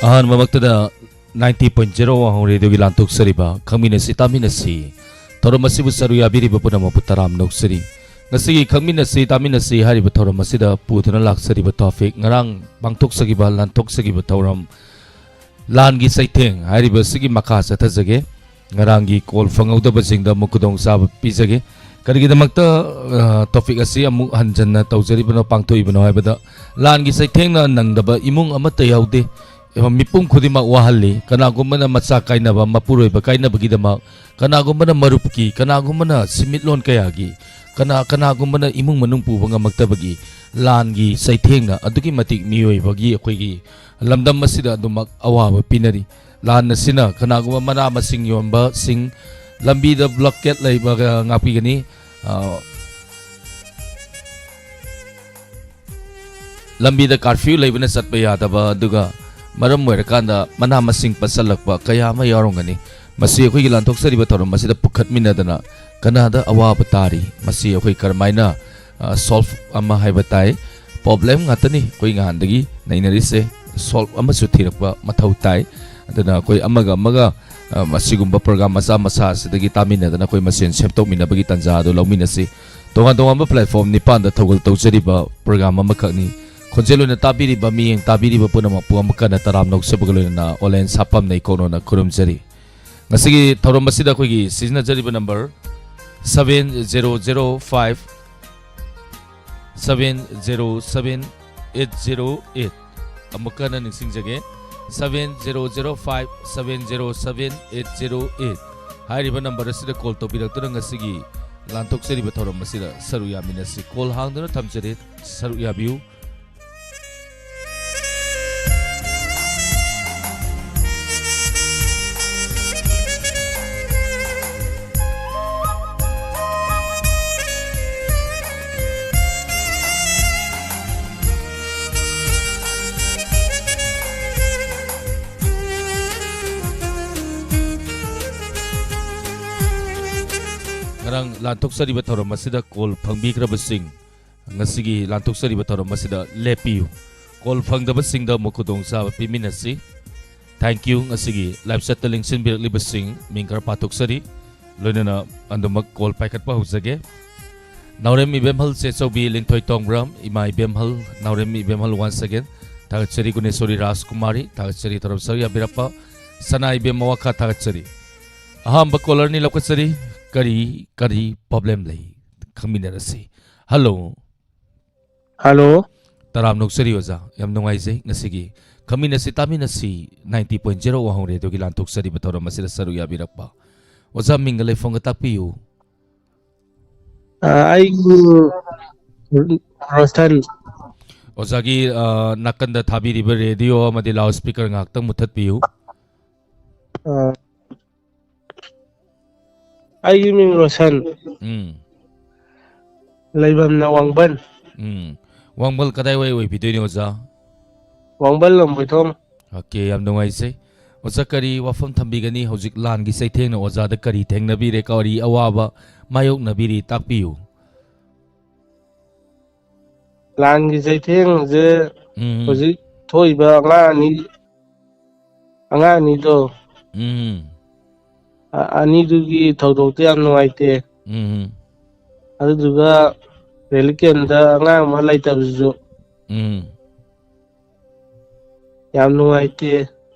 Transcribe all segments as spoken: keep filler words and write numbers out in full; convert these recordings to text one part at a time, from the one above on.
ꯑꯍꯥꯟꯕꯃꯛꯇꯗ ninety point zero ꯋꯥꯍꯣꯡ ꯔꯦꯗꯤꯑꯣꯒꯤ ꯂꯥꯟꯊꯣꯛꯆꯔꯤꯕ ꯈꯪꯃꯤꯟꯅꯁꯤ ꯇꯥꯃꯤꯟꯅꯁꯤ ꯊꯧꯔꯝ ꯑꯁꯤꯕꯨ ꯁꯔꯨꯛ ꯌꯥꯕꯤꯔꯤꯕ ꯄꯨꯝꯅꯃꯛꯄꯨ ꯇꯔꯥꯝꯅ ꯑꯣꯛꯆꯔꯤ꯫ ꯉꯁꯤꯒꯤ ꯈꯪꯃꯤꯟꯅꯁꯤ ꯇꯥꯃꯤꯟꯅꯁꯤ ꯍꯥꯏꯔꯤꯕ ꯊꯧꯔꯝ ꯑꯁꯤꯗ ꯄꯨꯗꯨꯅ ꯂꯥꯛꯆꯔꯤꯕ ꯇꯣꯄꯤꯛ, ꯉꯔꯥꯡ ꯄꯥꯡꯊꯣꯛꯆꯈꯤꯕ ꯂꯥꯟꯊꯣꯛꯆꯈꯤꯕ ꯊꯧꯔꯝ ꯂꯥꯟꯒꯤ ꯆꯩꯊꯦꯡ ꯍꯥꯏꯔꯤꯕ ꯑꯁꯤꯒꯤ ꯃꯈꯥ ꯆꯠꯊꯖꯒꯦ꯫ ꯉꯔꯥꯡꯒꯤ ꯀꯣꯜ ꯐꯪꯍꯧꯗꯕꯁꯤꯡꯗ ꯑꯃꯨꯛ ꯈꯨꯗꯣꯡꯆꯥꯕ ꯄꯤꯖꯒꯦ꯫ ꯀꯔꯤꯒꯤꯗꯃꯛꯇ, ꯑ, ꯇꯣꯄꯤꯛ ꯑꯁꯤ ꯑꯃꯨꯛ ꯍꯟꯖꯟꯅ ꯇꯧꯖꯔꯤꯕꯅꯣ, ꯄꯥꯡꯊꯣꯛꯏꯕꯅꯣ ꯍꯥꯏꯕꯗ, ꯂꯥꯟꯒꯤ ꯆꯩꯊꯦꯡꯅ ꯅꯪꯗꯕ ꯏꯃꯨꯡ ꯑꯃꯠꯇ ꯌꯥꯎꯗꯦ꯫ ꯃꯤꯄꯨꯝ ꯈꯨꯗꯤꯡꯃꯛ ꯋꯥꯍꯜꯂꯤ꯫ ꯀꯅꯥꯒꯨꯝꯕꯅ ꯃꯆꯥ ꯀꯥꯏꯅꯕ, ꯃꯄꯨꯔꯣꯏꯕ ꯀꯥꯏꯅꯕꯒꯤꯗꯃꯛ, ꯀꯅꯥꯒꯨꯝꯕꯅ ꯃꯔꯨꯞꯀꯤ, ꯀꯅꯥꯒꯨꯝꯕꯅ ꯁꯤꯃꯤꯠꯂꯣꯟ ꯀꯌꯥꯒꯤ, ꯀꯅꯥ, ꯀꯅꯥꯒꯨꯝꯕꯅ ꯏꯃꯨꯡ ꯃꯅꯨꯡ ꯄꯨꯕ ꯉꯝꯃꯛꯇꯕꯒꯤ ꯂꯥꯟꯒꯤ ꯆꯩꯊꯦꯡꯅ ꯑꯗꯨꯛꯀꯤ ꯃꯇꯤꯛ ꯃꯤꯑꯣꯏꯕꯒꯤ, ꯑꯩꯈꯣꯏꯒꯤ ꯂꯝꯗꯝ ꯑꯁꯤꯗ ꯑꯗꯨꯃꯛ ꯑꯋꯥꯕ ꯄꯤꯅꯔꯤ꯫ ꯂꯥꯟ ꯑꯁꯤꯅ ꯀꯅꯥꯒꯨꯝꯕ ꯃꯅꯥ ꯃꯁꯤꯡ ꯌꯣꯟꯕꯁꯤꯡ, ꯂꯝꯕꯤꯗ ꯕ꯭ꯂꯣꯀꯦꯠ ꯂꯩꯕꯒ ꯉꯥꯛꯄꯤꯒꯅꯤ꯫ ꯑ, ꯂꯝꯕꯤꯗ ꯀꯥꯔꯐ꯭ꯌꯨ ꯂꯩꯕꯅ ꯆꯠꯄ ꯌꯥꯗꯕ, ꯑꯗꯨꯒ ꯃꯔꯝ ꯑꯣꯏꯔꯀꯥꯟꯗ ꯃꯅꯥ ꯃꯁꯤꯡ ꯄꯠꯁꯜꯂꯛꯄ ꯀꯌꯥ ꯑꯃ ꯌꯥꯎꯔꯝꯒꯅꯤ꯫ ꯃꯁꯤ ꯑꯩꯈꯣꯏꯒꯤ ꯂꯥꯟꯊꯣꯛꯆꯔꯤꯕ ꯊꯧꯔꯝ ꯑꯁꯤꯗ ꯄꯨꯈꯠꯃꯤꯟꯅꯗꯅ ꯀꯅꯥꯗ ꯑꯋꯥꯕ ꯇꯥꯔꯤ, ꯃꯁꯤ ꯑꯩꯈꯣꯏ ꯀꯔꯝꯍꯥꯏꯅ, ꯑ, ꯁꯣꯜꯚ ꯑꯃ ꯍꯥꯏꯕ ꯇꯥꯏ꯫ ꯄ꯭ꯔꯣꯕ꯭ꯂꯦꯝ ꯉꯥꯛꯇꯅꯤ ꯑꯩꯈꯣꯏ ꯉꯍꯥꯟꯗꯒꯤ ꯅꯩꯅꯔꯤꯁꯦ꯫ ꯁꯣꯜꯚ ꯑꯃꯁꯨ ꯊꯤꯔꯛꯄ ꯃꯊꯧ ꯇꯥꯏ꯫ ꯑꯗꯨꯅ ꯑꯩꯈꯣꯏ ꯑꯃꯒ ꯑꯃꯒ, ꯑ, ꯑꯁꯤꯒꯨꯝꯕ ꯄ꯭ꯔꯣꯒ꯭ꯔꯥꯝ ꯃꯆꯥ ꯃꯆꯥ ꯑꯁꯤꯗꯒꯤ ꯇꯥꯃꯤꯟꯅꯗꯅ ꯑꯩꯈꯣꯏ ꯃꯁꯦꯟ ꯁꯦꯝꯗꯣꯛꯃꯤꯟꯅꯕꯒꯤ ꯇꯥꯟꯖꯥ ꯑꯗꯨ ꯂꯧꯃꯤꯟꯅꯁꯤ꯫ ꯇꯣꯉꯥꯟ ꯇꯣꯉꯥꯟꯕ ꯄ꯭ꯂꯦꯠꯐꯣꯝ ꯅꯤꯄꯥꯟꯗ ꯊꯧꯒꯜ ꯇꯧꯖꯔꯤꯕ ꯄ꯭ꯔꯣꯒ꯭ꯔꯥꯝ ꯑꯃꯈꯛꯅꯤ꯫ ꯈꯣꯟꯖꯦꯜ ꯑꯣꯏꯅ ꯇꯥꯕꯤꯔꯤꯕ ꯃꯤꯠꯌꯦꯡ ꯇꯥꯕꯤꯔꯤꯕ ꯄꯨꯝꯅꯃꯛꯄꯨ ꯑꯃꯨꯛ ꯍꯟꯅ ꯇꯔꯥꯝꯅ ꯑꯣꯛꯆꯕꯒ ꯂꯣꯏꯅꯅ ꯑꯣꯂꯦꯟ ꯁꯥꯄꯝꯅ ꯏꯀꯣꯛꯅꯣꯅ ꯈꯨꯔꯨꯝꯖꯔꯤ꯫ ꯉꯁꯤꯒꯤ ꯊꯧꯔꯝ ꯑꯁꯤꯗ ꯑꯩꯈꯣꯏꯒꯤ ꯁꯤꯖꯤꯟꯅꯖꯔꯤꯕ number seven zero zero five, seven zero seven eight zero eight꯫ ꯑꯃꯨꯛꯀ ꯍꯟꯅ ꯅꯤꯡꯁꯤꯡꯖꯒꯦ, seven zero zero five seven zero seven eight zero eight꯫ ꯍꯥꯏꯔꯤꯕ ꯅꯝꯕꯔ ꯑꯁꯤꯗ ꯀꯣꯜ ꯇꯧꯕꯤꯔꯛꯇꯨꯅ ꯉꯁꯤꯒꯤ ꯂꯥꯟꯊꯣꯛꯆꯔꯤꯕ ꯊꯧꯔꯝ ꯑꯁꯤꯗ ꯁꯔꯨꯛ ꯌꯥꯃꯤꯟꯅꯁꯤ꯫ ꯀꯣꯜ ꯍꯥꯡꯗꯨꯅ ꯊꯝꯖꯔꯤ, ꯁꯔꯨꯛ ꯌꯥꯕꯤꯌꯨ꯫ ꯉꯔꯥꯡ ꯂꯥꯟꯊꯣꯛꯆꯔꯤꯕ ꯊꯧꯔꯝ ꯑꯁꯤꯗ ꯀꯣꯜ ꯐꯪꯕꯤꯈ꯭ꯔꯕꯁꯤꯡ, ꯉꯁꯤꯒꯤ ꯂꯥꯟꯊꯣꯛꯆꯔꯤꯕ ꯊꯧꯔꯝ ꯑꯁꯤꯗ ꯂꯦꯞꯄꯤꯌꯨ꯫ ꯀꯣꯜ ꯐꯪꯗꯕꯁꯤꯡꯗ ꯑꯃꯨꯛ ꯈꯨꯗꯣꯡꯆꯥꯕ ꯄꯤꯃꯤꯟꯅꯁꯤ꯫ Thank you꯫ ꯉꯁꯤꯒꯤ live chatꯇ ꯂꯦꯡꯁꯤꯟꯕꯤꯔꯛꯂꯤꯕꯁꯤꯡ ꯃꯤꯡ ꯈꯔ ꯄꯥꯊꯣꯛꯆꯔꯤ꯫ ꯂꯣꯏꯅꯅ ꯑꯗꯨꯃꯛ ꯀꯣꯜ ꯄꯥꯏꯈꯠꯄ ꯍꯧꯖꯒꯦ꯫ ꯅꯥꯎꯔꯦꯝ ꯏꯕꯦꯝꯍꯜ ꯆꯦꯆꯧꯕꯤ ꯂꯤꯟꯊꯣꯏ ꯇꯣꯡꯕ꯭ꯔꯥꯝ, ꯏꯃꯥ ꯏꯕꯦꯝꯍꯜ, ꯅꯥꯎꯔꯦꯝ ꯏꯕꯦꯝꯍꯜ once again꯫ ꯊꯥꯒꯠꯆꯔꯤ ꯒꯨꯅꯦꯁꯣꯔꯤ ꯔꯥꯖꯀꯨꯃꯥꯔꯤ, ꯊꯥꯒꯠꯆꯔꯤ ꯊꯧꯔꯝ ꯁꯔꯨꯛ ꯌꯥꯕꯤꯔꯛꯄ꯫ ꯁꯅꯥ ꯏꯕꯦꯝꯃ ꯋꯥꯈꯥ ꯊꯥꯒꯠꯆꯔꯤ꯫ ꯑꯍꯥꯟꯕ ꯀꯣꯂꯔꯅꯤ ꯂꯧꯈꯠꯆꯔꯤ꯫ ꯀꯔꯤ, ꯀꯔꯤ problem ꯂꯩ? ꯈꯪꯃꯤꯟꯅꯔꯁꯤ꯫ ꯍꯜꯂꯣ꯫ ꯍꯜꯂꯣ꯫ ꯇꯔꯥꯝ ꯅꯣꯛꯆꯔꯤ ꯑꯣꯖꯥ, ꯌꯥꯝ ꯅꯨꯡꯉꯥꯏꯖꯩ ꯉꯁꯤꯒꯤ ꯈꯪꯃꯤꯟꯅꯁꯤ ꯇꯥꯃꯤꯟꯅꯁꯤ ninety point zero ꯋꯥꯍꯣꯡ ꯔꯦꯗꯤꯑꯣꯒꯤ ꯂꯥꯟꯊꯣꯛꯆꯔꯤꯕ ꯊꯧꯔꯝ ꯑꯁꯤꯗ ꯁꯔꯨꯛ ꯌꯥꯕꯤꯔꯛꯄ꯫ ꯑꯣꯖꯥ, ꯃꯤꯡꯒ ꯂꯩꯐꯝꯒ ꯇꯥꯛꯄꯤꯌꯨ꯫ ꯑ, ꯑꯩꯒꯤ ꯔꯣꯁꯟ꯫ ꯑꯣꯖꯥꯒꯤ, ꯑ, ꯅꯥꯀꯟꯗ ꯊꯥꯕꯤꯔꯤꯕ ꯔꯦꯗꯤꯑꯣ ꯑꯃꯗꯤ loudspeaker ꯉꯥꯏꯍꯥꯛꯇꯪ ꯃꯨꯊꯠꯄꯤꯌꯨ꯫ ꯑ, ꯑꯩꯒꯤ ꯃꯤꯡ ꯔꯣꯁꯟ꯫ ꯎꯝ꯫ ꯂꯩꯐꯝꯅ ꯋꯥꯡꯕꯟ꯫ ꯎꯝ꯫ ꯋꯥꯡꯕꯜ ꯀꯗꯥꯏꯋꯥꯏ ꯑꯣꯏꯕꯤꯗꯣꯏꯅꯣ ꯑꯣꯖꯥ? ꯋꯥꯡꯕꯜ ꯂꯝꯕꯣꯏꯊꯣꯡ꯫ OK, ꯌꯥꯝ ꯅꯨꯡꯉꯥꯏꯖꯩ꯫ ꯑꯣꯖꯥ, ꯀꯔꯤ ꯋꯥꯐꯝ ꯊꯝꯕꯤꯒꯅꯤ? ꯍꯧꯖꯤꯛ ꯂꯥꯟꯒꯤ ꯆꯩꯊꯦꯡꯅ ꯑꯣꯖꯥꯗ ꯀꯔꯤ ꯊꯦꯡꯅꯕꯤꯔꯦ, ꯀꯔꯤ ꯑꯋꯥꯕ ꯃꯥꯌꯣꯛꯅꯕꯤꯔꯤ, ꯇꯥꯛꯄꯤꯌꯨ꯫ ꯂꯥꯟꯒꯤ ꯆꯩꯊꯦꯡꯁꯦ ꯎꯝ꯫ ꯍꯧꯖꯤꯛ ꯊꯣꯛꯏꯕ ꯑꯉꯥꯡ ꯑꯅꯤ, ꯑꯉꯥꯡ ꯑꯅꯤꯗꯣ, ꯎꯝ꯫ ꯑ-, ꯑꯅꯤꯗꯨꯒꯤ ꯊꯧꯗꯣꯛꯇꯣ ꯌꯥꯝ ꯅꯨꯡꯉꯥꯏꯇꯦ꯫ ꯎꯝ꯫ ꯑꯗꯨꯗꯨꯒ relief campꯇ ꯑꯉꯥꯡ ꯑꯃ ꯂꯩꯇꯕꯁꯤꯁꯨ ꯎꯝ꯫ ꯌꯥꯝ ꯅꯨꯡꯉꯥꯏꯇꯦ꯫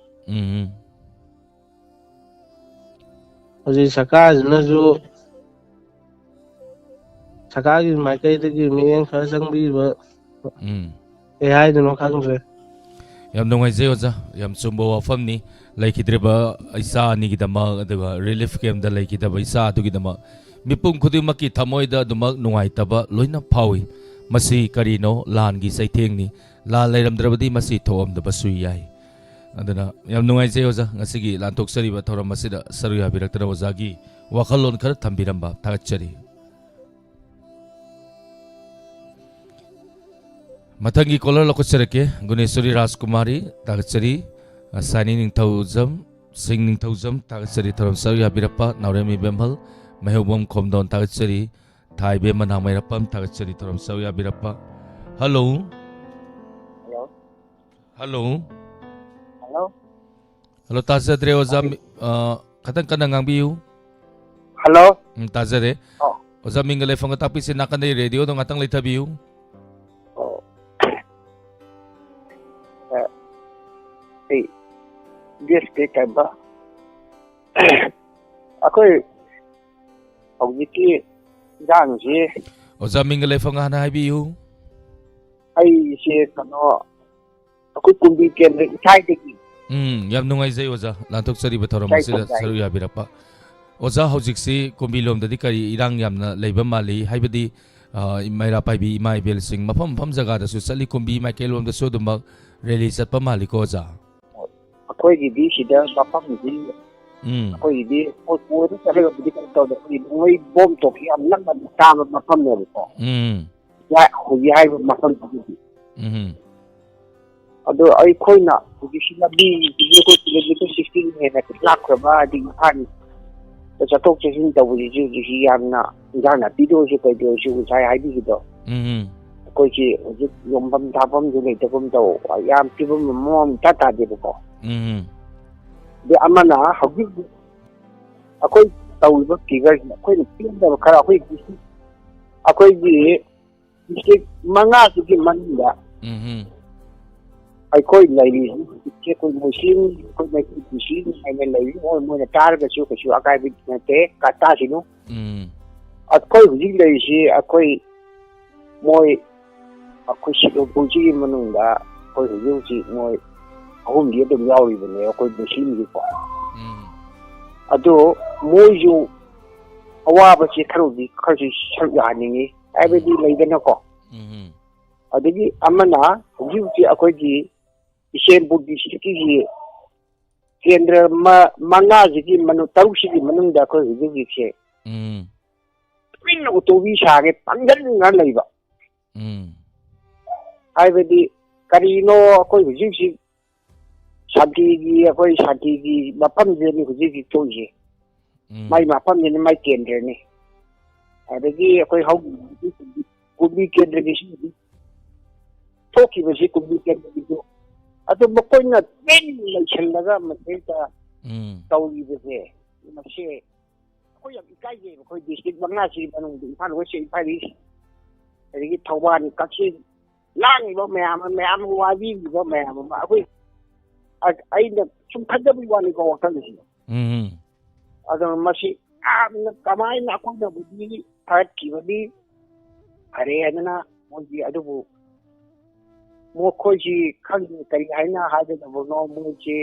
ꯎꯝ꯫ ꯍꯧꯖꯤꯛ ꯁꯔꯀꯥꯔꯁꯤꯅꯁꯨ, ꯁꯔꯀꯥꯔꯒꯤ ꯃꯥꯏꯀꯩꯗꯒꯤ ꯃꯤꯠꯌꯦꯡ ꯈꯔ ꯆꯪꯕꯤꯕ ꯎꯝ꯫ ꯀꯩ ꯍꯥꯏꯗꯣꯏꯅꯣ ꯈꯪꯗ꯭ꯔꯦ꯫ ꯌꯥꯝ ꯅꯨꯡꯉꯥꯏꯖꯩ ꯑꯣꯖꯥ, ꯌꯥꯝ ꯆꯨꯝꯕ ꯋꯥꯐꯝꯅꯤ꯫ ꯂꯩꯈꯤꯗ꯭ꯔꯤꯕ ꯏꯆꯥ ꯑꯅꯤꯒꯤꯗꯃꯛ, ꯑꯗꯨꯒ relief campꯇ ꯂꯩꯈꯤꯗꯕ ꯏꯆꯥ ꯑꯗꯨꯒꯤꯗꯃꯛ ꯃꯤꯄꯨꯝ ꯈꯨꯗꯤꯡꯃꯛꯀꯤ ꯊꯃꯣꯏꯗ ꯑꯗꯨꯃꯛ ꯅꯨꯡꯉꯥꯏꯇꯕ ꯂꯣꯏꯅ ꯐꯥꯎꯏ꯫ ꯃꯁꯤ ꯀꯔꯤꯅꯣ? ꯂꯥꯟꯒꯤ ꯆꯩꯊꯦꯡꯅꯤ꯫ ꯂꯥꯟ ꯂꯩꯔꯝꯗ꯭ꯔꯕꯗꯤ ꯃꯁꯤ ꯊꯣꯛꯑꯝꯗꯕꯁꯨ ꯌꯥꯏ꯫ ꯑꯗꯨꯅ ꯌꯥꯝ ꯅꯨꯡꯉꯥꯏꯖꯩ ꯑꯣꯖꯥ, ꯉꯁꯤꯒꯤ ꯂꯥꯟꯊꯣꯛꯆꯔꯤꯕ ꯊꯧꯔꯝ ꯑꯁꯤꯗ ꯁꯔꯨꯛ ꯌꯥꯕꯤꯔꯛꯇꯨꯅ ꯑꯣꯖꯥꯒꯤ ꯋꯥꯈꯜꯂꯣꯟ ꯈꯔ ꯊꯝꯕꯤꯔꯝꯕ ꯊꯥꯒꯠꯆꯔꯤ꯫ ꯃꯊꯪꯒꯤ ꯀꯣꯂꯔ ꯂꯧꯈꯠꯆꯔꯛꯀꯦ꯫ ꯒꯨꯅꯦꯁꯣꯔꯤ ꯔꯥꯖꯀꯨꯃꯥꯔꯤ, ꯊꯥꯒꯠꯆꯔꯤ꯫ ꯑ, ꯁꯥꯏꯅꯤ ꯅꯤꯡꯊꯧꯖꯝ, ꯁꯤꯡ ꯅꯤꯡꯊꯧꯖꯝ, ꯊꯥꯒꯠꯆꯔꯤ ꯊꯧꯔꯝ ꯁꯔꯨꯛ ꯌꯥꯕꯤꯔꯛꯄ꯫ ꯅꯥꯎꯔꯦꯝ ꯏꯕꯦꯝꯍꯜ, ꯃꯍꯦꯕꯣꯝ ꯈꯣꯝꯗꯣꯟ, ꯊꯥꯒꯠꯆꯔꯤ꯫ ꯊꯥꯏꯕꯦꯝ ꯃꯅꯥꯃꯩꯔꯥꯄꯝ, ꯊꯥꯒꯠꯆꯔꯤ ꯊꯧꯔꯝ ꯁꯔꯨꯛ ꯌꯥꯕꯤꯔꯛꯄ꯫ Hello. Hello. Hello. Hello. Hello, ꯇꯥꯖꯗ꯭ꯔꯦ ꯑꯣꯖꯥ꯫ ꯃꯤ-, ꯑ, ꯈꯇꯪ ꯀꯟꯅ ꯉꯥꯡꯕꯤꯌꯨ꯫ ꯍꯜꯂꯣ꯫ ꯎꯝ, ꯇꯥꯖꯔꯦ꯫ ꯑꯣ꯫ ꯑꯣꯖꯥ, ꯃꯤꯡꯒ ꯂꯩꯐꯝꯒ ꯇꯥꯛꯄꯤꯁꯤ ꯅꯥꯀꯟꯗꯩ ꯔꯦꯗꯤꯑꯣꯗꯣ ꯉꯥꯛꯇꯪ ꯂꯩꯊꯕꯤꯌꯨ꯫ ꯑꯣ꯫ ꯑ, ꯑꯩ ꯗꯦꯁ ꯀꯩ ꯀꯥꯏꯕ꯫ ꯑꯩꯈꯣꯏ ꯍꯧꯖꯤꯛꯀꯤ ꯏꯔꯥꯡꯁꯤ ꯑꯣꯖꯥ, ꯃꯤꯡꯒ ꯂꯩꯐꯝꯒ ꯍꯥꯟꯅ ꯍꯥꯏꯕꯤꯌꯨ꯫ ꯑꯩꯁꯦ ꯀꯩꯅꯣ, ꯑꯩꯈꯣꯏ ꯀꯨꯝꯕꯤ ꯀꯦꯟꯗ꯭ꯔ ꯏꯊꯥꯏꯗꯒꯤ꯫ ꯎꯝ, ꯌꯥꯝ ꯅꯨꯡꯉꯥꯏꯖꯩ ꯑꯣꯖꯥ, ꯂꯥꯟꯊꯣꯛꯆꯔꯤꯕ ꯊꯧꯔꯝ ꯏꯊꯥꯏ ꯑꯁꯤꯗ ꯀꯨꯝꯖꯥꯏ꯫ ꯁꯔꯨꯛ ꯌꯥꯕꯤꯔꯛꯄ꯫ ꯑꯣꯖꯥ, ꯍꯧꯖꯤꯛꯁꯤ ꯀꯨꯝꯕꯤ ꯂꯣꯝꯗꯗꯤ ꯀꯔꯤ ꯏꯔꯥꯡ ꯌꯥꯝꯅ ꯂꯩꯕ ꯃꯥꯜꯂꯤ? ꯍꯥꯏꯕꯗꯤ, ꯑ, ꯃꯩꯔꯥ ꯄꯥꯏꯕꯤ ꯏꯃꯥ ꯏꯕꯦꯜꯁꯤꯡ ꯃꯐꯝ ꯃꯐꯝ ꯖꯒꯥꯗꯁꯨ ꯆꯠꯂꯤ, ꯀꯨꯝꯕꯤ ꯃꯥꯏꯀꯩꯂꯣꯝꯗꯁꯨ ꯑꯗꯨꯃꯛ ꯔꯦꯂꯤ ꯆꯠꯄ ꯃꯥꯜꯂꯤꯀꯣ ꯑꯣꯖꯥ? ꯑꯩꯈꯣꯏꯒꯤꯗꯤ ꯁꯤꯗ ꯃꯐꯝꯗꯤ, ꯎꯝ꯫ ꯑꯩꯈꯣꯏꯒꯤꯗꯤ ꯑꯩꯈꯣꯏ ꯀꯣꯏꯕ ꯆꯠꯂꯒꯕꯨꯗꯤ ꯀꯩꯅꯣ ꯇꯧꯗꯦ, ꯑꯩꯈꯣꯏꯒꯤ ꯅꯣꯡꯃꯩ ꯕꯣꯝ ꯇꯣꯛꯁꯤ ꯌꯥꯝ ꯅꯛꯅ ꯇꯥꯕ ꯃꯐꯝꯅꯦꯕꯀꯣ꯫ ꯎꯝ꯫ ꯍꯧꯖꯤꯛ ꯍꯥꯏꯔꯤꯕ ꯃꯐꯝꯁꯤꯗꯤ꯫ ꯎꯝ꯫ ꯑꯗꯣ ꯑꯩꯈꯣꯏꯅ ꯍꯧꯖꯤꯛꯁꯤ ꯂꯝꯕꯤꯁꯤꯗꯤ ꯑꯩꯈꯣꯏ ꯀꯤꯂꯣꯃꯤꯇꯔ ꯁꯤꯛꯁꯇꯤꯟ ꯍꯦꯟꯅ ꯂꯥꯞꯈ꯭ꯔꯕ, ꯑꯗꯒꯤ ꯏꯝꯐꯥꯜ ꯆꯠꯊꯣꯛ ꯆꯠꯁꯤꯟ ꯇꯧꯕꯁꯤꯁꯨ ꯍꯧꯖꯤꯛꯁꯤ ꯌꯥꯝꯅ ꯏꯟꯖꯥꯡ ꯅꯥꯄꯤꯗ ꯑꯣꯏꯔꯁꯨ ꯀꯩꯗ ꯑꯣꯏꯔꯁꯨ ꯉꯁꯥꯏ ꯍꯥꯏꯕꯤꯕꯗꯣ, ꯎꯝ꯫ ꯑꯩꯈꯣꯏꯁꯤ ꯍꯧꯖꯤꯛ ꯌꯣꯟꯐꯝ ꯊꯥꯐꯝꯁꯨ ꯂꯩꯇꯒꯨꯝ ꯇꯧ, ꯌꯥꯝ ꯐꯤꯕꯝ ꯑꯃ ꯏꯇꯥ ꯇꯥꯗꯦꯕꯀꯣ꯫ ꯎꯝ꯫ ꯑꯗꯩ ꯑꯃꯅ ꯍꯧꯖꯤꯛ ꯑꯩꯈꯣꯏ ꯇꯧꯔꯤꯕ ꯐꯤꯒꯔꯁꯤꯅ ꯑꯩꯈꯣꯏꯅ ꯄꯦꯟꯗꯕ ꯈꯔ ꯑꯩꯈꯣꯏ district, ꯑꯩꯈꯣꯏꯒꯤ ꯗꯤꯁꯇ꯭ꯔꯤꯛ ꯃꯉꯥꯁꯤꯒꯤ ꯃꯅꯨꯡꯗ ꯎꯝ꯫ ꯑꯩꯈꯣꯏ ꯂꯩꯔꯤꯁꯤ ꯍꯧꯖꯤꯛꯁꯦ ꯑꯩꯈꯣꯏ ꯃꯨꯁꯂꯤꯝ, ꯑꯩꯈꯣꯏ ꯃꯩꯇꯩ ꯃꯨꯁꯂꯤꯝ ꯍꯥꯏꯅ ꯂꯩꯔꯤ꯫ ꯍꯣꯏ, ꯃꯣꯏꯅ ꯇꯥꯔꯒꯁꯨ ꯀꯩꯁꯨ ꯑꯀꯥꯏꯕ ꯅꯠꯇꯦ, ꯀ-, ꯇꯥꯁꯤꯅꯨ꯫ ꯎꯝ꯫ ꯑꯩꯈꯣꯏ ꯍꯧꯖꯤꯛ ꯂꯩꯔꯤꯁꯤ ꯑꯩꯈꯣꯏ, ꯃꯣꯏ, ꯑꯩꯈꯣꯏ ꯁꯤꯂꯣꯡꯄꯨꯔꯁꯤꯒꯤ ꯃꯅꯨꯡꯗ ꯑꯩꯈꯣꯏ ꯍꯧꯖꯤꯛ ꯍꯧꯖꯤꯛ ꯃꯣꯏ ꯑꯍꯨꯝꯗꯤ ꯑꯗꯨꯝ ꯌꯥꯎꯔꯤꯕꯅꯦ, ꯑꯩꯈꯣꯏ ꯃꯨꯁꯂꯤꯝꯒꯤꯀꯣ꯫ ꯎꯝ꯫ ꯑꯗꯣ ꯃꯣꯏꯁꯨ ꯑꯋꯥꯕꯁꯦ ꯈꯔꯕꯨꯗꯤ, ꯈꯔꯁꯨ ꯁꯔꯨꯛ ꯌꯥꯍꯟꯅꯤꯡꯉꯤ, ꯍꯥꯏꯕꯗꯤ ꯂꯩꯗꯅꯀꯣ꯫ ꯎꯝ꯫ ꯑꯗꯒꯤ ꯑꯃꯅ ꯍꯧꯖꯤꯛ ꯍꯧꯖꯤꯛ ꯑꯩꯈꯣꯏꯒꯤ ꯕꯤꯁꯦꯝꯄꯨꯔ ꯗꯤꯁꯇ꯭ꯔꯤꯛꯀꯤ ꯀꯦꯟꯗ꯭ꯔ ꯃ-, ꯃꯉꯥꯁꯤꯒꯤ ꯃꯅꯨꯡ, ꯇꯔꯨꯛꯁꯤꯒꯤ ꯃꯅꯨꯡꯗ ꯑꯩꯈꯣꯏ ꯍꯧꯖꯤꯛ ꯍꯧꯖꯤꯛꯁꯦ ꯎꯝ꯫ ꯇꯨꯃꯤꯟꯅ ꯎꯇꯣꯕꯤ ꯁꯥꯒꯦ ꯄꯥꯡꯖꯟꯅ ꯂꯩꯕ꯫ ꯎꯝ꯫ ꯍꯥꯏꯕꯗꯤ ꯀꯔꯤꯅꯣ ꯑꯩꯈꯣꯏ ꯍꯧꯖꯤꯛ ꯍꯧꯖꯤꯛ ꯁꯥꯟꯇꯤꯒꯤ, ꯑꯩꯈꯣꯏ ꯁꯥꯟꯇꯤꯒꯤ ꯃꯐꯝꯁꯤꯗꯅꯤ ꯍꯧꯖꯤꯛ ꯍꯧꯖꯤꯛ ꯊꯣꯛꯏꯁꯦ꯫ ꯎꯝ꯫ ꯃꯥꯏ ꯃꯐꯝꯁꯤꯅꯤ, ꯃꯥꯏ ꯀꯦꯟꯗ꯭ꯔꯅꯤ꯫ ꯑꯗꯒꯤ ꯑꯩꯈꯣꯏ ꯍꯧꯈꯤꯕ ꯀꯨꯝꯕꯤ ꯀꯦꯟꯗ꯭ꯔꯒꯤꯁꯨ ꯍꯧꯖꯤꯛ ꯊꯣꯛꯈꯤꯕꯁꯤ ꯀꯨꯝꯕꯤ ꯀꯦꯟꯗ꯭ꯔꯒꯤꯁꯨ ꯑꯗꯨ ꯃꯈꯣꯏꯅ ꯇꯨꯃꯤꯟ ꯂꯩꯁꯤꯜꯂꯒ ꯃꯁꯤꯗ ꯎꯝ꯫ ꯇꯧꯔꯤꯕꯁꯦ, ꯃꯁꯤ ꯑꯩꯈꯣꯏ ꯌꯥꯝ ꯏꯀꯥꯏꯖꯩꯕ꯫ ꯑꯩꯈꯣꯏ district ꯃꯉꯥꯁꯤ ꯃꯅꯨꯡꯗ, ꯏꯝꯐꯥꯜ West, ꯏꯝꯐꯥꯜ East, ꯑꯗꯒꯤ ꯊꯧꯕꯥꯜ, ꯀꯛꯆꯤꯡ, ꯂꯥꯡꯉꯤꯕ ꯃꯌꯥꯝ ꯑꯃ, ꯃꯌꯥꯝ ꯑꯃ ꯋꯥꯕꯤꯔꯤꯕ ꯃꯌꯥꯝ ꯑꯃ, ꯑꯩꯈꯣꯏ, ꯑ-, ꯑꯩꯅ ꯁꯨꯝ ꯈꯟꯖꯕꯒꯤ ꯋꯥꯅꯤꯀꯣ, ꯋꯥꯈꯜꯁꯦ꯫ ꯎꯝ꯫ ꯑꯗꯨꯅ ꯃꯁꯤ ꯌꯥꯝꯅ ꯀꯃꯥꯏꯅ ꯑꯩꯈꯣꯏꯅꯕꯨꯗꯤ ꯊꯥꯒꯠꯈꯤꯕꯅꯤ, ꯐꯔꯦ ꯍꯥꯏꯗꯅ ꯃꯣꯏꯒꯤ, ꯑꯗꯨꯕꯨ ꯃꯈꯣꯏꯁꯤ ꯈꯪꯗꯦ ꯀꯔꯤ ꯍꯥꯏꯅ ꯍꯥꯏꯒꯗꯕꯅꯣ, ꯃꯣꯏꯁꯤ,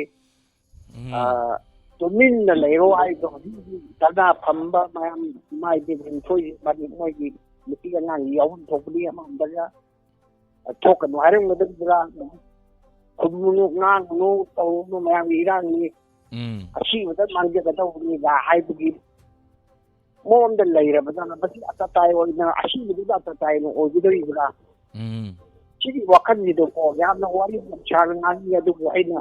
ꯎꯝ꯫ ꯑ, ꯇꯨꯃꯤꯟꯅ ꯂꯩꯔꯣ ꯍꯥꯏꯗꯣ ꯍꯧꯖꯤꯛ ꯍꯧꯖꯤꯛ ꯙꯔꯅꯥ ꯐꯝꯕ ꯃꯌꯥꯝ ꯏꯃꯥ ꯏꯕꯦꯟꯁꯤꯡ ꯊꯣꯛꯏꯁꯤ, ꯃꯥꯗꯤ ꯃꯣꯏꯒꯤ ꯅꯨꯄꯤ ꯑꯉꯥꯡꯒꯤ ꯌꯥꯎꯐꯝ ꯊꯣꯛꯄꯅꯤ, ꯑꯃꯔꯣꯝꯗꯅ ꯊꯣꯛꯀꯅꯨ ꯍꯥꯏꯔꯝꯒꯗꯕꯗꯨꯔꯥ, ꯈꯨꯝꯃꯨꯅꯨ, ꯉꯥꯡꯉꯨꯅꯨ, ꯇꯧꯔꯨꯅꯨ, ꯃꯌꯥꯝꯒꯤ ꯏꯔꯥꯡꯅꯤ, ꯎꯝ꯫ ꯑꯁꯤꯕꯗ ꯃꯥꯡꯖꯒꯗꯧꯕꯅꯤꯒ ꯍꯥꯏꯕꯒꯤ ꯃꯑꯣꯡꯗ ꯂꯩꯔꯕꯗꯅ ꯃꯁꯤ ꯑꯇꯇꯥꯏ ꯑꯣꯏꯅ ꯑꯁꯤꯕꯗꯨꯗ ꯑꯇꯇꯥꯏꯅ ꯑꯣꯏꯒꯗꯧꯔꯤꯕ꯭ꯔꯥ? ꯎꯝ꯫ ꯁꯤꯒꯤ ꯋꯥꯈꯜꯁꯤꯗꯀꯣ ꯌꯥꯝꯅ ꯋꯥꯔꯤ ꯌꯥꯝ ꯁꯥꯡꯅ ꯉꯥꯡꯉꯤ, ꯑꯗꯨꯕꯨ ꯑꯩꯅ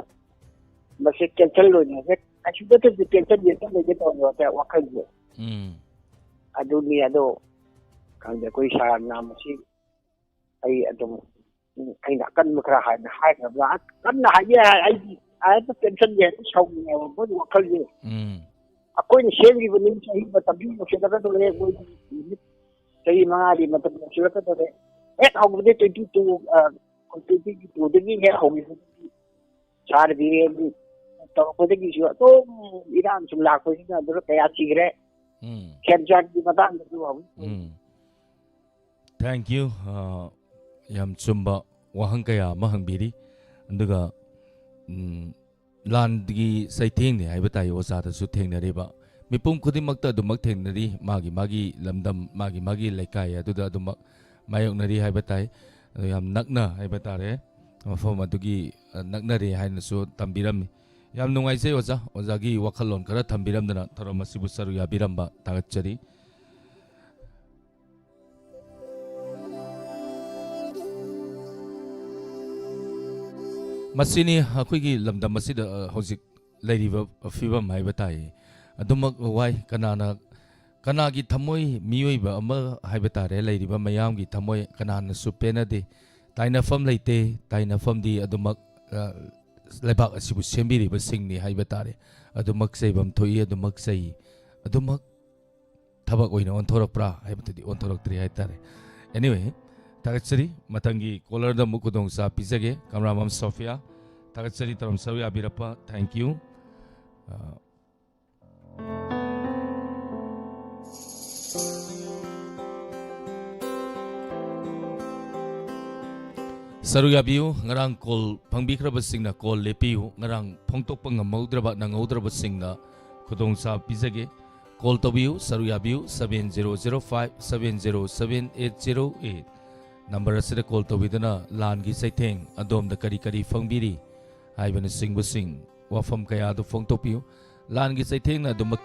ꯃꯁꯤ cancel ꯑꯣꯏꯅ ꯍꯦꯛ ꯀꯩꯁꯨ ꯅꯠꯇꯕꯗ cancel ꯍꯦꯛꯇ ꯂꯩꯒꯦ ꯇꯧꯕ ꯋꯥꯈꯜꯁꯦ꯫ ꯎꯝ꯫ ꯑꯗꯨꯅꯤ, ꯑꯗꯣ ꯈꯪꯗꯦ, ꯑꯩꯈꯣꯏ ꯁꯥꯔꯅ ꯃꯁꯤ ꯑꯩ ꯑꯗꯨꯝ, ꯎꯝ, ꯑꯩꯅ ꯑꯀꯟꯕ ꯈꯔ ꯍꯥꯏꯅ ꯍꯥꯏꯈ꯭ꯔꯕ꯭ꯔꯥ? ꯀꯟꯅ ꯍꯥꯏꯒꯦ ꯍꯥꯏ, ꯑꯩꯗꯤ ꯍꯦꯛꯇ tension ꯁꯦ ꯍꯦꯛꯇ ꯁꯥꯎꯅꯤꯡꯉꯦꯕ ꯃꯣꯏꯒꯤ ꯋꯥꯈꯜꯁꯦ꯫ ꯎꯝ꯫ ꯑꯩꯈꯣꯏꯅ ꯁꯦꯝꯈꯤꯕꯅꯤ, ꯆꯍꯤ ꯃꯇꯝꯁꯨ ꯌꯧꯁꯤꯜꯂꯛꯀꯗꯧꯔꯦ, ꯃꯣꯏꯒꯤ ꯅꯨꯃꯤꯠ ꯆꯍꯤ ꯃꯉꯥꯒꯤ ꯃꯇꯝ ꯌꯧꯁꯤꯜꯂꯛꯀꯗꯧꯔꯦ꯫ ꯍꯦꯛ ꯍꯧꯕꯗꯤ twenty two, ꯑ, twenty two ꯗꯒꯤ ꯍꯦꯛ ꯍꯧꯈꯤꯕꯅꯤ꯫ ꯁꯥꯔ ꯕꯤꯔꯦꯟꯒꯤ ꯇꯧꯔꯛꯄꯗꯒꯤꯁꯨ ꯑꯗꯨꯝ ꯏꯔꯥꯡ ꯁꯨꯝ ꯂꯥꯛꯄꯁꯤꯅ ꯑꯗꯨꯗ ꯀꯌꯥ ꯁꯤꯈ꯭ꯔꯦ꯫ ꯎꯝ꯫ ꯈꯦꯝꯆꯥꯟꯒꯤ ꯃꯇꯥꯡꯗꯁꯨ ꯍꯧꯖꯤꯛ ꯎꯝ꯫ Thank you꯫ ꯑ, ꯌꯥꯝ ꯆꯨꯝꯕ ꯋꯥꯍꯪ ꯀꯌꯥ ꯑꯃ ꯍꯪꯕꯤꯔꯤ꯫ ꯑꯗꯨꯒ, ꯎꯝ, ꯂꯥꯟꯒꯤ ꯆꯩꯊꯦꯡꯅꯦ ꯍꯥꯏꯕ ꯇꯥꯏ ꯑꯣꯖꯥꯗꯁꯨ ꯊꯦꯡꯅꯔꯤꯕ꯫ ꯃꯤꯄꯨꯝ ꯈꯨꯗꯤꯡꯃꯛꯇ ꯑꯗꯨꯃꯛ ꯊꯦꯡꯅꯔꯤ, ꯃꯥꯒꯤ ꯃꯥꯒꯤ ꯂꯝꯗꯝ, ꯃꯥꯒꯤ ꯃꯥꯒꯤ ꯂꯩꯀꯥꯏ ꯑꯗꯨꯗ ꯑꯗꯨꯃꯛ ꯃꯥꯌꯣꯛꯅꯔꯤ ꯍꯥꯏꯕ ꯇꯥꯏ꯫ ꯑꯗꯨ ꯌꯥꯝ ꯅꯛꯅ ꯍꯥꯏꯕ ꯇꯥꯔꯦ, ꯃꯐꯝ ꯑꯗꯨꯒꯤ, ꯑ, ꯅꯛꯅꯔꯦ ꯍꯥꯏꯅꯁꯨ ꯇꯝꯕꯤꯔꯝꯃꯤ꯫ ꯌꯥꯝ ꯅꯨꯡꯉꯥꯏꯖꯩ ꯑꯣꯖꯥ, ꯑꯣꯖꯥꯒꯤ ꯋꯥꯈꯜꯂꯣꯟ ꯈꯔ ꯊꯝꯕꯤꯔꯝꯗꯅ ꯊꯧꯔꯝ ꯑꯁꯤꯕꯨ ꯁꯔꯨꯛ ꯌꯥꯕꯤꯔꯝꯕ ꯊꯥꯒꯠꯆꯔꯤ꯫ ꯃꯁꯤꯅꯤ ꯑꯩꯈꯣꯏꯒꯤ ꯂꯝꯗꯝ ꯑꯁꯤꯗ, ꯑ, ꯍꯧꯖꯤꯛ ꯂꯩꯔꯤꯕ ꯐꯤꯕꯝ ꯍꯥꯏꯕ ꯇꯥꯏ꯫ ꯑꯗꯨꯃꯛ ꯋꯥꯏ꯫ ꯀꯅꯥꯅ, ꯀꯅꯥꯒꯤ ꯊꯃꯣꯏ, ꯃꯤꯑꯣꯏꯕ ꯑꯃ ꯍꯥꯏꯕ ꯇꯥꯔꯦ, ꯂꯩꯔꯤꯕ ꯃꯌꯥꯝꯒꯤ ꯊꯃꯣꯏ ꯀꯅꯥꯅꯁꯨ ꯄꯦꯟꯅꯗꯦ꯫ ꯇꯥꯏꯅꯐꯝ ꯂꯩꯇꯦ꯫ ꯇꯥꯏꯅꯐꯝꯗꯤ ꯑꯗꯨꯃꯛ ꯑ, ꯂꯩꯕꯥꯛ ꯑꯁꯤꯕꯨ ꯁꯦꯝꯕꯤꯔꯤꯕꯁꯤꯡꯅꯤ ꯍꯥꯏꯕ ꯇꯥꯔꯦ꯫ ꯑꯗꯨꯃꯛ ꯆꯩꯐꯝ ꯊꯣꯛꯏ, ꯑꯗꯨꯃꯛ ꯆꯩ, ꯑꯗꯨꯃꯛ ꯊꯕꯛ ꯑꯣꯏꯅ ꯑꯣꯟꯊꯣꯔꯛꯄ꯭ꯔꯥ ꯍꯥꯏꯕꯗꯨꯗꯤ ꯑꯣꯟꯊꯣꯔꯛꯇ꯭ꯔꯤ ꯍꯥꯏꯇꯥꯔꯦ꯫ Anyway, ꯊꯥꯒꯠꯆꯔꯤ꯫ ꯃꯊꯪꯒꯤ ꯀꯣꯂꯔꯗ ꯑꯃꯨꯛ ꯈꯨꯗꯣꯡꯆꯥꯕ ꯄꯤꯖꯒꯦ꯫ ꯀꯪꯂꯥꯃꯝ ꯁꯣꯐꯤꯌꯥ, ꯊꯥꯒꯠꯆꯔꯤ ꯇꯧꯔꯝ ꯁꯔꯨꯛ ꯌꯥꯕꯤꯔꯛꯄ꯫ Thank you꯫ ꯑ, ꯁꯔꯨꯛ ꯌꯥꯕꯤꯌꯨ꯫ ꯉꯔꯥꯡ ꯀꯣꯜ ꯐꯪꯕꯤꯈ꯭ꯔꯕꯁꯤꯡꯅ ꯀꯣꯜ ꯂꯦꯞꯄꯤꯌꯨ꯫ ꯉꯔꯥꯡ ꯐꯣꯡꯗꯣꯛꯄ ꯉꯝꯍꯧꯗ꯭ꯔꯕ, ꯅꯪꯍꯧꯗ꯭ꯔꯕꯁꯤꯡꯅ ꯈꯨꯗꯣꯡꯆꯥꯕ ꯄꯤꯖꯒꯦ꯫ ꯀꯣꯜ ꯇꯧꯕꯤꯌꯨ, ꯁꯔꯨꯛ ꯌꯥꯕꯤꯌꯨ, seven zero zero five seven zero seven eight zero eight꯫ Number ꯑꯁꯤꯗ ꯀꯣꯜ ꯇꯧꯕꯤꯗꯨꯅ ꯂꯥꯟꯒꯤ ꯆꯩꯊꯦꯡ ꯑꯗꯣꯝꯗ ꯀꯔꯤ ꯀꯔꯤ ꯐꯪꯕꯤꯔꯤ ꯍꯥꯏꯕꯅꯆꯤꯡꯕꯁꯤꯡ, ꯋꯥꯐꯝ ꯀꯌꯥ ꯑꯗꯨ ꯐꯣꯡꯗꯣꯛꯄꯤꯌꯨ꯫ ꯂꯥꯟꯒꯤ ꯆꯩꯊꯦꯡꯅ ꯑꯗꯨꯃꯛ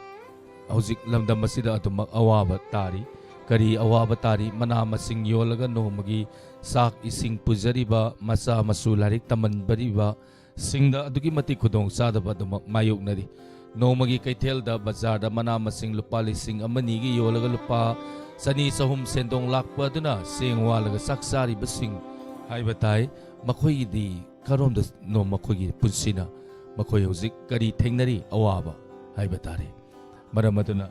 ꯍꯧꯖꯤꯛ ꯂꯝꯗꯝ ꯑꯁꯤꯗ ꯑꯗꯨꯃꯛ ꯑꯋꯥꯕ ꯇꯥꯔꯤ꯫ ꯀꯔꯤ ꯑꯋꯥꯕ ꯇꯥꯔꯤ? ꯃꯅꯥ ꯃꯁꯤꯡ ꯌꯣꯜꯂꯒ ꯅꯣꯡꯃꯒꯤ ꯆꯥꯛ ꯏꯁꯤꯡ ꯄꯨꯖꯔꯤꯕ, ꯃꯆꯥ ꯃꯁꯨ ꯂꯥꯏꯔꯤꯛ ꯇꯝꯍꯟꯕꯔꯤꯕ ꯁꯤꯡꯗ ꯑꯗꯨꯛꯀꯤ ꯃꯇꯤꯛ ꯈꯨꯗꯣꯡ ꯆꯥꯗꯕ ꯑꯗꯨꯃꯛ ꯃꯥꯌꯣꯛꯅꯔꯤ꯫ ꯅꯣꯡꯃꯒꯤ ꯀꯩꯊꯦꯜꯗ, ꯕꯖꯥꯔꯗ ꯃꯅꯥ ꯃꯁꯤꯡ ꯂꯨꯄꯥ ꯂꯤꯁꯤꯡ ꯑꯃ ꯑꯅꯤꯒꯤ ꯌꯣꯜꯂꯒ ꯂꯨꯄꯥ ꯆꯅꯤ ꯆꯍꯨꯝ ꯁꯦꯟꯗꯣꯡ ꯂꯥꯛꯄ ꯑꯗꯨꯅ ꯆꯦꯡ ꯋꯥꯜꯂꯒ ꯆꯥꯛ ꯆꯥꯔꯤꯕꯁꯤꯡ ꯍꯥꯏꯕ ꯇꯥꯏ꯫ ꯃꯈꯣꯏꯒꯤꯗꯤ ꯀꯔꯣꯝꯗꯅꯣ ꯃꯈꯣꯏꯒꯤ ꯄꯨꯟꯁꯤꯅ? ꯃꯈꯣꯏ ꯍꯧꯖꯤꯛ ꯀꯔꯤ ꯊꯦꯡꯅꯔꯤ? ꯑꯋꯥꯕ ꯍꯥꯏꯕ ꯇꯥꯔꯦ꯫ ꯃꯔꯝ ꯑꯗꯨꯅ,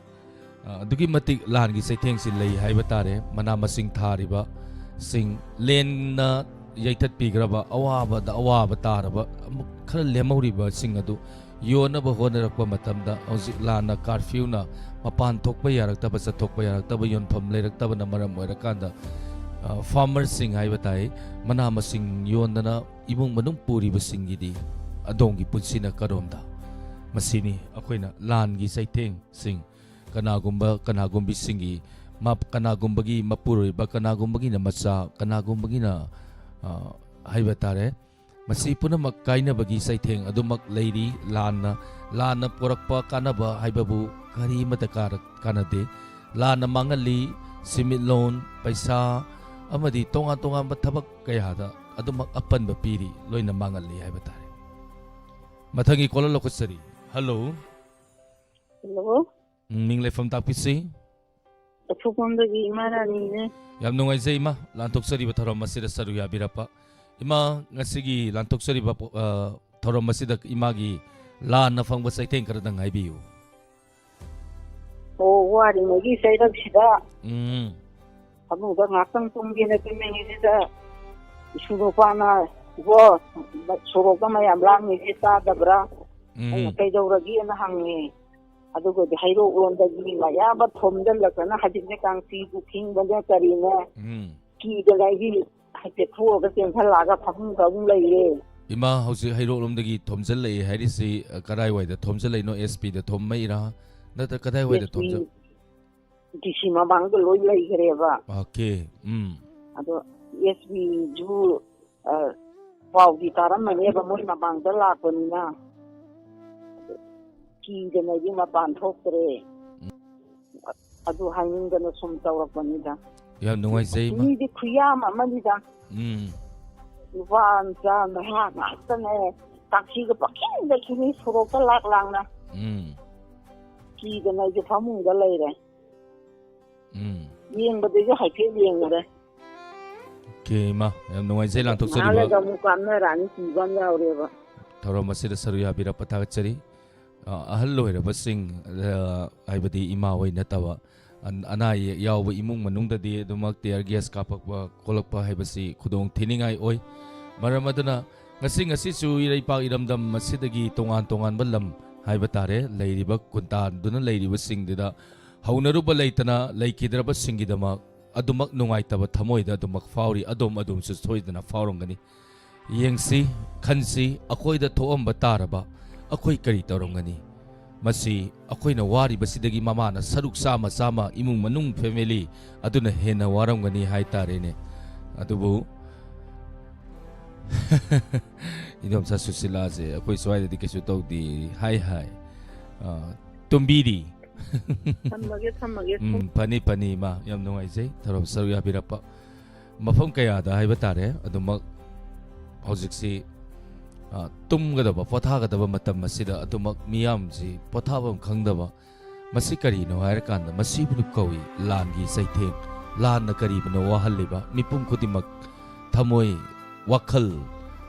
ꯑ, ꯑꯗꯨꯛꯀꯤ ꯃꯇꯤꯛ ꯂꯥꯟꯒꯤ ꯆꯩꯊꯦꯡꯁꯤ ꯂꯩ ꯍꯥꯏꯕ ꯇꯥꯔꯦ꯫ ꯃꯅꯥ ꯃꯁꯤꯡ ꯊꯥꯔꯤꯕꯁꯤꯡ, ꯂꯦꯟꯅ ꯌꯩꯊꯠꯄꯤꯈ꯭ꯔꯕ, ꯑꯋꯥꯕꯗ ꯑꯋꯥꯕ ꯇꯥꯔꯕ ꯑꯃꯨꯛ ꯈꯔ ꯂꯦꯝꯍꯧꯔꯤꯕꯁꯤꯡ ꯑꯗꯨ ꯌꯣꯟꯅꯕ ꯍꯣꯠꯅꯔꯛꯄ ꯃꯇꯝꯗ, ꯍꯧꯖꯤꯛ ꯂꯥꯟꯅ ꯀꯥꯔꯐ꯭ꯌꯨꯅ ꯃꯄꯥꯟ ꯊꯣꯛꯄ ꯌꯥꯔꯛꯇꯕ, ꯆꯠꯊꯣꯛꯄ ꯌꯥꯔꯛꯇꯕ, ꯌꯣꯟꯐꯝ ꯂꯩꯔꯛꯇꯕꯅ ꯃꯔꯝ ꯑꯣꯏꯔꯀꯥꯟꯗ, ꯑ, ꯐꯥꯔꯃꯔꯁꯤꯡ ꯍꯥꯏꯕ ꯇꯥꯏ, ꯃꯅꯥ ꯃꯁꯤꯡ ꯌꯣꯟꯗꯅ ꯏꯃꯨꯡ ꯃꯅꯨꯡ ꯄꯨꯔꯤꯕꯁꯤꯡꯒꯤꯗꯤ ꯑꯗꯣꯝꯒꯤ ꯄꯨꯟꯁꯤꯅ ꯀꯔꯣꯝꯗ? ꯃꯁꯤꯅꯤ ꯑꯩꯈꯣꯏꯅ ꯂꯥꯟꯒꯤ ꯆꯩꯊꯦꯡꯁꯤꯡ, ꯀꯅꯥꯒꯨꯝꯕ, ꯀꯅꯥꯒꯨꯝꯕꯤꯁꯤꯡꯒꯤ ꯃꯞ-, ꯀꯅꯥꯒꯨꯝꯕꯒꯤ ꯃꯄꯨꯔꯣꯏꯕ, ꯀꯅꯥꯒꯨꯝꯕꯒꯤꯅ ꯃꯆꯥ, ꯀꯅꯥꯒꯨꯝꯕꯒꯤꯅ, ꯑ, ꯍꯥꯏꯕ ꯇꯥꯔꯦ, ꯃꯁꯤ ꯄꯨꯝꯅꯃꯛ ꯀꯥꯏꯅꯕꯒꯤ ꯆꯩꯊꯦꯡ ꯑꯗꯨꯃꯛ ꯂꯩꯔꯤ꯫ ꯂꯥꯟꯅ, ꯂꯥꯟꯅ ꯄꯨꯔꯛꯄ ꯀꯥꯟꯅꯕ ꯍꯥꯏꯕꯕꯨ ꯀꯔꯤꯃꯠꯇ ꯀꯥꯔ-, ꯀꯥꯟꯅꯗꯦ꯫ ꯂꯥꯟꯅ ꯃꯥꯡꯍꯜꯂꯤ, ꯁꯤꯃꯤꯠꯂꯣꯟ, ꯄꯩꯁꯥ ꯑꯃꯗꯤ ꯇꯣꯉꯥꯟ ꯇꯣꯉꯥꯟꯕ ꯊꯕꯛ ꯀꯌꯥꯗ ꯑꯗꯨꯃꯛ ꯑꯄꯟꯕ ꯄꯤꯔꯤ, ꯂꯣꯏꯅ ꯃꯥꯡꯍꯜꯂꯤ ꯍꯥꯏꯕ ꯇꯥꯔꯦ꯫ ꯃꯊꯪꯒꯤ ꯀꯣꯂꯔ ꯂꯧꯈꯠꯆꯔꯤ꯫ ꯍꯜꯂꯣ꯫ ꯍꯜꯂꯣ꯫ ꯎꯝ, ꯃꯤꯡ ꯂꯩꯐꯝ ꯇꯥꯛꯄꯤꯁꯤ꯫ ꯀꯐꯨꯀꯣꯝꯗꯒꯤ ꯏꯃꯥ ꯔꯥꯅꯤꯅꯦ꯫ ꯌꯥꯝ ꯅꯨꯡꯉꯥꯏꯖꯩ ꯏꯃꯥ, ꯂꯥꯟꯊꯣꯛꯆꯔꯤꯕ ꯊꯧꯔꯝ ꯑꯁꯤꯗ ꯁꯔꯨꯛ ꯌꯥꯕꯤꯔꯛꯄ꯫ ꯏꯃꯥ, ꯉꯁꯤꯒꯤ ꯂꯥꯟꯊꯣꯛꯆꯔꯤꯕ ꯄꯣ-, ꯑ, ꯊꯧꯔꯝ ꯑꯁꯤꯗ ꯏꯃꯥꯒꯤ ꯂꯥꯟꯅ ꯐꯪꯕ ꯆꯩꯊꯦꯡ ꯈꯔꯗꯪ ꯍꯥꯏꯕꯤꯌꯨ꯫ ꯑꯣ, ꯋꯥꯔꯤꯉꯩꯒꯤ ꯆꯩꯔꯛꯁꯤꯗ ꯎꯝ꯫ ꯐꯃꯨꯡꯗ ꯉꯥꯛꯇꯪ ꯇꯨꯝꯒꯦꯅ ꯇꯨꯝꯃꯤꯉꯩꯁꯤꯗ ꯏꯁꯨ ꯅꯨꯄꯥꯅ, "ꯏꯕꯣ, ꯁꯣꯔꯣꯛꯇ ꯃꯌꯥꯝ ꯂꯥꯡꯉꯤꯁꯦ ꯇꯥꯗꯕ꯭ꯔꯥ?" ꯎꯝ꯫ ꯑꯩꯅ, "ꯀꯩꯗꯧꯔꯒꯦꯅ?" ꯍꯪꯉꯦ꯫ ꯑꯗꯨꯒꯗꯤ ꯍꯩꯔꯣꯛ ꯂꯣꯝꯗꯒꯤ ꯃꯌꯥꯝ ꯑꯃ ꯊꯣꯝꯖꯤꯜꯂꯛꯇꯅ, ꯍꯧꯖꯤꯛꯅꯦ ꯀꯥꯡꯆꯤꯕꯨ ꯈꯤꯡꯕꯅꯦ ꯀꯔꯤꯅꯦ, ꯎꯝ꯫ ꯀꯤꯗꯅ ꯑꯩꯗꯤ ꯍꯥꯏꯐꯦꯠ ꯊꯣꯛꯑꯒ ꯆꯦꯟꯁꯤꯜꯂꯛꯑꯒ ꯐꯃꯨꯡꯗ ꯑꯃꯨꯛ ꯂꯩꯔꯦ꯫ ꯏꯃꯥ, ꯍꯧꯖꯤꯛ ꯍꯩꯔꯣꯛꯂꯣꯝꯗꯒꯤ ꯊꯣꯝꯖꯤꯜꯂꯛꯑꯦ ꯍꯥꯏꯔꯤꯁꯤ, ꯑ, ꯀꯗꯥꯏꯋꯥꯏꯗ ꯊꯣꯝꯖꯤꯜꯂꯛꯏꯅꯣ? ꯑꯦꯁ ꯄꯤꯗ ꯊꯣꯝꯃꯛꯏꯔꯥ? ꯅꯠꯇ꯭ꯔ ꯀꯗꯥꯏꯋꯥꯏꯗ ꯑꯦꯁ ꯄꯤ ꯊꯣꯝꯖꯤꯜ- ꯗꯤ ꯁꯤ ꯃꯃꯥꯡꯗ ꯂꯣꯏ ꯂꯩꯈ꯭ꯔꯦꯕ꯫ ꯑꯣꯀꯦ, ꯎꯝ꯫ ꯑꯗꯣ ꯑꯦꯁ ꯄꯤꯁꯨ, ꯑ, ꯄꯥꯎꯗꯤ ꯇꯥꯔꯝꯃꯅꯦꯕ, ꯃꯣꯏ ꯃꯃꯥꯡꯗ ꯂꯥꯛꯄꯅꯤꯅ꯫ ꯑꯗꯣ ꯀꯤꯗꯅ ꯑꯩꯗꯤ ꯃꯄꯥꯟ ꯊꯣꯛꯇ꯭ꯔꯦ꯫ ꯎꯝ꯫ ꯑꯗꯨ ꯍꯥꯏꯅꯤꯡꯗꯅ ꯁꯨꯝ ꯇꯧꯔꯛꯄꯅꯤꯗ꯫ ꯌꯥꯝ ꯅꯨꯡꯉꯥꯏꯖꯩ, ꯏꯃꯥ꯫ ꯃꯤꯗꯤ ꯈꯨꯌꯥꯝ ꯑꯃꯅꯤꯗ꯫ ꯎꯝ꯫ ꯅꯨꯄꯥ ꯃꯆꯥ ꯅꯍꯥ ꯉꯥꯛꯇꯅꯦ꯫ ꯇꯥꯛꯁꯤꯒ ꯄꯪꯈꯤꯡꯗ ꯈꯤꯡꯉꯤ ꯁꯣꯔꯣꯛꯇ ꯂꯥꯛ ꯂꯥꯡꯅ꯫ ꯎꯝ꯫ ꯀꯤꯗꯅ ꯑꯩꯁꯦ ꯐꯃꯨꯡꯗ ꯂꯩꯔꯦ꯫ ꯎꯝ꯫ ꯌꯦꯡꯕꯗꯁꯨ ꯍꯥꯏꯐꯦꯠ ꯌꯦꯡꯉꯨꯔꯦ꯫ ꯑꯣꯀꯦ, ꯏꯃꯥ, ꯌꯥꯝ ꯅꯨꯡꯉꯥꯏꯖꯩ ꯉꯥꯏꯍꯥꯛ ꯂꯥꯟꯊꯣꯛꯆꯔꯤꯕ ꯂꯩꯔꯒ ꯑꯃꯨꯛ ꯀꯥꯞꯅꯔꯛꯑꯅꯤ, ꯀꯤꯕ ꯑꯃ ꯌꯥꯎꯔꯦꯕ꯫ ꯊꯧꯔꯝ ꯑꯁꯤꯗ ꯁꯔꯨꯛ ꯌꯥꯕꯤꯔꯛꯄ ꯊꯥꯒꯠꯆꯔꯤ꯫ ꯑ, ꯑꯍꯜ ꯑꯣꯏꯔꯕꯁꯤꯡ, ꯑ, ꯍꯥꯏꯕꯗꯤ ꯏꯃꯥ ꯍꯣꯏ ꯅꯠꯇꯕ, ꯑꯟ-, ꯑꯅꯥ ꯑꯌꯦꯛ ꯌꯥꯎꯕ ꯏꯃꯨꯡ ꯃꯅꯨꯡꯗꯗꯤ ꯑꯗꯨꯃꯛ tear gas ꯀꯥꯞꯄꯛꯄ ꯈꯣꯠꯂꯛꯄ ꯍꯥꯏꯕꯁꯤ ꯈꯨꯗꯣꯡ ꯊꯤꯅꯤꯡꯉꯥꯏ ꯑꯣꯏ꯫ ꯃꯔꯝ ꯑꯗꯨꯅ ꯉꯁꯤ, ꯉꯁꯤꯁꯨ ꯏꯔꯩꯄꯥꯛ ꯏꯔꯝꯗꯝ ꯑꯁꯤꯗꯒꯤ ꯇꯣꯉꯥꯟ ꯇꯣꯉꯥꯟꯕ ꯂꯝ ꯍꯥꯏꯕ ꯇꯥꯔꯦ, ꯂꯩꯔꯤꯕ ꯈꯨꯟꯗꯥꯗꯨꯅ ꯂꯩꯔꯤꯕꯁꯤꯡꯗꯨꯗ ꯍꯧꯅꯔꯨꯕ ꯂꯩꯇꯅ ꯂꯩꯈꯤꯗ꯭ꯔꯕꯁꯤꯡꯒꯤꯗꯃꯛ ꯑꯗꯨꯃꯛ ꯅꯨꯡꯉꯥꯏꯇꯕ ꯊꯃꯣꯏꯗ ꯑꯗꯨꯃꯛ ꯐꯥꯎꯔꯤ꯫ ꯑꯗꯣꯝ ꯑꯗꯣꯝꯁꯨ ꯁꯣꯏꯗꯅ ꯐꯥꯎꯔꯝꯒꯅꯤ꯫ ꯌꯦꯡꯁꯤ, ꯈꯟꯁꯤ, ꯑꯩꯈꯣꯏꯗ ꯊꯣꯛꯑꯝꯕ ꯇꯥꯔꯕ ꯑꯩꯈꯣꯏ ꯀꯔꯤ ꯇꯧꯔꯝꯒꯅꯤ? ꯃꯁꯤ ꯑꯩꯈꯣꯏꯅ ꯋꯥꯔꯤꯕꯁꯤꯗꯒꯤ ꯃꯃꯥꯅ ꯁꯔꯨꯛ ꯆꯥꯝꯃ, ꯆꯥꯝꯃ, ꯏꯃꯨꯡ ꯃꯅꯨꯡ family ꯑꯗꯨꯅ ꯍꯦꯟꯅ ꯋꯥꯔꯝꯒꯅꯤ ꯍꯥꯏ ꯇꯥꯔꯦꯅꯦ꯫ ꯑꯗꯨꯕꯨ ꯏꯗꯣꯝꯆꯥ ꯁꯨꯁꯤꯂꯥꯁꯦ ꯑꯩꯈꯣꯏ ꯁ꯭ꯋꯥꯏꯗꯗꯤ ꯀꯩꯁꯨ ꯇꯧꯗꯦ ꯍꯥꯏ ꯍꯥꯏ꯫ ꯑ, ꯇꯨꯝꯕꯤꯔꯤ꯫ ꯊꯝꯃꯒꯦ, ꯊꯝꯃꯒꯦ꯫ ꯎꯝ, ꯐꯅꯤ, ꯐꯅꯤ, ꯏꯃꯥ꯫ ꯌꯥꯝ ꯅꯨꯡꯉꯥꯏꯖꯩ ꯊꯧꯔꯝ ꯁꯔꯨꯛ ꯌꯥꯕꯤꯔꯛꯄ꯫ ꯃꯐꯝ ꯀꯌꯥꯗ ꯍꯥꯏꯕ ꯇꯥꯔꯦ, ꯑꯗꯨꯃꯛ ꯍꯧꯖꯤꯛꯁꯤ, ꯑ, ꯇꯨꯝꯒꯗꯕ, ꯄꯣꯊꯥꯒꯗꯕ ꯃꯇꯝ ꯑꯁꯤꯗ ꯑꯗꯨꯃꯛ ꯃꯤꯌꯥꯝꯁꯤ ꯄꯣꯊꯥꯐꯝ ꯈꯪꯗꯕ꯫ ꯃꯁꯤ ꯀꯔꯤꯅꯣ ꯍꯥꯏꯔꯀꯥꯟꯗ, ꯃꯁꯤꯕꯨ ꯀꯧꯏ ꯂꯥꯟꯒꯤ ꯆꯩꯊꯦꯡ꯫ ꯂꯥꯟꯅ ꯀꯔꯤꯕꯨꯅꯣ ꯋꯥꯍꯜꯂꯤꯕ? ꯃꯤꯄꯨꯝ ꯈꯨꯗꯤꯡꯃꯛ ꯊꯃꯣꯏ ꯋꯥꯈꯜ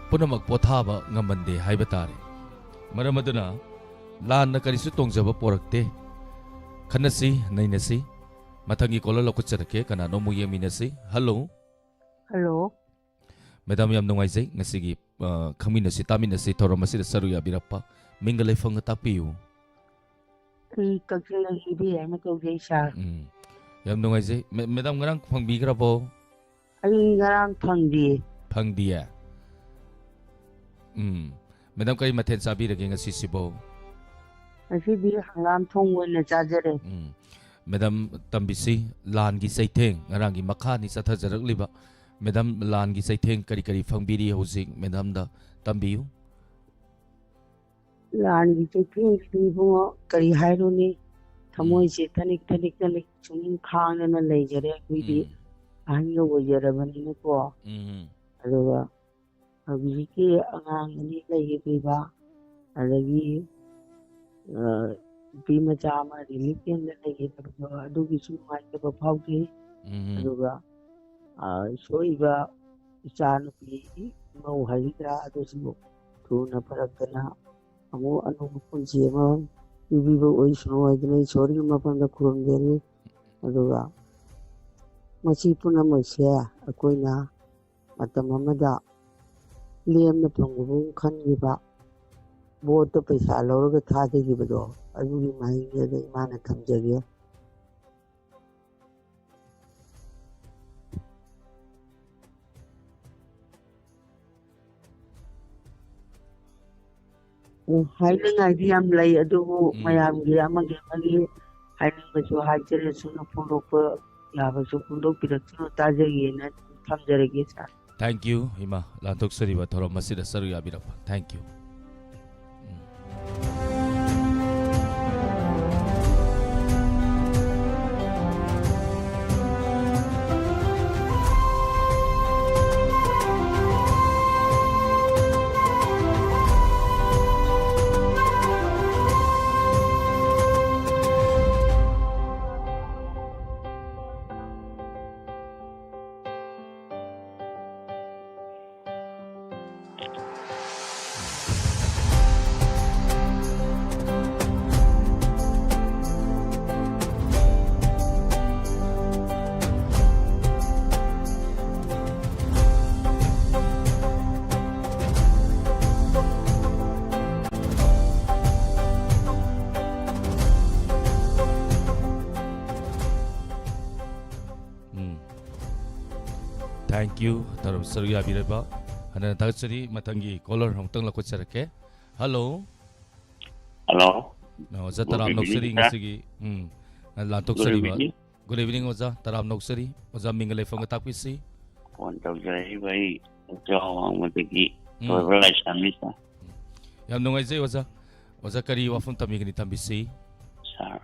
ꯄꯨꯝꯅꯃꯛ ꯄꯣꯊꯥꯕ ꯉꯝꯍꯟꯗꯦ ꯍꯥꯏꯕ ꯇꯥꯔꯦ꯫ ꯃꯔꯝ ꯑꯗꯨꯅ ꯂꯥꯟꯅ ꯀꯔꯤꯁꯨ ꯇꯣꯡꯖꯕ ꯄꯣꯔꯛꯇꯦ꯫ ꯈꯟꯅꯁꯤ, ꯅꯩꯅꯁꯤ꯫ ꯃꯊꯪꯒꯤ ꯀꯣꯂꯔ ꯂꯧꯈꯠꯆꯔꯛꯀꯦ, ꯀꯅꯥꯅꯣ ꯑꯃꯨꯛ ꯌꯦꯡꯃꯤꯟꯅꯁꯤ꯫ ꯍꯜꯂꯣ꯫ ꯍꯜꯂꯣ꯫ ꯃꯦꯗꯥꯝ, ꯌꯥꯝ ꯅꯨꯡꯉꯥꯏꯖꯩ ꯉꯁꯤꯒꯤ, ꯑ, ꯈꯪꯃꯤꯟꯅꯁꯤ ꯇꯥꯃꯤꯟꯅꯁꯤ ꯊꯧꯔꯝ ꯑꯁꯤꯗ ꯁꯔꯨꯛ ꯌꯥꯕꯤꯔꯛꯄ꯫ ꯃꯤꯡꯒ ꯂꯩꯐꯝꯒ ꯇꯥꯛꯄꯤꯌꯨ꯫ ꯑꯩ ꯀꯛꯆꯤꯡꯗꯒꯤ ꯏꯕꯦ ꯍꯥꯏꯅ ꯀꯧꯖꯩ, ꯁꯥꯔ꯫ ꯎꯝ꯫ ꯌꯥꯝ ꯅꯨꯡꯉꯥꯏꯖꯩ꯫ ꯃꯦ-, ꯃꯦꯗꯥꯝ, ꯉꯔꯥꯡ ꯐꯪꯕꯤꯈ꯭ꯔꯕꯣ? ꯑꯩ ꯉꯔꯥꯡ ꯐꯪꯗꯤꯌꯦ꯫ ꯐꯪꯗꯤꯌꯦ? ꯎꯝ꯫ ꯃꯦꯗꯥꯝ, ꯀꯔꯤ ꯃꯊꯦꯜ ꯆꯥꯕꯤꯔꯒꯦ ꯉꯁꯤꯁꯤꯕꯣ? ꯉꯁꯤꯗꯤ ꯍꯪꯒꯥꯝ ꯊꯣꯡꯕ ꯑꯣꯏꯅ ꯆꯥꯖꯔꯦ꯫ ꯎꯝ꯫ ꯃꯦꯗꯥꯝ, ꯇꯝꯕꯤꯁꯤ, ꯂꯥꯟꯒꯤ ꯆꯩꯊꯦꯡ, ꯉꯔꯥꯡꯒꯤ ꯃꯈꯥꯅꯤ ꯆꯠꯊꯖꯔꯛꯂꯤꯕ꯫ ꯃꯦꯗꯥꯝ, ꯂꯥꯟꯒꯤ ꯆꯩꯊꯦꯡ ꯀꯔꯤ ꯀꯔꯤ ꯐꯪꯕꯤꯔꯤ ꯍꯧꯖꯤꯛ? ꯃꯦꯗꯥꯝꯗ ꯇꯝꯕꯤꯌꯨ꯫ ꯂꯥꯟꯒꯤ ꯆꯩꯊꯦꯡꯁꯤꯗꯤ ꯏꯕꯨꯡꯉꯣ ꯀꯔꯤ ꯍꯥꯏꯔꯨꯅꯤ? ꯎꯝ꯫ ꯊꯃꯣꯏꯁꯦ ꯊꯅꯤꯛ ꯊꯅꯤꯛ ꯊꯅꯤꯛ ꯁꯨꯝ ꯈꯥꯡꯗꯅ ꯂꯩꯖꯔꯦ ꯑꯩꯈꯣꯏꯗꯤ꯫ ꯎꯝ꯫ ꯑꯍꯟꯒ ꯑꯣꯏꯖꯔꯕꯅꯤꯅꯀꯣ꯫ ꯎꯝ꯫ ꯑꯗꯨꯒ ꯍꯧꯖꯤꯛꯀꯤ ꯑꯉꯥꯡ ꯑꯅꯤ ꯂꯩꯈꯤꯗ꯭ꯔꯤꯕ, ꯑꯗꯒꯤ, ꯑ, ꯅꯨꯄꯤ ꯃꯆꯥ ꯑꯃ ꯔꯤꯂꯤꯐ ꯀꯦꯝꯗ ꯂꯩꯈꯤꯗꯕꯗꯣ, ꯑꯗꯨꯒꯤꯁꯨ ꯅꯨꯡꯉꯥꯏꯇꯕ ꯐꯥꯎꯖꯩ꯫ ꯎꯝ꯫ ꯑꯗꯨꯒ, ꯑ, ꯁꯣꯛꯏꯕ ꯏꯆꯥ ꯅꯨꯄꯤ, ꯃꯧ ꯍꯥꯏꯒꯗ꯭ꯔꯥ, ꯑꯗꯨꯁꯨ ꯊꯨꯅ ꯐꯔꯛꯇꯅ ꯑꯃꯨꯛ ꯑꯅꯧꯕ ꯄꯨꯟꯁꯤ ꯑꯃ ꯄꯤꯕꯤꯕ ꯑꯣꯏꯁꯅꯨ ꯍꯥꯏꯗꯅ ꯏꯁꯣꯔꯒꯤ ꯃꯐꯝꯗ ꯈꯨꯔꯨꯝꯖꯔꯤ꯫ ꯑꯗꯨꯒ ꯃꯁꯤ ꯄꯨꯝꯅꯃꯛꯁꯦ ꯑꯩꯈꯣꯏꯅ ꯃꯇꯝ ꯑꯃꯗ ꯂꯦꯝꯅ ꯐꯪꯕꯒꯨꯝ ꯈꯟꯈꯤꯕ, ꯚꯣꯠꯇ ꯄꯩꯁꯥ ꯂꯧꯔꯒ ꯊꯥꯗꯈꯤꯕꯗꯣ, ꯑꯗꯨꯒꯤ ꯃꯍꯩꯅꯦꯅ ꯏꯃꯥꯅ ꯊꯝꯖꯒꯦ꯫ ꯑꯣ, ꯍꯥꯏꯅꯤꯡꯉꯥꯏꯗꯤ ꯌꯥꯝ ꯂꯩ, ꯑꯗꯨꯕꯨ ꯎꯝ꯫ ꯃꯌꯥꯝꯒꯤ ꯑꯃꯒꯤ ꯑꯃꯒꯤ ꯍꯥꯏꯅꯤꯡꯕꯁꯨ ꯍꯥꯏꯖꯔꯁꯨ, ꯐꯣꯡꯗꯣꯛꯄ ꯌꯥꯕꯁꯨ ꯐꯣꯡꯗꯣꯛꯄꯤꯔꯛꯁꯅꯨ, ꯇꯥꯖꯒꯦꯅ ꯑꯗꯨꯝ ꯊꯝꯖꯔꯒꯦ, ꯁꯥꯔ꯫ Thank you, ꯏꯃꯥ, ꯂꯥꯟꯊꯣꯛꯆꯔꯤꯕ ꯊꯧꯔꯝ ꯑꯁꯤꯗ ꯁꯔꯨꯛ ꯌꯥꯕꯤꯔꯛꯄ꯫ Thank you꯫ ꯎꯝ꯫ ꯀ꯭ꯌꯨ ꯇꯧꯔꯕ ꯁꯔꯨꯛ ꯌꯥꯕꯤꯔꯕ ꯍꯟꯅ ꯊꯥꯒꯠꯆꯔꯤ꯫ ꯃꯊꯪꯒꯤ ꯀꯣꯂꯔ ꯑꯃꯨꯛꯇꯪ ꯂꯧꯈꯠꯆꯔꯛꯀꯦ꯫ ꯍꯜꯂꯣ꯫ ꯍꯜꯂꯣ꯫ ꯑꯣꯖꯥ, Good ꯇꯔꯥꯝꯅ evening, ꯑꯣꯛꯆꯔꯤ꯫ sir. ꯉꯁꯤꯒꯤ ꯎꯝ Good ꯂꯥꯟꯊꯣꯛꯆꯔꯤꯕ꯫ evening. Good evening ꯑꯣꯖꯥ, ꯇꯔꯥꯝꯅ ꯑꯣꯛꯆꯔꯤ꯫ ꯑꯣꯖꯥ, ꯃꯤꯡꯒ ꯂꯩꯐꯝꯒ ꯇꯥꯛꯄꯤꯁꯤ꯫ ꯐꯣꯟ ꯇꯧꯖꯔꯛꯏꯕ ꯑꯩ ꯎꯆꯥꯎ ꯋꯥꯡꯃꯗꯒꯤ ꯎꯝ꯫ ꯊꯣꯏꯕ ꯂꯥꯏꯁ꯭ꯔꯝꯅꯤ, sir. ꯌꯥꯝ ꯅꯨꯡꯉꯥꯏꯖꯩ ꯑꯣꯖꯥ꯫ ꯑꯣꯖꯥ, ꯀꯔꯤ ꯋꯥꯐꯝ ꯊꯝꯕꯤꯒꯅꯤ, ꯊꯝꯕꯤꯁꯤ꯫ Sir,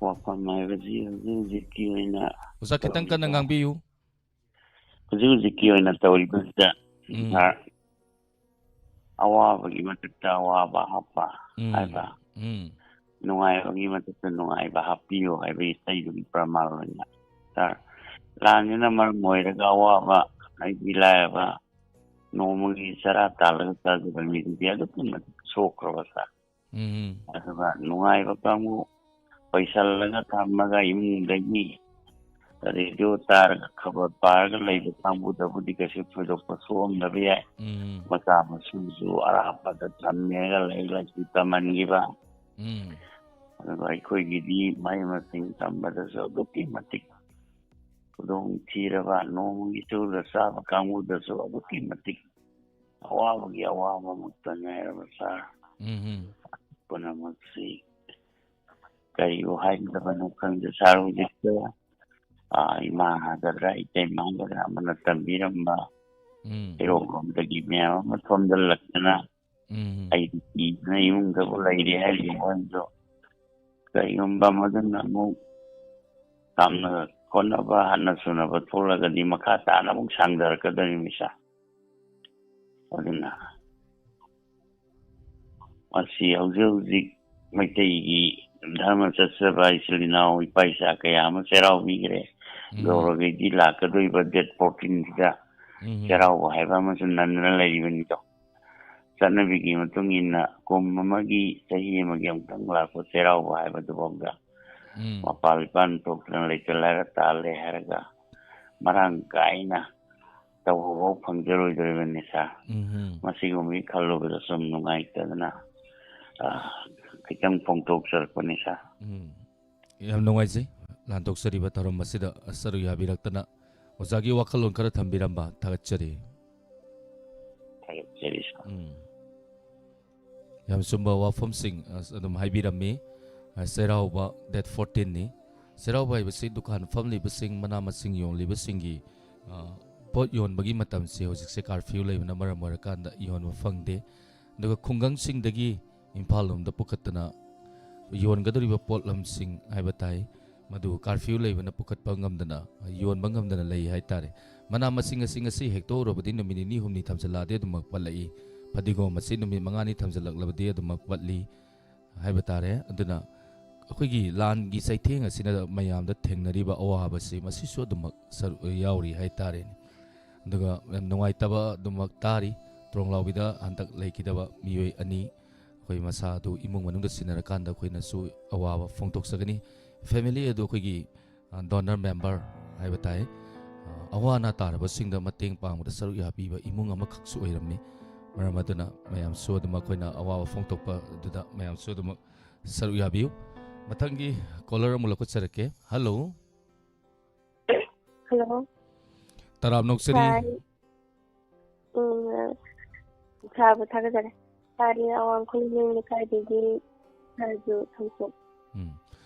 ꯋꯥꯐꯝ ꯍꯥꯏꯕꯁꯤ ꯍꯧꯖꯤꯛ ꯍꯧꯖꯤꯛꯀꯤ ꯑꯣꯏꯅ ꯑꯣꯖꯥ, ꯈꯤꯇꯪ ꯀꯟꯅ ꯇꯧꯔꯤꯕ ꯉꯥꯡꯕꯤꯌꯨ꯫ ꯍꯧꯖꯤꯛ ꯍꯧꯖꯤꯛꯀꯤ ꯑꯣꯏꯅ ꯇꯧꯔꯤꯕꯁꯤꯗ, ꯎꯝ꯫ Sir, ꯑꯋꯥꯕꯒꯤ ꯃꯊꯛꯇ ꯑꯋꯥꯕ ꯍꯥꯞꯄ ꯎꯝ꯫ ꯍꯥꯏꯕ, ꯎꯝ꯫ ꯅꯨꯡꯉꯥꯏꯕꯒꯤ ꯃꯊꯛꯇ ꯅꯨꯡꯉꯥꯏꯕ ꯍꯥꯞꯄꯤꯌꯨ ꯍꯥꯏꯕꯒꯤ ꯏꯁꯩꯗꯨꯒꯤ ꯄ꯭ꯔꯃꯥꯟ ꯑꯣꯏꯅ, Sir, ꯂꯥꯟꯁꯤꯅ ꯃꯔꯝ ꯑꯣꯏꯔꯒ ꯑꯋꯥꯕ ꯍꯥꯏꯗꯤ ꯂꯥꯏꯔꯕ ꯅꯣꯡꯃꯒꯤ ꯆꯔꯥ ꯇꯥꯜꯂꯒ ꯆꯥꯖꯕ ꯃꯤꯗꯨꯗꯤ ꯑꯗꯨꯛꯀꯤ ꯃꯇꯤꯛ ꯁꯣꯛꯈ꯭ꯔꯕ, Sir. ꯎꯝ꯫ ꯑꯗꯨꯒ ꯅꯨꯡꯉꯥꯏꯕ ꯀꯥꯡꯕꯨ ꯄꯩꯁꯜꯂꯒ ꯊꯝꯃꯒ ꯏꯃꯨꯡꯗꯒꯤ ꯔꯦꯗꯤꯑꯣ ꯇꯥꯔꯒ ꯈꯕꯔ ꯄꯥꯔꯒ ꯂꯩꯕ ꯀꯥꯡꯕꯨꯗꯕꯨꯗꯤ ꯀꯩꯁꯨ ꯊꯣꯏꯗꯣꯛꯄ ꯁꯣꯛꯑꯝꯗꯕ ꯌꯥꯏ꯫ ꯎꯝ꯫ ꯃꯆꯥ ꯃꯁꯨꯁꯨ ꯑꯔꯥꯞꯄꯗ ꯊꯝꯃꯦꯒ ꯂꯥꯏꯔꯤꯛ ꯂꯥꯏꯁꯨ ꯇꯝꯍꯟꯈꯤꯕ꯫ ꯎꯝ꯫ ꯑꯗꯨꯒ ꯑꯩꯈꯣꯏꯒꯤꯗꯤ ꯃꯍꯩ ꯃꯁꯤꯡ ꯇꯝꯕꯗꯁꯨ ꯑꯗꯨꯛꯀꯤ ꯃꯇꯤꯛ ꯈꯨꯗꯣꯡ ꯊꯤꯔꯕ, ꯅꯣꯡꯃꯒꯤ ꯁꯨꯔ ꯆꯥꯕ ꯀꯥꯡꯕꯨꯗꯁꯨ ꯑꯗꯨꯛꯀꯤ ꯃꯇꯤꯛ ꯑꯋꯥꯕꯒꯤ ꯑꯋꯥꯕ ꯑꯃꯠꯇ ꯉꯥꯏꯔꯕ, Sir. ꯎꯝ꯫ ꯄꯨꯝꯅꯃꯛꯁꯤ ꯀꯔꯤꯕꯨ ꯍꯥꯏꯒꯗꯕꯅꯣ ꯈꯪꯗꯦ, Sir. ꯍꯧꯖꯤꯛꯇ, ꯑꯥ, ꯏꯃꯥ ꯍꯥꯏꯒꯗ꯭ꯔꯥ, ꯏꯇꯩꯃ ꯍꯥꯏꯒꯗ꯭ꯔꯥ, ꯑꯃꯅ ꯇꯝꯕꯤꯔꯝꯕ ꯎꯝ꯫ ꯏꯔꯣꯛꯂꯣꯝꯗꯒꯤ ꯃꯌꯥꯝ ꯑꯃ ꯊꯣꯝꯖꯤꯜꯂꯛꯇꯅ ꯎꯝ꯫ ꯑꯩꯗꯤ ꯀꯤꯗꯅ ꯏꯃꯨꯡꯗꯕꯨ ꯂꯩꯔꯤ ꯍꯥꯏꯔꯤꯕ ꯃꯣꯏꯁꯨ꯫ ꯀꯔꯤꯒꯨꯝꯕ ꯃꯗꯨꯅ ꯑꯃꯨꯛ ꯌꯥꯝꯅ ꯍꯣꯠꯅꯕ ꯍꯟꯅ ꯁꯨꯅꯕ ꯊꯣꯛꯂꯒꯗꯤ ꯃꯈꯥ ꯇꯥꯅ ꯑꯃꯨꯛ ꯁꯥꯡꯊꯔꯛꯀꯗꯣꯔꯤꯕꯅꯤ, Sir. ꯑꯗꯨꯅ ꯃꯁꯤ ꯍꯧꯖꯤꯛ ꯍꯧꯖꯤꯛ ꯃꯩꯇꯩꯒꯤ ꯙꯔꯃ ꯆꯠꯆꯕ ꯏꯆꯤꯜ ꯏꯅꯥꯎ ꯏꯄꯥ ꯏꯆꯥ ꯀꯌꯥ ꯑꯃ ꯆꯩꯔꯥꯎꯕꯤꯈ꯭ꯔꯦ꯫ ꯎꯝ꯫ ꯒꯧꯔꯒꯤꯗꯤ ꯂꯥꯛꯀꯗꯣꯏꯕ date fourteen ꯁꯤꯗ ꯎꯝ꯫ ꯆꯩꯔꯥꯎꯕ ꯍꯥꯏꯕ ꯑꯃꯁꯨ ꯅꯟꯗꯨꯅ ꯂꯩꯔꯤꯕꯅꯤꯗꯣ꯫ ꯆꯠꯅꯕꯤꯒꯤ ꯃꯇꯨꯡ ꯏꯟꯅ ꯀꯨꯝ ꯑꯃꯒꯤ, ꯆꯍꯤ ꯑꯃꯒꯤ ꯑꯃꯨꯛꯇꯪ ꯂꯥꯛꯄ ꯆꯩꯔꯥꯎꯕ ꯍꯥꯏꯕꯗꯨꯐꯥꯎꯗ ꯎꯝ꯫ ꯃꯄꯥꯜ ꯏꯄꯥꯜ ꯊꯣꯛꯇꯅ ꯂꯩꯇ ꯂꯥꯏꯔ ꯇꯥꯜꯂꯦ ꯍꯥꯏꯔꯒ ꯃꯔꯥꯡ ꯀꯥꯏꯅ ꯇꯧꯕꯐꯥꯎ ꯐꯪꯖꯔꯣꯏꯗꯧꯔꯤꯕꯅꯤ, Sir. ꯎꯝ꯫ ꯃꯁꯤꯒꯨꯝꯕꯒꯤ ꯈꯜꯂꯨꯕꯗ ꯁꯨꯝ ꯅꯨꯡꯉꯥꯏꯇꯗꯅ, ꯑ, ꯈꯤꯇꯪ ꯐꯣꯡꯗꯣꯛꯆꯔꯛꯄꯅꯤ, Sir. ꯎꯝ꯫ ꯌꯥꯝ ꯅꯨꯡꯉꯥꯏꯖꯩ ꯂꯥꯟꯊꯣꯛꯆꯔꯤꯕ ꯊꯧꯔꯝ ꯑꯁꯤꯗ ꯁꯔꯨꯛ ꯌꯥꯕꯤꯔꯛꯇꯅ꯫ ꯑꯣꯖꯥꯒꯤ ꯋꯥꯈꯜꯂꯣꯟ ꯈꯔ ꯊꯝꯕꯤꯔꯝꯕ ꯊꯥꯒꯠꯆꯔꯤ꯫ ꯊꯥꯒꯠꯆꯔꯤ, ꯁꯥꯔ꯫ ꯎꯝ꯫ ꯌꯥꯝ ꯆꯨꯝꯕ ꯋꯥꯐꯝꯁꯤꯡ ꯑ, ꯑꯗꯨꯝ ꯍꯥꯏꯕꯤꯔꯝꯃꯤ꯫ ꯑ, ꯆꯩꯔꯥꯎꯕ ꯗꯦꯠ ꯐꯣꯔꯇꯤꯟꯅꯤ꯫ ꯆꯩꯔꯥꯎꯕ ꯍꯥꯏꯕꯁꯤ ꯗꯨꯀꯥꯟ ꯐꯝꯂꯤꯕꯁꯤꯡ, ꯃꯅꯥ ꯃꯁꯤꯡ ꯌꯣꯜꯂꯤꯕꯁꯤꯡꯒꯤ, ꯑ, ꯄꯣꯠ ꯌꯣꯟꯕꯒꯤ ꯃꯇꯝꯁꯤ ꯍꯧꯖꯤꯛꯁꯦ ꯀꯥꯔꯐ꯭ꯌꯨ ꯂꯩꯕꯅ ꯃꯔꯝ ꯑꯣꯏꯔꯀꯥꯟꯗ ꯌꯣꯟꯕ ꯐꯪꯗꯦ꯫ ꯑꯗꯨꯒ ꯈꯨꯡꯒꯪꯁꯤꯡꯗꯒꯤ ꯏꯝꯐꯥꯜ ꯂꯣꯝꯗ ꯄꯨꯈꯠꯇꯅ ꯌꯣꯟꯒꯗꯧꯔꯤꯕ ꯄꯣꯠꯂꯝꯁꯤꯡ ꯍꯥꯏꯕ ꯇꯥꯏ, ꯃꯗꯨ ꯀꯥꯔꯐ꯭ꯌꯨ ꯂꯩꯕꯅ ꯄꯨꯈꯠꯄ ꯉꯝꯗꯅ, ꯌꯣꯟꯕ ꯉꯝꯗꯅ ꯂꯩ ꯍꯥꯏꯇꯥꯔꯦ꯫ ꯃꯅꯥ ꯃꯁꯤꯡ ꯑꯁꯤ ꯉꯁꯤ ꯍꯦꯛꯇꯣꯛꯎꯔꯕꯗꯤ ꯅꯨꯃꯤꯠ ꯅꯤꯅꯤ ꯍꯨꯝꯅꯤ ꯊꯝꯖꯤꯜꯂꯛꯑꯗꯤ ꯑꯗꯨꯃꯛ ꯄꯠꯂꯛꯏ꯫ ꯐꯗꯤꯒꯣꯝ ꯑꯁꯤ ꯅꯨꯃꯤꯠ ꯃꯉꯥꯅꯤ ꯊꯝꯖꯤꯜꯂꯛꯂꯕꯗꯤ ꯑꯗꯨꯃꯛ ꯄꯠꯂꯤ ꯍꯥꯏꯕ ꯇꯥꯔꯦ꯫ ꯑꯗꯨꯅ ꯑꯩꯈꯣꯏꯒꯤ ꯂꯥꯟꯒꯤ ꯆꯩꯊꯦꯡ ꯑꯁꯤꯅ ꯃꯌꯥꯝꯗ ꯊꯦꯡꯅꯔꯤꯕ ꯑꯋꯥꯕꯁꯤ ꯃꯁꯤꯁꯨ ꯑꯗꯨꯃꯛ ꯁꯔꯨꯛ ꯌꯥꯎꯔꯤ ꯍꯥꯏꯇꯥꯔꯦꯅꯦ꯫ ꯑꯗꯨꯒ ꯌꯥꯝ ꯅꯨꯡꯉꯥꯏꯇꯕ ꯑꯗꯨꯃꯛ ꯇꯥꯔꯤ꯫ ꯇ꯭ꯔꯣꯡꯂꯥꯎꯕꯤꯗ ꯍꯟꯗꯛ ꯂꯩꯈꯤꯗꯕ ꯃꯤꯑꯣꯏ ꯑꯅꯤ, ꯑꯩꯈꯣꯏ ꯃꯁꯥ ꯑꯗꯨ ꯏꯃꯨꯡ ꯃꯅꯨꯡꯗ ꯁꯤꯟꯅꯔꯀꯥꯟꯗ ꯑꯩꯈꯣꯏꯅꯁꯨ ꯑꯋꯥꯕ ꯐꯣꯡꯗꯣꯛꯆꯒꯅꯤ꯫ ꯐꯦꯃꯤꯂꯤ ꯑꯗꯨ ꯑꯩꯈꯣꯏꯒꯤ, ꯑ, ꯗꯣꯅꯔ ꯃꯦꯝꯕꯔ ꯍꯥꯏꯕ ꯇꯥꯏ, ꯑ, ꯑꯋꯥ ꯑꯅꯥ ꯇꯥꯔꯕꯁꯤꯡꯗ ꯃꯇꯦꯡ ꯄꯥꯡꯕꯗ ꯁꯔꯨꯛ ꯌꯥꯕꯤꯕ ꯏꯃꯨꯡ ꯑꯃꯈꯛꯁꯨ ꯑꯣꯏꯔꯝꯃꯤ꯫ ꯃꯔꯝ ꯑꯗꯨꯅ ꯃꯌꯥꯝꯁꯨ ꯑꯗꯨꯝ ꯑꯩꯈꯣꯏꯅ ꯑꯋꯥꯕ ꯐꯣꯡꯗꯣꯛꯄ ꯑꯗꯨꯗ ꯃꯌꯥꯝꯁꯨ ꯑꯗꯨꯃꯛ ꯁꯔꯨꯛ ꯌꯥꯕꯤꯌꯨ꯫ ꯃꯊꯪꯒꯤ ꯀꯣꯂꯔ ꯑꯃꯨꯛ ꯂꯧꯈꯠꯆꯔꯛꯀꯦ꯫ ꯍꯜꯂꯣ꯫ ꯍꯜꯂꯣ꯫ ꯇꯔꯥꯝꯅ ꯑꯣꯛꯆꯔꯤ꯫ ꯁꯥꯔ, ꯎꯝ, ꯁꯥꯔꯕꯨ ꯊꯥꯒꯠꯆꯔꯤ꯫ ꯁꯥꯔꯒꯤ ꯑꯋꯥꯡ ꯈꯨꯂꯩꯃꯌꯨꯝ ꯂꯩꯀꯥꯏꯗꯒꯤ ꯁꯥꯔꯖꯨ ꯊꯣꯡꯆꯣꯝ꯫ ꯎꯝ꯫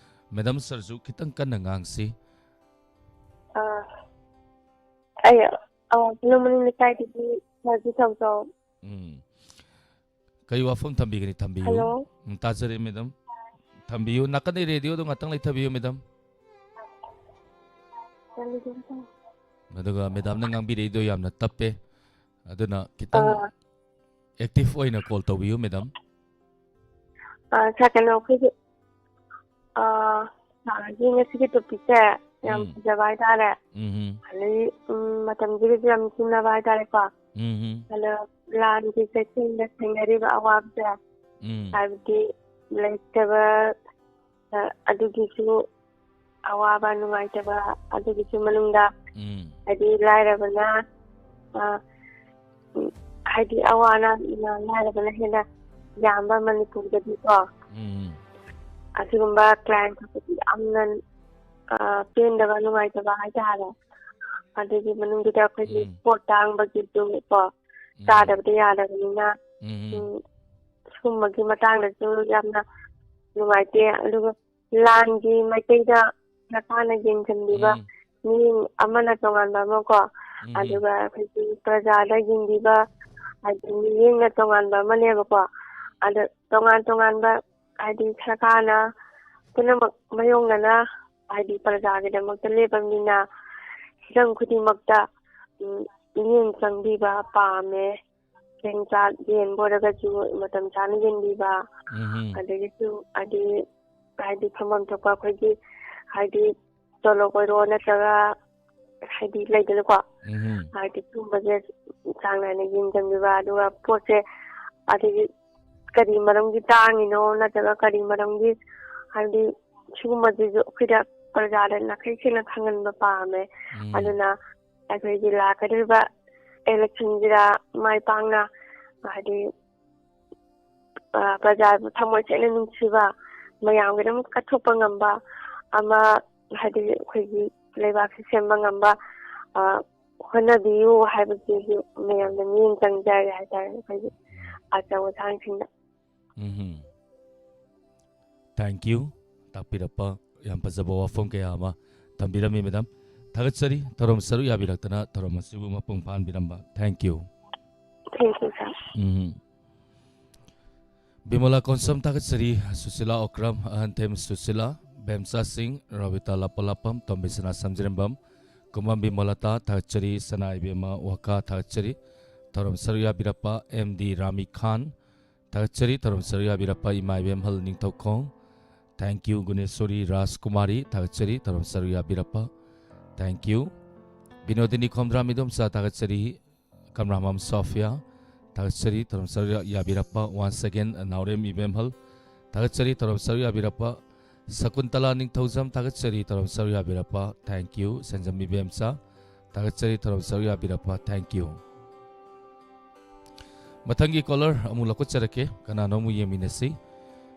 ꯃꯦꯗꯥꯝ, ꯁꯥꯔꯖꯨ ꯈꯤꯇꯪ ꯀꯟꯅ ꯉꯥꯡꯁꯤ꯫ ꯑꯥ, ꯑꯩ ꯑꯋꯥꯡ ꯈꯨꯂꯩꯃꯌꯨꯝ ꯂꯩꯀꯥꯏꯗꯒꯤ ꯁꯥꯔꯖꯨ ꯊꯣꯡꯆꯣꯝ꯫ ꯎꯝ꯫ ꯀꯔꯤ ꯋꯥꯐꯝ ꯊꯝꯕꯤꯒꯅꯤ? ꯊꯝꯕꯤꯌꯨ꯫ ꯍꯜꯂꯣ꯫ ꯎꯝ, ꯇꯥꯖꯔꯦ, ꯃꯦꯗꯥꯝ꯫ ꯊꯝꯕꯤꯌꯨ꯫ ꯅꯥꯀꯟꯗꯩ ꯔꯦꯗꯤꯑꯣꯗꯣ ꯉꯥꯛꯇꯪ ꯂꯩꯊꯕꯤꯌꯨ, ꯃꯦꯗꯥꯝ꯫ ꯑꯗꯨꯒ ꯃꯦꯗꯥꯝꯅ ꯉꯥꯡꯕꯤꯔꯛꯏꯗꯣ ꯌꯥꯝꯅ ꯇꯞꯄꯦ, ꯑꯗꯨꯅ ꯈꯤꯇꯪ ꯑꯥ꯫ ꯑꯦꯛꯇꯤꯚ ꯑꯣꯏꯅ ꯀꯣꯜ ꯇꯧꯕꯤꯌꯨ, ꯃꯦꯗꯥꯝ꯫ ꯑꯥ, ꯁꯥꯔ, ꯀꯩꯅꯣ, ꯑꯩꯈꯣꯏꯒꯤ, ꯑꯥ, ꯁꯥꯔꯒꯤ ꯉꯁꯤꯒꯤ ꯇꯣꯄꯤꯛꯁꯦ ꯌꯥꯝ ꯎꯝ꯫ ꯐꯖꯕ ꯍꯥꯏꯇꯥꯔꯦ꯫ ꯎꯝ꯫ ꯑꯗꯩ, ꯎꯝ, ꯃꯇꯝꯁꯤꯒꯁꯨ ꯌꯥꯝ ꯆꯨꯅꯕ ꯍꯥꯏꯇꯥꯔꯦꯀꯣ꯫ ꯎꯝ꯫ ꯑꯗꯣ ꯂꯥꯟꯒꯤ ꯆꯩꯊꯦꯡꯗ ꯊꯦꯡꯅꯔꯤꯕ ꯑꯋꯥꯕꯁꯦ, ꯎꯝ꯫ ꯍꯥꯏꯕꯗꯤ ꯂꯩꯇꯕ, ꯑ, ꯑꯗꯨꯒꯤꯁꯨ ꯑꯋꯥꯕ ꯅꯨꯡꯉꯥꯏꯇꯕ, ꯑꯗꯨꯒꯤꯁꯨ ꯃꯅꯨꯡꯗ ꯎꯝ꯫ ꯍꯥꯏꯗꯤ ꯂꯥꯏꯔꯕꯅ, ꯑ, ꯎꯝ, ꯍꯥꯏꯗꯤ ꯑꯋꯥ ꯑꯅꯥ ꯂꯥꯏꯔꯕꯅ ꯍꯦꯟꯅ ꯌꯥꯝꯕ ꯃꯅꯤꯄꯨꯔꯗꯗꯤꯀꯣ꯫ ꯎꯝ꯫ ꯑꯁꯤꯒꯨꯝꯕ ꯀ꯭ꯂꯥꯏꯟ ꯊꯣꯛꯄꯁꯤ ꯌꯥꯝꯅ, ꯑ, ꯄꯦꯟꯗꯕ, ꯅꯨꯡꯉꯥꯏꯇꯕ ꯍꯥꯏꯇꯥꯔꯦ꯫ ꯑꯗꯨꯒꯤ ꯃꯅꯨꯡꯗꯨꯗ ꯑꯩꯈꯣꯏꯒꯤ ꯎꯝ꯫ ꯄꯣꯠ ꯇꯥꯡꯕꯒꯤꯁꯨ ꯀꯣ, ꯎꯝ꯫ ꯆꯥꯗꯕꯗꯤ ꯌꯥꯗꯕꯅꯤꯅ, ꯎꯝ꯫ ꯎꯝ, ꯁꯨꯝꯕꯒꯤ ꯃꯇꯥꯡꯗꯁꯨ ꯌꯥꯝꯅ ꯅꯨꯡꯉꯥꯏꯇꯦ꯫ ꯑꯗꯨꯒ ꯂꯥꯟꯒꯤ ꯃꯥꯏꯀꯩꯗ ꯁꯔꯀꯥꯔꯅ ꯌꯦꯡꯁꯤꯟꯕꯤꯕ ꯎꯝ꯫ ꯃꯤꯠꯌꯦꯡ ꯑꯃꯅ ꯇꯣꯉꯥꯟꯕ ꯑꯃ ꯀꯣ, ꯎꯝ꯫ ꯑꯗꯨꯒ ꯑꯩꯈꯣꯏꯒꯤ ꯄ꯭ꯔꯖꯥꯗ ꯌꯦꯡꯕꯤꯕ, ꯍꯥꯏꯗꯤ ꯃꯤꯠꯌꯦꯡꯅ ꯇꯣꯉꯥꯟꯕ ꯑꯃꯅꯦꯕꯀꯣ꯫ ꯑꯗ ꯇꯣꯉꯥꯟ ꯇꯣꯉꯥꯟꯕ, ꯍꯥꯏꯗꯤ ꯁꯔꯀꯥꯔꯅ ꯄꯨꯝꯅꯃꯛ ꯃꯥꯌꯣꯛꯅꯅ, ꯍꯥꯏꯗꯤ ꯄ꯭ꯔꯖꯥꯒꯤꯗꯃꯛꯇ ꯂꯦꯞꯄꯕꯅꯤꯅ ꯍꯤꯔꯝ ꯈꯨꯗꯤꯡꯃꯛꯇ, ꯎꯝ, ꯃꯤꯠꯌꯦꯡ ꯆꯪꯕꯤꯕ ꯄꯥꯝꯃꯦ꯫ ꯆꯦꯡ ꯆꯥꯛ ꯌꯦꯟꯕ ꯑꯣꯏꯔꯒꯁꯨ ꯃꯇꯝ ꯆꯥꯅ ꯌꯦꯟꯕꯤꯕ, ꯎꯝ꯫ ꯑꯗꯒꯤꯁꯨ ꯍꯥꯏꯗꯤ, ꯍꯥꯏꯗꯤ ꯐꯪꯐꯝ ꯊꯣꯛꯄ ꯑꯩꯈꯣꯏꯒꯤ, ꯍꯥꯏꯗꯤ ꯇꯣꯂꯣꯞ ꯑꯣꯏꯔꯣ ꯅꯠꯇ꯭ꯔꯒ ꯍꯥꯏꯗꯤ ꯂꯩꯗꯅꯀꯣ, ꯎꯝ꯫ ꯍꯥꯏꯗꯤ ꯁꯤꯒꯨꯝꯕꯁꯦ ꯆꯥꯡ ꯅꯥꯏꯅ ꯌꯦꯡꯁꯤꯟꯕꯤꯕ, ꯑꯗꯨꯒ ꯄꯣꯠꯁꯦ ꯑꯗꯒꯤ ꯀꯔꯤ ꯃꯔꯝꯒꯤ ꯇꯥꯡꯉꯤꯅꯣ ꯅꯠꯇ꯭ꯔꯒ ꯀꯔꯤ ꯃꯔꯝꯒꯤ, ꯍꯥꯏꯗꯤ ꯁꯤꯒꯨꯝꯕꯁꯤꯁꯨ ꯑꯩꯈꯣꯏꯗ ꯄ꯭ꯔꯖꯥꯗ ꯅꯥꯈꯩ ꯁꯦꯡꯅ ꯈꯪꯍꯟꯕ ꯄꯥꯝꯃꯦ꯫ ꯎꯝ꯫ ꯑꯗꯨꯅ ꯑꯩꯈꯣꯏꯒꯤ ꯂꯥꯛꯀꯗꯧꯔꯤꯕ election ꯁꯤꯗ ꯃꯥꯏ ꯄꯥꯛꯅ, ꯍꯥꯏꯗꯤ, ꯑ, ꯄ꯭ꯔꯖꯥꯕꯨ ꯊꯃꯣꯏ ꯁꯦꯡꯅ ꯅꯨꯡꯁꯤꯕ, ꯃꯌꯥꯝꯒꯤꯗꯃꯛ ꯀꯠꯊꯣꯛꯄ ꯉꯝꯕ ꯑꯃ, ꯍꯥꯏꯗꯤ ꯑꯩꯈꯣꯏꯒꯤ ꯂꯩꯕꯥꯛꯁꯤ ꯁꯦꯝꯕ ꯉꯝꯕ, ꯑ, ꯍꯣꯠꯅꯕꯤꯌꯨ ꯍꯥꯏꯕꯁꯤꯁꯨ ꯃꯌꯥꯝꯅ ꯃꯤꯠꯌꯦꯡ ꯆꯪꯖꯔꯦ ꯍꯥꯏꯇꯥꯔꯦ꯫ ꯑꯩꯈꯣꯏꯒꯤ ꯑꯆꯧ ꯑꯁꯥꯡꯁꯤꯡꯗ꯫ ꯎꯝ꯫ Thank you꯫ ꯇꯥꯛꯄꯤꯔꯛꯄ ꯌꯥꯝ ꯐꯖꯕ ꯋꯥꯐꯝ ꯀꯌꯥ ꯑꯃ ꯊꯝꯕꯤꯔꯝꯃꯤ, madam꯫ ꯊꯥꯒꯠꯆꯔꯤ꯫ ꯊꯧꯔꯝ ꯁꯔꯨꯛ ꯌꯥꯕꯤꯔꯛꯇꯅ ꯊꯧꯔꯝ ꯑꯁꯤꯕꯨ ꯃꯄꯨꯡ ꯐꯥꯍꯟꯕꯤꯔꯝꯕ꯫ Thank you꯫ Thank you, sir꯫ ꯎꯝ꯫ ꯕꯤꯃꯣꯂꯥ ꯀꯣꯟꯁꯝ ꯊꯥꯒꯠꯆꯔꯤ꯫ ꯁꯨꯁꯤꯂꯥ ꯑꯣꯀ꯭ꯔꯝ, ꯑꯍꯟꯊꯦꯝ ꯁꯨꯁꯤꯂꯥ, ꯕꯦꯝꯆꯥ ꯁꯤꯡ, ꯔꯣꯕꯤꯇꯥ ꯂꯥꯄꯂꯥꯄꯝ, ꯇꯣꯝꯕꯤꯁꯅꯥ ꯁꯝꯖꯤꯔꯦꯝꯕꯝ, ꯀꯨꯃꯝ ꯕꯤꯃꯣꯂꯇꯥ ꯊꯥꯒꯠꯆꯔꯤ꯫ ꯁꯅꯥ ꯏꯕꯦꯝꯃ ꯋꯥꯀꯥ ꯊꯥꯒꯠꯆꯔꯤ꯫ ꯊꯧꯔꯝ ꯁꯔꯨꯛ ꯌꯥꯕꯤꯔꯛꯄ ꯑꯦꯝ ꯗꯤ ꯔꯥꯃꯤ ꯈꯥꯟ ꯊꯥꯒꯠꯆꯔꯤ꯫ ꯊꯧꯔꯝ ꯁꯔꯨꯛ ꯌꯥꯕꯤꯔꯛꯄ ꯏꯃꯥ ꯏꯕꯦꯝꯍꯜ ꯅꯤꯡꯊꯧꯈꯣꯡ, thank you꯫ ꯒꯨꯅꯦꯁꯣꯔꯤ ꯔꯥꯖꯀꯨꯃꯥꯔꯤ ꯊꯥꯒꯠꯆꯔꯤ꯫ ꯊꯧꯔꯝ ꯁꯔꯨꯛ ꯌꯥꯕꯤꯔꯛꯄ, thank you꯫ ꯕꯤꯅꯣꯗꯤꯅꯤ ꯈꯣꯝꯗ꯭ꯔꯥꯝ ꯏꯗꯣꯝꯆꯥ ꯊꯥꯒꯠꯆꯔꯤ꯫ ꯀꯝꯔꯥꯃꯝ ꯁꯣꯐꯤꯌꯥ ꯊꯥꯒꯠꯆꯔꯤ꯫ ꯊꯧꯔꯝ ꯁꯔꯨꯛ ꯌꯥꯕꯤꯔꯛꯄ once again ꯅꯥꯎꯔꯦꯝ ꯏꯕꯦꯝꯍꯜ ꯊꯥꯒꯠꯆꯔꯤ꯫ ꯊꯧꯔꯝ ꯁꯔꯨꯛ ꯌꯥꯕꯤꯔꯛꯄ ꯁꯀꯨꯟꯇꯂꯥ ꯅꯤꯡꯊꯧꯖꯝ ꯊꯥꯒꯠꯆꯔꯤ꯫ ꯊꯧꯔꯝ ꯁꯔꯨꯛ ꯌꯥꯕꯤꯔꯛꯄ, thank you꯫ ꯁꯦꯟꯖꯝ ꯏꯕꯦꯝꯆꯥ ꯊꯥꯒꯠꯆꯔꯤ꯫ ꯊꯧꯔꯝ ꯁꯔꯨꯛ ꯌꯥꯕꯤꯔꯛꯄ, thank you꯫ ꯃꯊꯪꯒꯤ caller ꯑꯃꯨꯛ ꯂꯧꯈꯠꯆꯔꯛꯀꯦ꯫ ꯀꯅꯥꯅꯣ ꯑꯃꯨꯛ ꯌꯦꯡꯃꯤꯟꯅꯁꯤ꯫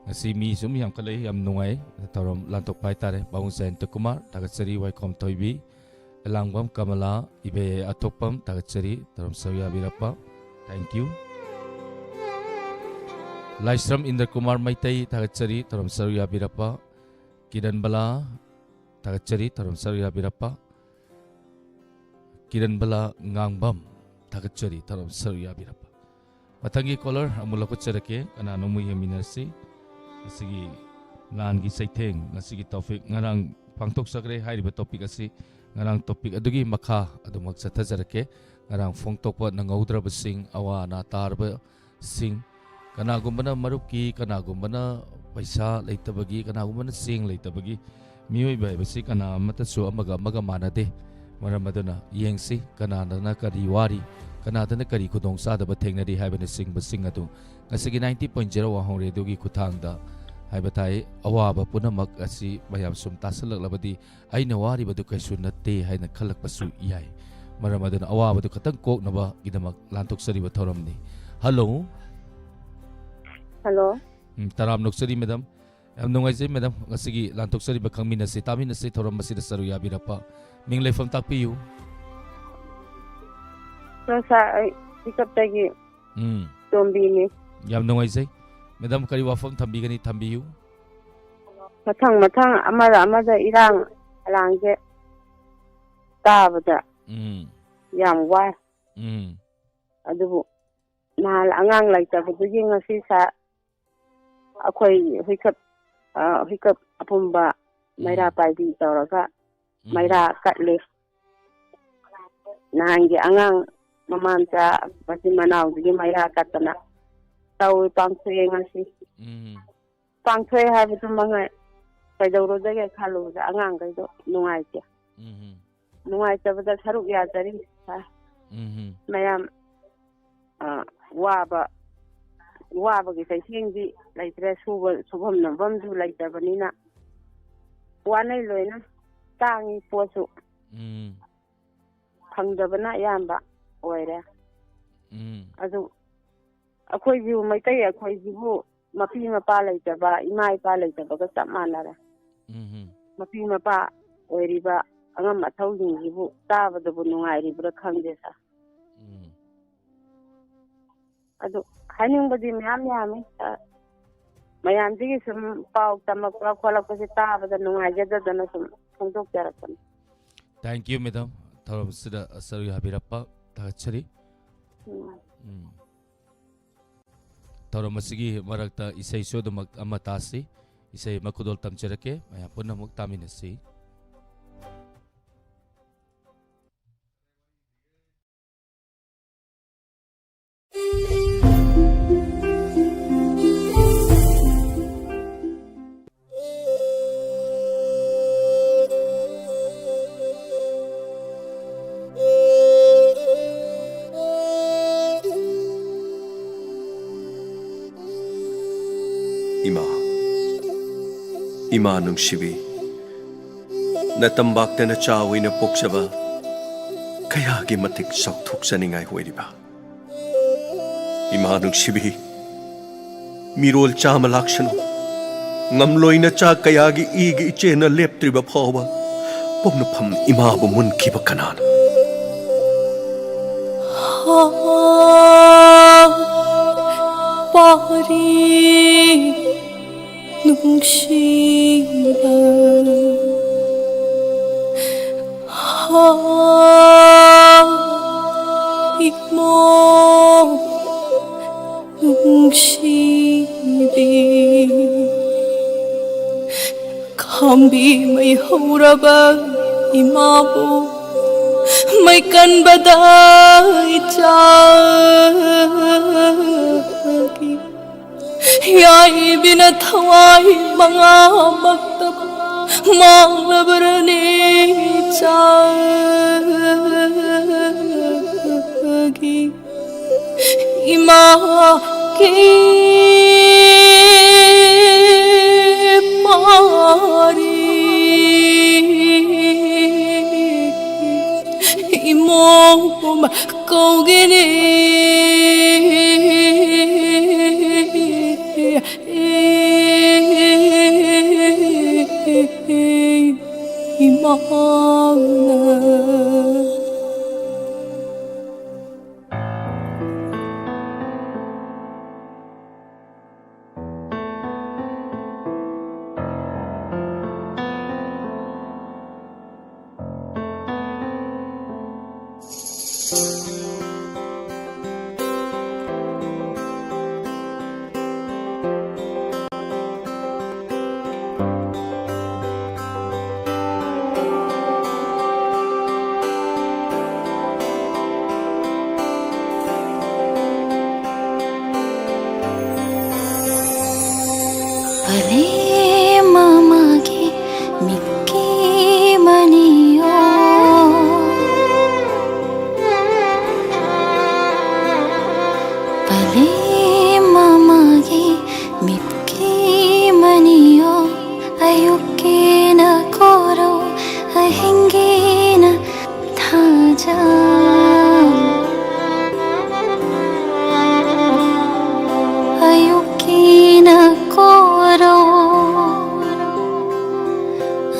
ꯉꯁꯤ ꯃꯤ ꯁꯨꯝ ꯌꯥꯝꯈꯠꯂꯛꯏ, ꯌꯥꯝ ꯅꯨꯡꯉꯥꯏ꯫ ꯊꯧꯔꯝ ꯂꯥꯟꯊꯣꯛꯄ ꯍꯥꯏꯇꯥꯔꯦ꯫ ꯄꯥꯕꯨꯡ ꯖꯌꯟꯇ ꯀꯨꯃꯥꯔ ꯊꯥꯒꯠꯆꯔꯤ꯫ ꯋꯥꯏꯈꯣꯝ ꯊꯣꯏꯕꯤ ꯑꯦꯂꯥꯡꯕꯝ ꯀꯃꯂꯥ, ꯏꯕꯦ ꯑꯊꯣꯛꯄꯝ, ꯊꯥꯒꯠꯆꯔꯤ, ꯊꯧꯔꯝ ꯁꯔꯨꯛ ꯌꯥꯕꯤꯔꯛꯄ꯫ Thank you. ꯂꯥꯏꯁ꯭ꯔꯝ ꯏꯟꯗ꯭ꯔ ꯀꯨꯃꯥꯔ ꯃꯩꯇꯩ, ꯊꯥꯒꯠꯆꯔꯤ, ꯊꯧꯔꯝ ꯁꯔꯨꯛ ꯌꯥꯕꯤꯔꯛꯄ꯫ ꯀꯤꯔꯟꯕꯂꯥ, ꯊꯥꯒꯠꯆꯔꯤ, ꯊꯧꯔꯝ ꯁꯔꯨꯛ ꯌꯥꯕꯤꯔꯛꯄ꯫ ꯀꯤꯔꯟꯕꯂꯥ ꯉꯥꯡꯕꯝ, ꯊꯥꯒꯠꯆꯔꯤ, ꯊꯧꯔꯝ ꯁꯔꯨꯛ ꯌꯥꯕꯤꯔꯛꯄ꯫ ꯃꯊꯪꯒꯤ caller ꯑꯃꯨꯛ ꯂꯧꯈꯠꯆꯔꯛꯀꯦ, ꯀꯅꯥꯅꯣ ꯑꯃꯨꯛ ꯌꯦꯡꯃꯤꯟꯅꯔꯁꯤ꯫ ꯉꯁꯤꯒꯤ ꯂꯥꯟꯒꯤ ꯆꯩꯊꯦꯡ, ꯉꯁꯤꯒꯤ topic, ꯉꯔꯥꯡ ꯄꯥꯡꯊꯣꯛꯆꯈ꯭ꯔꯦ ꯍꯥꯏꯔꯤꯕ topic ꯑꯁꯤ, ꯉꯔꯥꯡ topic ꯑꯗꯨꯒꯤ ꯃꯈꯥ ꯑꯗꯨꯃꯛ ꯆꯠꯊꯖꯔꯛꯀꯦ꯫ ꯉꯔꯥꯡ ꯐꯣꯡꯗꯣꯛꯄ ꯅꯪꯍꯧꯗ꯭ꯔꯕꯁꯤꯡ, ꯑꯋꯥ ꯑꯅꯥ ꯇꯥꯔꯕꯁꯤꯡ, ꯀꯅꯥꯒꯨꯝꯕꯅ ꯃꯔꯨꯞꯀꯤ, ꯀꯅꯥꯒꯨꯝꯕꯅ ꯄꯩꯁꯥ ꯂꯩꯇꯕꯒꯤ, ꯀꯅꯥꯒꯨꯝꯕꯅ ꯆꯦꯡ ꯂꯩꯇꯕꯒꯤ, ꯃꯤꯑꯣꯏꯕ ꯍꯥꯏꯕꯁꯤ ꯀꯅꯥ ꯑꯃꯠꯇꯁꯨ ꯑꯃꯒ ꯑꯃꯒ ꯃꯥꯟꯅꯗꯦ꯫ ꯃꯔꯝ ꯑꯗꯨꯅ ꯌꯦꯡꯁꯤ, ꯀꯅꯥꯗꯅ ꯀꯔꯤ ꯋꯥꯔꯤ, ꯀꯅꯥꯗꯅ ꯀꯔꯤ ꯈꯨꯗꯣꯡꯆꯥꯗꯕ ꯊꯦꯡꯅꯔꯤ ꯍꯥꯏꯕꯅꯆꯤꯡꯕꯁꯤꯡ ꯑꯗꯨ ꯉꯁꯤꯒꯤ ninety point zero ꯋꯥꯍꯣꯡ ꯔꯦꯗꯤꯑꯣꯒꯤ ꯈꯨꯠꯊꯥꯡꯗ ꯍꯥꯏꯕ ꯇꯥꯏ꯫ ꯑꯋꯥꯕ ꯄꯨꯝꯅꯃꯛ ꯑꯁꯤ ꯃꯌꯥꯝ ꯁꯨꯝ ꯇꯥꯁꯜꯂꯛꯂꯕꯗꯤ ꯑꯩꯅ ꯋꯥꯔꯤꯕꯗꯨ ꯀꯩꯁꯨ ꯅꯠꯇꯦ ꯍꯥꯏꯅ ꯈꯜꯂꯛꯄꯁꯨ ꯌꯥꯏ꯫ ꯃꯔꯝ ꯑꯗꯨꯅ ꯑꯋꯥꯕꯗꯨ ꯈꯇꯪ ꯀꯣꯛꯅꯕꯒꯤꯗꯃꯛ ꯂꯥꯟꯊꯣꯛꯆꯔꯤꯕ ꯊꯧꯔꯝꯅꯤ꯫ Hello꯫ Hello꯫ ꯎꯝ, ꯇꯔꯥꯝ ꯅꯣꯛꯆꯔꯤ madam꯫ ꯌꯥꯝ ꯅꯨꯡꯉꯥꯏꯖꯩ madam, ꯉꯁꯤꯒꯤ ꯂꯥꯟꯊꯣꯛꯆꯔꯤꯕ ꯈꯪꯃꯤꯟꯅꯁꯤ, ꯇꯥꯃꯤꯟꯅꯁꯤ ꯊꯧꯔꯝ ꯑꯁꯤꯗ ꯁꯔꯨꯛ ꯌꯥꯕꯤꯔꯛꯄ꯫ ꯃꯤꯡ ꯂꯩꯐꯝ ꯇꯥꯛꯄꯤꯌꯨ꯫ Sir, sir, ꯑꯩ ꯄꯤꯀꯞꯇꯒꯤ ꯎꯝ꯫ ꯇꯣꯝꯕꯤꯅꯤ꯫ ꯌꯥꯝ ꯅꯨꯡꯉꯥꯏꯖꯩ꯫ Madam, ꯀꯔꯤ ꯋꯥꯐꯝ ꯊꯝꯕꯤꯒꯅꯤ? ꯊꯝꯕꯤꯌꯨ꯫ ꯃꯊꯪ ꯃꯊꯪ ꯑꯃꯗ ꯑꯃꯗ ꯏꯔꯥꯡ ꯑꯂꯥꯡꯁꯦ ꯇꯥꯕꯗ ꯎꯝ꯫ ꯌꯥꯝ ꯋꯥꯏ꯫ ꯎꯝ꯫ ꯑꯗꯨꯕꯨ ꯅꯍꯥꯟ ꯑꯉꯥꯡ ꯂꯩꯇꯕꯗꯨꯒꯤ ꯉꯁꯤ ꯁꯥ-, ꯑꯩꯈꯣꯏ ꯍꯨꯏꯀꯞ, ꯑ, ꯍꯨꯏꯀꯞ ꯑꯄꯨꯝꯕ ꯃꯩꯔꯥ ꯎꯝ꯫ ꯄꯥꯏꯕꯤ ꯇꯧꯔꯒ ꯎꯝ꯫ ꯃꯩꯔꯥ ꯀꯠꯂꯤ꯫ ꯅꯍꯥꯟꯒꯤ ꯑꯉꯥꯡ ꯃꯃꯥ ꯃꯆꯥ ꯃꯆꯤꯟ ꯃꯅꯥꯎꯗꯨꯒꯤ ꯃꯩꯔꯥ ꯀꯠꯇꯅ ꯇꯧꯏ, ꯄꯥꯡꯊꯣꯛꯑꯦ ꯉꯁꯤ꯫ ꯎꯝ꯫ ꯄꯥꯡꯊꯣꯛꯑꯦ ꯍꯥꯏꯕꯗꯨ ꯃꯉꯥꯏ ꯀꯩꯗꯧꯔꯨꯗꯒꯦ ꯈꯜꯂꯨꯕꯗ ꯑꯉꯥꯡꯈꯩꯗꯣ ꯅꯨꯡꯉꯥꯏꯇꯦ꯫ ꯎꯝ꯫ ꯅꯨꯡꯉꯥꯏꯇꯕꯗ ꯁꯔꯨꯛ ꯌꯥꯖꯔꯤ꯫ ꯎꯝ꯫ ꯃꯌꯥꯝ, ꯑ, ꯋꯥꯕ, ꯋꯥꯕꯒꯤ ꯆꯩꯊꯦꯡꯗꯤ ꯂꯩꯇ꯭ꯔꯦ, ꯁꯨꯕ, ꯁꯨꯐꯝ ꯅꯣꯝꯐꯝꯁꯨ ꯂꯩꯇꯕꯅꯤꯅ ꯋꯥꯅꯩ ꯂꯣꯏꯅ, ꯇꯥꯡꯉꯤ ꯄꯣꯠꯁꯨ꯫ ꯎꯝ꯫ ꯐꯪꯗꯕꯅ ꯑꯌꯥꯝꯕ ꯑꯣꯏꯔꯦ꯫ ꯎꯝ꯫ ꯑꯗꯨ ꯑꯩꯈꯣꯏꯁꯨ ꯃꯩꯇꯩ ꯑꯩꯈꯣꯏꯁꯤꯕꯨ ꯃꯄꯤ ꯃꯄꯥ ꯂꯩꯇꯕ, ꯏꯃꯥ ꯏꯄꯥ ꯂꯩꯇꯕꯒ ꯆꯞ ꯃꯥꯟꯅꯔꯦ꯫ ꯎꯝ꯫ ꯃꯄꯤ ꯃꯄꯥ ꯑꯣꯏꯔꯤꯕ ꯑꯉꯝ ꯑꯊꯧꯁꯤꯡꯁꯤꯕꯨ ꯇꯥꯕꯗꯕꯨ ꯅꯨꯡꯉꯥꯏꯔꯤꯕ꯭ꯔꯥ ꯈꯪꯗꯦ, ꯁꯥꯔ꯫ ꯎꯝ꯫ ꯑꯗꯨ ꯍꯥꯏꯅꯤꯡꯕꯗꯤ ꯃꯌꯥꯝ ꯌꯥꯝꯃꯤ, ꯁꯥꯔ꯫ ꯃꯌꯥꯝꯁꯤꯒꯤ ꯁꯨꯝ ꯄꯥꯎ ꯇꯝꯃꯛꯄ ꯈꯣꯠꯂꯛꯄꯁꯦ ꯇꯥꯕꯗ ꯅꯨꯡꯉꯥꯏꯖꯗꯗꯅ ꯁꯨꯝ ꯐꯣꯡꯗꯣꯛꯆꯔꯛꯄꯅꯤ꯫ Thank you, madam꯫ ꯊꯧꯔꯝꯁꯤꯗ ꯁꯔꯨꯛ ꯌꯥꯕꯤꯔꯛꯄ ꯊꯥꯒꯠꯆꯔꯤ꯫ ꯎꯝ꯫ ꯎꯝ꯫ ꯊꯧꯔꯝ ꯑꯁꯤꯒꯤ ꯃꯔꯛꯇ ꯏꯁꯩꯁꯨ ꯑꯗꯨꯃꯛ ꯑꯃ ꯇꯥꯁꯤ꯫ ꯏꯁꯩ ꯑꯃ ꯈꯨꯗꯣꯜ ꯇꯝꯖꯔꯛꯀꯦ, ꯃꯌꯥꯝ ꯄꯨꯟꯅ ꯑꯃꯨꯛ ꯇꯥꯃꯤꯟꯅꯁꯤ꯫ ꯏꯃꯥ, ꯏꯃꯥ ꯅꯨꯡꯁꯤꯕꯤ, ꯅꯇꯝꯕꯥꯛꯇ ꯅꯆꯥ ꯑꯣꯏꯅ ꯄꯣꯛꯆꯕ ꯀꯌꯥꯒꯤ ꯃꯇꯤꯛ ꯆꯥꯎꯊꯣꯛꯆꯅꯤꯡꯉꯥꯏ ꯑꯣꯏꯔꯤꯕ꯫ ꯏꯃꯥ ꯅꯨꯡꯁꯤꯕꯤ, ꯃꯤꯔꯣꯜ ꯆꯥꯝꯃ ꯂꯥꯛꯁꯅꯨ, ꯉꯝꯂꯣꯏꯅ ꯆꯥꯛ ꯀꯌꯥꯒꯤ ꯏꯒꯤ ꯏꯆꯦꯜꯅ ꯂꯦꯞꯇ꯭ꯔꯤꯕ ꯐꯥꯎꯕ ꯄꯣꯛꯅꯐꯝ ꯏꯃꯥꯕꯨ ꯃꯨꯟꯈꯤꯕ ꯀꯅꯥꯅꯣ? ꯄꯥꯔꯤ ꯅꯨꯡꯁꯤꯕ꯫ ꯍꯥ, ꯏꯃꯥ ꯅꯨꯡꯁꯤꯕꯤ꯫ ꯈꯥꯝꯕꯤ ꯃꯩ ꯍꯧꯔꯕ ꯏꯃꯥꯕꯨ ꯃꯩ ꯀꯟꯕꯗ ꯏꯆꯥꯒꯤ ꯌꯥꯏꯕꯤꯅ ꯊꯋꯥꯏ ꯃꯉꯥꯃꯛꯇ ꯃꯥꯡꯂꯕꯔꯅꯦ ꯏꯆꯥꯒꯤ ꯏꯃꯥꯒꯤ ꯄꯥꯔꯤ ꯏꯃꯣꯝ ꯀꯧꯒꯅꯤ꯫ ꯏꯃꯥ ꯄꯂꯦꯝ ꯑꯃꯒꯤ ꯃꯤꯠꯀꯤ ꯃꯅꯤꯌꯣ꯫ ꯄꯂꯦꯝ ꯑꯃꯒꯤ ꯃꯤꯠꯀꯤ ꯃꯅꯤꯌꯣ꯫ ꯑꯌꯨꯛꯀꯤꯅ ꯀꯣꯔꯧ, ꯑꯍꯤꯡꯒꯤꯅ ꯊꯥꯖ꯫ ꯑꯌꯨꯛꯀꯤꯅ ꯀꯣꯔꯧ,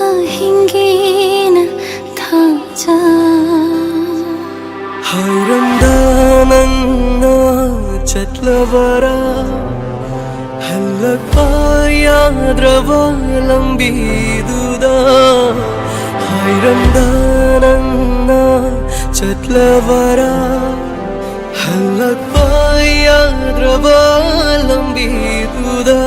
ꯑꯍꯤꯡꯒꯤꯅ ꯊꯥꯖ꯫ ꯍꯥꯏꯔꯝꯗ ꯅꯪꯅ ꯆꯠꯂꯕꯔꯥ? ꯍꯜꯂꯛꯄ ꯌꯥꯗ꯭ꯔꯕ ꯂꯝꯕꯤꯗꯨꯗ ꯍꯥꯏꯔꯝꯗ ꯅꯪꯅ ꯆꯠꯂꯕꯔꯥ? ꯍꯜꯂꯛꯄ ꯌꯥꯗ꯭ꯔꯕ ꯂꯝꯕꯤꯗꯨꯗ꯫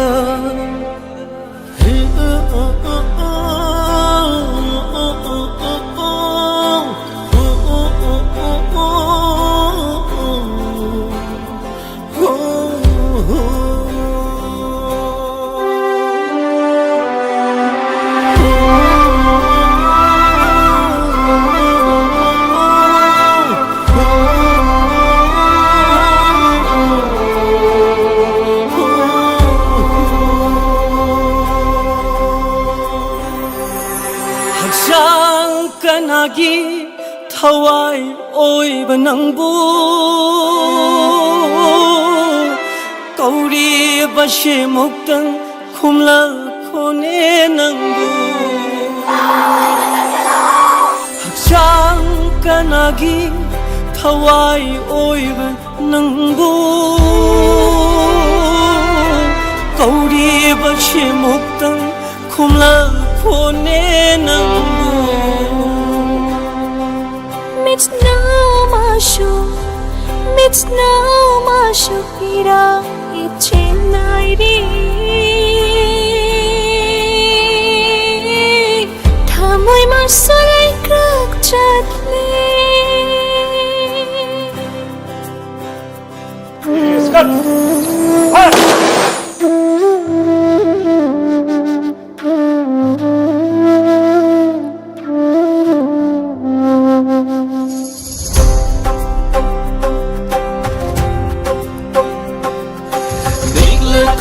ꯍꯛꯆꯥꯡ ꯀꯅꯥꯒꯤ ꯊꯋꯥꯏ ꯑꯣꯏꯕ ꯅꯪꯕꯨ ꯀꯧꯔꯤꯕꯁꯦ ꯑꯃꯨꯛꯇꯪ ꯈꯨꯝꯂꯛꯈꯣꯅꯦ ꯅꯪꯕꯨ꯫ ꯍꯛꯆꯥꯡ ꯀꯅꯥꯒꯤ ꯊꯋꯥꯏ ꯑꯣꯏꯕ ꯅꯪꯕꯨ ꯀꯧꯔꯤꯕꯁꯦ ꯑꯃꯨꯛꯇꯪ ꯈꯨꯝꯂꯛꯈꯣꯅꯦ ꯅꯪꯕꯨ꯫ ꯃꯤꯠꯅ ꯃꯥꯁꯨ, ꯃꯤꯠꯅ ꯃꯥꯁꯨ ꯄꯤꯔꯥ ꯏꯆꯦ ꯅꯥꯏꯔꯤ꯫ ꯊꯃꯣꯏ ꯃꯥꯁꯨ ꯂꯩꯀ꯭ꯔꯛ ꯆꯠꯂꯤ꯫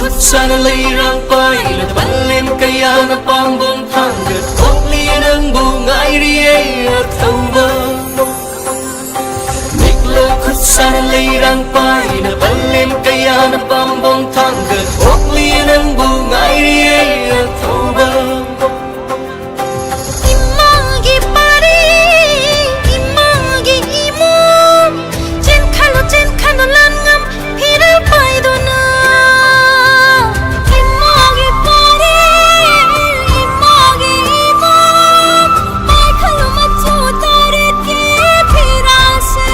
ꯈꯨꯠ ꯁꯥꯅ ꯂꯩꯔꯥꯡ ꯄꯥꯏꯅ ꯄꯂꯦꯝ ꯀꯌꯥꯅ ꯄꯥꯝꯕꯣꯝ ꯊꯥꯡꯒ ꯑꯣꯛꯂꯤ ꯅꯪꯕꯨ ꯉꯥꯏꯔꯤꯌꯦ ꯑꯊꯧꯕ꯫ ꯃꯤꯠꯂ ꯈꯨꯠ ꯁꯥꯅ ꯂꯩꯔꯥꯡ ꯄꯥꯏꯅ ꯄꯂꯦꯝ ꯀꯌꯥꯅ ꯄꯥꯝꯕꯣꯝ ꯊꯥꯡꯒ ꯑꯣꯛꯂꯤ ꯅꯪꯕꯨ ꯉꯥꯏꯔꯤꯌꯦ ꯑꯊꯧꯕ꯫ ꯏꯃꯥꯒꯤ ꯄꯥꯔꯤ, ꯏꯃꯥꯒꯤ ꯏꯃꯣꯝ, ꯆꯦꯟꯈꯠꯂꯣ, ꯆꯦꯟꯈꯠꯂꯣ, ꯂꯥꯟꯉꯝ ꯐꯤꯔꯥꯜ ꯄꯥꯏꯗꯨꯅ꯫ ꯏꯃꯥꯒꯤ ꯄꯥꯔꯤ, ꯏꯃꯥꯒꯤ ꯏꯃꯣꯝ, ꯃꯥꯏꯈꯜꯂꯣ, ꯃꯆꯨ ꯇꯔꯦꯠꯀꯤ ꯐꯤꯔꯥꯜꯁꯦ꯫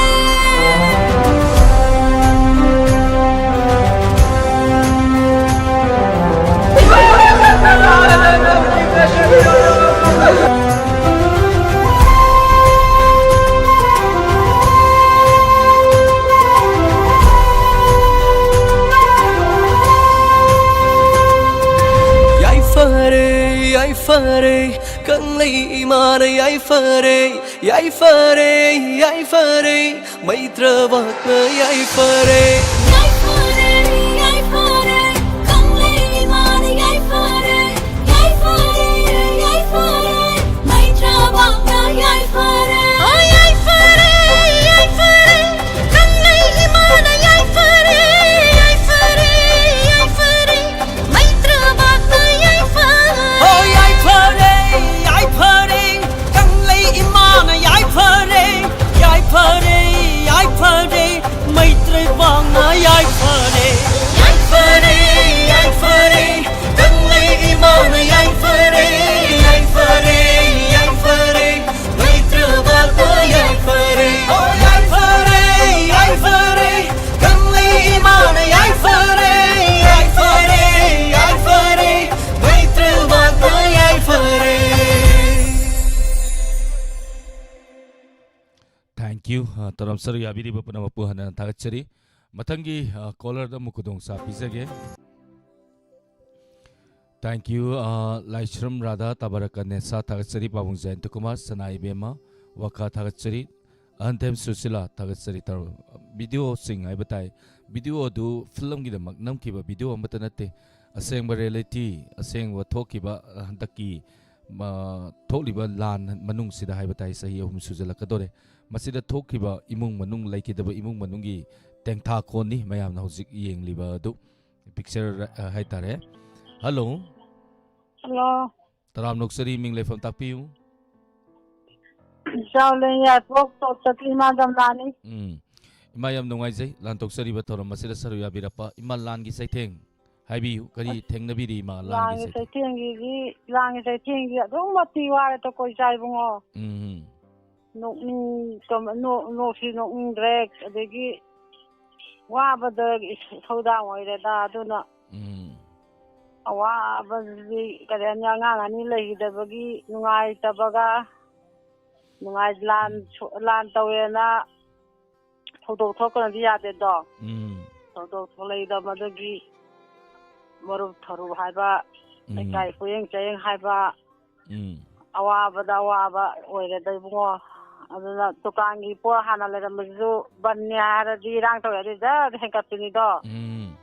ꯌꯥꯏꯐꯔꯦ, ꯌꯥꯏꯐꯔꯦ, ꯀꯪꯂꯩ ꯏꯃꯥꯅ ꯌꯥꯏꯐꯔꯦ, ꯌꯥꯏꯐꯔꯦ, ꯌꯥꯏꯐꯔꯦ, ꯃꯩꯇ꯭ꯔꯕꯥꯛꯅ ꯌꯥꯏꯐꯔꯦ꯫ ꯌꯥꯏꯐꯔꯦ, ꯌꯥꯏꯐꯔꯦ, ꯀꯪꯂꯩ ꯏꯃꯥꯅ ꯌꯥꯏꯐꯔꯦ, ꯌꯥꯏꯐꯔꯦ, ꯌꯥꯏꯐꯔꯦ, ꯃꯩꯇ꯭ꯔꯕꯥꯛꯅ ꯌꯥꯏꯐꯔꯦ꯫ ꯑꯣ, ꯌꯥꯏꯐꯔꯦ, ꯌꯥꯏꯐꯔꯦ, ꯀꯪꯂꯩ ꯏꯃꯥꯅ ꯌꯥꯏꯐꯔꯦ, ꯌꯥꯏꯐꯔꯦ, ꯌꯥꯏꯐꯔꯦ, ꯃꯩꯇ꯭ꯔꯕꯥꯛꯅ ꯌꯥꯏꯐꯔꯦ꯫ ꯑꯣ, ꯌꯥꯏꯐꯔꯦ, ꯌꯥꯏꯐꯔꯦ, ꯀꯪꯂꯩ ꯏꯃꯥꯅ ꯌꯥꯏꯐꯔꯦ, ꯌꯥꯏꯐꯔꯦ, ꯌꯥꯏꯐꯔꯦ, ꯃꯩꯇ꯭ꯔꯕꯥꯛꯅ ꯌꯥꯏꯐꯔꯦ꯫ ꯌꯥꯏꯐꯔꯦ, ꯌꯥꯏꯐꯔꯦ, ꯀꯪꯂꯩ ꯏꯃꯥꯅ ꯌꯥꯏꯐꯔꯦ, ꯌꯥꯏꯐꯔꯦ, ꯌꯥꯏꯐꯔꯦ, ꯃꯩꯇ꯭ꯔꯕꯥꯛꯅ ꯌꯥꯏꯐꯔꯦ꯫ ꯑꯣ, ꯌꯥꯏꯐꯔꯦ, ꯌꯥꯏꯐꯔꯦ, ꯀꯪꯂꯩ ꯏꯃꯥꯅ ꯌꯥꯏꯐꯔꯦ, ꯌꯥꯏꯐꯔꯦ, ꯌꯥꯏꯐꯔꯦ, ꯃꯩꯇ꯭ꯔꯕꯥꯛꯅ ꯌꯥꯏꯐꯔꯦ꯫ Thank you꯫ ꯑ, ꯇꯧꯔꯝ ꯁꯔꯨꯛ ꯌꯥꯕꯤꯔꯤꯕ ꯄꯨꯝꯅꯃꯛꯄꯨ ꯍꯟꯅ ꯊꯥꯒꯠꯆꯔꯤ꯫ ꯃꯊꯪꯒꯤ, ꯑ, caller ꯗ ꯑꯃꯨꯛ ꯈꯨꯗꯣꯡꯆꯥꯕ ꯄꯤꯖꯒꯦ꯫ Thank you꯫ ꯑ, ꯂꯥꯏꯁ꯭ꯔꯝ ꯔꯥꯙꯥ ꯇꯥꯕꯔꯀ ꯅꯦꯁꯥ ꯊꯥꯒꯠꯆꯔꯤ꯫ ꯄꯥꯕꯨꯡ ꯖꯌꯟꯇ ꯀꯨꯃꯥꯔ, ꯁꯅꯥ ꯏꯕꯦꯝꯃ, ꯋꯥꯀꯥ ꯊꯥꯒꯠꯆꯔꯤ꯫ ꯑꯍꯟꯊꯦꯝ ꯁꯨꯁꯤꯂꯥ, ꯊꯥꯒꯠꯆꯔꯤ ꯇꯥꯔꯣ꯫ ꯚꯤꯗꯤꯑꯣꯁꯤꯡ ꯍꯥꯏꯕ ꯇꯥꯏ꯫ ꯚꯤꯗꯤꯑꯣ ꯑꯗꯨ ꯐꯤꯂꯝꯒꯤꯗꯃꯛ ꯅꯝꯈꯤꯕ ꯚꯤꯗꯤꯑꯣ ꯑꯃꯠꯇ ꯅꯠꯇꯦ꯫ ꯑꯁꯦꯡꯕ ꯔꯤꯌꯦꯂꯤꯇꯤ, ꯑꯁꯦꯡꯕ ꯊꯣꯛꯈꯤꯕ, ꯑ, ꯍꯟꯗꯛꯀꯤ, ꯃ, ꯊꯣꯛꯂꯤꯕ ꯂꯥꯟ ꯃꯅꯨꯡꯁꯤꯗ ꯍꯥꯏꯕ ꯇꯥꯏ, ꯆꯍꯤ ꯑꯍꯨꯝ ꯁꯨꯖꯜꯂꯛꯀꯗꯣꯔꯦ꯫ ꯃꯁꯤꯗ ꯊꯣꯛꯈꯤꯕ ꯏꯃꯨꯡ ꯃꯅꯨꯡ, ꯂꯩꯈꯤꯗꯕ ꯏꯃꯨꯡ ꯃꯅꯨꯡꯒꯤ ꯇꯦꯡꯊꯥꯈꯣꯟꯅꯤ ꯃꯌꯥꯝꯅ ꯍꯧꯖꯤꯛ ꯌꯦꯡꯂꯤꯕ ꯑꯗꯨ꯫ ꯄꯤꯛꯆꯔ, ꯑ, ꯍꯥꯏꯇꯥꯔꯦ꯫ ꯍꯜꯂꯣ꯫ ꯍꯜꯂꯣ꯫ ꯇꯔꯥꯝꯅ ꯑꯣꯛꯆꯔꯤ, ꯃꯤꯡ ꯂꯩꯐꯝ ꯇꯥꯛꯄꯤꯌꯨ꯫ ꯆꯥꯎꯂꯦꯟ ꯌꯥꯏꯐꯧ ꯇꯣꯞꯆꯠꯄꯤ ꯏꯃꯥ ꯖꯝꯂꯥꯅꯤ꯫ ꯎꯝ꯫ ꯏꯃꯥ, ꯌꯥꯝ ꯅꯨꯡꯉꯥꯏꯖꯩ ꯂꯥꯟ ꯇꯣꯛꯆꯔꯤꯕ ꯊꯧꯔꯝ ꯑꯁꯤꯗ ꯁꯔꯨꯛ ꯌꯥꯕꯤꯔꯛꯄ꯫ ꯏꯃꯥ, ꯂꯥꯟꯒꯤ ꯆꯩꯊꯦꯡ ꯍꯥꯏꯕꯤꯌꯨ, ꯀꯔꯤ ꯑꯁ, ꯊꯦꯡꯅꯕꯤꯔꯤ ꯏꯃꯥ, ꯂꯥꯟꯒꯤ ꯂꯥꯟꯒꯤ ꯆꯩꯊꯦꯡ? ꯆꯩꯊꯦꯡꯒꯤꯗꯤ, ꯂꯥꯟꯒꯤ ꯆꯩꯊꯦꯡꯒꯤ ꯑꯗꯨꯛ ꯃꯇꯤꯛ ꯋꯥꯔꯦ ꯇꯀꯣꯏ ꯆꯥꯏ ꯏꯕꯨꯡꯉꯣ꯫ ꯎꯝ꯫ ꯅꯣꯛꯅꯤꯡ-, ꯀꯝ-, ꯅꯣꯛ-, ꯅꯣꯛꯁꯤ ꯅꯣꯛꯅꯤꯡꯗ꯭ꯔꯦ꯫ ꯑꯗꯒꯤ ꯋꯥꯕꯗ ꯏꯊꯧꯗꯥꯡ ꯑꯣꯏꯔꯦꯗ꯫ ꯑꯗꯨꯅ ꯎꯝ꯫ ꯑꯋꯥꯕꯁꯤꯗꯤ ꯀꯔꯤ ꯍꯥꯏꯅꯤ, ꯑꯉꯥꯡ ꯑꯅꯤ ꯂꯩꯈꯤꯗꯕꯒꯤ ꯅꯨꯡꯉꯥꯏꯇꯕꯒ, ꯅꯨꯡꯉꯥꯏ-, ꯂꯥꯟ ꯎꯝ꯫ ꯁꯣ-, ꯂꯥꯟ ꯇꯧꯋꯦꯅ ꯊꯧꯗꯣꯛ ꯊꯣꯛꯇꯅꯗꯤ ꯌꯥꯗꯦꯗꯣ꯫ ꯎꯝ꯫ ꯊꯧꯗꯣꯛ ꯊꯣꯛꯂꯛꯏꯗꯣ ꯃꯗꯨꯒꯤ ꯃꯔꯨꯞ ꯊꯔꯨꯞ ꯍꯥꯏꯕ, ꯎꯝ꯫ ꯂꯩꯀꯥꯏ ꯄꯣꯌꯦꯡ ꯆꯥꯌꯦꯡ ꯍꯥꯏꯕ, ꯎꯝ꯫ ꯑꯋꯥꯕꯗ ꯑꯋꯥꯕ ꯑꯣꯏꯔꯦꯗ ꯏꯕꯨꯡꯉꯣ꯫ ꯑꯗꯨꯅ ꯗꯨꯀꯥꯟꯒꯤ ꯄꯣꯠ ꯍꯥꯟꯅ ꯂꯩꯔꯝꯕꯗꯨꯁꯨ ꯕꯟꯅꯦ ꯍꯥꯏꯔꯗꯤ ꯏꯔꯥꯡ ꯇꯧꯋꯦ ꯍꯥꯏꯔꯗꯤ ꯖꯔ ꯍꯦꯟꯒꯠꯄꯤꯅꯤꯗꯣ꯫ ꯎꯝ꯫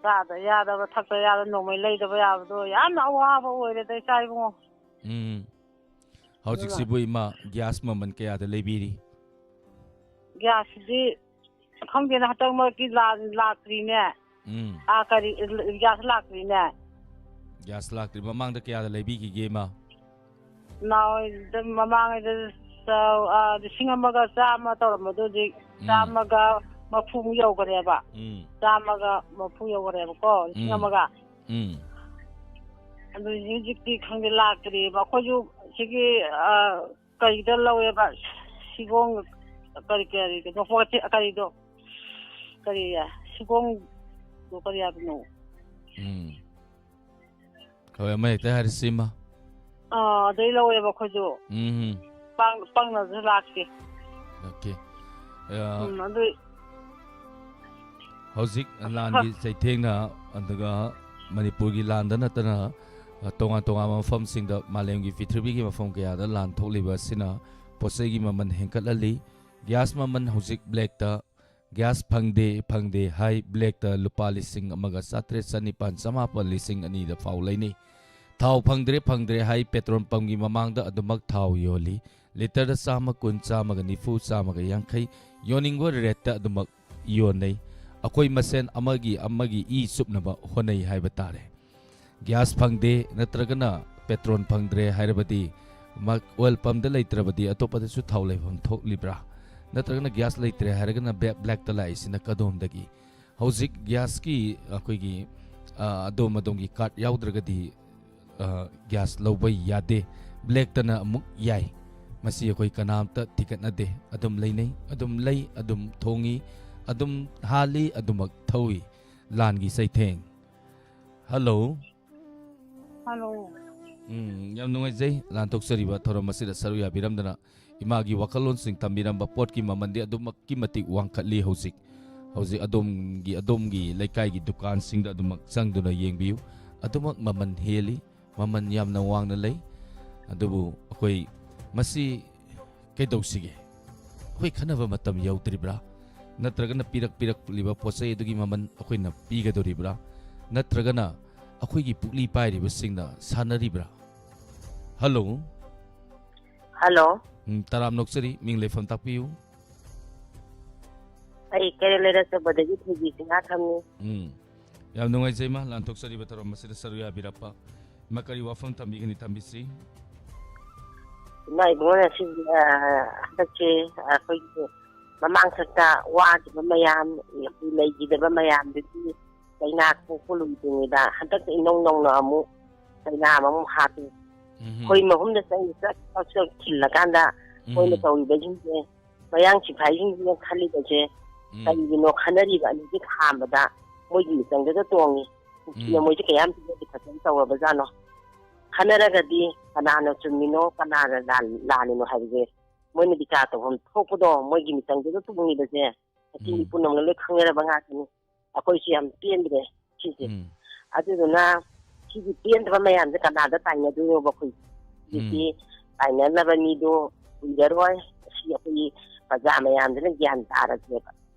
ꯆꯥꯗ ꯌꯥꯗꯕ, ꯊꯛꯇ ꯌꯥꯗꯕ, ꯅꯣꯡꯃꯩ ꯂꯩꯗꯕ ꯌꯥꯕꯗꯣ ꯌꯥꯝꯅ ꯑꯋꯥꯕ ꯑꯣꯏꯔꯦꯗ ꯏꯆꯥ ꯏꯕꯨꯡꯉꯣ꯫ ꯎꯝ꯫ ꯑꯗꯨꯅ ꯍꯧꯖꯤꯛꯁꯤꯕꯨ ꯏꯃꯥ, ꯒ꯭ꯌꯥꯁ ꯃꯃꯜ ꯀꯌꯥꯗ ꯂꯩꯕꯤꯔꯤ? ꯒ꯭ꯌꯥꯁꯁꯤꯗꯤ ꯈꯪꯗꯦꯅꯦ, ꯍꯟꯗꯛ ꯃꯔꯛꯇꯤ ꯂꯥꯟ ꯂꯥꯛꯇ꯭ꯔꯤꯅꯦ꯫ ꯎꯝ꯫ ꯑꯥ, ꯀꯔꯤ, ꯒ꯭ꯌꯥꯁ ꯂꯥꯛꯇ꯭ꯔꯤꯅꯦ꯫ ꯒ꯭ꯌꯥꯁ ꯂꯥꯛꯇ꯭ꯔꯤ꯫ ꯃꯃꯥꯡꯗ ꯀꯌꯥꯗ ꯂꯩꯕꯤꯈꯤꯒꯦ, ꯏꯃꯥ? ꯅꯍꯥꯟꯋꯥꯏꯗ, ꯃꯃꯥꯡꯉꯩꯗ ꯆ-, ꯑꯥ, ꯂꯤꯁꯤꯡ ꯑꯃꯒ ꯆꯥꯝꯃ ꯇꯧꯔꯝꯕꯗꯣ ꯍꯧꯖꯤꯛ ꯎꯝ꯫ ꯆꯥꯝꯃꯒ ꯃꯔꯐꯨꯃꯨꯛ ꯌꯧꯈ꯭ꯔꯦꯕ꯫ ꯎꯝ꯫ ꯆꯥꯝꯃꯒ ꯃꯔꯐꯨ ꯌꯧꯈ꯭ꯔꯦꯕꯀꯣ, ꯂꯤꯁꯤꯡ ꯎꯝ꯫ ꯑꯃꯒ꯫ ꯎꯝ꯫ ꯑꯗꯨ ꯍꯧꯖꯤꯛ ꯍꯧꯖꯤꯛꯇꯤ ꯈꯪꯗꯦ, ꯂꯥꯛꯇ꯭ꯔꯤꯕ꯫ ꯑꯩꯈꯣꯏꯁꯨ ꯁꯤꯒꯤ, ꯑꯥ, ꯀꯩꯗ ꯂꯧꯋꯦꯕ, ꯁꯤꯒꯣꯡ, ꯀꯔꯤ, ꯀꯔꯤ, ꯀꯩꯅꯣ, ꯍꯣꯇꯦ-, ꯀꯔꯤꯗꯣ, ꯀꯔꯤ, ꯁꯤꯒꯣꯡꯗꯣ ꯀꯔꯤ ꯍꯥꯏꯕꯅꯣ? ꯎꯝ꯫ ꯍꯣꯏ, ꯑꯃ ꯍꯦꯛꯇ ꯍꯥꯏꯔꯁꯤ, ꯏꯃꯥ꯫ ꯑꯥ, ꯑꯗꯩ ꯂꯧꯋꯦꯕ ꯑꯩꯈꯣꯏꯁꯨ꯫ ꯎꯝ꯫ ꯄꯪ-, ꯄꯪꯅꯁꯨ ꯂꯥꯛꯇꯦ꯫ ꯑꯣꯀꯦ꯫ ꯑ, ꯎꯝ, ꯑꯗꯨ ꯍꯧꯖꯤꯛ ꯂꯥꯟꯒꯤ ꯆꯩꯊꯦꯡꯅ, ꯑꯗꯨꯒ ꯃꯅꯤꯄꯨꯔꯒꯤ ꯂꯥꯟꯗ ꯅꯠꯇꯅ, ꯑ, ꯇꯣꯉꯥꯟ ꯇꯣꯉꯥꯟꯕ ꯃꯐꯝꯁꯤꯡꯗ, ꯃꯥꯂꯦꯝꯒꯤ ꯄ꯭ꯔꯤꯊꯤꯕꯤꯒꯤ ꯃꯐꯝ ꯀꯌꯥꯗ ꯂꯥꯟ ꯊꯣꯛꯂꯤꯕ ꯑꯁꯤꯅ ꯄꯣꯠ ꯆꯩꯒꯤ ꯃꯃꯜ ꯍꯦꯟꯒꯠꯍꯜꯂꯤ꯫ ꯒ꯭ꯌꯥꯁ ꯃꯃꯜ ꯍꯧꯖꯤꯛ ꯕ꯭ꯂꯦꯛꯇ, ꯒ꯭ꯌꯥꯁ ꯐꯪꯗꯦ, ꯐꯪꯗꯦ ꯍꯥꯏ, ꯕ꯭ꯂꯦꯛꯇ ꯂꯨꯄꯥ ꯂꯤꯁꯤꯡ ꯑꯃꯒ ꯆꯥꯇ꯭ꯔꯦꯠ, ꯆꯅꯤꯄꯥꯟ, ꯆꯃꯥꯄꯟ, ꯂꯤꯁꯤꯡ ꯑꯅꯤꯗ ꯐꯥꯎ ꯂꯩꯅꯩ꯫ ꯊꯥꯎ ꯐꯪꯗ꯭ꯔꯦ, ꯐꯪꯗ꯭ꯔꯦ ꯍꯥꯏ, ꯄꯦꯇ꯭ꯔꯣꯜ ꯄꯝꯒꯤ ꯃꯃꯥꯡꯗ ꯑꯗꯨꯃꯛ ꯊꯥꯎ ꯌꯣꯜꯂꯤ꯫ ꯂꯤꯇꯔꯗ ꯆꯥꯝꯃ ꯀꯨꯟ, ꯆꯥꯝꯃꯒ ꯅꯤꯐꯨ, ꯆꯥꯝꯃꯒ ꯌꯥꯡꯈꯩ, ꯌꯣꯟꯅꯤꯡꯕ ꯔꯦꯠꯇ ꯑꯗꯨꯃꯛ ꯌꯣꯟꯅꯩ꯫ ꯑꯩꯈꯣꯏ ꯃꯁꯦꯟ ꯑꯃꯒꯤ ꯑꯃꯒꯤ ꯏ ꯆꯨꯞꯅꯕ ꯍꯣꯠꯅꯩ ꯍꯥꯏꯕ ꯇꯥꯔꯦ꯫ ꯒ꯭ꯌꯥꯁ ꯐꯪꯗꯦ ꯅꯠꯇ꯭ꯔꯒꯅ ꯄꯦꯇ꯭ꯔꯣꯜ ꯐꯪꯗ꯭ꯔꯦ ꯍꯥꯏꯔꯕꯗꯤ, ꯃ-, ꯑꯣꯏꯜ ꯄꯝꯗ ꯂꯩꯇ꯭ꯔꯕꯗꯤ ꯑꯇꯣꯞꯄꯗꯁꯨ ꯊꯥꯎ ꯂꯩꯐꯝ ꯊꯣꯛꯂꯤꯕ꯭ꯔꯥ? ꯅꯠꯇ꯭ꯔꯒꯅ ꯒ꯭ꯌꯥꯁ ꯂꯩꯇ꯭ꯔꯦ ꯍꯥꯏꯔꯒꯅ ꯕꯦ-, ꯕ꯭ꯂꯦꯛꯇ ꯂꯥꯛꯏꯁꯤꯅ ꯀꯗꯣꯝꯗꯒꯤ? ꯍꯧꯖꯤꯛ ꯒ꯭ꯌꯥꯁꯀꯤ ꯑꯩꯈꯣꯏꯒꯤ, ꯑ, ꯑꯗꯣꯝ ꯑꯗꯣꯝꯒꯤ ꯀꯥꯔꯗ ꯌꯥꯎꯗ꯭ꯔꯒꯗꯤ, ꯑ, ꯒ꯭ꯌꯥꯁ ꯂꯧꯕ ꯌꯥꯗꯦ꯫ ꯕ꯭ꯂꯦꯛꯇꯅ ꯑꯃꯨꯛ ꯌꯥꯏ꯫ ꯃꯁꯤ ꯑꯩꯈꯣꯏ ꯀꯅꯥꯝꯇ ꯊꯤꯒꯠꯅꯗꯦ꯫ ꯑꯗꯨꯝ ꯂꯩꯅꯩ, ꯑꯗꯨꯝ ꯂꯩ, ꯑꯗꯨꯝ ꯊꯣꯡꯉꯤ, ꯑꯗꯨꯝ ꯍꯥꯜꯂꯤ, ꯑꯗꯨꯃꯛ ꯊꯧꯏ꯫ ꯂꯥꯟꯒꯤ ꯆꯩꯊꯦꯡ꯫ ꯍꯜꯂꯣ꯫ ꯍꯜꯂꯣ꯫ ꯎꯝ, ꯌꯥꯝ ꯅꯨꯡꯉꯥꯏꯖꯩ ꯂꯥꯟꯊꯣꯛꯆꯔꯤꯕ ꯊꯧꯔꯝ ꯑꯁꯤꯗ ꯁꯔꯨꯛ ꯌꯥꯕꯤꯔꯝꯗꯅ꯫ ꯏꯃꯥꯒꯤ ꯋꯥꯈꯜꯂꯣꯟꯁꯤꯡ ꯊꯝꯕꯤꯔꯝꯕ ꯄꯣꯠꯀꯤ ꯃꯃꯜꯗꯤ ꯑꯗꯨꯃꯛꯀꯤ ꯃꯇꯤꯛ ꯋꯥꯡꯈꯠꯂꯤ ꯍꯧꯖꯤꯛ꯫ ꯍꯧꯖꯤꯛ ꯑꯗꯣꯝꯒꯤ, ꯑꯗꯣꯝꯒꯤ ꯂꯩꯀꯥꯏꯒꯤ ꯗꯨꯀꯥꯟꯁꯤꯡꯗ ꯑꯗꯨꯃꯛ ꯆꯪꯗꯨꯅ ꯌꯦꯡꯕꯤꯌꯨ꯫ ꯑꯗꯨꯃꯛ ꯃꯃꯜ ꯍꯦꯜꯂꯤ, ꯃꯃꯜ ꯌꯥꯝꯅ ꯋꯥꯡꯅ ꯂꯩ꯫ ꯑꯗꯨꯕꯨ ꯑꯩꯈꯣꯏ ꯃꯁꯤ ꯀꯩꯗꯧꯁꯤꯒꯦ? ꯑꯩꯈꯣꯏ ꯈꯟꯅꯕ ꯃꯇꯝ ꯌꯧꯗ꯭ꯔꯤꯕ꯭ꯔꯥ? ꯅꯠꯇ꯭ꯔꯒꯅ ꯄꯤꯔꯛ-, ꯄꯤꯔꯛꯂꯤꯕ ꯄꯣꯠ ꯆꯩ ꯑꯗꯨꯒꯤ ꯃꯃꯜ ꯑꯩꯈꯣꯏꯅ ꯄꯤꯒꯗꯧꯔꯤꯕ꯭ꯔꯥ? ꯅꯠꯇ꯭ꯔꯒꯅ ꯑꯩꯈꯣꯏꯒꯤ ꯄꯨꯛꯂꯤ ꯄꯥꯏꯔꯤꯕꯁꯤꯡꯅ ꯁꯥꯟꯅꯔꯤꯕ꯭ꯔꯥ? ꯍꯜꯂꯣ꯫ ꯍꯜꯂꯣ꯫ ꯎꯝ, ꯇꯔꯥꯝ ꯅꯣꯛꯆꯔꯤ, ꯃꯤꯡ ꯂꯩꯐꯝ ꯇꯥꯛꯄꯤꯌꯨ꯫ ꯑꯩ ꯀꯩꯔꯣꯜ ꯂꯩꯔꯛ ꯆꯠꯄꯗꯒꯤ ꯊꯣꯏꯕꯤ ꯁꯤꯡꯍꯥ ꯊꯝꯃꯤ꯫ ꯎꯝ꯫ ꯌꯥꯝ ꯅꯨꯡꯉꯥꯏꯖꯩ, ꯃꯥ ꯂꯥꯟꯊꯣꯛꯆꯔꯤꯕ ꯊꯧꯔꯝ ꯑꯁꯤꯗ ꯁꯔꯨꯛ ꯌꯥꯕꯤꯔꯛꯄ꯫ ꯃꯥ ꯀꯔꯤ ꯋꯥꯐꯝ ꯊꯝꯕꯤꯒꯅꯤ, ꯊꯝꯕꯤꯁꯤ? ꯏꯃꯥ ꯏꯕꯨꯡꯉꯣ, ꯉꯁꯤ, ꯑ, ꯍꯟꯗꯛꯁꯦ ꯑꯩꯈꯣꯏꯒꯤ ꯃꯃꯥꯡ ꯊꯛꯇ ꯋꯥꯈꯤꯕ ꯃꯌꯥꯝ, ꯂꯩꯈꯤꯗꯕ ꯃꯌꯥꯝꯗꯨꯒꯤ ꯆꯩꯅꯥ ꯀꯣꯛꯄ ꯂꯣꯏꯗ꯭ꯔꯤꯉꯩꯗ ꯍꯟꯗꯛꯇ ꯏꯅꯧ ꯅꯧꯅ ꯑꯃꯨꯛ ꯆꯩꯅꯥ ꯑꯃꯃꯨꯛ ꯍꯥꯞꯄꯤ꯫ ꯎꯝꯍꯨꯝ꯫ ꯈꯣꯏ ꯃꯍꯨꯝꯗ ꯆꯪ-, ꯆꯪ-, ꯆꯪ-, ꯊꯤꯜꯂꯀꯥꯟꯗ ꯃꯣꯏꯅ ꯎꯝ꯫ ꯇꯧꯔꯤꯕꯁꯤꯡꯁꯦ ꯃꯌꯥꯡ ꯁꯤꯐꯥꯏꯁꯤꯡꯁꯤꯅ ꯈꯜꯂꯤꯕꯁꯦ ꯎꯝ꯫ ꯀꯔꯤꯒꯤꯅꯣ ꯈꯟꯅꯔꯤꯕ ꯑꯅꯤꯁꯦ ꯈꯥꯝꯕꯗ ꯃꯣꯏꯒꯤ ꯃꯤꯆꯪꯗꯨꯗ ꯇꯣꯡꯉꯤ꯫ ꯀꯨꯀꯤꯅ ꯎꯝ꯫ ꯃꯣꯏꯁꯦ ꯀꯌꯥꯝ ꯄꯤꯖꯒꯦ ꯐꯖꯅ ꯇꯧꯔꯕꯖꯥꯠꯅꯣ? ꯈꯟꯅꯔꯒꯗꯤ ꯀꯅꯥꯅ ꯆꯨꯝꯃꯤꯅꯣ, ꯀꯅꯥꯅ ꯂꯥꯟ-, ꯂꯥꯜꯂꯤꯅꯣ ꯍꯥꯏꯕꯁꯦ ꯃꯣꯏꯅ ꯕꯤꯆꯥꯔ ꯇꯧꯐꯝ ꯊꯣꯛꯄꯗꯣ ꯃꯣꯏꯒꯤ ꯃꯤꯆꯪꯗꯨꯗ ꯇꯣꯡꯉꯤꯕꯁꯦ ꯃꯆꯤꯟ ꯎꯝ꯫ ꯄꯨꯝꯅꯃꯛꯅ ꯂꯣꯏ ꯈꯪꯅꯔꯕ ꯉꯥꯛꯇꯅꯤ꯫ ꯑꯩꯈꯣꯏꯁꯨ ꯌꯥꯝ ꯄꯦꯟꯗ꯭ꯔꯦ ꯁꯤꯁꯦ꯫ ꯎꯝ꯫ ꯑꯗꯨꯗꯨꯅ ꯁꯤꯒꯤ ꯄꯦꯟꯗꯕ ꯃꯌꯥꯝꯁꯦ ꯀꯅꯥꯗ ꯇꯥꯏꯅꯗꯣꯏꯅꯣꯕ ꯑꯩꯈꯣꯏ? ꯁꯤꯗꯤ ꯎꯝ꯫ ꯇꯥꯏꯅꯅꯕ ꯃꯤꯗꯣ ꯀꯨꯏꯔꯔꯣꯏ꯫ ꯁꯤ ꯑꯩꯈꯣꯏꯒꯤ ꯄ꯭ꯔꯖꯥ ꯃꯌꯥꯝꯗꯨꯅ ꯒ꯭ꯌꯥꯟ ꯇꯥꯔꯁꯦꯕ꯫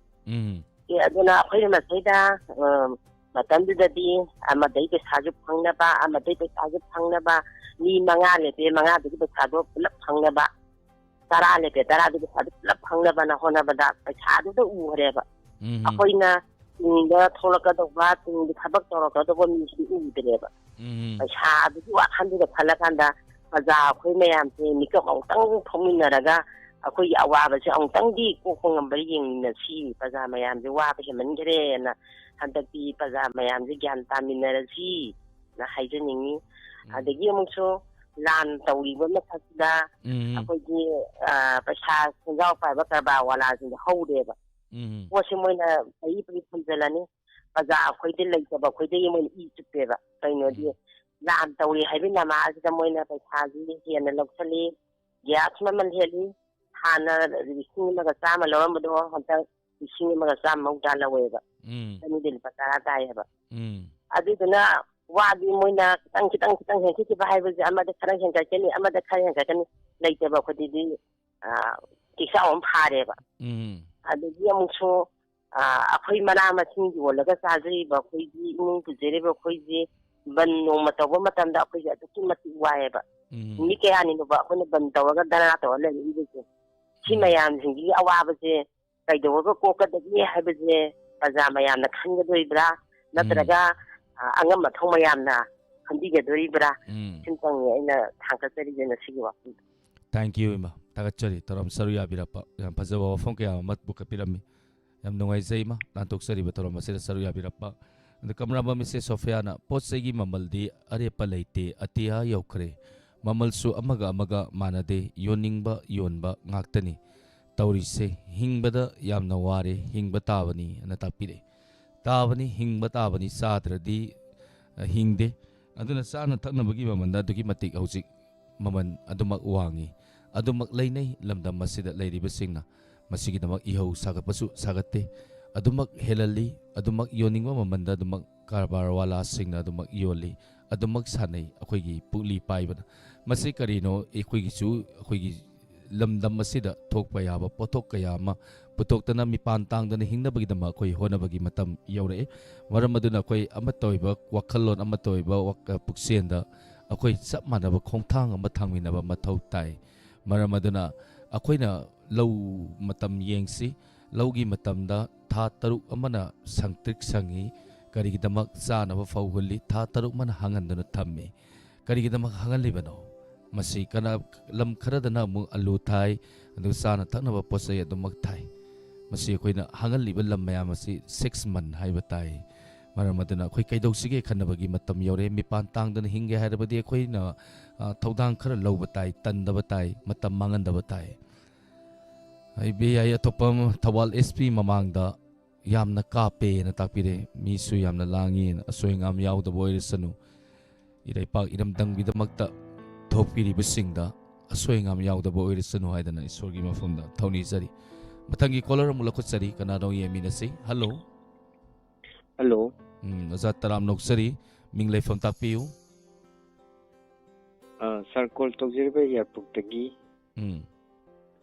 ꯎꯝ ꯑꯦ, ꯑꯗꯨꯅ ꯑꯩꯈꯣꯏꯅ ꯃꯁꯤꯗ, ꯑ, ꯃꯇꯝꯗꯨꯗꯗꯤ ꯑꯃꯗꯩ ꯄꯩꯁꯥꯁꯨ ꯐꯪꯅꯕ, ꯑꯃꯗꯩ ꯄꯩꯁꯥꯁꯨ ꯐꯪꯅꯕ, ꯃꯤ ꯃꯉꯥ ꯂꯦꯞꯄꯦ, ꯃꯉꯥꯗꯨꯒꯤ ꯄꯩꯁꯥꯗꯣ ꯄꯨꯂꯞ ꯐꯪꯅꯕ, ꯇꯔꯥ ꯂꯦꯞꯄꯦ, ꯇꯔꯥꯗꯨꯒꯤ ꯄꯩꯁꯥꯗꯣ ꯄꯨꯂꯞ ꯐꯪꯅꯕꯅ ꯍꯣꯠꯅꯕꯗ ꯄꯩꯁꯥꯗꯨꯗ ꯎꯈ꯭ꯔꯦꯕ꯫ ꯎꯝ ꯑꯩꯈꯣꯏꯅ ꯇꯨꯡꯗ ꯊꯣꯛꯂꯛꯀꯗꯧꯕ, ꯇꯨꯡꯗ ꯊꯕꯛ ꯇꯧꯔꯛꯀꯗꯧꯕ ꯃꯤꯁꯤꯗꯤ ꯎꯗ꯭ꯔꯦꯕ꯫ ꯎꯝ ꯄꯩꯁꯥꯗꯨꯒꯤ ꯋꯥꯈꯜꯗꯨꯗ ꯈꯜꯂꯀꯥꯟꯗ ꯄ꯭ꯔꯖꯥ ꯑꯩꯈꯣꯏ ꯃꯌꯥꯝꯁꯦ ꯃꯤꯀꯞ ꯑꯃꯨꯛꯇꯪ ꯊꯣꯛꯃꯤꯟꯅꯔꯒ ꯑꯩꯈꯣꯏꯒꯤ ꯑꯋꯥꯕꯁꯦ ꯑꯃꯨꯛꯇꯪꯗꯤ ꯀꯣꯛꯄ ꯉꯝꯕ꯭ꯔꯥ ꯌꯦꯡꯃꯤꯟꯅꯁꯤ, ꯄ꯭ꯔꯖꯥ ꯃꯌꯥꯝꯁꯦ ꯋꯥꯕ ꯍꯦꯟꯃꯟꯈ꯭ꯔꯦꯅ ꯍꯟꯗꯛꯇꯤ ꯄ꯭ꯔꯖꯥ ꯃꯌꯥꯝꯁꯦ ꯒ꯭ꯌꯥꯟ ꯇꯥꯃꯤꯟꯅꯔꯁꯤꯅ ꯍꯥꯏꯖꯅꯤꯡꯉꯤ꯫ ꯎꯝ ꯑꯗꯒꯤ ꯑꯃꯨꯛꯁꯨ ꯂꯥꯟ ꯇꯧꯔꯤꯕ ꯃꯊꯛꯁꯤꯗ ꯎꯝ ꯑꯩꯈꯣꯏꯒꯤ, ꯑ, ꯄꯩꯁꯥ ꯁꯦꯟꯖꯥꯎ ꯄꯥꯏꯕ ꯀꯔꯕꯥꯔ ꯋꯥꯂꯥꯁꯤꯡꯗ ꯍꯧꯔꯦꯕ꯫ ꯎꯝ ꯄꯣꯠꯁꯦ ꯃꯣꯏꯅ ꯄꯩ ꯄꯩ ꯊꯝꯖꯤꯜꯂꯅꯤ, ꯄ꯭ꯔꯖꯥ ꯑꯩꯈꯣꯏꯗꯤ ꯂꯩꯇꯕ ꯑꯩꯈꯣꯏꯗꯒꯤ ꯃꯣꯏꯅ ꯏ ꯆꯨꯞꯄꯦꯕ꯫ ꯀꯩꯅꯣꯗꯤ ꯎꯝ ꯂꯥꯟ ꯇꯧꯔꯤ ꯍꯥꯏꯕꯒꯤ ꯅꯃꯥꯁꯤꯗ ꯃꯣꯏꯅ ꯄꯩꯁꯥꯁꯤ ꯍꯦꯟꯅ ꯂꯧꯁꯜꯂꯤ, ꯒ꯭ꯌꯥꯁ ꯃꯃꯜ ꯍꯦꯜꯂꯤ, ꯍꯥꯟꯅ ꯂꯤꯁꯤꯡ ꯑꯃꯒ ꯆꯥꯝꯃ ꯂꯧꯔꯝꯕꯗꯣ ꯍꯟꯗꯛ ꯂꯤꯁꯤꯡ ꯑꯃꯒ ꯆꯥꯝꯃ ꯃꯧꯗ꯭ꯔꯥ ꯂꯧꯋꯦꯕ꯫ ꯎꯝ ꯆꯅꯤꯗꯤ ꯂꯨꯄꯥ ꯇꯔꯥ ꯇꯥꯏꯌꯦꯕ꯫ ꯎꯝ ꯑꯗꯨꯗꯨꯅ ꯋꯥꯗꯤ ꯃꯣꯏꯅ ꯈꯤꯇꯪ ꯈꯤꯇꯪ ꯈꯤꯇꯪ ꯍꯦꯟꯒꯠꯈꯤꯕ ꯍꯥꯏꯕꯁꯦ ꯑꯃꯗ ꯈꯔ ꯍꯦꯟꯒꯠꯀꯅꯤ, ꯑꯃꯗ ꯈꯔ ꯍꯦꯟꯒꯠꯀꯅꯤ, ꯂꯩꯇꯕ ꯑꯩꯈꯣꯏꯗꯗꯤ, ꯑ, ꯀꯦꯛꯆꯥꯎ ꯑꯃ ꯐꯥꯔꯦꯕ꯫ ꯎꯝ ꯑꯗꯒꯤ ꯑꯃꯨꯛꯁꯨ, ꯑ, ꯑꯩꯈꯣꯏ ꯃꯅꯥ ꯃꯁꯤꯡ ꯌꯣꯜꯂꯒ ꯆꯥꯖꯔꯤꯕ ꯑꯩꯈꯣꯏꯒꯤ ꯏꯃꯨꯡ ꯄꯨꯖꯔꯤꯕ ꯑꯩꯈꯣꯏꯁꯦ ꯕꯟ ꯅꯣꯡꯃ ꯇꯧꯕ ꯃꯇꯝꯗ ꯑꯩꯈꯣꯏꯁꯦ ꯑꯗꯨꯛꯀꯤ ꯃꯇꯤꯛ ꯋꯥꯏꯑꯦꯕ꯫ ꯎꯝ ꯅꯨꯃꯤꯠ ꯀꯌꯥꯅꯤꯅꯣꯕ ꯑꯩꯈꯣꯏꯅ ꯕꯟ ꯇꯧꯔꯒ ꯙꯔꯅꯥ ꯇꯧꯔ ꯂꯩꯔꯛꯏꯕꯁꯦ? ꯁꯤ ꯎꯝ ꯃꯌꯥꯝꯁꯤꯡꯒꯤ ꯑꯋꯥꯕꯁꯦ ꯀꯩꯗꯧꯔꯒ ꯀꯣꯛꯀꯗꯒꯦ ꯍꯥꯏꯕꯁꯦ ꯄ꯭ꯔꯖꯥ ꯃꯌꯥꯝꯅ ꯈꯟꯒꯗꯣꯔꯤꯕ꯭ꯔꯥ, ꯅꯠꯇ꯭ꯔꯒ, ꯑ, ꯑꯉꯝ ꯑꯊꯧ ꯃꯌꯥꯝꯅ ꯈꯟꯕꯤꯒꯗꯣꯔꯤꯕ꯭ꯔꯥ? ꯎꯝ ꯁꯤꯝꯇꯪꯅꯤ ꯑꯩꯅ ꯊꯥꯡꯒꯠꯆꯔꯤꯁꯦ ꯉꯁꯤꯒꯤ ꯋꯥꯐꯝꯗ꯫ Thank you, ꯏꯃꯥ꯫ ꯊꯥꯒꯠꯆꯔꯤ꯫ ꯊꯧꯔꯝ ꯁꯔꯨꯛ ꯌꯥꯕꯤꯔꯛꯄ, ꯌꯥꯝ ꯐꯖꯕ ꯋꯥꯐꯝ ꯀꯌꯥ ꯑꯃ ꯄꯨꯈꯠꯄꯤꯔꯝꯃꯤ꯫ ꯌꯥꯝ ꯅꯨꯡꯉꯥꯏꯖꯩ, ꯏꯃꯥ, ꯂꯥꯟꯊꯣꯛꯆꯔꯤꯕ ꯊꯧꯔꯝ ꯑꯁꯤꯗ ꯁꯔꯨꯛ ꯌꯥꯕꯤꯔꯛꯄ꯫ ꯑꯗ ꯀꯝꯔꯥꯕ ꯃꯤꯁꯦꯁ ꯁꯣꯐꯤꯌꯥꯅ, "ꯄꯣꯠ ꯆꯩꯒꯤ ꯃꯃꯜꯗꯤ ꯑꯔꯦꯞꯄ ꯂꯩꯇꯦ, ꯑꯇꯤꯌꯥ ꯌꯧꯈ꯭ꯔꯦ꯫ ꯃꯃꯜꯁꯨ ꯑꯃꯒ ꯑꯃꯒ ꯃꯥꯟꯅꯗꯦ, ꯌꯣꯟꯅꯤꯡꯕ ꯌꯣꯟꯕ ꯉꯥꯛꯇꯅꯤ꯫ ꯇꯧꯔꯤꯁꯦ, ꯍꯤꯡꯕꯗ ꯌꯥꯝꯅ ꯋꯥꯔꯦ, ꯍꯤꯡꯕ ꯇꯥꯕꯅꯤ" ꯑꯅ ꯇꯥꯛꯄꯤꯔꯛꯏ꯫ ꯇꯥꯕꯅꯤ, ꯍꯤꯡꯕ ꯇꯥꯕꯅꯤ, ꯆꯥꯗ꯭ꯔꯗꯤ, ꯑ, ꯍꯤꯡꯗꯦ꯫ ꯑꯗꯨꯅ ꯆꯥꯅ ꯊꯛꯅꯕꯒꯤ ꯃꯃꯜꯗ ꯑꯗꯨꯛꯀꯤ ꯃꯇꯤꯛ ꯍꯧꯖꯤꯛ ꯃꯃꯜ ꯑꯗꯨꯃꯛ ꯋꯥꯡꯉꯤ꯫ ꯑꯗꯨꯃꯛ ꯂꯩꯅꯩ, ꯂꯝꯗꯝ ꯑꯁꯤꯗ ꯂꯩꯔꯤꯕꯁꯤꯡꯅ꯫ ꯃꯁꯤꯒꯤꯗꯃꯛ ꯏꯍꯧ ꯁꯥꯒꯠꯄꯁꯨ ꯁꯥꯒꯠꯇꯦ꯫ ꯑꯗꯨꯃꯛ ꯍꯦꯜꯍꯜꯂꯤ, ꯑꯗꯨꯃꯛ ꯌꯣꯟꯅꯤꯡꯕ ꯃꯃꯜꯗ ꯑꯗꯨꯃꯛ ꯀꯔꯕꯥꯔ ꯋꯥꯂꯥꯁꯤꯡꯅ ꯑꯗꯨꯃꯛ ꯌꯣꯜꯂꯤ, ꯑꯗꯨꯃꯛ ꯁꯥꯟꯅꯩ ꯑꯩꯈꯣꯏꯒꯤ ꯄꯨꯛꯂꯤ ꯄꯥꯏꯕꯅ꯫ ꯃꯁꯤ ꯀꯔꯤꯅꯣ? ꯑꯩꯈꯣꯏꯒꯤꯁꯨ, ꯑꯩꯈꯣꯏꯒꯤ ꯂꯝꯗꯝ ꯑꯁꯤꯗ ꯊꯣꯛꯄ ꯌꯥꯕ ꯄꯣꯠꯊꯣꯛ ꯀꯌꯥ ꯑꯃ ꯄꯨꯊꯣꯛꯇꯅ ꯃꯤꯄꯥꯟ ꯇꯥꯡꯗꯅ ꯍꯤꯡꯅꯕꯒꯤꯗꯃꯛ ꯑꯩꯈꯣꯏ ꯍꯣꯠꯅꯕꯒꯤ ꯃꯇꯝ ꯌꯧꯔꯛꯑꯦ꯫ ꯃꯔꯝ ꯑꯗꯨꯅ ꯑꯩꯈꯣꯏ ꯑꯃꯠꯇ ꯑꯣꯏꯕ ꯋꯥꯈꯜꯂꯣꯟ, ꯑꯃꯠꯇ ꯑꯣꯏꯕ ꯋꯥꯈ-, ꯄꯨꯛꯆꯦꯜꯗ ꯑꯩꯈꯣꯏ ꯆꯞ ꯃꯥꯟꯅꯕ ꯈꯣꯡꯊꯥꯡ ꯑꯃ ꯊꯥꯡꯃꯤꯟꯅꯕ ꯃꯊꯧ ꯇꯥꯏ꯫ ꯃꯔꯝ ꯑꯗꯨꯅ ꯑꯩꯈꯣꯏꯅ ꯂꯧ ꯃꯇꯝ ꯌꯦꯡꯁꯤ꯫ ꯂꯧꯒꯤ ꯃꯇꯝꯗ ꯊꯥ ꯇꯔꯨꯛ ꯑꯃꯅ ꯁꯪꯇ꯭ꯔꯤꯛ ꯁꯪꯉꯤ꯫ ꯀꯔꯤꯒꯤꯗꯃꯛ ꯆꯥꯅꯕ ꯐꯧ ꯍꯨꯜꯂꯤ? ꯊꯥ ꯇꯔꯨꯛ ꯑꯃꯅ ꯍꯥꯡꯍꯟꯗꯨꯅ ꯊꯝꯃꯤ꯫ ꯀꯔꯤꯒꯤꯗꯃꯛ ꯍꯥꯡꯍꯜꯂꯤꯕꯅꯣ? ꯃꯁꯤ ꯀꯅꯥ, ꯂꯝ ꯈꯔꯗꯅ ꯑꯃꯨꯛ ꯑꯂꯨ ꯊꯥꯏ, ꯑꯗꯨꯒ ꯆꯥꯅ ꯊꯛꯅꯕ ꯄꯣꯠ ꯆꯩ ꯑꯗꯨꯃꯛ ꯊꯥꯏ꯫ ꯃꯁꯤ ꯑꯩꯈꯣꯏꯅ ꯍꯥꯡꯍꯜꯂꯤꯕ ꯂꯝ ꯃꯌꯥꯝ ꯑꯁꯤ six month ꯍꯥꯏꯕ ꯇꯥꯏ꯫ ꯃꯔꯝ ꯑꯗꯨꯅ ꯑꯩꯈꯣꯏ ꯀꯩꯗꯧꯁꯤꯒꯦ ꯈꯟꯅꯕꯒꯤ ꯃꯇꯝ ꯌꯧꯔꯦ꯫ ꯃꯤꯄꯥꯟ ꯇꯥꯡꯗꯅ ꯍꯤꯡꯒꯦ ꯍꯥꯏꯔꯕꯗꯤ ꯑꯩꯈꯣꯏꯅ, ꯑ, ꯊꯧꯗꯥꯡ ꯈꯔ ꯂꯧꯕ ꯇꯥꯏ, ꯇꯟꯗꯕ ꯇꯥꯏ, ꯃꯇꯝ ꯃꯥꯡꯍꯟꯗꯕ ꯇꯥꯏ꯫ ꯑꯩ ꯕꯤ ꯑꯥꯏ ꯑꯇꯣꯞꯄ ꯑꯃ, ꯊꯧꯕꯥꯜ ꯑꯦꯁ ꯄꯤ ꯃꯃꯥꯡꯗ ꯌꯥꯝꯅ ꯀꯥꯞꯄꯦꯅ ꯇꯥꯛꯄꯤꯔꯦ꯫ ꯃꯤꯁꯨ ꯌꯥꯝꯅ ꯂꯥꯡꯉꯦꯅ꯫ ꯑꯁꯣꯏ ꯑꯉꯥꯝ ꯌꯥꯎꯗꯕ ꯑꯣꯏꯔꯁꯅꯨ꯫ ꯏꯔꯩꯄꯥꯛ ꯏꯔꯝꯗꯝꯒꯤꯗꯃꯛꯇ ꯊꯣꯛꯄꯤꯔꯤꯕꯁꯤꯡꯗ ꯑꯁꯣꯏ ꯑꯉꯥꯝ ꯌꯥꯎꯗꯕ ꯑꯣꯏꯔꯁꯅꯨ ꯍꯥꯏꯗꯅ ꯏꯁꯣꯔꯒꯤ ꯃꯐꯝꯗ ꯊꯧꯅꯤꯖꯔꯤ꯫ ꯃꯊꯪꯒꯤ ꯀꯣꯂꯔ ꯑꯃꯨꯛ ꯂꯧꯈꯠꯆꯔꯤ꯫ ꯀꯅꯥꯅꯣ ꯌꯦꯡꯃꯤꯟꯅꯁꯤ꯫ ꯍꯜꯂꯣ꯫ ꯍꯜꯂꯣ꯫ ꯎꯝ, ꯑꯣꯖꯥ ꯇꯔꯥꯝ ꯅꯣꯛꯆꯔꯤ꯫ ꯃꯤꯡ ꯂꯩꯐꯝ ꯇꯥꯛꯄꯤꯌꯨ꯫ ꯑ, ꯁꯥꯔ, ꯀꯣꯜ ꯇꯧꯖꯔꯤꯕ ꯌꯥꯏꯔꯤꯄꯣꯛꯇꯒꯤ ꯎꯝ꯫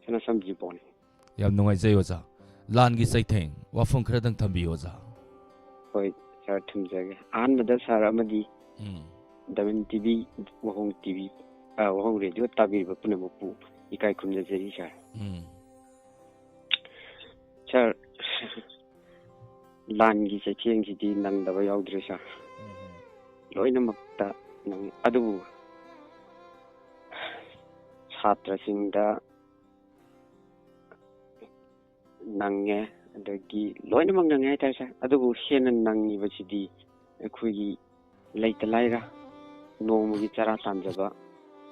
ꯁꯅꯥꯁꯝ ꯖꯤꯕꯣꯟ꯫ ꯌꯥꯝ ꯅꯨꯡꯉꯥꯏꯖꯩ ꯑꯣꯖꯥ꯫ ꯂꯥꯟꯒꯤ ꯆꯩꯊꯦꯡ ꯋꯥꯐꯝ ꯈꯔꯗꯪ ꯊꯝꯕꯤꯌꯨ ꯑꯣꯖꯥ꯫ ꯍꯣꯏ, ꯁꯥꯔ, ꯊꯝꯖꯒꯦ꯫ ꯑꯍꯥꯟꯕꯗ ꯁꯥꯔ ꯑꯃꯗꯤ ꯎꯝ꯫ ꯗꯃꯤꯟ ꯇꯤ ꯚꯤ, ꯋꯥꯍꯣꯡ ꯇꯤ ꯚꯤ, ꯑ, ꯋꯥꯍꯣꯡ ꯔꯦꯗꯤꯑꯣ ꯇꯥꯕꯤꯔꯤꯕ ꯄꯨꯝꯅꯃꯛꯄꯨ ꯏꯀꯥꯏ ꯈꯨꯝꯅꯖꯔꯤ ꯁꯥꯔ꯫ ꯎꯝ꯫ ꯁꯥꯔ, ꯂꯥꯟꯒꯤ ꯆꯩꯊꯦꯡꯁꯤꯗꯤ ꯅꯪꯗꯕ ꯌꯥꯎꯗ꯭ꯔꯦ ꯁꯥꯔ꯫ ꯎꯝ꯫ ꯂꯣꯏꯅꯃꯛꯇ ꯅꯪ-, ꯑꯗꯨꯕꯨ ꯁꯥꯇ꯭ꯔꯁꯤꯡꯗ ꯅꯪꯉꯦ, ꯑꯗꯒꯤ ꯂꯣꯏꯅꯃꯛ ꯅꯪꯉꯦ ꯍꯥꯏꯇꯥꯔꯦ ꯁꯥꯔ꯫ ꯑꯗꯨꯕꯨ ꯍꯦꯟꯅ ꯅꯪꯉꯤꯕꯁꯤꯗꯤ ꯑꯩꯈꯣꯏꯒꯤ ꯂꯩꯇ ꯂꯥꯏꯔ, ꯅꯣꯡꯃꯒꯤ ꯆꯔꯥ ꯇꯥꯟꯖꯕ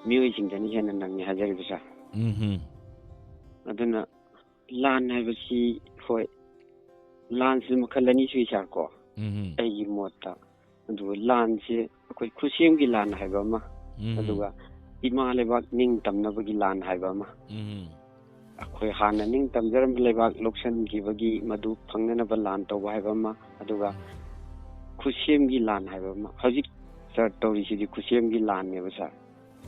ꯃꯤꯑꯣꯏꯁꯤꯡꯗꯅ ꯍꯦꯟꯅ ꯅꯪꯉꯦ ꯍꯥꯏꯖꯔꯤꯕ ꯁꯥꯔ꯫ ꯎꯝꯍꯨꯝ꯫ ꯑꯗꯨꯅ ꯂꯥꯟ ꯍꯥꯏꯕꯁꯤ, ꯍꯣꯏ, ꯂꯥꯟꯁꯤ ꯃꯈꯜ ꯑꯅꯤ ꯁꯨꯏ ꯁꯥꯔ ꯀꯣ, ꯎꯝꯍꯨꯝ꯫ ꯑꯩꯒꯤ ꯃꯣꯠꯇ꯫ ꯑꯗꯨꯒ ꯂꯥꯟꯁꯦ ꯑꯩꯈꯣꯏ ꯈꯨꯠꯁꯦꯝꯒꯤ ꯂꯥꯟ ꯍꯥꯏꯕ ꯑꯃ, ꯎꯝ꯫ ꯑꯗꯨꯒ ꯏꯃꯥ ꯂꯩꯕꯥꯛ ꯅꯤꯡꯇꯝꯅꯕꯒꯤ ꯂꯥꯟ ꯍꯥꯏꯕ ꯑꯃ꯫ ꯎꯝ꯫ ꯑꯩꯈꯣꯏ ꯍꯥꯟꯅ ꯅꯤꯡꯇꯝꯖꯔꯝꯕ ꯂꯩꯕꯥꯛ ꯂꯧꯁꯤꯟꯈꯤꯕꯒꯤ ꯃꯗꯨ ꯐꯪꯅꯅꯕ ꯂꯥꯟ ꯇꯧꯕ ꯍꯥꯏꯕ ꯑꯃ, ꯑꯗꯨꯒ ꯎꯝ꯫ ꯈꯨꯠꯁꯦꯝꯒꯤ ꯂꯥꯟ ꯍꯥꯏꯕ ꯑꯃ꯫ ꯍꯧꯖꯤꯛ ꯁꯥꯔ ꯇꯧꯔꯤꯁꯤꯗꯤ ꯈꯨꯠꯁꯦꯝꯒꯤ ꯂꯥꯟꯅꯦꯕ ꯁꯥꯔ꯫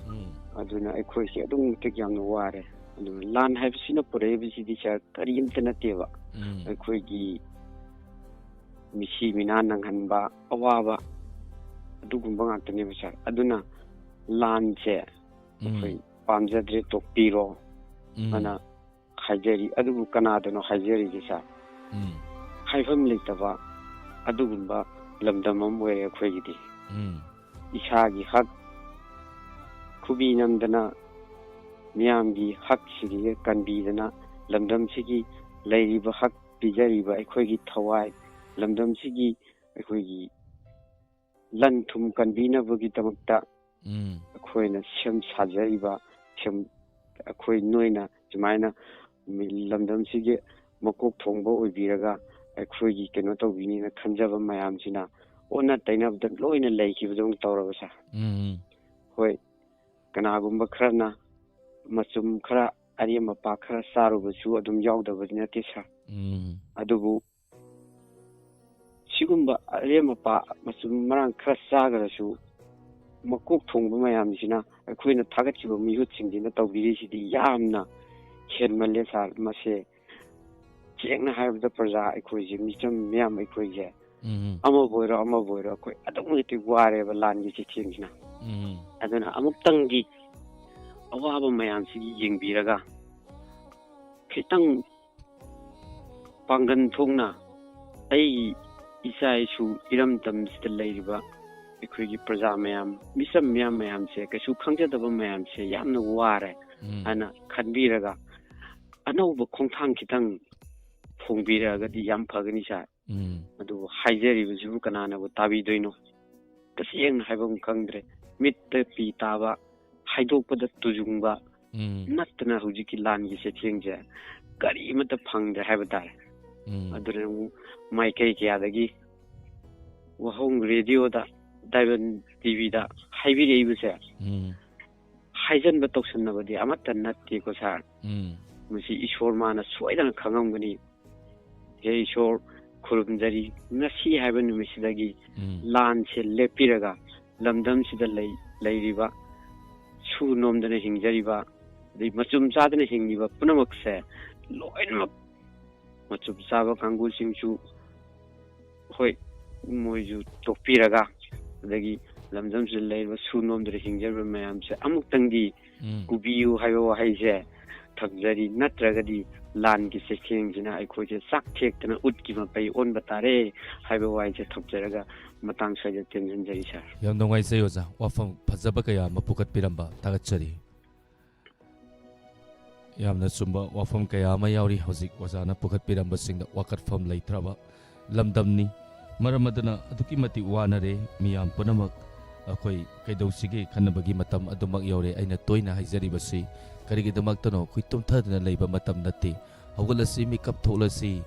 ꯎꯝ꯫ ꯑꯗꯨꯅ ꯑꯩꯈꯣꯏꯁꯦ ꯑꯗꯨꯛꯀꯤ ꯃꯇꯤꯛ ꯌꯥꯝꯅ ꯋꯥꯔꯦ꯫ ꯑꯗꯨ ꯂꯥꯟ ꯍꯥꯏꯕꯁꯤꯅ ꯄꯨꯔꯛꯏꯕꯁꯤꯗꯤ, ꯁꯥꯔ, ꯀꯔꯤꯝꯇ ꯅꯠꯇꯦꯕ꯫ ꯎꯝ꯫ ꯑꯩꯈꯣꯏꯒꯤ ꯃꯤꯁꯤ ꯃꯤꯅꯥ ꯅꯪꯍꯟꯕ, ꯑꯋꯥꯕ, ꯑꯗꯨꯒꯨꯝꯕ ꯉꯥꯛꯇꯅꯦꯕ, ꯁꯥꯔ꯫ ꯑꯗꯨꯅ ꯂꯥꯟꯁꯦ ꯎꯝ꯫ ꯑꯩꯈꯣꯏ ꯄꯥꯝꯖꯗ꯭ꯔꯦ, ꯇꯣꯛꯄꯤꯔꯣ ꯎꯝ꯫ ꯑꯅ ꯍꯥꯏꯖꯔꯤ꯫ ꯑꯗꯨꯕꯨ ꯀꯅꯥꯗꯅꯣ ꯍꯥꯏꯖꯔꯤꯁꯦ, ꯁꯥꯔ? ꯎꯝ꯫ ꯍꯥꯏꯐꯝ ꯂꯩꯇꯕ ꯑꯗꯨꯒꯨꯝꯕ ꯂꯝꯗꯝ ꯑꯃ ꯑꯣꯏꯔꯦ ꯑꯩꯈꯣꯏꯒꯤꯗꯤ꯫ ꯎꯝ꯫ ꯏꯁꯥꯒꯤ ꯍꯛ ꯈꯨꯕꯤ ꯅꯝꯗꯅ, ꯃꯤꯌꯥꯝꯒꯤ ꯍꯛꯁꯤꯡꯁꯦ ꯀꯟꯕꯤꯗꯅ, ꯂꯝꯗꯝꯁꯤꯒꯤ ꯂꯩꯔꯤꯕ ꯍꯛ ꯄꯤꯖꯔꯤꯕ ꯑꯩꯈꯣꯏꯒꯤ ꯊꯋꯥꯏ, ꯂꯝꯗꯝꯁꯤꯒꯤ ꯑꯩꯈꯣꯏꯒꯤ ꯂꯟ ꯊꯨꯝ ꯀꯟꯕꯤꯅꯕꯒꯤꯗꯃꯛꯇ ꯎꯝ꯫ ꯑꯩꯈꯣꯏꯅ ꯁꯦꯝ ꯁꯥꯖꯔꯤꯕ, ꯁꯦꯝ-, ꯑꯩꯈꯣꯏ, ꯅꯣꯏꯅ ꯁꯨꯃꯥꯏꯅ ꯃꯤ-, ꯂꯝꯗꯝꯁꯤꯒꯤ ꯃꯀꯣꯛ ꯊꯣꯡꯕ ꯑꯣꯏꯕꯤꯔꯒ ꯑꯩꯈꯣꯏꯒꯤ ꯀꯩꯅꯣ ꯇꯧꯕꯤꯅꯤꯅ ꯈꯟꯖꯕ ꯃꯌꯥꯝꯁꯤꯅ ꯑꯣꯟꯅ ꯇꯩꯅꯕꯗ ꯂꯣꯏꯅ ꯂꯩꯈꯤꯕꯗꯧꯅ ꯇꯧꯔꯕ, ꯁꯥꯔ꯫ ꯎꯝ꯫ ꯍꯣꯏ, ꯀꯅꯥꯒꯨꯝꯕ ꯈꯔꯅ ꯃꯆꯨꯝ ꯈꯔ, ꯑꯔꯦꯝ ꯑꯄꯥ ꯈꯔ ꯆꯥꯔꯨꯕꯁꯨ ꯑꯗꯨꯝ ꯌꯥꯎꯗꯕꯗꯤ ꯅꯠꯇꯦ, ꯁꯥꯔ꯫ ꯎꯝ꯫ ꯑꯗꯨꯕꯨ ꯁꯤꯒꯨꯝꯕ ꯑꯔꯦꯝ ꯑꯄꯥ ꯃꯆꯨꯝ ꯃꯔꯥꯡ ꯈꯔ ꯆꯥꯈ꯭ꯔꯁꯨ, ꯃꯀꯣꯛ ꯊꯣꯡꯕ ꯃꯌꯥꯝꯁꯤꯅ, ꯑꯩꯈꯣꯏꯅ ꯊꯥꯒꯠꯈꯤꯕ ꯃꯤꯍꯨꯠꯁꯤꯡꯁꯤꯅ ꯇꯧꯕꯤꯔꯤꯁꯤꯗꯤ ꯌꯥꯝꯅ ꯍꯦꯟꯃꯜꯂꯦ, ꯁꯥꯔ꯫ ꯃꯁꯦ ꯁꯦꯡꯅ ꯍꯥꯏꯔꯕꯗ, ꯄ꯭ꯔꯖꯥ ꯑꯩꯈꯣꯏꯁꯦ, ꯃꯤꯆꯝ ꯃꯤꯌꯥꯝ ꯑꯩꯈꯣꯏꯁꯦ, ꯎꯝ꯫ ꯑꯃꯕꯨ ꯑꯣꯏꯔꯣ, ꯑꯃꯕꯨ ꯑꯣꯏꯔꯣ, ꯑꯩꯈꯣꯏ ꯑꯗꯨꯛꯀꯤ ꯃꯇꯤꯛ ꯋꯥꯔꯦꯕ ꯂꯥꯟꯒꯤ ꯆꯩꯊꯦꯡꯁꯤꯅ꯫ ꯎꯝ꯫ ꯑꯗꯨꯅ ꯑꯃꯨꯛꯇꯪꯗꯤ ꯑꯋꯥꯕ ꯃꯌꯥꯝꯁꯤꯒꯤ ꯌꯦꯡꯕꯤꯔꯒ, ꯈꯤꯇꯪ ꯄꯥꯡꯒꯟ ꯊꯣꯛꯅ ꯑꯩꯒꯤ ꯏꯆꯥ ꯏꯁꯨ ꯏꯔꯝꯗꯝꯁꯤꯗ ꯂꯩꯔꯤꯕ ꯑꯩꯈꯣꯏꯒꯤ ꯄ꯭ꯔꯖꯥ ꯃꯌꯥꯝ, ꯃꯤꯆꯝ ꯃꯤꯌꯥꯝ ꯃꯌꯥꯝꯁꯦ, ꯀꯩꯁꯨ ꯈꯪꯖꯗꯕ ꯃꯌꯥꯝꯁꯦ ꯌꯥꯝꯅ ꯋꯥꯔꯦ ꯎꯝ꯫ ꯍꯥꯏꯅ ꯈꯟꯕꯤꯔꯒ, ꯑꯅꯧꯕ ꯈꯣꯡꯊꯥꯡ ꯈꯤꯇꯪ ꯐꯣꯡꯕꯤꯔꯛꯑꯒꯗꯤ ꯌꯥꯝ ꯐꯒꯅꯤ, ꯁꯥꯔ꯫ ꯎꯝ꯫ ꯑꯗꯨꯕꯨ ꯍꯥꯏꯖꯔꯤꯕꯁꯤꯕꯨ ꯀꯅꯥꯅꯕꯨ ꯇꯥꯕꯤꯗꯣꯏꯅꯣ? ꯇꯁꯦꯡꯅ ꯍꯥꯏꯕ ꯑꯃ ꯈꯪꯗ꯭ꯔꯦ꯫ ꯃꯤꯠꯇ ꯄꯤ ꯇꯥꯕ, ꯍꯥꯏꯗꯣꯛꯄꯗ ꯇꯨꯖꯨꯡꯕ ꯎꯝ꯫ ꯅꯠꯇꯅ ꯍꯧꯖꯤꯛꯀꯤ ꯂꯥꯟꯒꯤ ꯆꯩꯊꯦꯡꯁꯦ ꯀꯔꯤꯃꯠꯇ ꯐꯪꯗ꯭ꯔꯦ ꯍꯥꯏꯕ ꯇꯥꯔꯦ꯫ ꯎꯝ꯫ ꯑꯗꯨꯅ ꯑꯃꯨꯛ ꯃꯥꯏꯀꯩ ꯀꯌꯥꯗꯒꯤ ꯋꯥꯍꯣꯡ ꯔꯦꯗꯤꯑꯣꯗ, ꯗꯥꯏꯃꯟ ꯇꯤꯚꯤꯗ ꯍꯥꯏꯕꯤꯔꯛꯏꯕꯁꯦ ꯎꯝ꯫ ꯍꯥꯏꯖꯟꯕ ꯇꯧꯁꯟꯅꯕꯗꯤ ꯑꯃꯠꯇ ꯅꯠꯇꯦꯀꯣ, ꯁꯥꯔ꯫ ꯎꯝ꯫ ꯃꯁꯤ ꯏꯁꯣꯔ ꯃꯥꯅ ꯁꯣꯏꯗꯅ ꯈꯪꯉꯝꯒꯅꯤ꯫ ꯍꯦ ꯏꯁꯣꯔ, ꯈꯨꯔꯨꯝꯖꯔꯤ, ꯉꯁꯤ ꯍꯥꯏꯕ ꯅꯨꯃꯤꯠꯁꯤꯗꯒꯤ ꯎꯝ꯫ ꯂꯥꯟꯁꯦ ꯂꯦꯞꯄꯤꯔꯒ ꯂꯝꯗꯝꯁꯤꯗ ꯂꯩ-, ꯂꯩꯔꯤꯕ, ꯁꯨ ꯅꯣꯝꯗꯅ ꯍꯤꯡꯖꯔꯤꯕ, ꯑꯗꯩ ꯃꯆꯨꯝ ꯆꯥꯗꯅ ꯍꯤꯡꯉꯤꯕ ꯄꯨꯝꯅꯃꯛꯁꯦ ꯂꯣꯏꯅꯃꯛ ꯃꯆꯨꯝ ꯆꯥꯕ ꯀꯥꯡꯕꯨꯁꯤꯡꯁꯨ, ꯍꯣꯏ, ꯃꯣꯏꯁꯨ ꯇꯣꯛꯄꯤꯔꯒ, ꯑꯗꯒꯤ ꯂꯝꯗꯝꯁꯤꯗ ꯂꯩꯔꯤꯕ ꯁꯨ ꯅꯣꯝꯗꯅ ꯍꯤꯡꯖꯔꯤꯕ ꯃꯌꯥꯝꯁꯦ ꯑꯃꯨꯛꯇꯪꯗꯤ ꯎꯝ꯫ ꯄꯨꯕꯤꯌꯨ ꯍꯥꯏꯕ ꯋꯥꯍꯩꯁꯦ ꯊꯝꯖꯔꯤ꯫ ꯅꯠꯇ꯭ꯔꯒꯗꯤ ꯂꯥꯟꯒꯤ ꯆꯩꯊꯦꯡꯁꯤꯅ ꯑꯩꯈꯣꯏꯁꯦ ꯆꯥꯛ ꯊꯦꯛꯇꯅ ꯎꯠꯀꯤ ꯃꯄꯩ ꯑꯣꯟꯕ ꯇꯥꯔꯦ ꯍꯥꯏꯕ ꯋꯥꯍꯩꯁꯦ ꯊꯝꯖꯔꯒ ꯃꯇꯥꯡ ꯁ꯭ꯋꯥꯏꯗ ꯇꯦꯟꯁꯤꯟꯖꯔꯤ, ꯁꯥꯔ꯫ ꯌꯥꯝ ꯅꯨꯡꯉꯥꯏꯖꯩ, ꯑꯣꯖꯥ꯫ ꯋꯥꯐꯝ ꯐꯖꯕ ꯀꯌꯥ ꯑꯃ ꯄꯨꯈꯠꯄꯤꯔꯝꯕ ꯊꯥꯒꯠꯆꯔꯤ꯫ ꯌꯥꯝꯅ ꯆꯨꯝꯕ ꯋꯥꯐꯝ ꯀꯌꯥ ꯑꯃ ꯌꯥꯎꯔꯤ꯫ ꯍꯧꯖꯤꯛ ꯑꯣꯖꯥꯅ ꯄꯨꯈꯠꯄꯤꯔꯝꯕꯁꯤꯡꯗ ꯋꯥꯀꯠꯐꯝ ꯂꯩꯇ꯭ꯔꯕ ꯂꯝꯗꯝꯅꯤ꯫ ꯃꯔꯝ ꯑꯗꯨꯅ ꯑꯗꯨꯛꯀꯤ ꯃꯇꯤꯛ ꯋꯥꯅꯔꯦ ꯃꯤꯌꯥꯝ ꯄꯨꯝꯅꯃꯛ꯫ ꯑꯩꯈꯣꯏ ꯀꯩꯗꯧꯁꯤꯒꯦ ꯈꯟꯅꯕꯒꯤ ꯃꯇꯝ ꯑꯗꯨꯃꯛ ꯌꯧꯔꯦ꯫ ꯑꯩꯅ ꯇꯣꯏꯅ ꯍꯥꯏꯖꯔꯤꯕꯁꯤ ꯀꯔꯤꯒꯤꯗꯃꯛꯇꯅꯣ? ꯑꯩꯈꯣꯏ ꯇꯨꯝꯊꯗꯨꯅ ꯂꯩꯕ ꯃꯇꯝ ꯅꯠꯇꯦ꯫ ꯍꯧꯒꯠꯂꯁꯤ, ꯃꯤꯀꯞ ꯊꯣꯛꯂꯁꯤ,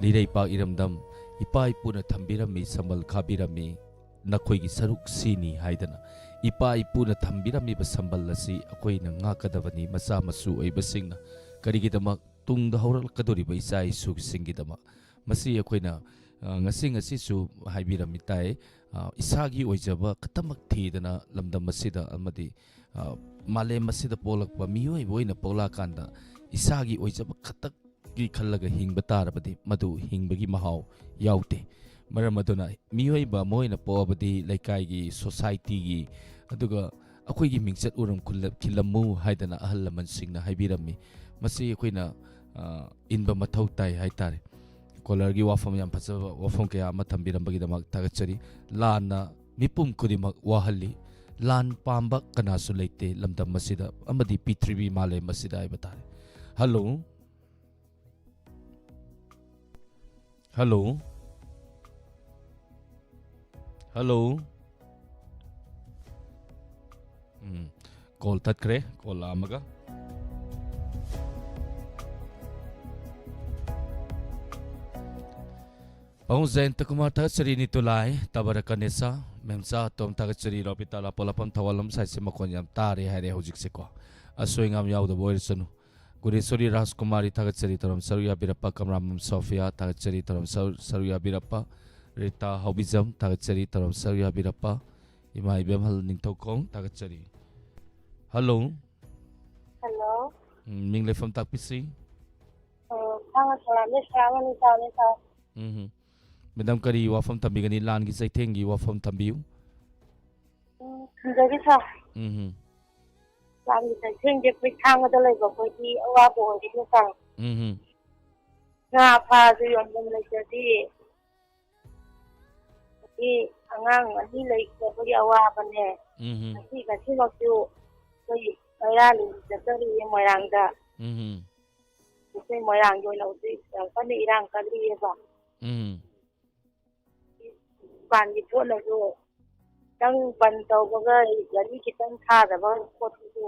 ꯂꯩꯔꯩꯄꯥꯛ ꯏꯔꯝꯗꯝ ꯏꯄꯥ ꯏꯄꯨꯅ ꯊꯝꯕꯤꯔꯝꯃꯤ, ꯁꯝꯕꯜ ꯈꯥꯕꯤꯔꯝꯃꯤ, ꯅꯈꯣꯏꯒꯤ ꯁꯔꯨꯛ ꯁꯤꯅꯤ ꯍꯥꯏꯗꯅ ꯏꯄꯥ ꯏꯄꯨꯅ ꯊꯝꯕꯤꯔꯝꯃꯤꯕ ꯁꯝꯕꯜ ꯑꯁꯤ ꯑꯩꯈꯣꯏꯅ ꯉꯥꯛꯀꯗꯕꯅꯤ, ꯃꯆꯥ ꯃꯁꯨ ꯑꯣꯏꯕꯁꯤꯡꯅ꯫ ꯀꯔꯤꯒꯤꯗꯃꯛ? ꯇꯨꯡꯗ ꯍꯧꯔꯛꯀꯗꯧꯔꯤꯕ ꯏꯆꯥ ꯏꯁꯨꯁꯤꯡꯒꯤꯗꯃꯛ꯫ ꯃꯁꯤ ꯑꯩꯈꯣꯏꯅ, ꯑ, ꯉꯁꯤ ꯉꯁꯤꯁꯨ ꯍꯥꯏꯕꯤꯔꯝꯃꯤ ꯇꯥꯏ, ꯑ, ꯏꯁꯥꯒꯤ ꯑꯣꯏꯖꯕ ꯈꯛꯇꯃꯛ ꯊꯤꯗꯅ ꯂꯝꯗꯝ ꯑꯁꯤꯗ ꯑꯃꯗꯤ, ꯑ, ꯃꯥꯂꯦꯝ ꯑꯁꯤꯗ ꯄꯣꯛꯂꯛꯄ ꯃꯤꯑꯣꯏꯕ ꯑꯣꯏꯅ ꯄꯣꯛꯂꯛꯑꯀꯥꯟꯗ ꯏꯁꯥꯒꯤ ꯑꯣꯏꯖꯕ ꯈꯛꯇꯛ ꯒꯤ ꯈꯜꯂꯒ ꯍꯤꯡꯕ ꯇꯥꯔꯕꯗꯤ ꯃꯗꯨ ꯍꯤꯡꯕꯒꯤ ꯃꯍꯥꯎ ꯌꯥꯎꯗꯦ꯫ ꯃꯔꯝ ꯑꯗꯨꯅ ꯃꯤꯑꯣꯏꯕ ꯑꯃ ꯑꯣꯏꯅ ꯄꯣꯛꯑꯕꯗꯤ ꯂꯩꯀꯥꯏꯒꯤ, ꯁꯣꯁꯥꯏꯇꯤꯒꯤ, ꯑꯗꯨꯒ ꯑꯩꯈꯣꯏꯒꯤ ꯃꯤꯡꯆꯠ ꯎꯔꯨꯝ ꯈꯨꯜꯂ-, ꯈꯤꯜꯂꯝꯃꯨ ꯍꯥꯏꯗꯅ ꯑꯍꯜ ꯂꯃꯟꯁꯤꯡꯅ ꯍꯥꯏꯕꯤꯔꯝꯃꯤ꯫ ꯃꯁꯤ ꯑꯩꯈꯣꯏꯅ, ꯑ, ꯏꯟꯕ ꯃꯊꯧ ꯇꯥꯏ ꯍꯥꯏꯇꯥꯔꯦ꯫ ꯀꯣꯂꯔꯒꯤ ꯋꯥꯐꯝ, ꯌꯥꯝ ꯐꯖꯕ ꯋꯥꯐꯝ ꯀꯌꯥ ꯑꯃ ꯊꯝꯕꯤꯔꯝꯕꯒꯤꯗꯃꯛ ꯊꯥꯒꯠꯆꯔꯤ꯫ ꯂꯥꯟꯅ ꯃꯤꯄꯨꯝ ꯈꯨꯗꯤꯡꯃꯛ ꯋꯥꯍꯜꯂꯤ꯫ ꯂꯥꯟ ꯄꯥꯝꯕ ꯀꯅꯥꯁꯨ ꯂꯩꯇꯦ ꯂꯝꯗꯝ ꯑꯁꯤꯗ ꯑꯃꯗꯤ ꯄ꯭ꯔꯤꯊꯤꯕꯤ ꯃꯥꯂꯦꯝ ꯑꯁꯤꯗ ꯍꯥꯏꯕ ꯇꯥꯔꯦ꯫ ꯍꯜꯂꯣ꯫ ꯍꯜꯂꯣ꯫ ꯍꯜꯂꯣ꯫ ꯎꯝ, ꯀꯣꯜ ꯇꯠꯈ꯭ꯔꯦ, ꯀꯣꯜ ꯂꯥꯛꯑꯝꯃꯒ꯫ ꯄꯥꯕꯨꯡ ꯖꯌꯟꯇ ꯀꯨꯃꯥꯔ ꯊꯥꯒꯠꯆꯔꯤ, ꯅꯤꯇꯨꯂꯥꯏ, ꯇꯕꯔ ꯀꯅꯦꯁꯥ, ꯃꯦꯝꯆꯥ ꯑꯇꯣꯝ ꯊꯥꯒꯠꯆꯔꯤ, ꯔꯣꯕꯤꯇꯥ ꯂꯥꯄꯣꯂꯥꯄꯝ ꯊꯧꯕꯥꯜꯂꯣꯝ ꯁꯥꯏꯠꯁꯦ ꯃꯈꯣꯟ ꯌꯥꯝ ꯇꯥꯔꯦ ꯍꯥꯏꯔꯦ ꯍꯧꯖꯤꯛꯁꯦꯀꯣ꯫ ꯑꯁꯣꯏ ꯑꯉꯥꯝ ꯌꯥꯎꯗꯕ ꯑꯣꯏꯔꯁꯅꯨ꯫ ꯒꯨꯔꯦꯁꯣꯔꯤ ꯔꯥꯖꯀꯨꯃꯥꯔꯤ ꯊꯥꯒꯠꯆꯔꯤ, ꯇꯧꯔꯝ ꯁꯔꯨꯛ ꯌꯥꯕꯤꯔꯛꯄ, ꯀꯝꯔꯥꯃꯝ ꯁꯣꯐꯤꯌꯥ ꯊꯥꯒꯠꯆꯔꯤ, ꯇꯧꯔꯝ ꯁꯔꯨꯛ, ꯁꯔꯨꯛ ꯌꯥꯕꯤꯔꯛꯄ, ꯔꯤꯇꯥ ꯍꯧꯕꯤꯖꯝ ꯊꯥꯒꯠꯆꯔꯤ, ꯇꯧꯔꯝ ꯁꯔꯨꯛ ꯌꯥꯕꯤꯔꯛꯄ, ꯏꯃꯥ ꯏꯕꯦꯝꯍꯜ ꯅꯤꯡꯊꯧꯈꯣꯡ ꯊꯥꯒꯠꯆꯔꯤ꯫ ꯍꯜꯂꯣ꯫ ꯍꯜꯂꯣ꯫ ꯎꯝ, ꯃꯤꯡ ꯂꯩꯐꯝ ꯇꯥꯛꯄꯤꯁꯤ꯫ ꯑ, ꯊꯥꯡꯒ ꯁꯣꯔꯥꯝꯗꯩ ꯁꯣꯔꯥꯝ ꯑꯅꯤ ꯇꯥꯕꯅꯤ ꯁꯥꯔ꯫ ꯎꯝ꯫ ꯃꯦꯗꯥꯝ, ꯀꯔꯤ ꯋꯥꯐꯝ ꯊꯝꯕꯤꯒꯅꯤ? ꯂꯥꯟꯒꯤ ꯆꯩꯊꯦꯡꯒꯤ ꯋꯥꯐꯝ ꯊꯝꯕꯤꯌꯨ꯫ ꯎꯝ, ꯊꯝꯖꯒꯦ ꯁꯥꯔ꯫ ꯎꯝ꯫ ꯂꯥꯟꯒꯤ ꯆꯩꯊꯦꯡꯁꯦ ꯑꯩꯈꯣꯏ ꯊꯥꯡꯒꯗ ꯂꯩꯕ ꯑꯩꯈꯣꯏꯗꯤ ꯑꯋꯥꯕ ꯑꯣꯏꯔꯤꯅꯦ ꯁꯥꯔ꯫ ꯎꯝ꯫ ꯉꯥ ꯐꯥꯔꯁꯨ ꯌꯣꯟꯐꯝ ꯂꯩꯇ꯭ꯔꯗꯤ, ꯑꯗꯒꯤ ꯑꯉꯥꯡ ꯑꯅꯤ ꯂꯩꯈꯤꯗꯕꯒꯤ ꯑꯋꯥꯕꯅꯦ꯫ ꯎꯝ꯫ ꯉꯁꯤ ꯉꯁꯤꯃꯛꯁꯨ ꯑꯩꯈꯣꯏ ꯃꯩꯔꯥ ꯂꯤꯂꯤ ꯆꯠꯆꯔꯨꯏꯌꯦ ꯃꯣꯏꯔꯥꯡꯗ꯫ ꯎꯝ꯫ ꯑꯩꯈꯣꯏ ꯃꯣꯏꯔꯥꯡꯒꯤ ꯑꯣꯏꯅ ꯍꯧꯖꯤꯛ ꯌꯥꯝ ꯀꯟꯅ ꯏꯔꯥꯡ ꯀꯜꯂꯤꯑꯕ꯫ ꯎꯝ꯫ ꯗꯨꯀꯥꯟꯒꯤ ꯄꯣꯠꯅꯁꯨ ꯈꯤꯇꯪ ꯕꯟ ꯇꯧꯕꯒ ꯒꯥꯔꯤ ꯈꯤꯇꯪ ꯊꯥꯗꯕ ꯈꯣꯠꯄꯁꯨ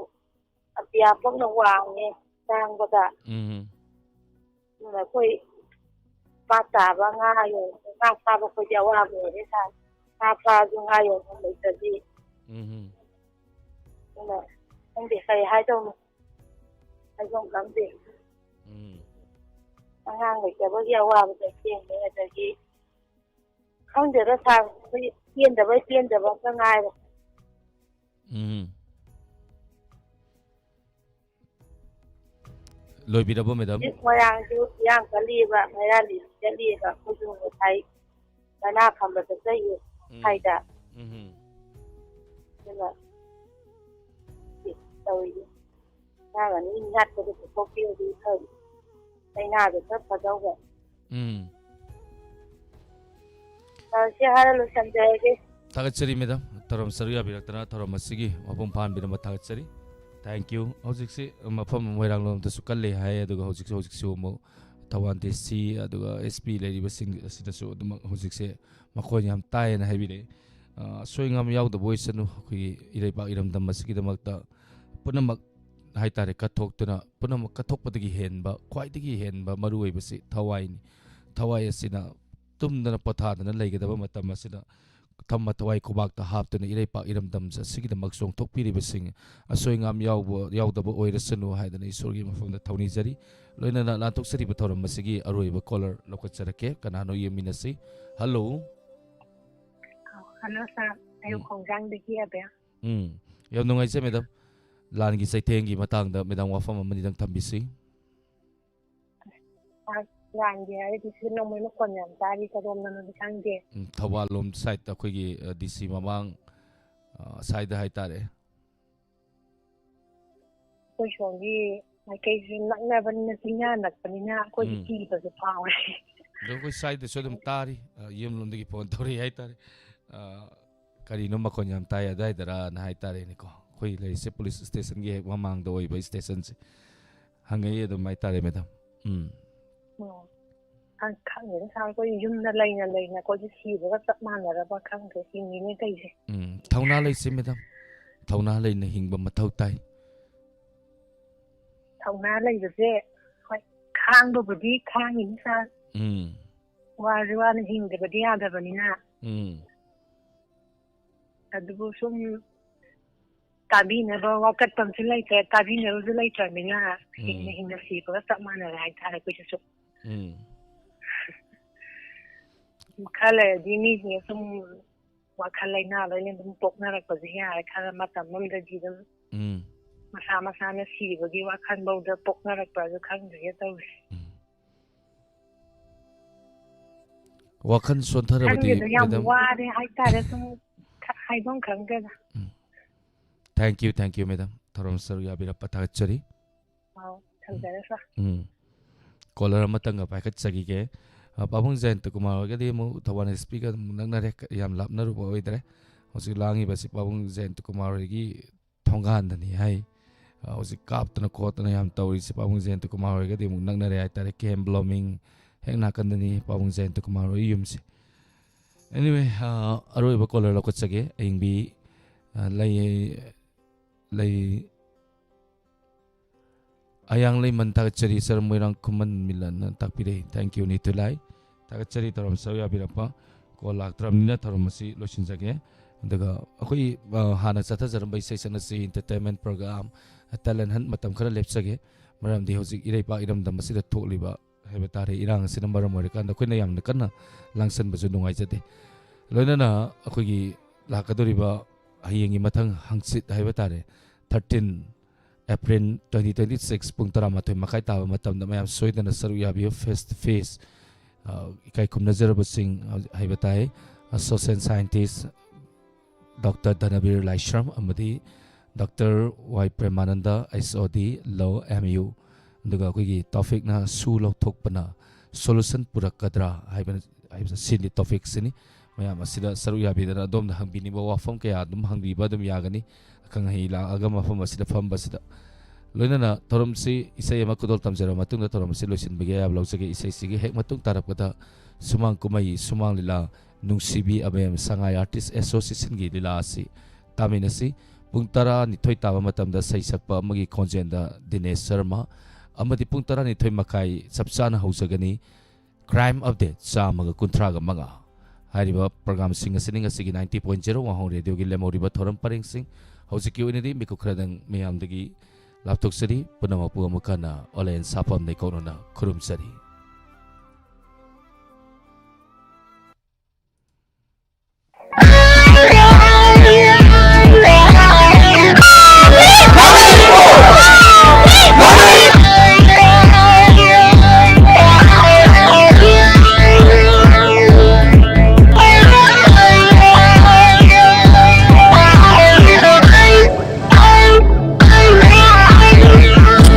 ꯑꯇꯤꯌꯥ ꯄꯛꯅ ꯋꯥꯡꯉꯦ ꯇꯥꯡꯕꯗ꯫ ꯎꯝ꯫ ꯑꯗꯨꯅ ꯑꯩꯈꯣꯏ ꯄꯥꯠ ꯇꯥꯕ ꯉꯥ ꯌꯣꯟꯕ, ꯉꯥ ꯐꯥꯕ ꯑꯩꯈꯣꯏꯗꯤ ꯑꯋꯥꯕ ꯑꯣꯏꯔꯦ ꯁꯥꯔ꯫ ꯉꯥ ꯐꯥꯔꯁꯨ ꯉꯥ ꯌꯣꯟꯐꯝ ꯂꯩꯇ꯭ꯔꯗꯤ꯫ ꯎꯝ꯫ ꯑꯗꯨꯅ ꯈꯪꯗꯦ ꯀꯔꯤ ꯍꯥꯏꯗꯧꯅꯣ꯫ ꯍꯥꯏꯐꯝ ꯈꯪꯗꯦ꯫ ꯎꯝ꯫ ꯑꯉꯥꯡ ꯂꯩꯇꯕꯒꯤ ꯑꯋꯥꯕꯗ ꯆꯦꯟꯕ, ꯑꯗꯒꯤ ꯈꯪꯗꯦꯗ ꯁꯥꯔ, ꯑꯩꯈꯣꯏ ꯄꯦꯟꯗꯕꯩ ꯄꯦꯟꯗꯕ ꯑꯝꯇ ꯉꯥꯏꯔꯦ꯫ ꯎꯝ꯫ ꯂꯣꯏꯕꯤꯔꯕꯣ, ꯃꯦꯗꯥꯝ? ꯍꯧꯖꯤꯛ ꯃꯣꯏꯔꯥꯡꯁꯨ ꯏꯔꯥꯡ ꯀꯜꯂꯤꯕ, ꯃꯩꯔꯥ ꯂꯤꯂꯤ ꯆꯠꯂꯤꯕ, ꯑꯩꯈꯣꯏꯁꯨ ꯉꯁꯥꯏ ꯀꯅꯥ ꯈꯝꯕ ꯆꯠꯆꯩꯌꯦ ꯎꯝ꯫ ꯍꯥꯏꯗ꯫ ꯎꯝ꯫ ꯑꯗꯨꯅ ꯇꯧꯔꯤꯁꯦ꯫ ꯑꯉꯥꯡ ꯑꯅꯤ ꯌꯥꯠꯄꯗꯨ ꯄꯨꯊꯣꯛꯄꯤꯔꯗꯤ ꯐꯩ꯫ ꯂꯥꯏꯅꯥꯗꯨ ꯈꯔ ꯐꯗꯧꯕ꯫ ꯎꯝ꯫ ꯑ, ꯁꯤ ꯍꯥꯏꯔ ꯂꯣꯏꯁꯤꯟꯖꯔꯒꯦ꯫ ꯊꯥꯒꯠꯆꯔꯤ, ꯃꯦꯗꯥꯝ꯫ ꯊꯧꯔꯝ ꯁꯔꯨꯛ ꯌꯥꯕꯤꯔꯛꯇꯅ ꯊꯧꯔꯝ ꯑꯁꯤꯒꯤ ꯃꯄꯨꯡ ꯐꯥꯍꯟꯕꯤꯔꯝꯕ ꯊꯥꯒꯠꯆꯔꯤ꯫ Thank you꯫ ꯍꯧꯖꯤꯛꯁꯤ ꯃꯐꯝ ꯃꯣꯏꯔꯥꯡ ꯂꯣꯝꯗꯁꯨ ꯀꯜꯂꯦ ꯍꯥꯏ, ꯑꯗꯨꯒ ꯍꯧꯖꯤꯛꯁꯨ, ꯍꯧꯖꯤꯛꯁꯨ ꯑꯃꯨꯛ ꯊꯧꯕꯥꯜ DC, ꯑꯗꯨꯒ SP ꯂꯩꯔꯤꯕꯁꯤꯡ ꯑꯁꯤꯗꯁꯨ ꯑꯗꯨꯃꯛ ꯍꯧꯖꯤꯛꯁꯦ ꯃꯈꯣꯟ ꯌꯥꯝ ꯇꯥꯏꯌꯦꯅ ꯍꯥꯏꯕꯤꯔꯛꯏ꯫ ꯑ, ꯑꯁꯣꯏ ꯑꯉꯥꯝ ꯌꯥꯎꯗꯕ ꯑꯣꯏꯁꯅꯨ꯫ ꯑꯩꯈꯣꯏꯒꯤ ꯏꯔꯩꯄꯥꯛ ꯏꯔꯝꯗꯝ ꯑꯁꯤꯒꯤꯗꯃꯛꯇ ꯄꯨꯝꯅꯃꯛ ꯍꯥꯏꯇꯥꯔꯦ, ꯀꯠꯊꯣꯛꯇꯨꯅ, ꯄꯨꯝꯅꯃꯛ ꯀꯠꯊꯣꯛꯄꯗꯒꯤ ꯍꯦꯟꯕ, ꯈ꯭ꯋꯥꯏꯗꯒꯤ ꯍꯦꯟꯕ ꯃꯔꯨꯑꯣꯏꯕꯁꯤ ꯊꯋꯥꯏꯅꯤ꯫ ꯊꯋꯥꯏ ꯑꯁꯤꯅ ꯇꯨꯝꯗꯅ ꯄꯣꯊꯥꯗꯅ ꯂꯩꯒꯗꯕ ꯃꯇꯝ ꯑꯁꯤꯗ ꯊꯝꯃ ꯊꯋꯥꯏ ꯈꯨꯕꯥꯛꯇ ꯍꯥꯞꯇꯨꯅ ꯏꯔꯩꯄꯥꯛ ꯏꯔꯝꯗꯝ ꯑꯁꯤꯒꯤꯗꯃꯛ ꯆꯣꯡꯊꯣꯛꯄꯤꯔꯤꯕꯁꯤꯡ ꯑꯁꯣꯏ ꯉꯥꯝ ꯌꯥꯎꯕ, ꯌꯥꯎꯗꯕ ꯑꯣꯏꯔꯁꯅꯨ ꯍꯥꯏꯗꯅ ꯏꯁꯣꯔꯒꯤ ꯃꯐꯝꯗ ꯊꯧꯅꯤꯖꯔꯤ꯫ ꯂꯣꯏꯅꯅ ꯂꯥꯟꯊꯣꯛꯆꯔꯤꯕ ꯊꯧꯔꯝ ꯑꯁꯤꯒꯤ ꯑꯔꯣꯏꯕ caller ꯂꯧꯈꯠꯆꯔꯛꯀꯦ꯫ ꯀꯅꯥꯅꯣ ꯌꯦꯡꯃꯤꯟꯅꯁꯤ꯫ Hello꯫ Hello sir, ꯑꯩ ꯎꯝ꯫ ꯈꯣꯡꯖꯥꯡꯗꯒꯤ ꯑꯕꯦ꯫ ꯎꯝ꯫ ꯌꯥꯝ ꯅꯨꯡꯉꯥꯏꯖꯩ, ꯃꯦꯗꯥꯝ꯫ ꯂꯥꯟꯒꯤ ꯆꯩꯊꯦꯡꯒꯤ ꯃꯇꯥꯡꯗ ꯃꯦꯗꯥꯝ ꯋꯥꯐꯝ ꯑꯃꯅꯤꯗꯪ ꯊꯝꯕꯤꯁꯤ꯫ ꯂꯥꯟꯒꯤ ꯍꯥꯏꯔꯗꯤ ꯁꯤ ꯅꯣꯡꯃꯩ ꯃꯈꯣꯟ ꯌꯥꯝ ꯇꯥꯔꯤ, ꯀꯗꯣꯝꯗꯅꯣꯗꯤ ꯈꯪꯗꯦ꯫ ꯎꯝ, ꯊꯧꯕꯥꯜ ꯂꯣꯝ ꯁꯥꯏꯠꯇ ꯑꯩꯈꯣꯏꯒꯤ ꯗꯤ ꯁꯤ ꯃꯃꯥꯡ ꯑ, ꯁꯥꯏꯗ ꯍꯥꯏꯇꯥꯔꯦ꯫ ꯑꯩꯈꯣꯏ ꯁꯣꯝꯒꯤ ꯃꯥꯏꯀꯩꯁꯨ ꯅꯛꯅꯕꯅꯤꯅ, ꯆꯤꯡꯌꯥ ꯅꯛꯄꯅꯤꯅ ꯑꯩꯈꯣꯏꯗꯤ ꯎꯝ꯫ ꯀꯤꯕꯁꯨ ꯐꯥꯎꯔꯦ꯫ ꯑꯗꯣ ꯑꯩꯈꯣꯏ ꯁ꯭ꯋꯥꯏꯗꯁꯨ ꯑꯗꯨꯝ ꯇꯥꯔꯤ, ꯑ, ꯌꯨꯝꯂꯣꯝꯗꯒꯤ ꯐꯣꯟ ꯇꯧꯔꯛꯏ ꯍꯥꯏꯇꯥꯔꯦ꯫ ꯑ, ꯀꯔꯤꯅꯣ ꯃꯈꯣꯟ ꯌꯥꯝ ꯇꯥꯏ ꯑꯗꯨꯋꯥꯏꯗꯔꯅ ꯍꯥꯏꯇꯥꯔꯦꯅꯦꯀꯣ꯫ ꯑꯩꯈꯣꯏ ꯂꯩꯔꯤꯁꯦ ꯄꯨꯂꯤꯁ ꯁ꯭ꯇꯦꯁꯟꯒꯤ ꯍꯦꯛ ꯃꯃꯥꯡꯗ ꯑꯣꯏꯕ ꯁ꯭ꯇꯦꯁꯟꯁꯦ꯫ ꯍꯪꯉꯛꯏ ꯑꯗꯨꯝ ꯍꯥꯏꯇꯥꯔꯦ, ꯃꯦꯗꯥꯝ꯫ ꯎꯝ꯫ ꯎꯝ꯫ ꯈꯪ-, ꯈꯪꯗꯦꯗ ꯁꯥꯔ, ꯑꯩꯈꯣꯏ ꯌꯨꯝꯗ ꯂꯩꯅ ꯂꯩꯅ ꯑꯩꯈꯣꯏꯁꯦ ꯁꯤꯕꯒ ꯆꯞ ꯃꯥꯟꯅꯔꯕ ꯈꯪꯗ꯭ꯔꯦ ꯍꯤꯡꯉꯤꯅꯦ ꯇꯧꯔꯤꯁꯦ꯫ ꯎꯝ, ꯊꯧꯅꯥ ꯂꯩꯁꯤ, ꯃꯦꯗꯥꯝ꯫ ꯊꯧꯅꯥ ꯂꯩꯅ ꯍꯤꯡꯕ ꯃꯊꯧ ꯇꯥꯏ꯫ ꯊꯧꯅꯥ ꯂꯩꯕꯁꯦ, ꯍꯣꯏ, ꯈꯥꯡꯕꯕꯨꯗꯤ ꯈꯥꯡꯉꯤꯅꯤ ꯁꯥꯔ꯫ ꯎꯝ꯫ ꯋꯥꯔꯁꯨ ꯋꯥꯅ ꯍꯤꯡꯗꯕꯗꯤ ꯌꯥꯗꯕꯅꯤꯅ꯫ ꯎꯝ꯫ ꯑꯗꯨꯕꯨ ꯁꯨꯝ ꯇꯥꯕꯤꯅꯕ ꯋꯥꯀꯠꯄ ꯑꯃꯁꯨ ꯂꯩꯇ꯭ꯔꯦ, ꯇꯥꯕꯤꯅꯕꯁꯨ ꯂꯩꯇ꯭ꯔꯕꯅꯤꯅ ꯎꯝ꯫ ꯍꯤꯡꯅ ꯍꯤꯡꯅ ꯁꯤꯕꯒ ꯆꯞ ꯃꯥꯟꯅꯔꯦ ꯍꯥꯏꯇꯥꯔꯦ ꯑꯩꯈꯣꯏꯁꯨ ꯁꯨꯝ꯫ ꯎꯝ꯫ ꯈꯔ ꯂꯩꯔꯗꯤ ꯃꯤꯁꯤꯡꯁꯦ ꯁꯨꯝ ꯋꯥꯈꯜ ꯂꯩꯅꯥ ꯂꯣꯏꯅ ꯑꯗꯨꯝ ꯄꯣꯛꯅꯔꯛꯄꯁꯨ ꯌꯥꯔꯦ, ꯈꯔ ꯃꯇꯝ ꯑꯃꯗꯗꯤ ꯑꯗꯨꯝ ꯎꯝ꯫ ꯃꯁꯥ ꯃꯁꯥꯅ ꯁꯤꯕꯒꯤ ꯋꯥꯈꯜꯐꯧꯗ ꯄꯣꯛꯅꯔꯛꯄ꯭ꯔꯥꯁꯨ ꯈꯪꯗ꯭ꯔꯦ ꯇꯧꯔꯤꯁꯦ꯫ ꯎꯝ꯫ ꯋꯥꯈꯜ ꯁꯣꯟꯊꯔꯕꯗꯤ, ꯈꯪꯗꯦꯗ, ꯌꯥꯝ ꯃꯦꯗꯥꯝ꯫ ꯋꯥꯔꯦ ꯍꯥꯏꯇꯥꯔꯦ, ꯁꯨꯝ ꯈ-, ꯍꯥꯏꯐꯝ ꯈꯪꯗꯦꯗ꯫ ꯎꯝ꯫ Thank you, thank you, madam. ꯊꯧꯔꯝ ꯁꯔꯨꯛ ꯌꯥꯕꯤꯔꯛꯄ ꯊꯥꯒꯠꯆꯔꯤ꯫ ꯑꯥꯎ, ꯊꯝꯖꯔꯦ ꯁꯥꯔ꯫ ꯎꯝ꯫ ꯀꯣꯂꯔ ꯑꯃꯇꯪꯒ ꯄꯥꯏꯈꯠꯆꯈꯤꯒꯦ꯫ ꯑ, ꯄꯥꯕꯨꯡ ꯖꯌꯟꯇ ꯀꯨꯃꯥꯔ ꯍꯣꯏꯒꯗꯤ ꯑꯃꯨꯛ ꯊꯧꯕꯥꯜ ꯑꯦꯁ ꯄꯤꯒ ꯑꯃꯨꯛ ꯅꯛꯅꯔꯦ, ꯌꯥꯝ ꯂꯥꯞꯅꯔꯨꯕ ꯑꯣꯏꯗ꯭ꯔꯦ꯫ ꯍꯧꯖꯤꯛ ꯂꯥꯡꯉꯤꯕꯁꯤ ꯄꯥꯕꯨꯡ ꯖꯌꯟꯇ ꯀꯨꯃꯥꯔ ꯍꯣꯏꯒꯤ ꯊꯣꯡꯒꯥꯟꯗꯅꯤ ꯍꯥꯏ꯫ ꯑ, ꯍꯧꯖꯤꯛ ꯀꯥꯞꯇꯅ ꯈꯣꯠꯇꯅ ꯌꯥꯝ ꯇꯧꯔꯤꯁꯦ ꯄꯥꯕꯨꯡ ꯖꯌꯟꯇ ꯀꯨꯃꯥꯔ ꯍꯣꯏꯒꯗꯤ ꯑꯃꯨꯛ ꯅꯛꯅꯔꯦ ꯍꯥꯏꯇꯥꯔꯦ꯫ ꯀꯦ ꯑꯦꯝ ꯕ꯭ꯂꯣꯃꯤꯡ ꯍꯦꯛ ꯅꯥꯀꯟꯗꯅꯤ ꯄꯥꯕꯨꯡ ꯖꯌꯟꯇ ꯀꯨꯃꯥꯔ ꯍꯣꯏ ꯌꯨꯝꯁꯦ꯫ Anyway, ꯑ, ꯑꯔꯣꯏꯕ ꯀꯣꯂꯔ ꯂꯧꯈꯠꯆꯒꯦ꯫ ꯑꯌꯤꯡꯕꯤ, ꯑ, ꯂꯩ, ꯂꯩ, ꯑꯌꯥꯡ ꯂꯩꯃꯟ ꯊꯥꯒꯠꯆꯔꯤ, ꯁꯥꯔ ꯃꯣꯏꯔꯥꯡ ꯈꯨꯃꯟ ꯃꯤꯂꯟꯅ ꯇꯥꯛꯄꯤꯔꯛꯏ꯫ Thank you, ꯅꯤꯊꯨꯂꯥꯏ꯫ ꯊꯥꯒꯠꯆꯔꯤ ꯊꯧꯔꯝ ꯁꯔꯨꯛ ꯌꯥꯕꯤꯔꯛꯄ꯫ ꯀꯣꯜ ꯂꯥꯛꯇ꯭ꯔꯕꯅꯤꯅ ꯊꯧꯔꯝ ꯑꯁꯤ ꯂꯣꯏꯁꯤꯟꯖꯒꯦ꯫ ꯑꯗꯨꯒ ꯑꯩꯈꯣꯏ, ꯑ, ꯍꯥꯟꯅ ꯆꯠꯊꯖꯔꯝꯕ ꯏꯁꯩ ꯁꯛꯅꯁꯤ entertainment program, talent hunt ꯃꯇꯝ ꯈꯔ ꯂꯦꯞꯆꯒꯦ꯫ ꯃꯔꯝꯗꯤ ꯍꯧꯖꯤꯛ ꯏꯔꯩꯄꯥꯛ ꯏꯔꯝꯗꯝ ꯑꯁꯤꯗ ꯊꯣꯛꯂꯤꯕ ꯍꯥꯏꯕ ꯇꯥꯔꯦ, ꯏꯔꯥꯡ ꯑꯁꯤꯅ ꯃꯔꯝ ꯑꯣꯏꯔꯀꯥꯟꯗ ꯑꯩꯈꯣꯏꯅ ꯌꯥꯝꯅ ꯀꯟꯅ ꯂꯥꯡꯁꯟꯕꯁꯨ ꯅꯨꯡꯉꯥꯏꯖꯗꯦ꯫ ꯂꯣꯏꯅꯅ ꯑꯩꯈꯣꯏꯒꯤ ꯂꯥꯛꯀꯗꯧꯔꯤꯕ ꯍꯌꯦꯡꯒꯤ ꯃꯊꯪ ꯍꯪꯆꯤꯠ ꯍꯥꯏꯕ ꯇꯥꯔꯦ, thirteen April twenty twenty six, ꯄꯨꯡ ꯇꯔꯥꯃꯥꯊꯣꯏ ꯃꯈꯥꯏ ꯇꯥꯕ ꯃꯇꯝꯗ ꯃꯌꯥꯝ ꯁꯣꯏꯗꯅ ꯁꯔꯨꯛ ꯌꯥꯕꯤꯌꯨ꯫ ꯐꯦꯁ ꯇꯨ ꯐꯦꯁ, ꯑ, ꯏꯀꯥꯏ ꯈꯨꯝꯅꯖꯔꯕꯁꯤꯡ ꯍꯥꯏꯕ ꯇꯥꯏ, ꯁꯣꯁꯤꯌꯦꯜ ꯁꯥꯏꯟꯇꯤꯁ ꯗꯣꯛꯇꯔ ꯙꯅꯕꯤꯔ ꯂꯥꯏꯁ꯭ꯔꯝ ꯑꯃꯗꯤ ꯗꯣꯛꯇꯔ ꯋꯥꯏ ꯄ꯭ꯔꯦꯃꯥꯅꯟꯗ, ꯑꯩꯆ ꯑꯣ ꯗꯤ, ꯂꯣ, ꯑꯦꯝ ꯌꯨ꯫ ꯑꯗꯨꯒ ꯑꯩꯈꯣꯏꯒꯤ ꯇꯣꯄꯤꯛꯅ "ꯁꯨ ꯂꯧꯊꯣꯛꯄꯅ ꯁꯣꯂꯨꯁꯟ ꯄꯨꯔꯛꯀꯗ꯭ꯔꯥ?" ꯍꯥꯏꯕꯅ, ꯍꯥꯏꯕꯁꯤꯅꯤ ꯇꯣꯄꯤꯛꯁꯤꯅꯤ꯫ ꯃꯌꯥꯝ ꯑꯁꯤꯗ ꯁꯔꯨꯛ ꯌꯥꯕꯤꯗꯅ ꯑꯗꯣꯝꯅ ꯍꯪꯕꯤꯅꯤꯡꯕ ꯋꯥꯐꯝ ꯀꯌꯥ ꯑꯗꯨꯝ ꯍꯪꯕꯤꯕ ꯑꯗꯨꯝ ꯌꯥꯒꯅꯤ꯫ ꯑꯈꯪ ꯑꯍꯩ ꯂꯥꯛꯑꯒ ꯃꯐꯝ ꯑꯁꯤꯗ ꯐꯝꯕꯁꯤꯗ꯫ ꯂꯣꯏꯅꯅ ꯊꯧꯔꯝꯁꯤ ꯏꯁꯩ ꯑꯃ ꯈꯨꯗꯣꯜ ꯇꯝꯖꯔꯕ ꯃꯇꯨꯡꯗ ꯊꯧꯔꯝ ꯑꯁꯤ ꯂꯣꯏꯁꯤꯟꯕꯒꯤ ꯑꯌꯥꯕ ꯂꯧꯖꯒꯦ꯫ ꯏꯁꯩꯁꯤꯒꯤ ꯍꯦꯛ ꯃꯇꯨꯡ ꯇꯥꯔꯛꯄꯗ ꯁꯨꯃꯥꯡ ꯀꯨꯝꯍꯩ, ꯁꯨꯃꯥꯡ ꯂꯤꯂꯥ, ꯅꯨꯡꯁꯤꯕꯤ ꯑꯕꯦꯝ ꯁꯉꯥꯏ ꯑꯥꯔꯇꯤꯁ ꯑꯦꯁꯣꯁꯤꯌꯦꯁꯟꯒꯤ ꯂꯤꯂꯥ ꯑꯁꯤ ꯇꯥꯃꯤꯟꯅꯁꯤ꯫ ꯄꯨꯡ ꯇꯔꯥꯅꯤꯊꯣꯏ ꯇꯥꯕ ꯃꯇꯝꯗ ꯁꯩꯁꯛꯄ ꯑꯃꯒꯤ ꯈꯣꯟꯖꯦꯜꯗ ꯗꯤꯅꯦꯁ ꯁꯔꯃ, ꯑꯃꯗꯤ ꯄꯨꯡ ꯇꯔꯥꯅꯤꯊꯣꯏ ꯃꯈꯥꯏ ꯆꯞ ꯆꯥꯅ ꯍꯧꯖꯒꯅꯤ꯫ ꯀ꯭ꯔꯥꯏꯝ ꯑꯞꯗꯦꯠ ꯆꯥꯝꯃꯒ ꯀꯨꯟꯊ꯭ꯔꯥꯒ ꯃꯉꯥ꯫ ꯍꯥꯏꯔꯤꯕ ꯄ꯭ꯔꯣꯒ꯭ꯔꯥꯝꯁꯤꯡ ꯑꯁꯤꯅꯤ ꯉꯁꯤꯒꯤ ꯅꯥꯏꯟꯇꯤ ꯄꯣꯏꯟ ꯖꯦꯔꯣ ꯋꯥꯍꯣꯡ ꯔꯦꯗꯤꯑꯣꯒꯤ ꯂꯦꯝꯍꯧꯔꯤꯕ ꯊꯧꯔꯝ ꯄꯔꯦꯡꯁꯤꯡ꯫ ꯍꯧꯖꯤꯛꯀꯤ ꯑꯣꯏꯅꯗꯤ ꯃꯤꯀꯨꯞ ꯈꯔꯗꯪ ꯃꯌꯥꯝꯗꯒꯤ ꯂꯥꯞꯊꯣꯛꯆꯔꯤ꯫ ꯄꯨꯝꯅꯃꯛꯄꯨ ꯑꯃꯨꯛ ꯍꯟꯅ ꯑꯣꯂꯦꯟ ꯁꯥꯐꯝ ꯂꯩꯀꯣꯛꯅꯅ ꯈꯨꯔꯨꯝꯖꯔꯤ꯫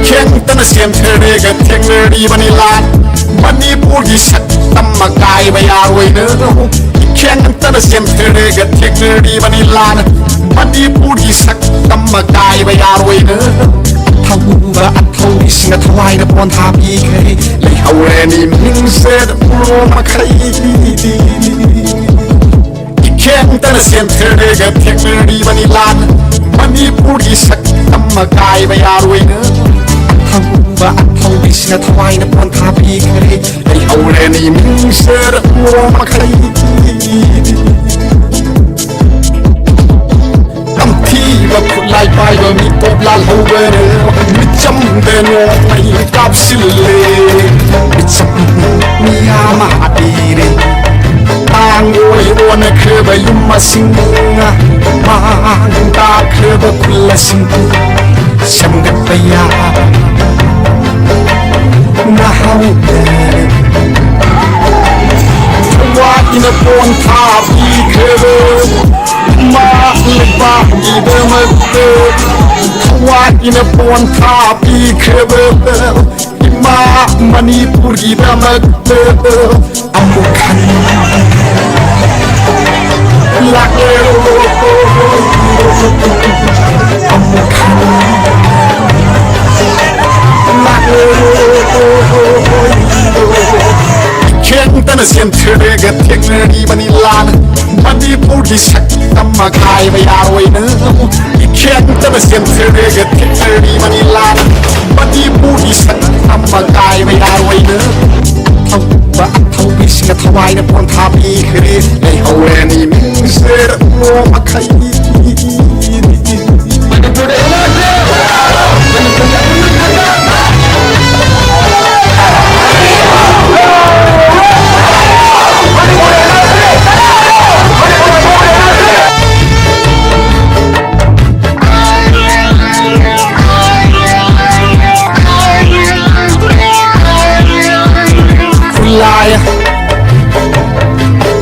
ꯈꯦꯡꯇꯅ ꯁꯦꯝꯊꯔꯒ ꯊꯦꯡꯅꯔꯤꯕꯅꯤ ꯂꯥꯟ꯫ ꯃꯅꯤꯄꯨꯔꯒꯤ ꯁꯛꯇꯝ ꯑꯀꯥꯏꯕ ꯌꯥꯔꯣꯏꯅ꯫ ꯈꯦꯡꯇꯅ ꯁꯦꯝꯊꯔꯒ ꯊꯦꯡꯅꯔꯤꯕꯅꯤ ꯂꯥꯟ꯫ ꯃꯅꯤꯄꯨꯔꯒꯤ ꯁꯛꯇꯝ ꯑꯀꯥꯏꯕ ꯌꯥꯔꯣꯏꯅ꯫ ꯑꯊꯧꯕ ꯑꯊꯧꯕꯤꯁꯤꯡꯅ ꯊꯋꯥꯏꯅ ꯄꯣꯟꯊꯥ ꯄꯤꯈ꯭ꯔꯦ꯫ ꯂꯩꯍꯧꯔꯅꯤ ꯃꯤꯡꯆꯠ ꯎꯔꯣ ꯃꯈꯩꯗꯤ꯫ ꯏꯈꯦꯡꯇꯅ ꯁꯦꯝꯊꯔꯒ ꯊꯦꯡꯅꯔꯤꯕꯅꯤ ꯂꯥꯟ꯫ ꯃꯅꯤꯄꯨꯔꯒꯤ ꯁꯛꯇꯝ ꯑꯀꯥꯏꯕ ꯌꯥꯔꯣꯏꯅ꯫ ꯑꯊꯧꯕ ꯑꯊꯧꯕꯤꯁꯤꯅ ꯊꯋꯥꯏꯅ ꯄꯣꯟꯊꯥ ꯄꯤꯈ꯭ꯔꯦ꯫ ꯂꯩꯍꯧꯔꯅꯤ ꯃꯤꯡꯆꯠ ꯎꯔꯣ ꯃꯈꯩꯗꯤ꯫ ꯇꯝꯊꯤꯕ ꯈꯨꯠꯂꯥꯏ ꯄꯥꯏꯕ ꯃꯤꯇꯣꯞ ꯂꯥꯜꯍꯧꯕꯅ ꯃꯤꯆꯝꯗ ꯅꯣꯡꯃꯩ ꯀꯥꯞꯁꯤꯜꯂꯦ꯫ ꯃꯤꯆꯝ ꯃꯤꯌꯥꯝ ꯍꯥꯠꯄꯤꯔꯦ꯫ ꯇꯥꯡ ꯑꯣꯏ ꯑꯣꯟꯈ꯭ꯔꯕ ꯌꯨꯝ ꯃꯁꯤꯡ ꯃꯥꯡ ꯇꯥꯛꯈ꯭ꯔꯕ ꯈꯨꯜ ꯑꯁꯤꯕꯨ ꯁꯦꯝꯒꯠꯄ ꯌꯥ ꯅꯍꯥꯎꯅ ꯊꯋꯥꯏꯅ ꯄꯣꯟ ꯊꯥꯕꯤꯈ꯭ꯔꯕ ꯏꯃꯥ ꯂꯩꯕꯥꯛꯀꯤꯗꯃꯛꯇ ꯊꯋꯥꯏꯅ ꯄꯣꯟ ꯊꯥꯕꯤꯈ꯭ꯔꯕ ꯏꯃꯥ ꯃꯅꯤꯄꯨꯔꯒꯤꯗꯃꯛꯇ ꯑꯃꯨꯛ ꯍꯟꯅ ꯂꯥꯛꯂꯦ꯫ ꯑꯃꯨꯛ ꯍꯟꯅ ꯂꯥꯛꯂꯦ꯫ ꯏꯈꯦꯡꯇꯅ ꯆꯦꯟꯊꯔꯒ ꯊꯦꯡꯅꯔꯤꯕꯅꯤ ꯂꯥꯟ꯫ ꯃꯅꯤꯄꯨꯔꯒꯤ ꯁꯛꯇꯝ ꯃꯈꯥꯏꯕ ꯌꯥꯔꯣꯏꯅ ꯏꯈꯦꯡꯇꯅ ꯆꯦꯟꯊꯔꯒ ꯊꯦꯡꯅꯔꯤꯕꯅꯤ ꯂꯥꯟ꯫ ꯃꯅꯤꯄꯨꯔꯒꯤ ꯁꯛꯇꯝ ꯃꯈꯥꯏꯕ ꯌꯥꯔꯣꯏꯅ ꯊꯧꯕ ꯑꯊꯧꯕꯤꯁꯤꯡꯅ ꯊꯋꯥꯏꯅ ꯄꯣꯟꯊꯥ ꯄꯤꯈ꯭ꯔꯦ꯫ ꯂꯩꯍꯧꯔꯅꯤ ꯃꯤꯡꯁꯦꯜ ꯃꯈꯩ꯫ ꯈꯨꯠꯂꯥꯏ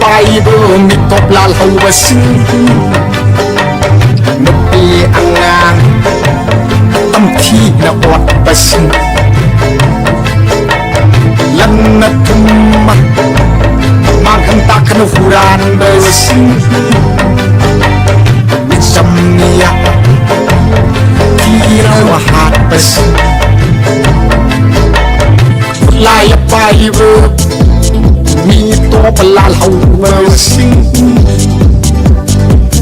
ꯄꯥꯏꯕ ꯃꯤꯇꯣꯞ ꯂꯥꯜꯍꯧꯕꯁꯤꯡ ꯅꯨꯄꯤ ꯑꯉꯥꯡ ꯇꯝꯊꯤꯅ ꯑꯣꯠꯄꯁꯤꯡ ꯂꯟꯅ ꯊꯨꯝꯃ ꯃꯥꯡꯍꯟ ꯇꯥꯛꯍꯟ ꯍꯨꯔꯥꯟꯕꯁꯤꯡ ꯃꯤꯆꯝꯅꯤꯌꯥ ꯊꯤꯔꯕ ꯍꯥꯠꯄꯁꯤꯡ ꯈꯨꯠꯂꯥꯏ ꯄꯥꯏꯕ ꯃꯤꯇꯣꯞ ꯂꯥꯜꯍꯧꯕꯁꯤꯡ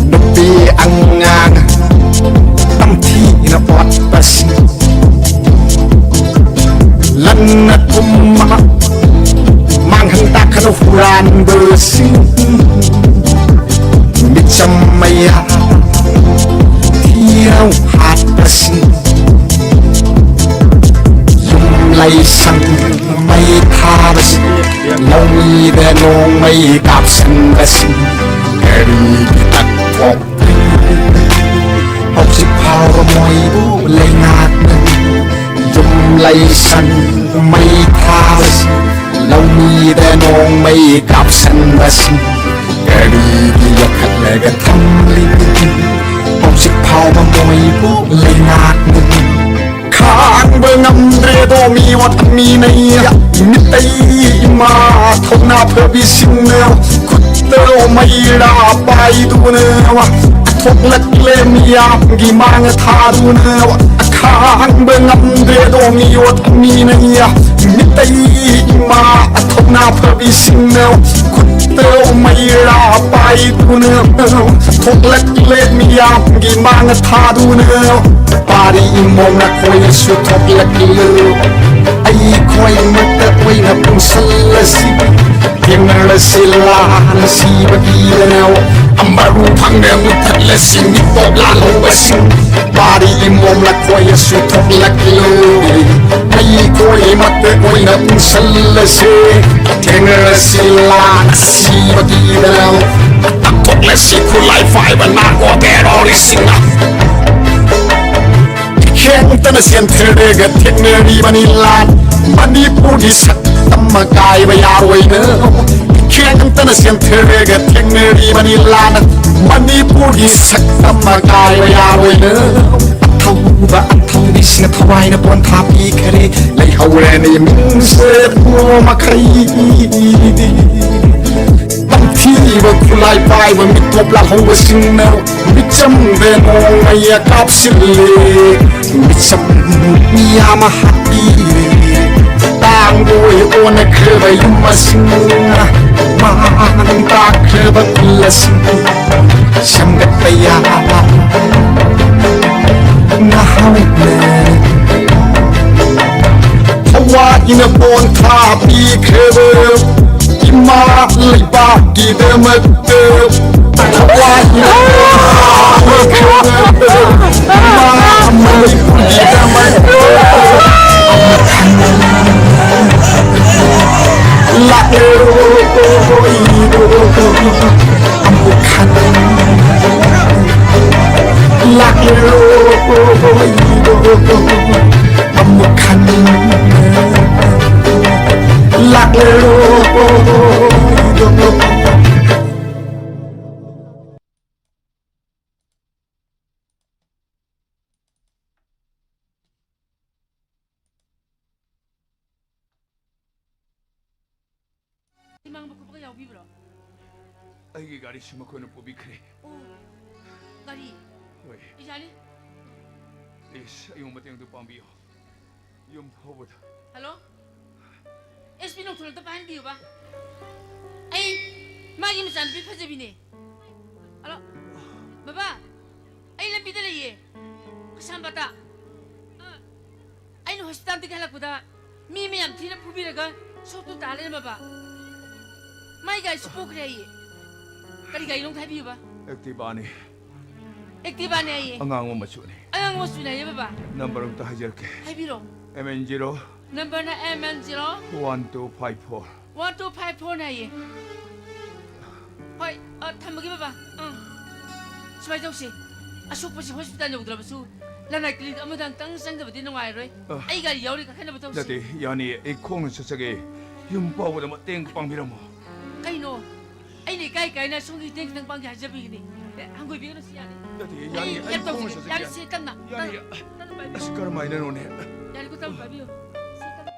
ꯅꯨꯄꯤ ꯑꯉꯥꯡ ꯇꯝꯊꯤꯅ ꯑꯣꯠꯄꯁꯤꯡ ꯂꯟꯅ ꯊꯨꯝꯃ ꯃꯥꯡꯍꯟ ꯇꯥꯛꯍꯟ ꯍꯨꯔꯥꯟꯕꯁꯤꯡ ꯃꯤꯆꯝ ꯃꯌꯥ ꯊꯤꯔꯧ ꯍꯥꯠꯄꯁꯤꯡ ꯌꯨꯝ ꯂꯩꯁꯪ ꯃꯩ ꯊꯥꯕꯁꯤꯡ ꯂꯧꯃꯤꯗ ꯅꯣꯡꯃꯩ ꯀꯥꯞꯁꯤꯟꯕꯁꯤꯡ ꯀꯔꯤꯒꯤ ꯇꯛꯊꯣꯛ ꯅꯣꯡꯃꯩ ꯀꯥꯞꯁꯟꯕꯁꯤꯡ ꯀꯔꯤꯒꯤ ꯌꯣꯛꯈꯠꯂꯒ ꯊꯝꯂꯤꯕꯅꯣ? ꯍꯧꯖꯤꯛ ꯐꯥꯎꯕ ꯃꯣꯏꯕꯨ ꯂꯩꯉꯥꯛꯅ ꯈꯥꯡꯕ ꯉꯝꯗ꯭ꯔꯦꯗꯣ, ꯃꯤꯑꯣꯠ ꯃꯤꯅꯩ ꯃꯤꯇꯩ ꯏꯃꯥ ꯊꯧꯅꯥ ꯐꯕꯤꯁꯤꯡꯅ ꯈꯨꯠꯇ ꯃꯩꯔꯥ ꯄꯥꯏꯗꯨꯅ ꯊꯣꯛꯂꯛꯂꯦ, ꯃꯤꯌꯥꯝꯒꯤ ꯃꯥꯡ ꯊꯥꯗꯨꯅ ꯈꯥꯡꯕ ꯉꯝꯗ꯭ꯔꯦꯗꯣ, ꯃꯤꯑꯣꯠ ꯃꯤꯅꯩ ꯃꯤꯇꯩ ꯏꯃꯥ ꯊꯧꯅꯥ ꯐꯕꯤꯁꯤꯡꯅ ꯈꯨꯠꯇ ꯃꯩꯔꯥ ꯄꯥꯏꯗꯨꯅ ꯊꯣꯛꯂꯛꯂꯦ, ꯃꯤꯌꯥꯝꯒꯤ ꯃꯥꯡ ꯊꯥꯗꯨꯅ꯫ ꯄꯥꯔꯤ ꯏꯃꯣꯝ ꯅꯈꯣꯏꯅꯁꯨ ꯊꯣꯛꯂꯛꯂꯨ, ꯑꯩꯈꯣꯏ ꯃꯛꯇ ꯑꯣꯏꯅ ꯄꯨꯟꯁꯤꯜꯂꯁꯤ꯫ ꯊꯦꯡꯅꯔꯁꯤ ꯂꯥꯟ ꯁꯤꯕꯒꯤꯗꯅ ꯃꯔꯨ ꯐꯪꯅ ꯃꯨꯊꯠꯂꯁꯤ ꯃꯤꯇꯣꯞ ꯂꯥꯜꯍꯧꯕꯁꯤꯡ꯫ ꯄꯥꯔꯤ ꯏꯃꯣꯝ ꯅꯈꯣꯏꯅꯁꯨ ꯊꯣꯛꯂꯛꯂꯨ, ꯑꯩꯈꯣꯏ ꯃꯛꯇ ꯑꯣꯏꯅ ꯄꯨꯟꯁꯤꯜꯂꯁꯤ꯫ ꯊꯦꯡꯅꯔꯁꯤ ꯂꯥꯟ ꯁꯤꯕꯒꯤꯗꯅ ꯊꯣꯛꯂꯁꯤ ꯈꯨꯠꯂꯥꯏ ꯄꯥꯏꯕ ꯅꯥꯔꯀꯣ ꯇꯦꯔꯣꯔꯤꯁꯁꯤꯡꯅ꯫ ꯈꯦꯡꯇꯅ ꯆꯦꯟꯊꯔꯒ ꯊꯦꯡꯅꯔꯤꯕꯅꯤ ꯂꯥꯟ꯫ ꯃꯅꯤꯄꯨꯔꯒꯤ ꯁꯛꯇꯝ ꯀꯥꯏꯕ ꯌꯥꯔꯣꯏꯅ ꯈꯦꯡꯇꯅ ꯆꯦꯟꯊꯔꯒ ꯊꯦꯡꯅꯔꯤꯕꯅꯤ ꯂꯥꯟ꯫ ꯃꯅꯤꯄꯨꯔꯒꯤ ꯁꯛꯇꯝ ꯀꯥꯏꯕ ꯌꯥꯔꯣꯏꯅ ꯑꯊꯧꯕ ꯑꯊꯧꯕꯤꯁꯤꯡꯅ ꯊꯋꯥꯏꯅ ꯄꯣꯟꯊꯥ ꯄꯤꯈꯔꯦ꯫ ꯂꯩꯍꯧꯔꯅꯤ ꯃꯤꯡꯁꯦ ꯄꯨꯝꯕ ꯃꯈꯩ꯫ ꯇꯝꯊꯤꯕ ꯈꯨꯠꯂꯥꯏ ꯄꯥꯏꯕ ꯃꯤꯇꯣꯞ ꯂꯥꯜꯍꯧꯕꯁꯤꯡꯅ ꯃꯤꯆꯝꯗ ꯅꯣꯡꯃꯩ ꯀꯥꯞꯁꯤꯜꯂꯦ꯫ ꯃꯤꯆꯝ ꯃꯤ ꯑꯃ ꯍꯥꯠꯄꯤꯔꯦ꯫ ꯇꯥꯡꯕ ꯑꯣꯏ ꯑꯣꯟꯈ꯭ꯔꯕ ꯌꯨꯝ ꯑꯁꯤꯡ, ꯃꯥꯡ ꯇꯥꯛꯈ꯭ꯔꯕ ꯈꯨꯜ ꯑꯁꯤꯡ ꯁꯦꯝꯒꯠꯄ ꯌꯥꯕ ꯅꯍꯥꯛꯅ ꯊꯋꯥꯏꯅ ꯄꯣꯟꯊꯥ ꯄꯤꯈ꯭ꯔꯕ ꯏꯃꯥ ꯂꯩꯕꯥꯛꯀꯤꯗꯃꯛꯇ ꯊꯋꯥꯏꯅ ꯄꯣꯟꯊꯥ ꯄꯤꯈ꯭ꯔꯕ ꯏꯃꯥ ꯃꯅꯤꯄꯨꯔꯒꯤꯗꯃꯛꯇ ꯂꯥꯛꯂꯔꯣꯏ꯫ ꯑꯃꯨꯛ ꯍꯟꯅ ꯂꯥꯛꯂꯔꯣꯏ꯫ ꯑꯃꯨꯛ ꯍꯟꯅ ꯂꯥꯛꯂꯔꯣꯏ꯫ ꯃꯥꯡꯕ ꯈꯣꯠꯄꯒ ꯌꯥꯎꯕꯤꯕ꯭ꯔꯣ? ꯑꯩꯒꯤ ꯒꯥꯔꯤꯁꯤ ꯃꯈꯣꯏꯅ ꯄꯨꯕꯤꯈ꯭ꯔꯦ꯫ ꯑꯣ, ꯒꯥꯔꯤ꯫ ꯍꯣꯏ꯫ ꯌꯥꯅꯤ꯫ ꯄ꯭ꯂꯤꯖ, ꯑꯩꯕꯨ ꯃꯇꯦꯡꯗꯨ ꯄꯥꯡꯕꯤꯌꯨ꯫ ꯌꯨꯝ ꯐꯥꯎꯕꯗ꯫ ꯍꯜꯂꯣ? ꯑꯦꯁ ꯄꯤ ꯅꯣꯡꯊꯣꯟ ꯑꯝꯇ ꯄꯥꯏꯍꯟꯕꯤꯌꯨꯕ꯫ ꯑꯩ ꯃꯥꯒꯤ ꯃꯆꯥꯅꯨꯄꯤ ꯐꯖꯕꯤꯅꯦ꯫ ꯍꯜꯂꯣ? ꯕꯕꯥ, ꯑꯩ ꯂꯝꯕꯤꯗ ꯂꯩꯌꯦ꯫ ꯀꯩꯁꯥꯝꯄꯥꯠꯇ꯫ ꯑ, ꯑꯩꯅ ꯍꯣꯁꯄꯤꯇꯥꯜꯗꯒꯤ ꯍꯜꯂꯛꯄꯗ ꯃꯤ ꯃꯌꯥꯝ ꯊꯤꯅ ꯐꯨꯕꯤꯔꯒ ꯁꯣꯛꯇꯨ ꯇꯥ ꯂꯩꯔꯝꯃꯕ꯫ ꯃꯥꯏ ꯒꯥꯔꯤꯁꯨ ꯄꯣꯛꯈ꯭ꯔꯦ ꯍꯥꯏꯌꯦ꯫ ꯀꯔꯤ ꯒꯥꯔꯤꯅꯣ ꯑꯝꯇ ꯍꯥꯏꯕꯤꯌꯨꯕ꯫ ꯑꯦꯛꯇꯤꯚꯥꯅꯤ꯫ ꯑꯦꯛꯇꯤꯚꯥꯅꯦ ꯍꯥꯏꯌꯦ꯫ ꯑꯉꯥꯡꯕ ꯃꯆꯨꯅꯤ꯫ ꯑꯉꯥꯡꯕ ꯃꯆꯨꯅꯦ ꯍꯥꯏꯌꯦ ꯕꯕꯥ꯫ ꯅꯝꯕꯔ ꯑꯝꯇ ꯍꯥꯏꯖꯔꯛꯀꯦ꯫ ꯍꯥꯏꯕꯤꯔꯣ꯫ M N zero. ꯅꯝꯕꯔꯅ M N zero. One two five four. One two five ꯐꯣꯔꯅꯦ ꯍꯥꯏꯌꯦ꯫ ꯍꯣꯏ, ꯑ, ꯊꯝꯃꯒꯦ ꯕꯕꯥ꯫ ꯑꯪ꯫ ꯁꯨꯃꯥꯏꯅ ꯇꯧꯁꯤ꯫ ꯑꯁꯣꯛꯄꯁꯤ ꯍꯣꯁꯄꯤꯇꯥꯜ ꯌꯧꯗ꯭ꯔꯕꯁꯨ ꯂꯅꯥꯏ ꯀ꯭ꯂꯤꯅꯤꯛ ꯑꯃꯗ ꯑꯃꯨꯛꯇꯪ ꯆꯪꯗꯕꯗꯤ ꯅꯨꯡꯉꯥꯏꯔꯣꯏ꯫ ꯑ꯫ ꯑꯩ ꯒꯥꯔꯤ ꯌꯥꯎꯔꯤ, ꯀꯥꯈꯠꯅꯕ ꯇꯧꯁꯤ꯫ ꯅꯠꯇꯦ, ꯌꯥꯅꯤꯌꯦ꯫ ꯑꯩ ꯈꯣꯡꯅ ꯆꯠꯆꯒꯦ꯫ ꯌꯨꯝ ꯐꯥꯎꯕꯗ ꯃꯇꯦꯡ ꯄꯥꯡꯕꯤꯔꯝꯃꯣ꯫ ꯀꯩꯅꯣ? ꯑꯩꯅ ꯏꯀꯥꯏ ꯀꯥꯏꯅ ꯁꯣꯝꯒꯤ ꯃꯇꯦꯡ ꯈꯤꯇꯪ ꯄꯥꯡꯒꯦ ꯍꯥꯏꯖꯕꯤꯒꯅꯤ꯫ ꯑꯦ, ꯍꯪꯒꯣꯏꯕꯤꯒꯅꯨ, ꯁꯤ ꯌꯥꯅꯤ꯫ ꯅꯠꯇꯦ, ꯑꯩ ꯌꯥꯅꯤ, ꯑꯩ ꯀꯩꯅꯣ ꯈꯣꯡꯅ ꯇꯧꯖꯒꯦ꯫ ꯆꯠꯆꯒꯦ꯫ ꯌꯥꯅꯤ, ꯁꯤ ꯀꯟꯅ, ꯌꯥꯅꯤ꯫ ꯀꯟꯅ, ꯀꯟꯅ ꯄꯥꯏꯕꯤꯌꯨ꯫ ꯑꯁ, ꯀꯔꯝꯍꯥꯏꯅꯅꯣꯅꯦ? ꯌꯥꯅꯤꯀꯣ, ꯇꯞꯅ ꯄꯥꯏꯕꯤꯌꯨ꯫ ꯁꯤ ꯀꯟꯅ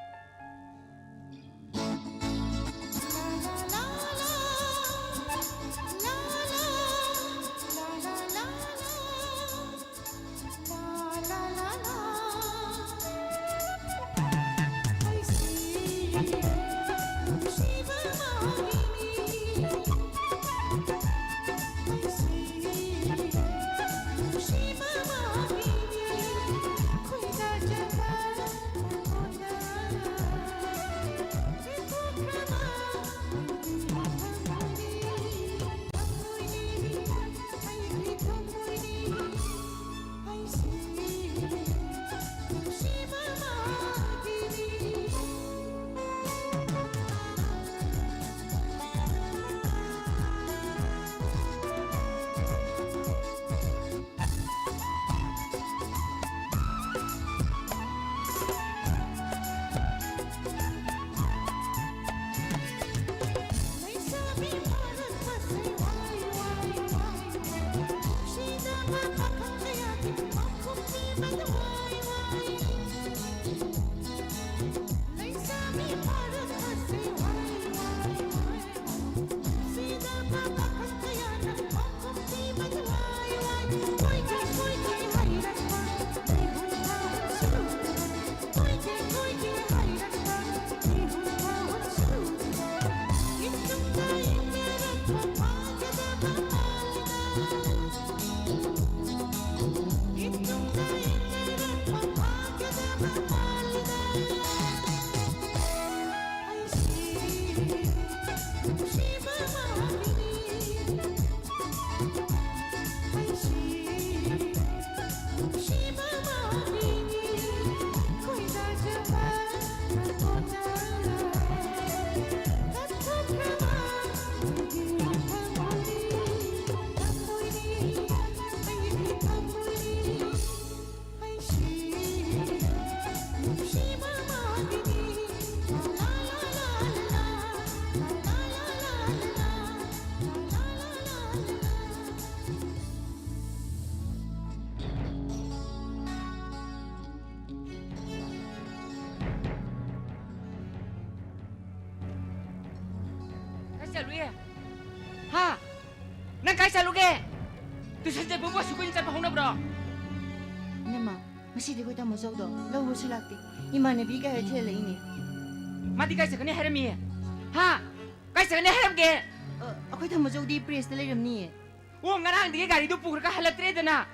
ꯆꯠꯂꯨꯏ? ꯍꯥ? ꯅꯪ ꯀꯥꯏ ꯆꯠꯂꯨꯒꯦ? ꯇꯨꯏꯁꯟ ꯆꯠꯄꯕꯨ ꯑꯁꯨꯛ ꯀꯨꯏꯅ ꯆꯠꯄ ꯍꯧꯅꯕ꯭ꯔꯣ? ꯏꯅꯝꯃ, ꯉꯁꯤꯗꯤ ꯑꯩꯈꯣꯏ ꯇꯥꯃꯣ ꯆꯧꯗꯣ ꯂꯧꯕꯁꯨ ꯂꯥꯛꯇꯦ꯫ ꯏꯃꯥꯟꯅꯕꯤ ꯒꯥꯔꯤ ꯊꯤꯜꯍꯜꯂꯛꯏꯅꯦ꯫ ꯃꯥꯗꯤ ꯀꯥꯏ ꯆꯠꯀꯅꯤ ꯍꯥꯏꯔꯝꯃꯤ? ꯍꯥ? ꯀꯥꯏ ꯆꯠꯀꯅꯤ ꯍꯥꯏꯔꯝꯒꯦ? ꯑ, ꯑꯩꯈꯣꯏ ꯇꯥꯃꯣ ꯆꯧꯗꯤ ꯄ꯭ꯔꯦꯁꯇ ꯂꯩꯔꯝꯅꯤꯌꯦ꯫ ꯑꯣ, ꯉꯔꯥꯡꯗꯒꯤ ꯒꯥꯔꯤꯗꯨ ꯄꯨꯈ꯭ꯔꯒ ꯍꯜꯂꯛꯇ꯭ꯔꯦꯗꯅ꯫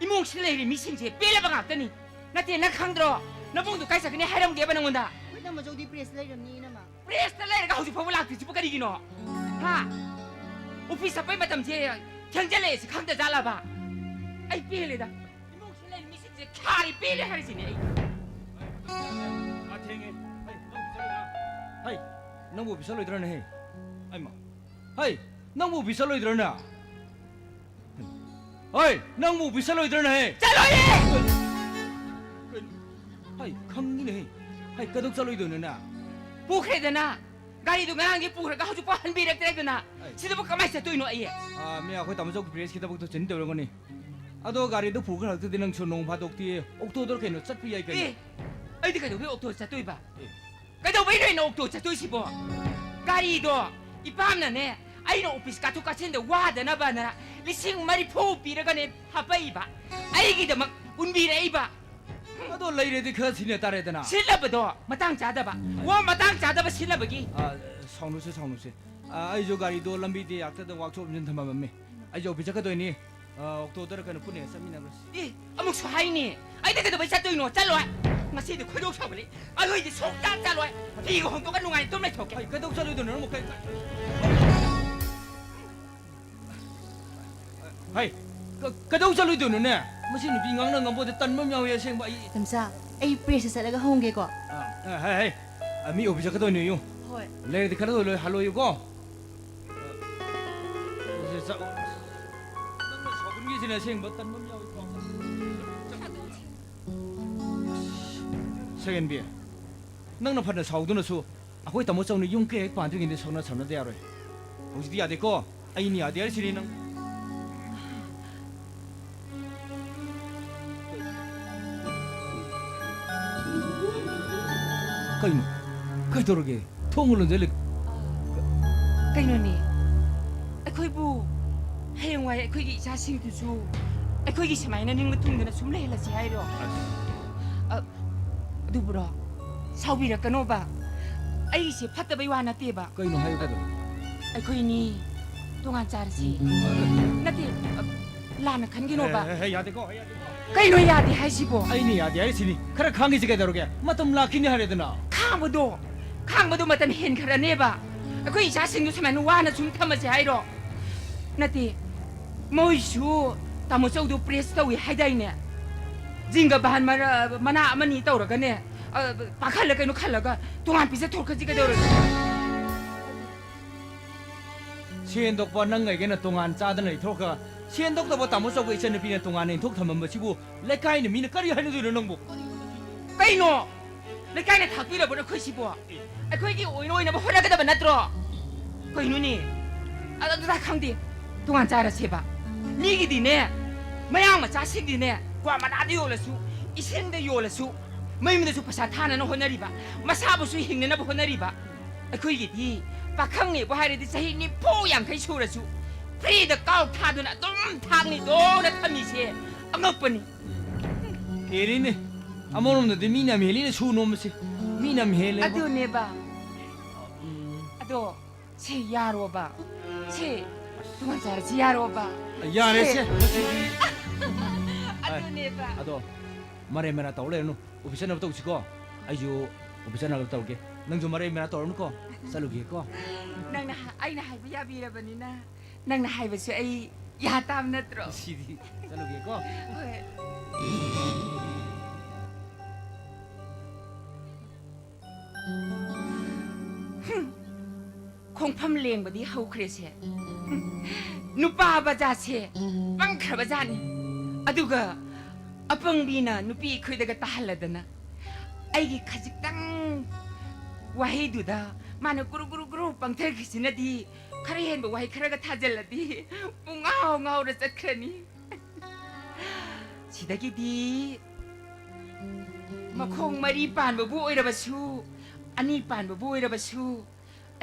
ꯏꯃꯨꯡꯁꯤꯗ ꯂꯩꯔꯤ ꯃꯤꯁꯤꯡꯁꯦ ꯄꯦꯜꯂꯕ ꯉꯥꯛꯇꯅꯤ꯫ ꯅꯠꯇꯦ, ꯅꯪ ꯈꯪꯗ꯭ꯔꯣ? ꯅꯕꯨꯡꯗꯣ ꯀꯥꯏ ꯆꯠꯀꯅꯤ ꯍꯥꯏꯔꯝꯒꯦꯕ ꯅꯪꯉꯣꯟꯗ? ꯑꯩꯈꯣꯏ ꯇꯥꯃꯣ ꯆꯧꯗꯤ ꯄ꯭ꯔꯦꯁꯇ ꯂꯩꯔꯝꯅꯤ, ꯏꯅꯝꯃ꯫ ꯄ꯭ꯔꯦꯁꯇ ꯂꯩꯔꯒ ꯍꯧꯖꯤꯛ ꯐꯥꯎꯕ ꯂꯥꯛꯇ꯭ꯔꯤꯁꯤꯕꯨ ꯀꯔꯤꯒꯤꯅꯣ? ꯍꯥ? ꯑꯣꯐꯤꯁ ꯆꯠꯄꯩ ꯃꯇꯝꯁꯦ ꯊꯦꯡꯖꯜꯂꯛꯑꯦꯁꯤ ꯈꯪꯗ ꯖꯥꯠꯂꯕ? ꯑꯩ ꯄꯦꯜꯂꯦꯗ꯫ ꯏꯃꯨꯡꯁꯤꯗ ꯂꯩꯔꯤ ꯃꯤꯁꯤꯡꯁꯦ ꯈꯥꯔꯤ ꯄꯦꯜꯂꯦ ꯍꯥꯏꯔꯤꯁꯤꯅꯦ ꯑꯩ꯫ ꯑꯥ, ꯊꯦꯡꯉꯦ꯫ ꯍꯩ, ꯅꯪꯕꯨ ꯑꯣꯐꯤꯁ ꯆꯠꯂꯣꯏꯗ꯭ꯔꯥ? ꯍꯩ, ꯅꯪꯕꯨ ꯑꯣꯐꯤꯁ ꯆꯠꯂꯣꯏꯗ꯭ꯔꯥꯅꯦ? ꯑꯩꯃ꯫ ꯍꯩ, ꯅꯪꯕꯨ ꯑꯣꯐꯤꯁ ꯆꯠꯂꯣꯏꯗ꯭ꯔꯥꯅꯦ? ꯍꯩ, ꯅꯪꯕꯨ ꯑꯣꯐꯤꯁ ꯆꯠꯂꯣꯏꯗ꯭ꯔꯥꯅꯦ? ꯆꯠꯂꯣꯏꯌꯦ! ꯀꯩꯅꯣ? ꯍꯩ, ꯈꯪꯉꯤꯅꯦ꯫ ꯍꯩ, ꯀꯩꯗꯧ ꯆꯠꯂꯣꯏꯗꯣꯏꯅꯣꯅꯦ? ꯄꯨꯈ꯭ꯔꯦꯗꯅ꯫ ꯒꯥꯔꯤꯗꯨ ꯉꯔꯥꯡꯗꯤ ꯄꯨꯈ꯭ꯔꯒ ꯍꯧꯖꯤꯛꯐꯥꯎ ꯍꯟꯕꯤꯔꯛꯇ꯭ꯔꯦꯗꯅ꯫ ꯑꯩ ꯁꯤꯗꯕꯨ ꯀꯃꯥꯏꯅ ꯆꯠꯇꯣꯏꯅꯣ ꯑꯩ? ꯑꯥ, ꯃꯤ ꯑꯩꯈꯣꯏ ꯇꯥꯃꯣ ꯆꯧ ꯄ꯭ꯔꯦꯁꯀꯤ ꯊꯕꯛꯇꯣ ꯆꯤꯟ ꯇꯧꯔꯝꯒꯅꯤ꯫ ꯑꯗꯣ ꯒꯥꯔꯤꯗꯣ ꯄꯨꯈ꯭ꯔ ꯈꯛꯇꯗꯤ ꯅꯪꯁꯨ ꯅꯣꯡ ꯐꯥꯗꯣꯛꯇꯤ ꯑꯣꯛꯇꯣꯗ ꯀꯩꯅꯣ ꯆꯠꯄ ꯌꯥꯏ ꯀꯩꯅꯣ꯫ ꯑꯦ, ꯑꯩꯗꯤ ꯀꯩꯗꯧꯕꯩ ꯑꯣꯛꯇꯣꯗ ꯆꯠꯇꯣꯏꯕ? ꯑꯦ꯫ ꯀꯩꯗꯧꯕꯩꯅꯣ ꯑꯩꯅ ꯑꯣꯛꯇꯣ ꯆꯠꯇꯣꯏꯁꯤꯕꯣ? ꯒꯥꯔꯤꯗꯣ ꯏꯄꯥꯝꯅꯅꯦ, ꯑꯩꯅ ꯑꯣꯐꯤꯁ ꯀꯥꯊꯣꯛ ꯀꯥꯁꯤꯟꯗ ꯋꯥꯗꯅꯕꯅ ꯂꯤꯁꯤꯡ ꯃꯔꯤꯐꯨ ꯄꯤꯔꯒꯅꯦ ꯍꯥꯄꯛꯏꯕ꯫ ꯑꯩꯒꯤꯗꯃꯛ ꯎꯟꯕꯤꯔꯛꯏꯕ꯫ ꯑꯗꯣ ꯂꯩꯔꯗꯤ ꯈꯔ ꯁꯤꯟꯅ ꯇꯥꯔꯦꯗꯅ꯫ ꯁꯤꯟꯅꯕꯗꯣ ꯃꯇꯥꯡ ꯆꯥꯗꯕ꯫ ꯋꯥ ꯃꯇꯥꯡ ꯆꯥꯗꯕ ꯁꯤꯟꯅꯕꯒꯤ꯫ ꯑ, ꯁꯥꯎꯅꯨꯁꯦ, ꯁꯥꯎꯅꯨꯁꯦ꯫ ꯑ, ꯑꯩꯁꯨ ꯒꯥꯔꯤꯗꯣ ꯂꯝꯕꯤꯗ ꯌꯥꯛꯇꯗ ꯋꯥꯛꯁꯣꯞ ꯑꯝ ꯊꯝꯃꯝꯃꯦ꯫ ꯑꯩꯁꯨ ꯑꯣꯐꯤꯁ ꯆꯠꯀꯗꯣꯏꯅꯤ꯫ ꯑ, ꯑꯣꯛꯇꯣꯗꯔ ꯀꯩꯅꯣ ꯄꯨꯟꯅ ꯍꯦꯛ ꯆꯠꯃꯤꯟꯅꯈ꯭ꯔꯁꯤ꯫ ꯑꯦ, ꯑꯃꯨꯛꯁꯨ ꯍꯥꯏꯅꯤ꯫ ꯑꯩꯗꯤ ꯀꯩꯗꯧꯕꯩ ꯆꯠꯇꯣꯏꯅꯣ? ꯆꯠꯂꯣꯏ꯫ ꯉꯁꯤꯗꯤ ꯈꯣꯏꯗꯧ ꯁꯥꯎꯒꯠꯂꯦ꯫ ꯑꯗꯨ ꯑꯩꯗꯤ ꯁꯨꯡꯆꯠ ꯆꯠꯂꯣꯏ꯫ ꯐꯤꯒ ꯍꯣꯡꯗꯣꯛꯑꯒ ꯅꯨꯡꯉꯥꯏꯅ ꯇꯨꯝ ꯂꯩꯊꯣꯛꯀꯦ꯫ ꯑꯩ ꯀꯩꯗꯧ ꯆꯠꯂꯣꯏꯗꯣꯏꯅꯣ ꯅꯪꯕꯨ? ꯀꯩ-, ꯍꯩ, ꯀ-, ꯀꯩꯗꯧ ꯆꯠꯂꯣꯏꯗꯣꯏꯅꯣꯅꯦ? ꯃꯁꯤ ꯅꯨꯄꯤ ꯉꯥꯡꯅ ꯉꯝꯕꯣꯗ ꯇꯟꯕ ꯑꯃ ꯌꯥꯎꯏ ꯑꯁꯦꯡꯕ ꯑꯩ꯫ ꯇꯝꯆꯥ, ꯑꯩ ꯄ꯭ꯔꯦꯁꯇ ꯆꯠꯂꯒ ꯍꯪꯒꯦꯀꯣ꯫ ꯑ, ꯑ, ꯍꯩ, ꯍꯩ, ꯑ, ꯃꯤ ꯑꯣꯐꯤꯁ ꯆꯠꯀꯗꯣꯏꯅꯦꯌꯨ꯫ ꯍꯣꯏ꯫ ꯂꯩꯔꯗꯤ ꯈꯔ ꯂꯣꯏ ꯍꯜꯂꯣꯌꯨꯀꯣ꯫ ꯑ, ꯁꯤ ꯆꯥ-, ꯅꯪꯅ ꯁꯥꯎꯒꯟꯒꯤꯁꯤꯅꯦ ꯑꯁꯦꯡꯕ ꯇꯟꯕ ꯑꯃ ꯌꯥꯎꯏꯀꯣ꯫ ꯁꯦꯀꯦꯟ ꯕꯤ, ꯅꯪꯅ ꯐꯅ ꯁꯥꯎꯗꯨꯅꯁꯨ ꯑꯩꯈꯣꯏ ꯇꯥꯃꯣ ꯆꯧꯅ ꯌꯨꯝ ꯀꯩ ꯍꯦꯛ ꯄꯥꯟꯗ꯭ꯔꯤꯉꯩꯗ ꯁꯥꯎꯅ ꯁꯥꯎꯅꯗ ꯌꯥꯔꯣꯏ꯫ ꯍꯧꯖꯤꯛꯇꯤ ꯌꯥꯗꯦꯀꯣ? ꯑꯩꯅ ꯌꯥꯗꯦ ꯍꯥꯏꯔꯤꯁꯤꯅꯤ ꯅꯪ꯫ ꯀꯩꯅꯣ? ꯀꯩꯗꯧꯔꯒꯦ? ꯊꯣꯡ ꯂꯣꯟꯖꯜꯂꯤ꯫ ꯀꯩꯅꯣꯅꯦ, ꯑꯩꯈꯣꯏꯕꯨ ꯍꯌꯦꯡꯋꯥꯏ ꯑꯩꯈꯣꯏꯒꯤ ꯏꯆꯥꯁꯤꯡꯗꯨꯁꯨ ꯑꯩꯈꯣꯏꯒꯤ ꯁꯨꯃꯥꯏꯅ ꯅꯤꯡꯕ ꯊꯨꯡꯗꯅ ꯁꯨꯝ ꯂꯩꯍꯜꯂꯁꯤ ꯍꯥꯏꯔꯣ? ꯑ, ꯑꯗꯨꯕꯨꯔꯣ? ꯁꯥꯎꯕꯤꯔꯛꯀꯅꯣꯕ, ꯑꯩꯁꯦ ꯐꯠꯇꯕꯩ ꯋꯥ ꯅꯠꯇꯦꯕ꯫ ꯀꯩꯅꯣ ꯍꯥꯏꯌꯨ ꯀꯩꯅꯣ? ꯑꯩꯈꯣꯏꯅꯤ ꯇꯣꯉꯥꯟ ꯆꯥꯔꯁꯤ꯫ ꯅꯠꯇꯦ, ꯑ, ꯂꯥꯟꯅ ꯈꯟꯒꯤꯅꯣꯕ꯫ ꯍꯦ, ꯍꯦ, ꯍꯦ, ꯌꯥꯗꯦꯀꯣ, ꯌꯥꯗꯦꯀꯣ꯫ ꯀꯩꯅꯣ ꯌꯥꯗꯦ ꯍꯥꯏꯁꯤꯕꯣ? ꯑꯩꯅ ꯌꯥꯗꯦ ꯍꯥꯏꯔꯤꯁꯤꯅꯤ꯫ ꯈꯔ ꯈꯥꯡꯈꯤꯁꯤ ꯀꯩꯗꯧꯔꯒꯦ? ꯃꯇꯝ ꯂꯥꯛꯈꯤꯅꯤ ꯍꯥꯏꯔꯦꯗꯅ꯫ ꯈꯥꯡꯕꯗꯣ, ꯈꯥꯡꯕꯗꯣ ꯃꯇꯝ ꯍꯦꯟꯈ꯭ꯔꯅꯦꯕ꯫ ꯑꯩꯈꯣꯏ ꯏꯆꯥꯁꯤꯡꯗꯣ ꯁꯨꯃꯥꯏꯅ ꯋꯥꯅ ꯁꯨꯝ ꯊꯝꯃꯁꯦ ꯍꯥꯏꯔꯣ? ꯅꯠꯇꯦ, ꯃꯣꯏꯁꯨ ꯇꯥꯃꯣ ꯆꯧꯗꯣ press ꯇꯧꯏ ꯍꯥꯏꯗꯥꯏꯅꯦ? ꯖꯤꯡꯒ ꯕꯥꯟ ꯃꯔ-, ꯃꯅꯥ ꯑꯃꯅꯤ ꯇꯧꯔꯒꯅꯦ, ꯑ, ꯄꯥꯈꯜꯂ ꯀꯩꯅꯣ ꯈꯜꯂꯒ ꯇꯣꯉꯥꯟ ꯄꯤꯖꯊꯣꯛꯈ꯭ꯔꯁꯤ ꯀꯩꯗꯧꯔꯒꯦ? ꯁꯦꯟ ꯊꯣꯛꯄ ꯅꯪ ꯑꯩꯒꯅ ꯇꯣꯉꯥꯟ ꯆꯥꯗꯅ ꯂꯩꯊꯣꯛꯈ꯭ꯔꯒ, ꯁꯦꯟ ꯊꯣꯛꯇꯕ ꯇꯥꯃꯣ ꯆꯧꯒ ꯏꯆꯟꯅꯨꯄꯤꯅ ꯇꯣꯉꯥꯟꯅ ꯏꯟꯊꯣꯛ ꯊꯝꯃꯝꯕꯁꯤꯕꯨ ꯂꯩꯀꯥꯏꯅ ꯃꯤꯅ ꯀꯔꯤ ꯍꯥꯏꯅꯗꯣꯏꯅꯣ ꯅꯪꯕꯨ? ꯀꯩꯅꯣ? ꯂꯩꯀꯥꯏꯅ ꯊꯥꯛꯄꯤꯔꯕꯣ ꯅꯈꯣꯏꯁꯤꯕꯣ? ꯑꯩꯈꯣꯏꯒꯤ ꯑꯣꯏꯅ ꯑꯣꯏꯅꯕ ꯍꯣꯠꯅꯒꯗꯕ ꯅꯠꯇ꯭ꯔꯣ? ꯀꯩꯅꯣꯅꯦ? ꯑ-, ꯑꯗꯨꯗ ꯈꯪꯗꯦ꯫ ꯇꯣꯉꯥꯟ ꯆꯥꯔꯁꯦꯕ꯫ ꯃꯤꯒꯤꯗꯤꯅꯦ, ꯃꯌꯥꯡ ꯃꯆꯥꯁꯤꯡꯗꯤꯅꯦ, ꯀ꯭ꯋꯥ ꯃꯅꯥꯗ ꯌꯣꯜꯂꯁꯨ, ꯏꯁꯤꯡꯗ ꯌꯣꯜꯂꯁꯨ, ꯃꯌꯨꯝꯗꯁꯨ ꯄꯩꯁꯥ ꯊꯥꯅꯅ ꯍꯣꯠꯅꯔꯤꯕ, ꯃꯁꯥꯕꯨꯁꯨ ꯍꯤꯡꯅꯅꯕ ꯍꯣꯠꯅꯔꯤꯕ꯫ ꯑꯩꯈꯣꯏꯒꯤꯗꯤ ꯄꯥꯈꯪꯅꯦꯕꯨ ꯍꯥꯏꯔꯗꯤ ꯆꯍꯤ ꯅꯤꯐꯨ ꯌꯥꯡꯈꯩ ꯁꯨꯔꯁꯨ free ꯗ ꯀꯥꯎ ꯊꯥꯗꯨꯅ ꯑꯗꯨꯝ ꯊꯥꯛꯅꯤꯗꯣꯅ ꯊꯝꯃꯤꯁꯦ ꯑꯉꯛꯄꯅꯤ꯫ ꯍꯦꯜꯂꯤꯅꯦ꯫ ꯑꯃꯔꯣꯝꯗꯗꯤ ꯃꯤꯅ ꯌꯥꯝ ꯍꯦꯜꯂꯤꯅꯦ ꯁꯨ ꯅꯣꯝꯕꯁꯦ꯫ ꯃꯤꯅ ꯌꯥꯝ ꯍꯦꯜꯂꯦꯕ꯫ ꯑꯗꯨꯅꯦꯕ꯫ ꯎꯝ꯫ ꯑꯗꯣ ꯁꯦ ꯌꯥꯔꯣꯕ꯫ ꯁꯦ ꯇꯣꯉꯥꯟ ꯆꯥꯔꯁꯤ ꯌꯥꯔꯣꯕ꯫ ꯌꯥꯔꯦ ꯁꯦ꯫ ꯁꯦ꯫ ꯃꯁꯤꯗꯤ꯫ ꯑꯗꯨꯅꯦꯕ꯫ ꯑꯗꯣ ꯃꯔꯩ ꯃꯔꯥ ꯇꯧ ꯂꯩꯔꯅꯨ꯫ ꯑꯣꯐꯤꯁ ꯆꯠꯅꯕ ꯇꯧꯁꯤꯀꯣ꯫ ꯑꯩꯁꯨ ꯑꯣꯐꯤꯁ ꯆꯠꯅꯕ ꯇꯧꯔꯒꯦ꯫ ꯅꯪꯁꯨ ꯃꯔꯩ ꯃꯔꯥ ꯇꯧꯔꯅꯨꯀꯣ꯫ ꯆꯠꯂꯨꯒꯦꯀꯣ꯫ ꯅꯪꯅ ꯍ-, ꯑꯩꯅ ꯍꯥꯏꯕ ꯌꯥꯕꯤꯔꯕꯅꯤꯅ ꯅꯪꯅ ꯍꯥꯏꯕꯁꯨ ꯑꯩ ꯌꯥ ꯇꯥꯕ ꯅꯠꯇ꯭ꯔꯣ? ꯁꯤꯗꯤ ꯆꯠꯂꯨꯒꯦꯀꯣ꯫ ꯍꯣꯏ꯫ ꯍꯨꯝ꯫ ꯈꯣꯡꯐꯝ ꯂꯦꯡꯕꯗꯤ ꯍꯧꯈ꯭ꯔꯦꯁꯦ꯫ ꯍꯨꯝ꯫ ꯅꯨꯄꯥ ꯕꯖꯥꯠꯁꯦ ꯄꯪꯈ꯭ꯔꯕ ꯖꯥꯠꯅꯤ꯫ ꯑꯗꯨꯒ ꯑꯄꯪꯕꯤꯅ ꯅꯨꯄꯤ ꯑꯩꯈꯣꯏꯗꯒ ꯇꯥꯍꯜꯂꯗꯅ ꯑꯩꯒꯤ ꯈꯖꯤꯛꯇꯪ ꯋꯥꯍꯩꯗꯨꯗ ꯃꯥꯅ ꯒꯨꯔꯨ ꯒꯨꯔꯨ ꯒꯨꯔꯨ ꯄꯪꯊꯈ꯭ꯔꯤꯁꯤꯅꯗꯤ ꯈꯔ ꯍꯦꯟꯕ ꯋꯥꯍꯩ ꯈꯔꯒ ꯊꯥꯖꯤꯜꯂꯗꯤ ꯄꯨꯡꯉꯥꯎ ꯉꯥꯎꯔ ꯆꯠꯈ꯭ꯔꯅꯤ꯫ ꯁꯤꯗꯒꯤꯗꯤ ꯃꯈꯣꯡ ꯃꯔꯤ ꯄꯥꯟꯕꯕꯨ ꯑꯣꯏꯔꯕꯁꯨ, ꯑꯅꯤ ꯄꯥꯟꯕꯕꯨ ꯑꯣꯏꯔꯕꯁꯨ,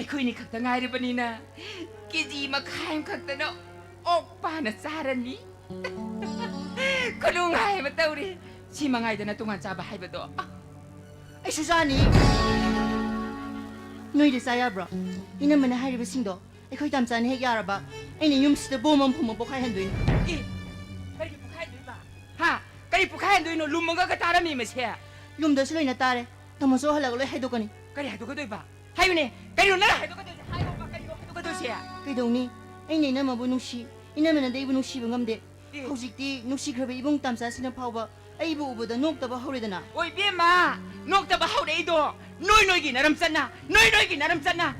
ꯑꯩꯈꯣꯏꯅꯤ ꯈꯛꯇ ꯉꯥꯏꯔꯕꯅꯤꯅ ꯀꯦ ꯖꯤ ꯃꯈꯥꯏ ꯑꯃꯈꯛꯇꯅ ꯑꯣꯛ ꯄꯥꯅ ꯆꯥꯔꯅꯤ꯫ ꯈꯨꯅꯨꯡꯉꯥꯏ ꯑꯃ ꯇꯧꯔꯦ꯫ ꯁꯤ ꯃꯉꯥꯏꯗꯅ ꯇꯣꯉꯥꯟ ꯆꯥꯕ ꯍꯥꯏꯕꯗꯣ꯫ ꯑꯩꯁꯨ ꯆꯥꯅꯤ꯫ ꯅꯣꯏꯗ ꯆꯥ ꯌꯥꯕ꯭ꯔꯣ? ꯏꯅꯝꯃꯅ ꯍꯥꯏꯔꯤꯕꯁꯤꯡꯗꯣ ꯑꯩꯈꯣꯏ ꯇꯥꯝꯆꯥꯅ ꯍꯦꯛ ꯌꯥꯔꯕ, ꯑꯩꯅ ꯌꯨꯝꯁꯤꯗ ꯕꯣꯝ ꯑꯃ ꯐꯨꯝꯃ ꯄꯣꯈꯥꯏꯍꯟꯗꯣꯏꯅꯤ꯫ ꯑꯦ, ꯀꯔꯤꯒꯤ ꯄꯣꯈꯥꯏꯍꯟꯗꯣꯏꯕ? ꯍꯥ? ꯀꯔꯤ ꯄꯣꯈꯥꯏꯍꯟꯗꯣꯏꯅꯣ? ꯂꯨꯝꯃꯒ ꯇꯥꯔꯝꯃꯤ ꯃꯁꯦ꯫ ꯌꯨꯝꯗꯁꯨ ꯂꯣꯏꯅ ꯇꯥꯔꯦ꯫ ꯇꯥꯃꯣꯆꯧ ꯍꯜꯂꯒ ꯂꯣꯏ ꯍꯥꯏꯗꯣꯛꯀꯅꯤ꯫ ꯀꯔꯤ ꯍꯥꯏꯗꯣꯛꯀꯗꯣꯏꯕ? ꯍꯥꯏꯌꯨꯅꯦ, ꯀꯔꯤꯅꯣ ꯅꯪ ꯍꯥꯏꯗꯣꯛꯀꯗꯣꯏꯁꯦ? ꯍꯥꯏꯔꯣꯕ, ꯀꯔꯤꯅꯣ ꯍꯥꯏꯗꯣꯛꯀꯗꯣꯏꯁꯦ? ꯀꯩꯗꯧꯅꯤ? ꯑꯩꯅ ꯏꯅꯝꯃꯕꯨ ꯅꯨꯡꯁꯤ, ꯏꯅꯝꯃꯅꯗꯤ ꯑꯩꯕꯨ ꯅꯨꯡꯁꯤꯕ ꯉꯝꯗꯦ꯫ ꯑꯦ꯫ ꯍꯧꯖꯤꯛꯇꯤ ꯅꯨꯡꯁꯤꯈ꯭ꯔꯕ ꯏꯕꯨꯡ ꯇꯥꯝꯆꯥꯁꯤꯅ ꯐꯥꯎꯕ ꯑꯩꯕꯨ ꯎꯕꯗ ꯅꯣꯛꯇꯕ ꯍꯧꯔꯦꯗꯅ꯫ ꯑꯣ, ꯏꯕꯦꯝꯃ, ꯅꯣꯛꯇꯕ ꯍꯧꯔꯛꯏꯗꯣ ꯅꯣꯏ ꯅꯣꯏꯒꯤ ꯅꯔꯝ ꯆꯠꯅ, ꯅꯣꯏ ꯅꯣꯏꯒꯤ ꯅꯔꯝ ꯆꯠꯅ꯫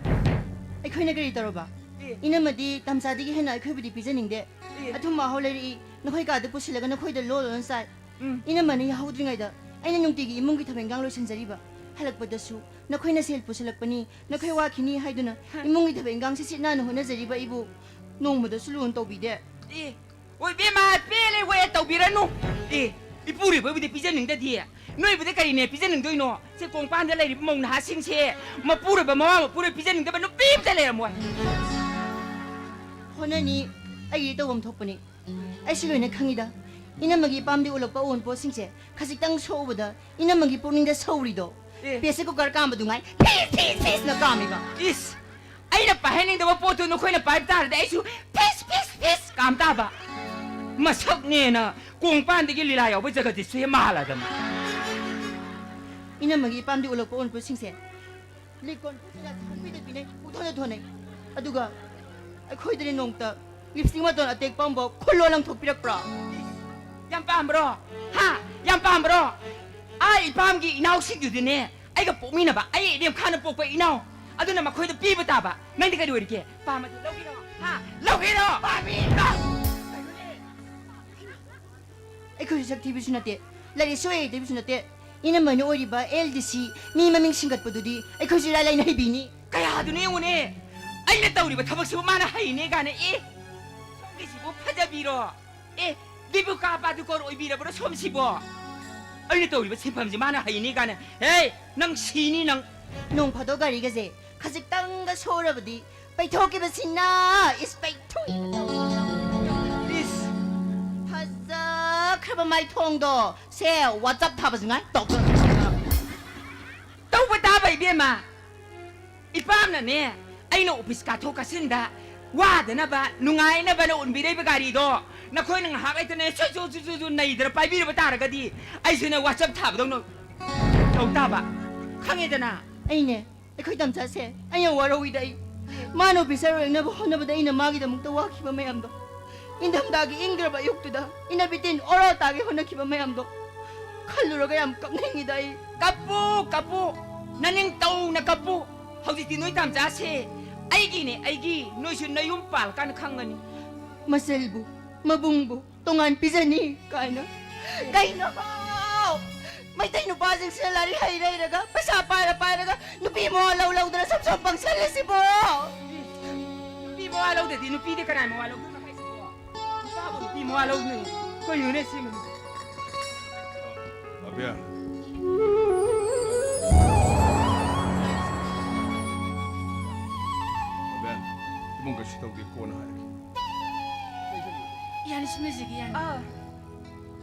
ꯑꯩꯈꯣꯏꯅ ꯀꯔꯤ ꯇꯧꯔꯕ? ꯑꯦ꯫ ꯏꯅꯝꯃꯗꯤ ꯇꯥꯝꯆꯥꯗꯒꯤ ꯍꯦꯟꯅ ꯑꯩꯈꯣꯏꯕꯨꯗꯤ ꯄꯤꯖꯅꯤꯡꯗꯦ꯫ ꯑꯦ꯫ ꯑꯊꯨꯝ ꯑꯍꯥꯎ ꯂꯩꯔꯛꯏ, ꯅꯈꯣꯏ ꯀꯥꯗ ꯄꯨꯁꯤꯜꯂꯒ ꯅꯈꯣꯏꯗ ꯂꯣꯜ ꯂꯣꯜꯅ ꯆꯥꯏ꯫ ꯎꯝ꯫ ꯏꯅꯝꯃꯅ ꯌꯥꯍꯧꯗ꯭ꯔꯤꯉꯩꯗ ꯑꯩꯅ ꯅꯨꯡꯇꯤꯒꯤ ꯏꯃꯨꯡꯒꯤ ꯊꯕꯛ ꯏꯟꯈꯥꯡ ꯂꯣꯏꯁꯤꯟꯖꯔꯤꯕ꯫ ꯍꯜꯂꯛꯄꯗꯁꯨ ꯅꯈꯣꯏꯅ ꯁꯦꯜ ꯄꯨꯁꯤꯜꯂꯛꯄꯅꯤ, ꯅꯈꯣꯏ ꯋꯥꯈꯤꯅꯤ ꯍꯥꯏꯗꯨꯅ ꯍ꯫ ꯏꯃꯨꯡꯒꯤ ꯊꯕꯛ ꯏꯟꯈꯥꯡ ꯁꯤꯠ ꯁꯤꯠ ꯅꯥꯟꯅ ꯍꯣꯠꯅꯖꯔꯤꯕ ꯑꯩꯕꯨ ꯅꯣꯡꯃꯗꯁꯨ ꯂꯨꯅ ꯇꯧꯕꯤꯗꯦ꯫ ꯑꯦ, ꯑꯣꯏ ꯕꯦꯝꯃ, ꯄꯦꯜꯂꯦ ꯋꯦ, ꯇꯧꯕꯤꯔꯅꯨ꯫ ꯑꯦ, ꯏꯄꯨꯔꯣꯏꯕꯕꯨꯗꯤ ꯄꯤꯖꯅꯤꯡꯗꯗꯤ, ꯅꯣꯏꯕꯨꯗꯤ ꯀꯔꯤꯅꯦ ꯄꯤꯖꯅꯤꯡꯗꯣꯏꯅꯣ? ꯁꯦ ꯀꯣꯡꯄꯥꯟꯗ ꯂꯩꯔꯤꯕ ꯃꯧ ꯅꯍꯥꯁꯤꯡꯁꯦ ꯃꯄꯨꯔꯣꯏꯕ ꯃꯋꯥ ꯃꯄꯨꯔꯣꯏ ꯄꯤꯖꯅꯤꯡꯗꯕ ꯅꯨꯄꯤ ꯑꯝꯇ ꯂꯩꯔꯝꯃꯣꯏ꯫ ꯍꯣꯠꯅꯅꯤ, ꯑꯩꯒꯤꯗꯤ ꯇꯧꯐꯝ ꯊꯣꯛꯄꯅꯤ꯫ ꯑꯩꯁꯨ ꯂꯣꯏꯅ ꯈꯪꯉꯤꯗ꯫ ꯏꯅꯝꯃꯒꯤ ꯏꯄꯥꯝꯗꯤ ꯎꯠꯂꯛꯄ ꯑꯑꯣꯟꯄꯣꯠꯁꯤꯡꯁꯦ ꯈꯖꯤꯛꯇꯪ ꯁꯣꯛꯎꯕꯗ ꯏꯅꯝꯃꯒꯤ ꯄꯨꯛꯅꯤꯡꯗ ꯁꯧꯔꯤꯗꯣ꯫ ꯑꯦ꯫ ꯄ꯭ꯔꯦꯁꯔ ꯀꯨꯀꯔ ꯀꯥꯝꯕꯗꯨ ꯉꯥꯏ ꯐꯤꯁ ꯐꯤꯁ ꯐꯤꯁꯅ ꯀꯥꯝꯃꯤꯕ꯫ ꯏꯁ! ꯑꯩꯅ ꯄꯥꯏꯍꯟꯅꯤꯡꯗꯕ ꯄꯣꯠꯇꯨ ꯅꯈꯣꯏꯅ ꯄꯥꯏꯕ ꯇꯥꯔꯗꯤ ꯑꯩꯁꯨ ꯐꯤꯁ ꯐꯤꯁ ꯐꯤꯁ ꯀꯥꯝ ꯇꯥꯕ꯫ ꯃꯁꯛꯅꯦꯅ ꯀꯣꯡꯄꯥꯟꯗꯒꯤ ꯂꯤꯂꯥ ꯌꯥꯎꯕ ꯖꯒꯗꯤꯁꯁꯨ ꯍꯦꯛ ꯃꯥꯜꯂꯗꯅ꯫ ꯏꯅꯝꯃꯒꯤ ꯏꯄꯥꯝꯗꯤ ꯎꯠꯂꯛꯄ ꯑꯑꯣꯟꯄꯣꯠꯁꯤꯡꯁꯦ ꯂꯤꯛꯀꯣꯟ ꯈꯨꯠꯁꯤꯗ ꯊꯥꯛꯄꯤꯗ ꯄꯤꯅꯩ, ꯄꯨꯛꯊꯣꯟꯗ ꯊꯣꯟꯅꯩ꯫ ꯑꯗꯨꯒ ꯑꯩꯈꯣꯏꯗꯗꯤ ꯅꯣꯡꯃꯇ ꯂꯤꯞꯁꯇꯤꯛ ꯃꯇꯣꯟ ꯑꯇꯦꯛꯄ ꯑꯃꯐꯥꯎ ꯈꯨꯜꯂꯣ ꯂꯪꯊꯣꯛꯄꯤꯔꯛꯄ꯭ꯔꯣ? ꯌꯥꯝ ꯄꯥꯝꯕ꯭ꯔꯣ? ꯍꯥ? ꯌꯥꯝ ꯄꯥꯝꯕ꯭ꯔꯣ? ꯑꯥ, ꯏꯄꯥꯝꯒꯤ ꯏꯅꯥꯎꯁꯤꯡꯗꯨꯗꯤꯅꯦ, ꯑꯩꯒ ꯄꯣꯛꯃꯤꯟꯅꯕ, ꯑꯩ ꯏꯔꯦꯝꯈꯥꯅ ꯄꯣꯛꯄ ꯏꯅꯥꯎ, ꯑꯗꯨꯅ ꯃꯈꯣꯏꯗ ꯄꯤꯕ ꯇꯥꯕ꯫ ꯅꯪꯗꯤ ꯀꯔꯤ ꯑꯣꯏꯔꯤꯒꯦ? ꯄꯥꯝꯃꯗꯤ ꯂꯧꯒꯦꯔꯣ? ꯍꯥ? ꯂꯧꯒꯦꯔꯣ? ꯄꯥꯝꯃꯤ! ꯀꯩꯅꯣꯅꯦ? ꯑꯩꯈꯣꯏꯁꯨ ꯁꯛ ꯊꯤꯕꯁꯨ ꯅꯠꯇꯦ, ꯂꯥꯏꯔꯤꯛꯁꯨ ꯍꯩꯇꯕꯁꯨ ꯅꯠꯇꯦ꯫ ꯏꯅꯝꯃꯅ ꯑꯣꯏꯔꯤꯕ ꯑꯦꯜ ꯗꯤ ꯁꯤ ꯃꯤ ꯃꯃꯤꯡ ꯁꯤꯡꯒꯠꯄꯗꯨꯗꯤ ꯑꯩꯈꯣꯏꯁꯨ ꯏꯔꯥꯏ ꯂꯥꯏꯅ ꯍꯩꯕꯤꯅꯤ꯫ ꯀꯌꯥꯗꯨꯅ ꯌꯦꯡꯉꯨꯅꯦ, ꯑꯩꯅ ꯇꯧꯔꯤꯕ ꯊꯕꯛꯁꯤꯕꯨ ꯃꯥꯅ ꯍꯩꯅꯦ ꯀꯥꯏꯅ꯫ ꯑꯦ, ꯁꯣꯝꯒꯤꯁꯤꯕꯨ ꯐꯖꯕꯤꯔꯣ? ꯑꯦ, ꯗꯤꯄꯤꯀꯥ ꯄꯥꯗꯨꯀꯣꯔ ꯑꯣꯏꯕꯤꯔꯕ꯭ꯔꯣ ꯁꯣꯝꯁꯤꯕꯣ? ꯑꯩꯅ ꯇꯧꯔꯤꯕ ꯁꯤꯟꯐꯝꯁꯤ ꯃꯥꯅ ꯍꯩꯅꯦ ꯀꯥꯏꯅ꯫ ꯍꯦ, ꯅꯪ ꯁꯤꯅꯤ ꯅꯪ꯫ ꯅꯣꯡ ꯐꯥꯗꯣꯛ ꯒꯥꯔꯤꯒꯁꯦ ꯈꯖꯤꯛꯇꯪꯒ ꯁꯣꯏꯔꯕꯗꯤ ꯄꯩꯊꯣꯛꯈꯤꯕꯁꯤꯅ ꯏꯁ ꯄꯩꯊꯣꯛꯏꯕ ꯇꯧꯕ꯫ ꯏꯁ! ꯐꯖꯈ꯭ꯔꯕ ꯃꯥꯏꯊꯣꯡꯗꯣ ꯁꯦ WhatsApp ꯊꯥꯕꯁꯨ ꯉꯥꯏ ꯇꯧ꯫ ꯇꯧꯕ ꯇꯥꯕ ꯏꯕꯦꯝꯃ! ꯏꯄꯥꯝꯅꯅꯦ, ꯑꯩꯅ ꯑꯣꯐꯤꯁ ꯀꯥꯊꯣꯛ ꯀꯥꯁꯤꯟꯗ ꯋꯥꯗꯅꯕ ꯅꯨꯡꯉꯥꯏꯅꯕꯅ ꯎꯟꯕꯤꯔꯛꯏꯕ ꯒꯥꯔꯤꯗꯣ ꯅꯈꯣꯏꯅ ꯉꯥꯏꯍꯥꯛ ꯂꯩꯇꯅ ꯁꯨ ꯁꯨ ꯁꯨ ꯁꯨ ꯁꯨ ꯅꯩꯗꯅ ꯄꯥꯏꯕꯤꯔꯕ ꯇꯥꯔꯒꯗꯤ ꯑꯩꯁꯨꯅꯦ WhatsApp ꯊꯥꯕꯗꯧꯅ ꯇꯧ ꯇꯥꯕ꯫ ꯈꯪꯉꯦꯗꯅ? ꯑꯩꯅꯦ, ꯑꯩꯈꯣꯏ ꯇꯝꯆꯥꯁꯦ ꯑꯩꯅ ꯋꯥꯔꯧꯏꯗ꯫ ꯑꯩ ꯃꯥꯅ ꯑꯣꯐꯤꯁꯔ ꯑꯣꯏꯅꯕ ꯍꯣꯠꯅꯕꯗ ꯑꯩꯅ ꯃꯥꯒꯤꯗꯃꯛꯇ ꯋꯥꯈꯤꯕ ꯃꯌꯥꯝꯗꯣ, ꯏꯪꯊꯝꯊꯥꯒꯤ ꯏꯪꯈ꯭ꯔꯕ ꯑꯌꯨꯛꯇꯨꯗ ꯏꯅꯕꯤꯇꯤꯟ ꯑꯣꯔꯣ ꯇꯥꯒꯦ ꯍꯣꯠꯅꯈꯤꯕ ꯃꯌꯥꯝꯗꯣ ꯈꯜꯂꯨꯔꯒ ꯌꯥꯝ ꯀꯞꯅꯤꯡꯉꯤꯗ ꯑꯩ꯫ ꯀꯞꯄꯨ, ꯀꯞꯄꯨ, ꯅꯅꯤꯡ ꯇꯧꯅ ꯀꯞꯄꯨ꯫ ꯍꯧꯖꯤꯛꯇꯤ ꯅꯣꯏ ꯇꯥꯝꯆꯥꯁꯦ ꯑꯩꯒꯤꯅꯦ, ꯑꯩꯒꯤ꯫ ꯅꯣꯏꯁꯨ ꯅꯌꯨꯝ ꯄꯥꯜꯂꯀꯥꯟꯗ ꯈꯪꯒꯅꯤ꯫ ꯃꯆꯜꯕꯨ, ꯃꯕꯨꯡꯕꯨ ꯇꯣꯉꯥꯟ ꯄꯤꯖꯅꯤ ꯀꯥꯏꯅ꯫ ꯀꯩꯅꯣ? ꯃꯩꯇꯩ ꯅꯨꯄꯥꯁꯤꯡꯁꯤꯅ ꯂꯥꯏꯔꯤꯛ ꯍꯩꯔ ꯍꯩꯔꯒ, ꯄꯩꯁꯥ ꯄꯥꯏꯔ ꯄꯥꯏꯔꯒ, ꯅꯨꯄꯤ ꯃꯋꯥ ꯂꯧ ꯂꯧꯗꯅ ꯁꯨꯝ ꯁꯨꯝ ꯄꯪꯁꯜꯂꯤꯁꯤꯕꯣ? ꯅꯨꯄꯤ ꯃꯋꯥ ꯂꯧꯗꯗꯤ ꯅꯨꯄꯤꯗꯤ ꯀꯅꯥꯏ ꯃꯋꯥ ꯂꯧꯗꯣꯏꯅꯣ ꯍꯥꯏꯁꯤꯕꯣ? ꯅꯨꯄꯥꯕꯨ ꯅꯨꯄꯤ ꯃꯋꯥ ꯂꯧꯗꯣꯏꯅꯣ? ꯀꯩꯅꯣꯅꯦ ꯁꯤꯃ? ꯑꯕꯦꯟ꯫ ꯑꯕꯦꯟ, ꯏꯕꯨꯡ ꯀꯩꯁꯨ ꯇꯧꯗꯦ, ꯀꯣꯟꯅ ꯍꯥꯏꯔꯒꯦ꯫ ꯌꯥꯅꯤ, ꯁꯤꯟꯅꯁꯤꯒꯦ, ꯌꯥꯅꯤ꯫ ꯑꯥ,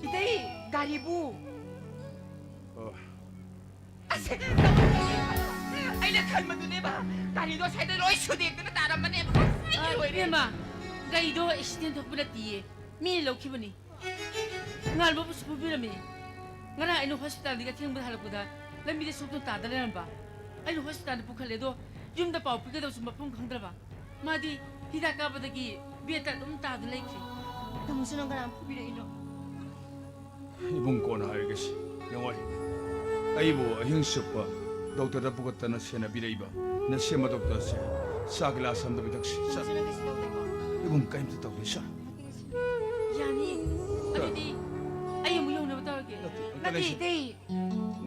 ꯏꯇꯩ, ꯒꯥꯔꯤꯕꯨ? ꯑꯣ, ꯑꯁ, ꯑꯩꯅ ꯈꯟꯕꯗꯨꯅꯦꯕ, ꯒꯥꯔꯤꯗꯣ ꯁ꯭ꯋꯥꯏꯗ ꯂꯣꯏ ꯁꯨꯗꯦꯛꯇꯅ ꯇꯥꯔꯝꯕꯅꯦꯕ꯫ ꯑꯁ, ꯑꯩ ꯑꯥ, ꯂꯣꯏꯔꯦ꯫ ꯏꯕꯦꯝꯃ, ꯒꯥꯔꯤꯗꯣ ꯑꯦꯛꯁꯤꯗꯦꯟ ꯊꯣꯛꯄ ꯅꯠꯇꯤꯌꯦ, ꯃꯤꯅ ꯂꯧꯈꯤꯕꯅꯤ꯫ ꯉꯥꯜꯕꯕꯨꯁꯨ ꯐꯨꯕꯤꯔꯝꯃꯤ꯫ ꯉꯔꯥꯡ ꯑꯩꯅ ꯍꯣꯁꯄꯤꯇꯥꯜꯗꯒꯤ ꯑꯊꯦꯡꯕꯗ ꯍꯜꯂꯛꯄꯗ ꯂꯝꯕꯤꯗ ꯁꯣꯛꯇꯨꯅ ꯇꯥꯗ ꯂꯩꯔꯝꯕ꯫ ꯑꯩꯅ ꯍꯣꯁꯄꯤꯇꯥꯜꯗ ꯄꯨꯈꯠꯂꯦ, ꯑꯗꯣ ꯌꯨꯝꯗ ꯄꯥꯎ ꯄꯤꯒꯗꯕꯁꯨ ꯃꯐꯝ ꯈꯪꯗ꯭ꯔꯕ꯫ ꯃꯥꯗꯤ ꯍꯤꯗꯥꯛ ꯀꯥꯞꯄꯗꯒꯤ ꯕꯦꯗꯇ ꯑꯗꯨꯝ ꯇꯥꯗ ꯂꯩꯈ꯭ꯔꯦ꯫ ꯇꯥꯃꯣꯁꯨ ꯅꯪ ꯀꯅꯥꯅ ꯐꯨꯕꯤꯔꯛꯏꯅꯣ? ꯏꯕꯨꯡ ꯀꯣꯟꯅ ꯍꯥꯏꯔꯒꯦꯁꯤ꯫ ꯌꯦꯡꯉꯣꯏ, ꯑꯩꯕꯨ ꯑꯍꯤꯡ ꯆꯨꯞꯄ ꯗꯣꯛꯇꯔꯗ ꯄꯨꯈꯠꯇꯅ ꯁꯦꯟꯅꯕꯤꯔꯛꯏꯕ ꯅꯁꯦꯝꯕ ꯗꯣꯛꯇꯔꯁꯦ ꯆꯥ ꯒꯤꯂꯥꯁ ꯑꯃꯗ ꯄꯤꯊꯛꯁꯤ꯫ ꯆꯥ-, ꯇꯥꯃꯣꯁꯨ ꯅꯪ ꯀꯩꯁꯨ ꯇꯧꯗꯦꯀꯣ? ꯏꯕꯨꯡ ꯀꯔꯤꯝꯇ ꯇꯧꯗꯦ, ꯁꯥ꯫ ꯌꯥꯅꯤ꯫ ꯑꯗꯨꯗꯤ ꯑꯩ ꯑꯃꯨꯛ ꯌꯧꯅꯕ ꯇꯧꯔꯒꯦ꯫ ꯅꯠꯇꯦ, ꯑꯝꯇ ꯅꯠꯇꯦ, ꯂꯩꯁꯤ꯫ ꯏꯇꯩ,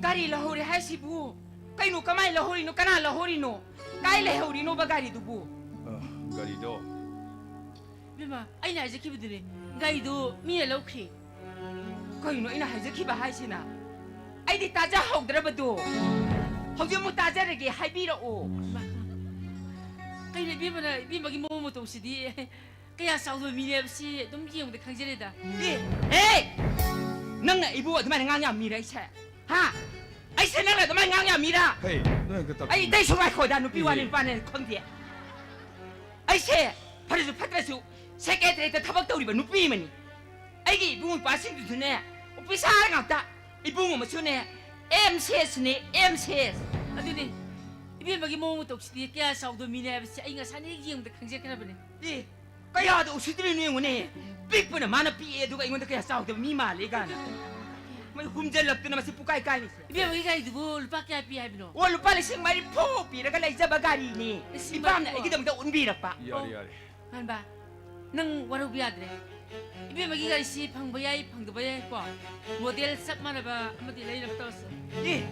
ꯒꯥꯔꯤ ꯂꯧꯍꯧꯔꯦ ꯍꯥꯏꯁꯤꯕꯨ? ꯀꯩꯅꯣ, ꯀꯃꯥꯏꯅ ꯂꯧꯍꯧꯔꯤꯅꯣ? ꯀꯅꯥ ꯂꯧꯍꯧꯔꯤꯅꯣ? ꯀꯥꯏ ꯂꯩꯍꯧꯔꯤꯅꯣꯕ ꯒꯥꯔꯤꯗꯨꯕꯨ? ꯑ, ꯒꯥꯔꯤꯗꯣ ꯏꯕꯦꯝꯃ, ꯑꯩꯅ ꯍꯥꯏꯖꯈꯤꯕꯗꯨꯅꯦ, ꯒꯥꯔꯤꯗꯨ ꯃꯤꯅ ꯂꯧꯈ꯭ꯔꯦ꯫ ꯀꯩꯅꯣ ꯑꯩꯅ ꯍꯥꯏꯖꯈꯤꯕ ꯍꯥꯏꯁꯤꯅ? ꯑꯩꯗꯤ ꯇꯥꯖꯍꯧꯗ꯭ꯔꯕꯗꯣ꯫ ꯍꯧꯖꯤꯛ ꯑꯃꯨꯛ ꯇꯥꯖꯔꯒꯦ, ꯍꯥꯏꯕꯤꯔꯛꯑꯣ꯫ ꯃꯥ, ꯀꯩꯅꯣ ꯏꯕꯦꯝꯃꯅ, ꯏꯕꯦꯝꯃꯒꯤ ꯃꯑꯣꯡ ꯃꯇꯧꯁꯤꯗꯤ ꯀꯌꯥ ꯆꯥꯎꯗꯕ ꯃꯤꯅꯦ ꯍꯥꯏꯕꯁꯤ ꯑꯗꯨꯝ ꯌꯦꯡꯕꯗ ꯈꯪꯖꯔꯦꯗ꯫ ꯑꯦ, ꯍꯦ! ꯅꯪꯅ ꯑꯩꯕꯨ ꯑꯗꯨꯃꯥꯏꯅ ꯉꯥꯡ ꯌꯥꯝ ꯃꯤꯔ ꯑꯩꯁꯦ? ꯍꯥ? ꯑꯩꯁꯦ ꯅꯪꯅ ꯑꯗꯨꯃꯥꯏꯅ ꯉꯥꯡ ꯌꯥꯝ ꯃꯤꯔ? ꯍꯦ, ꯅꯣꯏ ꯑꯝꯇ ꯇꯞꯄꯨ꯫ ꯑꯩ ꯑꯇꯩꯁꯨ ꯉꯥꯏꯈꯣꯗ, ꯅꯨꯄꯤ ꯋꯥꯅꯤ, ꯏꯍꯦ꯫ ꯅꯨꯄꯥꯅꯦ ꯈꯪꯗꯦ꯫ ꯑꯩꯁꯦ ꯐꯔꯁꯨ ꯐꯠꯇ꯭ꯔꯁꯨ ꯁꯦꯀ꯭ꯔꯦꯇꯔꯤꯌꯦꯠꯇ ꯊꯕꯛ ꯇꯧꯔꯤꯕ ꯅꯨꯄꯤ ꯑꯃꯅꯤ꯫ ꯑꯩꯒꯤ ꯏꯕꯨꯡ ꯏꯄ꯭ꯋꯥꯁꯤꯡꯗꯨꯁꯨꯅꯦ ꯑꯣꯐꯤꯁꯥꯔ ꯉꯥꯛꯇ꯫ ꯏꯕꯨꯡ ꯑꯃꯁꯨꯅꯦ M C ꯑꯦꯁꯅꯦ, M C S. ꯑꯗꯨꯅꯤ, ꯏꯕꯦꯝꯃꯒꯤ ꯃꯑꯣꯡ ꯃꯇꯧꯁꯤꯗꯤ ꯀꯌꯥ ꯆꯥꯎꯗꯕ ꯃꯤꯅꯦ ꯍꯥꯏꯕꯁꯤ ꯑꯩ ꯉꯁꯥꯏꯅ ꯍꯦꯛ ꯌꯦꯡꯕꯗ ꯈꯪꯖꯈ꯭ꯔꯕꯅꯦ꯫ ꯑꯦ, ꯀꯌꯥꯗ ꯎꯁꯤꯠꯇ꯭ꯔꯤꯅꯣ ꯌꯦꯡꯉꯨꯅꯦ꯫ ꯄꯤꯛꯄꯅ ꯃꯥꯅ ꯄꯤꯛꯑꯦ, ꯑꯗꯨꯒ ꯑꯩꯉꯣꯟꯗ ꯀꯌꯥ ꯆꯥꯎꯗꯕ ꯃꯤ ꯃꯥꯜꯂꯦ ꯀꯥꯏꯅ꯫ ꯃꯣꯏ ꯍꯨꯝꯖꯜꯂꯛꯇꯅ ꯃꯁꯤ ꯄꯨꯀꯥꯏ ꯀꯥꯏꯅꯤꯁꯦ꯫ ꯏꯕꯦꯝꯃꯒꯤ ꯒꯥꯔꯤꯗꯨꯕꯨ ꯂꯨꯄꯥ ꯀꯌꯥ ꯄꯤ ꯍꯥꯏꯕꯅꯣ? ꯑꯣ, ꯂꯨꯄꯥ ꯂꯤꯁꯤꯡ ꯃꯔꯤꯐꯨ ꯄꯤꯔꯒ ꯂꯩꯖꯕ ꯒꯥꯔꯤꯅꯦ꯫ ꯂꯤꯁꯤꯡ ꯏꯄꯥꯝꯅ ꯃꯔꯤꯐꯨ? ꯑꯩꯒꯤꯗꯃꯛꯇ ꯎꯟꯕꯤꯔꯛꯄ꯫ ꯌꯥꯔꯦ, ꯑꯣ꯫ ꯌꯥꯔꯦ꯫ ꯉꯥꯟꯕ, ꯅꯪ ꯋꯥꯔꯧꯕ ꯌꯥꯗ꯭ꯔꯦ꯫ ꯏꯕꯦꯝꯃꯒꯤ ꯒꯥꯔꯤꯁꯤ ꯐꯪꯕ ꯌꯥꯏ, ꯐꯪꯗꯕ ꯌꯥꯏꯀꯣ꯫ ꯃꯣꯗꯦꯜ ꯆꯞ ꯃꯥꯟꯅꯕ ꯑꯃꯗꯤ ꯂꯩꯅꯕ ꯇꯧꯔꯁꯤ꯫ ꯑꯦ!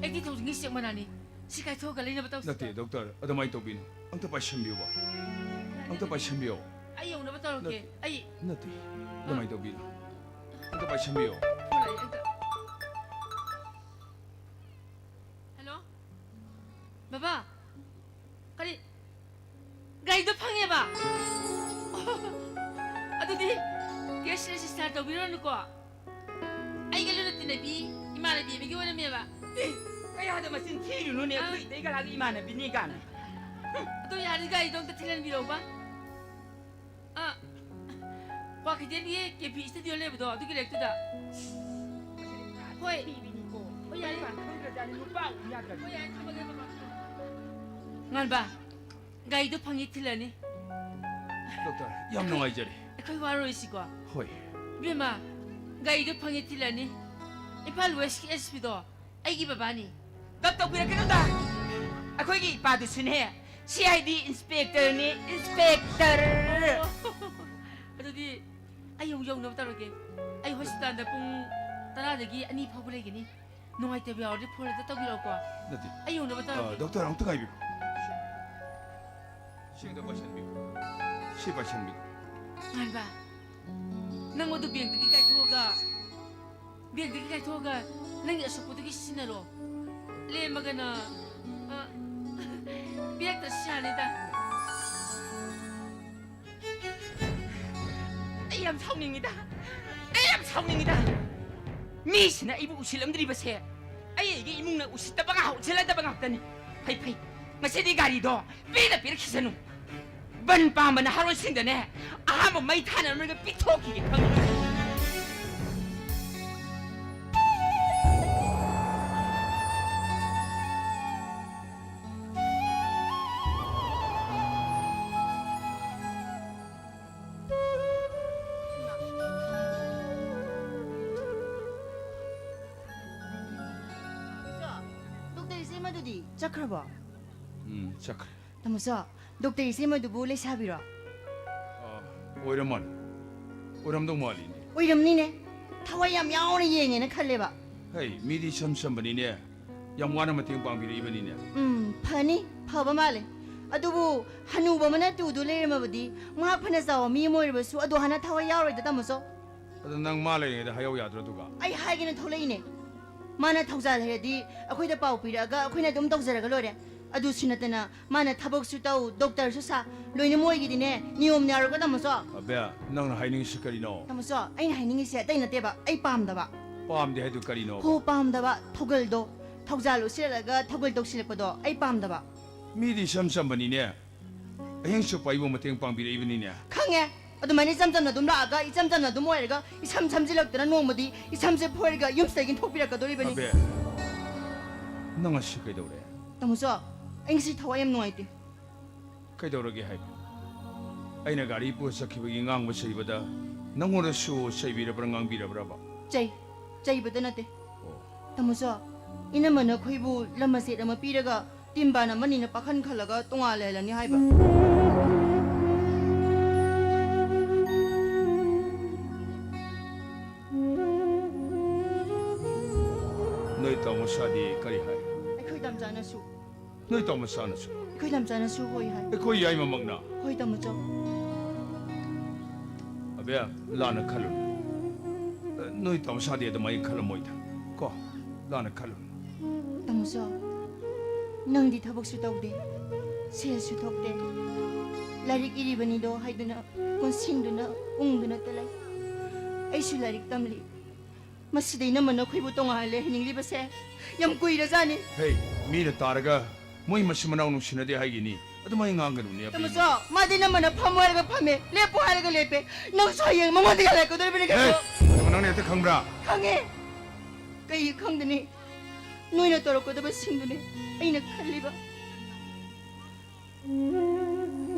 ꯑꯩꯠꯇꯤ ꯊꯥꯎꯖꯟꯒꯤ ꯆꯦꯛ ꯃꯅꯥꯅꯤ꯫ ꯁꯤ ꯀꯥꯏꯊꯣꯛꯑꯒ ꯂꯩꯅꯕ ꯇꯧꯁꯤ꯫ ꯅꯠꯇꯦ, ꯗꯣꯛꯇꯔ, ꯑꯗꯨꯃꯥꯏꯅ ꯇꯧꯕꯤꯅꯨ꯫ ꯑꯝꯇ ꯄꯥꯏꯁꯟꯕꯤꯌꯨꯕ꯫ ꯑꯝꯇ ꯄꯥꯏꯁꯟꯕꯤꯌꯣ꯫ ꯑꯩ ꯌꯧꯅꯕ ꯇꯧꯔꯛꯀꯦ꯫ ꯅꯠ-, ꯑꯩ ꯅꯠꯇꯦ, ꯑꯗꯨꯃꯥꯏꯅ ꯇꯧꯕꯤꯅꯨ꯫ ꯑꯝꯇ ꯄꯥꯏꯁꯟꯕꯤꯌꯣ꯫ ꯍꯣꯏ, ꯑꯩ ꯑꯝꯇ-, ꯍꯜꯂꯣ? ꯕꯕꯥ, ꯀꯔꯤ? ꯒꯥꯔꯤꯗꯣ ꯐꯪꯉꯦꯕ? ꯑꯗꯨꯗꯤ ꯀꯦꯁ ꯔꯦꯖꯤꯁꯇꯥꯔ ꯇꯧꯕꯤꯔꯨꯔꯅꯨꯀꯣ꯫ ꯑꯩꯒ ꯂꯨꯅ ꯇꯤꯟꯅꯕꯤ ꯏꯃꯥꯟꯅꯕꯤ ꯑꯃꯒꯤ ꯑꯣꯏꯔꯝꯃꯦꯕ꯫ ꯑꯦ, ꯀꯌꯥꯗ ꯃꯆꯤꯟ ꯊꯤꯔꯤꯅꯣꯅꯦ? ꯑꯥ꯫ ꯑꯩꯈꯣꯏ ꯏꯇꯩꯒ ꯂꯥꯛꯑꯒ ꯏꯃꯥꯟꯅꯕꯤꯅꯤ ꯀꯥꯏꯅ꯫ ꯑꯗꯣ ꯌꯥꯔꯗꯤ ꯒꯥꯔꯤꯗꯣ ꯑꯝꯇ ꯊꯤꯜꯍꯟꯕꯤꯔꯛꯎꯕ꯫ ꯑꯥ, ꯀ꯭ꯋꯥꯀꯩꯊꯦꯜꯒꯤ ꯀꯦ ꯄꯤ ꯁ꯭ꯇꯨꯗꯤꯑꯣ ꯂꯩꯕꯗꯣ, ꯑꯗꯨꯒꯤ ꯂꯩꯔꯛꯇꯨꯗ꯫ ꯍꯣꯏ꯫ ꯊꯤꯕꯤꯅꯤꯀꯣ꯫ ꯍꯣꯏ, ꯌꯥꯏꯌꯦ꯫ ꯃꯩ ꯄꯥꯟ ꯈꯪꯗ꯭ꯔꯖꯥꯠꯅꯤ, ꯅꯨꯄꯥ ꯎ ꯌꯥꯗ꯭ꯔꯕꯅꯤ꯫ ꯍꯣꯏ, ꯌꯥꯏꯌꯦ, ꯊꯝꯃꯒꯦ, ꯕꯕꯥ꯫ ꯉꯥꯟꯕ, ꯒꯥꯔꯤꯗꯣ ꯐꯪꯉꯤ, ꯊꯤꯜꯂꯅꯤ꯫ ꯗꯣꯛꯇꯔ, ꯌꯥꯝ ꯑꯩꯈꯣꯏ, ꯅꯨꯡꯉꯥꯏꯖꯔꯦ꯫ ꯑꯩꯈꯣꯏ ꯋꯥꯔꯣꯏꯁꯤꯀꯣ꯫ ꯍꯣꯏ꯫ ꯏꯕꯦꯝꯃ, ꯒꯥꯔꯤꯗꯣ ꯐꯪꯉꯤ, ꯊꯤꯜꯂꯅꯤ꯫ ꯏꯝꯐꯥꯜ ꯋꯦꯁꯀꯤ ꯑꯦꯁ ꯄꯤꯗꯣ ꯑꯩꯒꯤ ꯕꯕꯥꯅꯤ꯫ ꯇꯞ ꯇꯧꯕꯤꯔꯛꯀꯅꯨꯗ꯫ ꯑꯩꯈꯣꯏꯒꯤ ꯏꯄꯥꯗꯨꯁꯨꯅꯦ, ꯁꯤ ꯑꯥꯏ ꯗꯤ ꯏꯟꯁꯄꯦꯛꯇꯔꯅꯤ, ꯏꯟꯁꯄꯦꯛꯇꯔ꯫ ꯑꯣ, ꯑꯗꯨꯗꯤ ꯑꯩ ꯑꯃꯨꯛ ꯌꯧꯅꯕ ꯇꯧꯔꯒꯦ꯫ ꯑꯩ ꯍꯣꯁꯄꯤꯇꯥꯜꯗ ꯄꯨꯡ ꯇꯔꯥꯗꯒꯤ ꯑꯅꯤ ꯐꯥꯎꯕ ꯂꯩꯒꯅꯤ꯫ ꯅꯨꯡꯉꯥꯏꯇꯕ ꯌꯥꯎꯔꯗꯤ ꯐꯣꯟ ꯍꯦꯛꯇ ꯇꯧꯕꯤꯔꯛꯑꯣꯀꯣ꯫ ꯅꯠꯇꯦ꯫ ꯑꯩ ꯌꯧꯅꯕ ꯑ, ꯇꯧꯔꯒꯦ꯫ ꯗꯣꯛꯇꯔ, ꯑꯃꯨꯛꯇ ꯉꯥꯏꯕꯤꯌꯨ꯫ ꯁꯤ ꯑꯝꯇ ꯄꯥꯏꯁꯟꯕꯤꯌꯨ꯫ ꯁꯤ ꯄꯥꯏꯁꯟꯕꯤꯌꯨ꯫ ꯉꯥꯟꯕ, ꯅꯪ ꯑꯗꯨ ꯕꯦꯡꯛꯇꯒꯤ ꯀꯥꯏꯊꯣꯛꯑꯒ, ꯕꯦꯡꯛꯇꯒꯤ ꯀꯥꯏꯊꯣꯛꯑꯒ ꯅꯪꯒꯤ ꯑꯁꯣꯛꯄꯗꯨꯒꯤ ꯁꯤꯖꯤꯟꯅꯔꯣ꯫ ꯂꯦꯝꯃꯒꯅ, ꯑ, ꯄꯤꯔꯛꯇ꯭ꯔꯁꯨ ꯌꯥꯅꯤꯗ꯫ ꯑꯩ ꯌꯥꯝ ꯁꯥꯎꯅꯤꯡꯉꯤꯗ꯫ ꯑꯩ ꯌꯥꯝ ꯁꯥꯎꯅꯤꯡꯉꯤꯗ꯫ ꯃꯤꯁꯤꯅ ꯑꯩꯕꯨ ꯎꯁꯤꯜꯂꯝꯗ꯭ꯔꯤꯕꯁꯦ ꯑꯩ ꯑꯩꯒꯤ ꯏꯃꯨꯡꯅ ꯎꯁꯤꯠꯇꯕ ꯉꯥꯛ, ꯎꯁꯤꯜꯂꯗꯕ ꯉꯥꯛꯇꯅꯤ꯫ ꯐꯩ, ꯐꯩ꯫ ꯉꯁꯤꯗꯤ ꯒꯥꯔꯤꯗꯣ ꯄꯤꯗ ꯄꯤꯔꯛꯈꯤꯁꯅꯨ꯫ ꯕꯟ ꯄꯥꯝꯕ ꯅꯍꯥꯔꯣꯜꯁꯤꯡꯗꯅꯦ ꯑꯍꯥꯟꯕ ꯃꯩ ꯊꯥꯅꯅꯕ ꯄꯤꯊꯣꯛꯈꯤꯒꯦ ꯈꯪꯉꯤ꯫ ꯗꯣꯛꯇꯔ ꯏꯆꯦꯃꯗꯨꯗꯤ ꯆꯠꯈ꯭ꯔꯕꯣ? ꯎꯝ, ꯆꯠꯈ꯭ꯔꯦ꯫ ꯇꯥꯃꯣꯆꯧ, ꯗꯣꯛꯇꯔ ꯏꯆꯦꯃꯗꯨꯕꯨ ꯂꯩꯁꯥꯕꯤꯔꯣ? ꯑ, ꯑꯣꯏꯔꯝꯃꯅꯤ꯫ ꯑꯣꯏꯔꯝꯗꯧ ꯃꯥꯜꯂꯤꯅꯦ꯫ ꯑꯣꯏꯔꯝꯅꯤꯅꯦ꯫ ꯊꯋꯥꯏ ꯌꯥꯝ ꯌꯥꯎꯅ ꯌꯦꯡꯉꯦꯅ ꯈꯜꯂꯦꯕ꯫ ꯍꯩ, ꯃꯤꯗꯤ ꯏꯁꯝ ꯁꯝꯕꯅꯤꯅꯦ꯫ ꯌꯥꯝ ꯋꯥꯅ ꯃꯇꯦꯡ ꯄꯥꯡꯕꯤꯔꯛꯏꯕꯅꯤꯅꯦ꯫ ꯎꯝ, ꯐꯅꯤ, ꯐꯕ ꯃꯥꯜꯂꯦ꯫ ꯑꯗꯨꯕꯨ ꯍꯅꯨꯕ ꯑꯃꯅ ꯇꯨꯗꯨ ꯂꯩꯔꯝꯃꯕꯗꯤ ꯃꯍꯥꯛ ꯐꯅ ꯆꯥꯎꯕ ꯃꯤ ꯑꯃ ꯑꯣꯏꯔꯕꯁꯨ ꯑꯗꯣ ꯍꯥꯟꯅ ꯊꯋꯥꯏ ꯌꯥꯎꯔꯣꯏꯗ, ꯇꯥꯃꯣꯆꯧ꯫ ꯑꯗꯣ ꯅꯪ ꯃꯥ ꯂꯩꯔꯤꯉꯩꯗ ꯍꯥꯏꯍꯧ ꯌꯥꯗ꯭ꯔꯣ ꯑꯗꯨꯒ? ꯑꯩ ꯍꯥꯏꯒꯦꯅ ꯊꯣꯛꯂꯛꯏꯅꯦ꯫ ꯃꯥꯅ ꯊꯧꯖꯥꯜ ꯍꯩꯔꯗꯤ ꯑꯩꯈꯣꯏꯗ ꯄꯥꯎ ꯄꯤꯔꯛꯑꯒ ꯑꯩꯈꯣꯏꯅ ꯑꯗꯨꯝ ꯇꯧꯖꯔꯒ ꯂꯣꯏꯔꯦ꯫ ꯑꯗꯨꯁꯨ ꯅꯠꯇꯅ ꯃꯥꯅ ꯊꯕꯛꯁꯨ ꯇꯧ, ꯗꯣꯛꯇꯔꯁꯨ ꯁꯥ, ꯂꯣꯏꯅ ꯃꯣꯏꯒꯤꯗꯤꯅꯦ ꯅꯤꯌꯣꯝ ꯌꯥꯎꯔꯒ, ꯇꯥꯃꯣꯆꯧ꯫ ꯑꯕꯦ, ꯅꯪꯅ ꯍꯥꯏꯅꯤꯡꯉꯤꯁꯤ ꯀꯔꯤꯅꯣ? ꯇꯥꯃꯣꯆꯧ, ꯑꯩꯅ ꯍꯥꯏꯅꯤꯡꯉꯤꯁꯦ ꯑꯇꯩ ꯅꯠꯇꯦꯕ, ꯑꯩ ꯄꯥꯝꯗꯕ꯫ ꯄꯥꯝꯗꯦ ꯍꯥꯏꯗꯨ ꯀꯔꯤꯅꯣ? ꯍꯣ, ꯄꯥꯝꯗꯕ, ꯊꯧꯒꯜꯗꯣ, ꯊꯧꯖꯥꯜ ꯎꯠꯁꯤꯜꯂꯒ ꯊꯧꯒꯜ ꯇꯧꯁꯤꯜꯂꯛꯄꯗꯣ ꯑꯩ ꯄꯥꯝꯗꯕ꯫ ꯃꯤꯗꯤ ꯏꯁꯝ ꯁꯝꯕꯅꯤꯅꯦ꯫ ꯑꯍꯤꯡ ꯆꯨꯞꯄ ꯑꯩꯕꯨ ꯃꯇꯦꯡ ꯄꯥꯡꯕꯤꯔꯛꯏꯕꯅꯤꯅꯦ꯫ ꯈꯪꯉꯦ꯫ ꯑꯗꯨꯃꯥꯏꯅ ꯏꯆꯝ ꯆꯝꯅ ꯑꯗꯨꯝ ꯂꯥꯛꯑꯒ, ꯏꯆꯝ ꯆꯝꯅ ꯑꯗꯨꯝ ꯑꯣꯏꯔꯒ, ꯏꯁꯝ ꯁꯝꯖꯤꯜꯂꯛꯇꯅ ꯅꯣꯡꯃꯗꯤ ꯏꯁꯝꯁꯦ ꯐꯣꯏꯔꯒ ꯌꯨꯝꯁꯤꯗꯒꯤ ꯊꯣꯛꯄꯤꯔꯛꯀꯗꯣꯔꯤꯕꯅꯤ꯫ ꯑꯕꯦ, ꯅꯪ ꯉꯁꯤ ꯀꯩꯗꯧꯔꯦ? ꯇꯥꯃꯣꯆꯧ, ꯑꯩ ꯉꯁꯤ ꯊꯋꯥꯏ ꯌꯥꯝ ꯅꯨꯡꯉꯥꯏꯇꯦ꯫ ꯀꯩꯗꯧꯔꯒꯦ ꯍꯥꯏꯕ? ꯑꯩꯅ ꯒꯥꯔꯤ ꯄꯨꯔ ꯆꯠꯈꯤꯕꯒꯤ ꯉꯥꯡꯕ ꯆꯩꯕꯗ ꯅꯪꯉꯣꯟꯗꯁꯨ ꯆꯩꯕꯤꯔꯕ꯭ꯔꯥ, ꯉꯥꯡꯕꯤꯔꯕ꯭ꯔꯕ? ꯆꯩ, ꯆꯩꯕꯗ ꯅꯠꯇꯦ꯫ ꯑꯣ꯫ ꯇꯥꯃꯣꯆꯧ, ꯏꯅꯝꯃꯅ ꯑꯩꯈꯣꯏꯕꯨ ꯂꯝ ꯃꯆꯦꯠ ꯑꯃ ꯄꯤꯔꯒ ꯇꯤꯟꯕꯥꯟ ꯑꯃꯅꯤꯅ ꯄꯥꯈꯟ ꯈꯜꯂꯒ ꯇꯣꯉꯥꯟ ꯂꯩꯍꯜꯂꯅꯤ ꯍꯥꯏꯕ꯫ ꯅꯣꯏ ꯃꯁꯥꯗꯤ ꯀꯔꯤ ꯍꯥꯏ? ꯑꯩꯈꯣꯏ ꯇꯥꯃꯣꯆꯥꯅꯁꯨ꯫ ꯅꯣꯏ ꯇꯥꯃꯣꯆꯥꯅꯁꯨ? ꯑꯩꯈꯣꯏ ꯇꯥꯃꯣꯆꯥꯅꯁꯨ ꯍꯣꯏ ꯍꯥꯏ꯫ ꯑꯩꯈꯣꯏ ꯌꯥꯏꯃꯃꯛꯅ? ꯍꯣꯏ, ꯇꯥꯃꯣꯆꯥ꯫ ꯑꯕꯦ, ꯂꯥꯟꯅ ꯈꯜꯂꯨꯅꯨ꯫ ꯅꯣꯏ ꯇꯥꯃꯣꯆꯥꯗꯤ ꯑꯗꯨꯃꯥꯏꯅ ꯈꯜꯂꯝꯃꯣꯏꯗ꯫ ꯀꯣ, ꯂꯥꯟꯅ ꯈꯜꯂꯨꯅꯨ꯫ ꯇꯥꯃꯣꯆꯥ, ꯅꯪꯗꯤ ꯊꯕꯛꯁꯨ ꯇꯧꯗꯦ, ꯁꯦꯜꯁꯨ ꯊꯣꯛꯇꯦ꯫ ꯂꯥꯏꯔꯤꯛ ꯏꯔꯤꯕꯅꯤꯗꯣ ꯍꯥꯏꯗꯨꯅ ꯀꯣꯟꯁꯤꯟꯗꯨꯅ ꯎꯪꯗꯨꯅꯇ ꯂꯩ꯫ ꯑꯩꯁꯨ ꯂꯥꯏꯔꯤꯛ ꯇꯝꯂꯤ꯫ ꯃꯁꯤꯗꯩ ꯅꯝꯃ ꯅꯈꯣꯏꯕꯨ ꯇꯣꯉꯥꯟꯅ ꯂꯩꯍꯟꯅꯤꯡꯂꯤꯕꯁꯦ ꯌꯥꯝ ꯀꯨꯏꯔꯖꯥꯠꯅꯤ꯫ ꯍꯦ, ꯃꯤꯅ ꯇꯥꯔꯒ ꯃꯣꯏ ꯃꯆꯤꯟ ꯃꯅꯥꯎ ꯅꯨꯡꯁꯤꯅꯗꯦ ꯍꯥꯏꯒꯤꯅꯤ꯫ ꯑꯗꯨꯃꯥꯏꯅ ꯉꯥꯡꯒꯅꯨꯅꯦ, ꯑꯕꯦꯝꯃ꯫ ꯇꯥꯃꯣꯆꯥ, ꯃꯥꯗꯤ ꯅꯝꯃꯅ ꯐꯝꯃꯣ ꯍꯥꯏꯔꯒ ꯐꯝꯃꯦ, ꯂꯦꯞꯄꯣ ꯍꯥꯏꯔꯒ ꯂꯦꯞꯄꯦ꯫ ꯅꯪꯁꯨ ꯍꯌꯦꯡ ꯃꯉꯣꯟꯗ ꯌꯥꯜꯂꯛꯀꯗꯧꯔꯤꯕꯅꯤ ꯍꯦ, ꯀꯩꯅꯣ꯫ ꯑꯗꯨꯒ ꯅꯪꯅ ꯍꯦꯛꯇ ꯈꯪꯕ꯭ꯔꯥ? ꯈꯪꯉꯦ꯫ ꯀꯩ ꯈꯪꯗꯅꯤ? ꯅꯣꯏꯅ ꯇꯧꯔꯛꯀꯗꯕꯁꯤꯡꯗꯨꯅꯦ ꯑꯩꯅ ꯈꯜꯂꯤꯕ꯫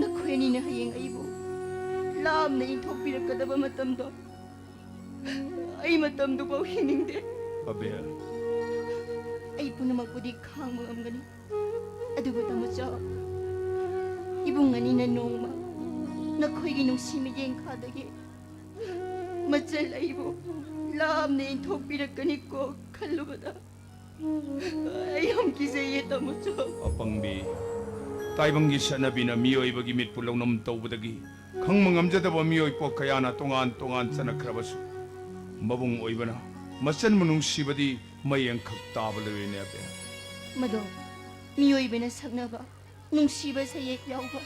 ꯅꯈꯣꯏ ꯑꯅꯤꯅ ꯍꯌꯦꯡ ꯑꯩꯕꯨ ꯂꯥꯞꯅ ꯏꯟꯊꯣꯛꯄꯤꯔꯛꯀꯗꯕ ꯃꯇꯝꯗꯣ, ꯑꯩ ꯃꯇꯝꯗꯨꯐꯥꯎ ꯍꯤꯡꯅꯤꯡꯗꯦ꯫ ꯑꯕꯦ꯫ ꯑꯩ ꯄꯨꯝꯅꯃꯛꯄꯨꯗꯤ ꯈꯥꯡꯕ ꯉꯝꯒꯅꯤ, ꯑꯗꯨꯕꯨ ꯇꯥꯃꯣꯆꯥ, ꯏꯕꯨꯡ ꯑꯅꯤꯅ ꯅꯣꯡꯃ ꯅꯈꯣꯏꯒꯤ ꯅꯨꯡꯁꯤ ꯃꯤꯠꯌꯦꯡ ꯈꯥꯗꯒꯤ ꯃꯆꯜ ꯑꯩꯕꯨ ꯂꯥꯞꯅ ꯏꯟꯊꯣꯛꯄꯤꯔꯛꯀꯅꯤꯀꯣ ꯈꯜꯂꯨꯕꯗ ꯑꯩ ꯌꯥꯝ ꯀꯤꯖꯩꯌꯦ, ꯇꯥꯃꯣꯆꯥ꯫ ꯑꯄꯪꯕꯤ, ꯇꯥꯏꯕꯪꯒꯤ ꯆꯠꯅꯕꯤꯅ ꯃꯤꯑꯣꯏꯕꯒꯤ ꯃꯤꯠꯄꯨ ꯂꯧꯅꯝ ꯇꯧꯕꯗꯒꯤ ꯈꯪꯕ ꯉꯝꯖꯗꯕ ꯃꯤꯑꯣꯏ ꯄꯣꯠ ꯀꯌꯥꯅ ꯇꯣꯉꯥꯟ ꯇꯣꯉꯥꯟ ꯆꯠꯅꯈ꯭ꯔꯕꯁꯨ, ꯃꯕꯨꯡ ꯑꯣꯏꯕꯅ ꯃꯆꯟꯕꯨ ꯅꯨꯡꯁꯤꯕꯗꯤ ꯃꯩ ꯑꯃꯈꯛ ꯇꯥꯕ ꯂꯣꯏꯔꯦꯅꯦ, ꯑꯕꯦ꯫ ꯃꯗꯣ ꯃꯤꯑꯣꯏꯕꯅ ꯁꯛꯅꯕ ꯅꯨꯡꯁꯤꯕ ꯁꯩꯌꯦꯛ ꯌꯥꯎꯕ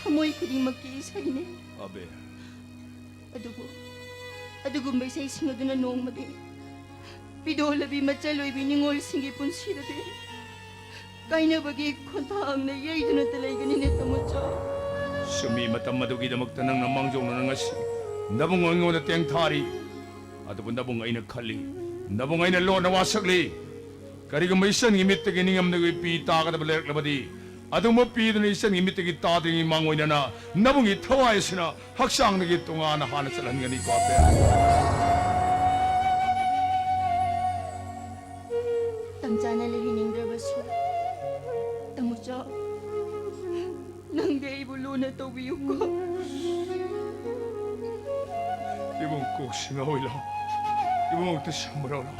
ꯊꯃꯣꯏ ꯈꯨꯗꯤꯡꯃꯛꯀꯤ ꯏꯁꯩꯅꯤ꯫ ꯑꯕꯦ꯫ ꯑꯗꯨꯕꯨ ꯑꯗꯨꯒꯨꯝꯕ ꯏꯁꯩꯁꯤꯡ ꯑꯗꯨꯅ ꯅꯣꯡꯃꯗꯤ ꯄꯤꯗꯣꯜꯂꯕꯤ ꯃꯆꯜ ꯑꯣꯏꯕꯤ ꯅꯤꯉꯣꯜꯁꯤꯡꯒꯤ ꯄꯨꯟꯁꯤꯗꯗꯤ ꯀꯥꯏꯅꯕꯒꯤ ꯈꯣꯟꯊꯥꯡꯅ ꯌꯩꯗꯨꯅꯇ ꯂꯩꯒꯅꯤꯅꯦ, ꯇꯥꯃꯣꯆꯥ꯫ ꯆꯨꯝꯃꯤ, ꯃꯇꯝ ꯑꯗꯨꯒꯤꯗꯃꯛꯇ ꯅꯪꯅ ꯃꯥꯡꯖꯧꯅꯅ ꯉꯁꯤ ꯅꯕꯨꯡ ꯑꯩꯉꯣꯟꯗ ꯇꯦꯡꯊꯥꯔꯤ꯫ ꯑꯗꯨꯕꯨ ꯅꯕꯨꯡ ꯑꯩꯅ ꯈꯜꯂꯤ, ꯅꯕꯨꯡ ꯑꯩꯅ ꯂꯣꯟꯅ ꯋꯥꯁꯛꯂꯤ꯫ ꯀꯔꯤꯒꯨꯝꯕ ꯏꯆꯟꯒꯤ ꯃꯤꯠꯇꯒꯤ ꯅꯤꯡꯉꯝꯗꯕꯒꯤ ꯄꯤ ꯇꯥꯒꯗꯕ ꯂꯩꯔꯛꯂꯕꯗꯤ, ꯑꯗꯨꯒꯨꯝꯕ ꯄꯤꯗꯨꯅ ꯏꯆꯟꯒꯤ ꯃꯤꯠꯇꯒꯤ ꯇꯥꯗ꯭ꯔꯤꯉꯩ ꯃꯥꯡꯑꯣꯏꯅꯅ ꯅꯕꯨꯡꯒꯤ ꯊꯋꯥꯏ ꯑꯁꯤꯅ ꯍꯛꯆꯥꯡꯗꯒꯤ ꯇꯣꯉꯥꯟꯅ ꯍꯥꯟꯅ ꯆꯠꯍꯟꯒꯅꯤꯀꯣ, ꯑꯕꯦ꯫ ꯇꯝꯆꯥꯅ ꯂꯩꯍꯟꯅꯤꯡꯗ꯭ꯔꯕꯁꯨ, ꯇꯥꯃꯣꯆꯥ, ꯅꯪꯗꯤ ꯑꯩꯕꯨ ꯂꯨꯅ ꯇꯧꯕꯤꯌꯨꯀꯣ꯫ ꯏꯕꯨꯡ ꯀꯣꯛꯁꯤ ꯉꯥꯎꯏ ꯂꯥꯎ꯫ ꯏꯕꯨꯡ ꯑꯝꯇ ꯁꯝꯕ꯭ꯔꯧ ꯂꯥꯎ꯫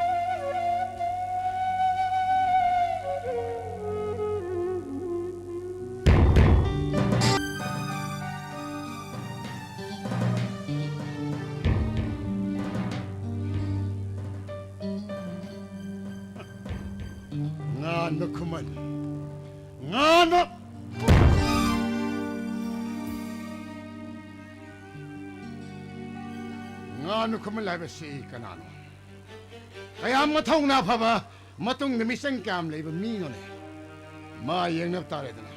ꯉꯥꯅꯨ ꯈꯨꯃꯟ ꯍꯥꯏꯕꯁꯤ ꯀꯅꯥꯅꯣ? ꯀꯌꯥꯝ ꯃꯊꯧꯅꯥ ꯐꯕ, ꯃꯇꯨꯡꯗ ꯃꯤꯆꯪ ꯀꯌꯥꯝ ꯂꯩꯕ ꯃꯤꯅꯣꯅꯦ? ꯃꯥ ꯌꯦꯡꯅꯕ ꯇꯥꯔꯦꯗꯅ꯫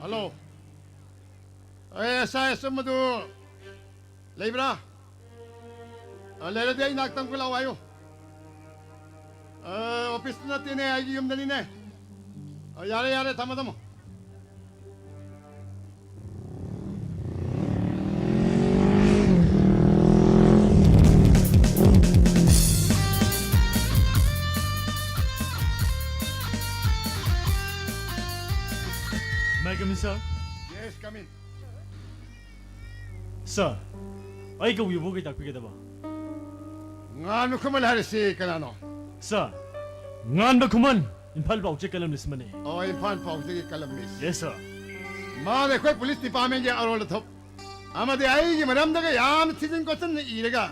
ꯍꯜꯂꯣ꯫ ꯑꯦ, ꯑꯦꯁ ꯑꯥꯏ ꯑꯆꯨꯝꯕꯗꯨ ꯂꯩꯕ꯭ꯔꯥ? ꯑ, ꯂꯩꯔꯗꯤ ꯑꯩ ꯅꯥꯛꯇ ꯑꯃꯨꯛ ꯂꯥꯛꯑꯣ ꯍꯥꯏꯌꯨ꯫ ꯑ, ꯑꯣꯐꯤꯁꯇ ꯅꯠꯇꯦꯅꯦ, ꯑꯩꯒꯤ ꯌꯨꯝꯗꯅꯤꯅꯦ꯫ ꯑ, ꯌꯥꯔꯦ, ꯌꯥꯔꯦ, ꯊꯝꯃꯣ, ꯊꯝꯃꯣ꯫ May I come in, sir? Yes, come in. Sir, ꯑꯩ ꯀꯧꯕꯤꯕꯕꯨ ꯀꯩ ꯇꯥꯛꯄꯤꯒꯗꯕ? ꯉꯥꯅꯨ ꯈꯨꯃꯟ ꯍꯥꯏꯔꯤꯁꯤ ꯀꯅꯥꯅꯣ? Sir, ꯉꯥꯟꯕ ꯈꯨꯃꯟ, ꯏꯝꯐꯥꯜ ꯄꯥꯎꯆꯦ columnist ꯑꯃꯅꯤ꯫ ꯑꯣ, ꯏꯝꯐꯥꯜ ꯄꯥꯎꯆꯦꯒꯤ columnist꯫ Yes, sir. ꯃꯥꯅ ꯑꯩꯈꯣꯏ ꯄꯨꯂꯤꯁ ꯗꯤꯄꯥꯔꯠꯃꯦꯟꯒꯤ ꯑꯔꯣꯜ ꯑꯊꯨꯞ ꯑꯃꯗꯤ ꯑꯩꯒꯤ ꯃꯔꯝꯗꯒ ꯌꯥꯝꯅ ꯊꯤꯖꯤꯟ ꯈꯣꯠꯆꯤꯟꯅ ꯏꯔꯒ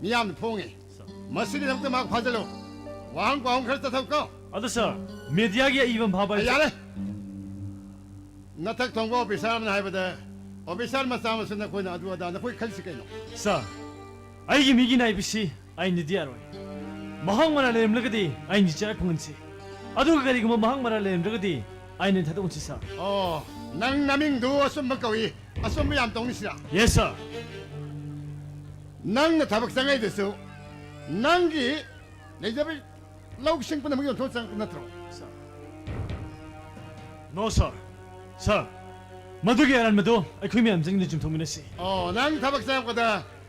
ꯃꯤꯌꯥꯝꯅ ꯐꯣꯡꯉꯤ꯫ Sir. ꯃꯁꯤꯒꯤꯗꯃꯛꯇ ꯃꯍꯥꯛ ꯐꯥꯖꯤꯜꯂꯨ꯫ ꯋꯥꯍꯪ ꯄꯥꯎꯍꯪ ꯈꯔ ꯆꯠꯊꯧꯀꯣ꯫ ꯑꯗꯨ, sir, mediaꯒꯤ ꯑꯏꯕ ꯑꯃ ꯐꯥꯕ ꯍꯥꯏꯁꯦ ꯌꯥꯔꯦ꯫ ꯅꯊꯛ ꯊꯣꯡꯕ ꯑꯣꯐꯤꯁꯥꯔ ꯑꯃꯅ ꯍꯥꯏꯕꯗ, ꯑꯣꯐꯤꯁꯥꯔ ꯃꯆꯥ ꯃꯁꯨ ꯅꯈꯣꯏꯅ ꯑꯗꯨ ꯑꯗꯥ ꯅꯈꯣꯏ ꯈꯜꯂꯤꯁꯤ ꯀꯩꯅꯣ? Sir, ꯑꯩꯒꯤ ꯃꯤꯒꯤ ꯅꯥꯏꯕꯁꯤ ꯑꯩꯅꯗꯤ ꯌꯥꯔꯣꯏ꯫ ꯃꯍꯥꯛ ꯃꯔꯥꯜ ꯂꯩꯔꯝꯂꯒꯗꯤ ꯑꯩꯅꯗꯤ ꯆꯦꯔꯥꯏ ꯐꯪꯍꯟꯁꯤ꯫ ꯑꯗꯨꯒ ꯀꯔꯤꯒꯨꯝꯕ ꯃꯍꯥꯛ ꯃꯔꯥꯜ ꯂꯩꯔꯝꯗ꯭ꯔꯒꯗꯤ ꯑꯩꯅ ꯊꯥꯗꯣꯛꯍꯟꯁꯤ, sir꯫ ꯑꯣ, ꯅꯪ ꯅꯃꯤꯡꯗꯨ ꯑꯆꯨꯝꯕ ꯀꯧꯏ, ꯑꯆꯨꯝꯕ ꯌꯥꯝ ꯇꯧꯅꯤ ꯁꯤꯔꯥ? Yes, sir. ꯅꯪꯅ ꯊꯕꯛ ꯆꯪꯉꯛꯏꯗꯨꯁꯨ ꯅꯪꯒꯤ ꯂꯩꯖꯕ ꯂꯧꯁꯤꯡ ꯄꯨꯝꯅꯃꯛ ꯌꯣꯟꯊꯣꯛ ꯆꯪꯉꯛꯄ ꯅꯠꯇ꯭ꯔꯣ? Sir. No, sir. Sir, ꯃꯗꯨꯒꯤ ꯑꯔꯥꯟꯕꯗꯨ ꯑꯩꯈꯣꯏ ꯃꯌꯥꯝ ꯆꯪꯗꯨꯅ ꯆꯨꯝꯊꯣꯛꯃꯤꯟꯅꯁꯤ꯫ ꯑꯣ, ꯅꯪ ꯊꯕꯛ ꯆꯪꯉꯛꯄꯗ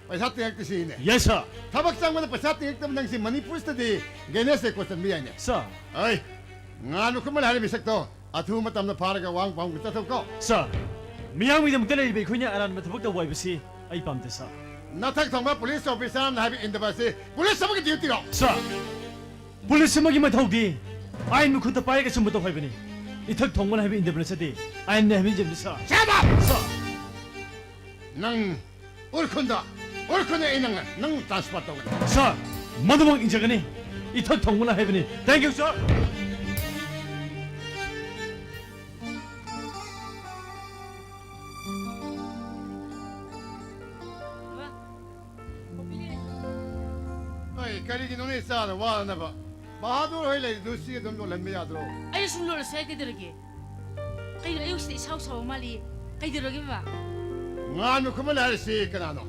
ꯄꯩꯁꯥ ꯇꯤꯡꯉꯛꯇꯦ ꯁꯤꯅꯦ? Yes, sir. ꯊꯕꯛ ꯆꯪꯕꯗ ꯄꯩꯁꯥ ꯇꯤꯡꯉꯛꯇꯕ ꯅꯪꯁꯤ ꯃꯅꯤꯄꯨꯔꯁꯤꯗꯗꯤ ꯒꯦꯅꯦꯁ ꯔꯦꯀꯣꯔꯗ ꯆꯟꯕ ꯌꯥꯏꯅꯦ꯫ Sir. ꯑꯩ, ꯉꯥꯅꯨ ꯈꯨꯃꯟ ꯍꯥꯏꯔꯤꯕ ꯃꯤꯁꯛꯇꯣ ꯑꯊꯨꯕ ꯃꯇꯝꯗ ꯐꯥꯔꯒ ꯋꯥꯍꯪ ꯄꯥꯎꯍꯪ ꯆꯠꯊꯧꯀꯣ꯫ Sir, ꯃꯤꯌꯥꯝꯒꯤꯗꯃꯛꯇ ꯂꯩꯔꯤꯕ ꯑꯩꯈꯣꯏꯅ ꯑꯔꯥꯟꯕ ꯊꯕꯛ ꯇꯧꯕ ꯍꯥꯏꯕꯁꯤ ꯑꯩ ꯄꯥꯝꯗꯦ, sir꯫ ꯅꯊꯛ ꯊꯣꯡꯕ ꯄꯨꯂꯤꯁ ꯑꯣꯐꯤꯁꯥꯔ ꯑꯃꯅ ꯍꯥꯏꯕ ꯏꯟꯗꯕ ꯑꯁꯤ ꯄꯨꯂꯤꯁ ꯑꯃꯒꯤ ꯗ꯭ꯌꯨꯇꯤꯔꯣ? Sir, ꯄꯨꯂꯤꯁ ꯑꯃꯒꯤ ꯃꯊꯧꯗꯤ ꯑꯥꯏꯟ ꯃꯈꯨꯠꯇ ꯄꯥꯏꯔꯒ ꯑꯆꯨꯝꯕ ꯇꯧ ꯍꯥꯏꯕꯅꯤ꯫ ꯏꯊꯛ ꯊꯣꯡꯕꯅ ꯍꯥꯏꯕ ꯏꯟꯗꯕ ꯅꯠꯆꯗꯦ, ꯑꯥꯏꯟꯅ ꯍꯥꯏꯕ ꯏꯟꯖꯕꯅꯤ, sir꯫ Shut up! Sir! ꯅꯪ ꯎꯔꯈꯨꯜꯗ, ꯎꯔꯈꯨꯜꯗ ꯑꯩ ꯅꯪ, ꯅꯪ transfer ꯇꯧꯒꯅꯤ꯫ Sir, ꯃꯗꯨꯃꯛ ꯏꯟꯖꯒꯅꯤ꯫ ꯏꯊꯛ ꯊꯣꯡꯕꯅ ꯍꯥꯏꯕꯅꯤ꯫ Thank you, sir꯫ ꯕꯕꯥ, ꯀꯣꯐꯤ ꯂꯩꯔꯦ꯫ ꯑꯩ ꯀꯔꯤꯒꯤꯅꯣꯅꯦ ꯏꯆꯥꯅ ꯋꯥꯅꯕ? ꯕꯍꯥꯗꯨꯔ ꯍꯣꯏ ꯂꯩꯔꯤꯗꯨ ꯁꯤ ꯑꯗꯨꯝ ꯂꯣꯜꯍꯟꯕ ꯌꯥꯗ꯭ꯔꯣ? ꯑꯩ ꯁꯨꯝ ꯂꯣꯜꯂꯁꯨ ꯌꯥꯏ, ꯀꯩꯗꯧꯔꯒꯦ? ꯀꯩꯅꯣ ꯑꯌꯨꯛꯁꯤꯗ ꯏꯁꯥꯎ ꯁꯥꯎꯕ ꯃꯥꯜꯂꯤ? ꯀꯩꯗꯧꯔꯒꯦ ꯕꯕꯥ? ꯉꯥꯟꯕ ꯈꯨꯃꯟ ꯍꯥꯏꯔꯤꯁꯤ ꯀꯅꯥꯅꯣ?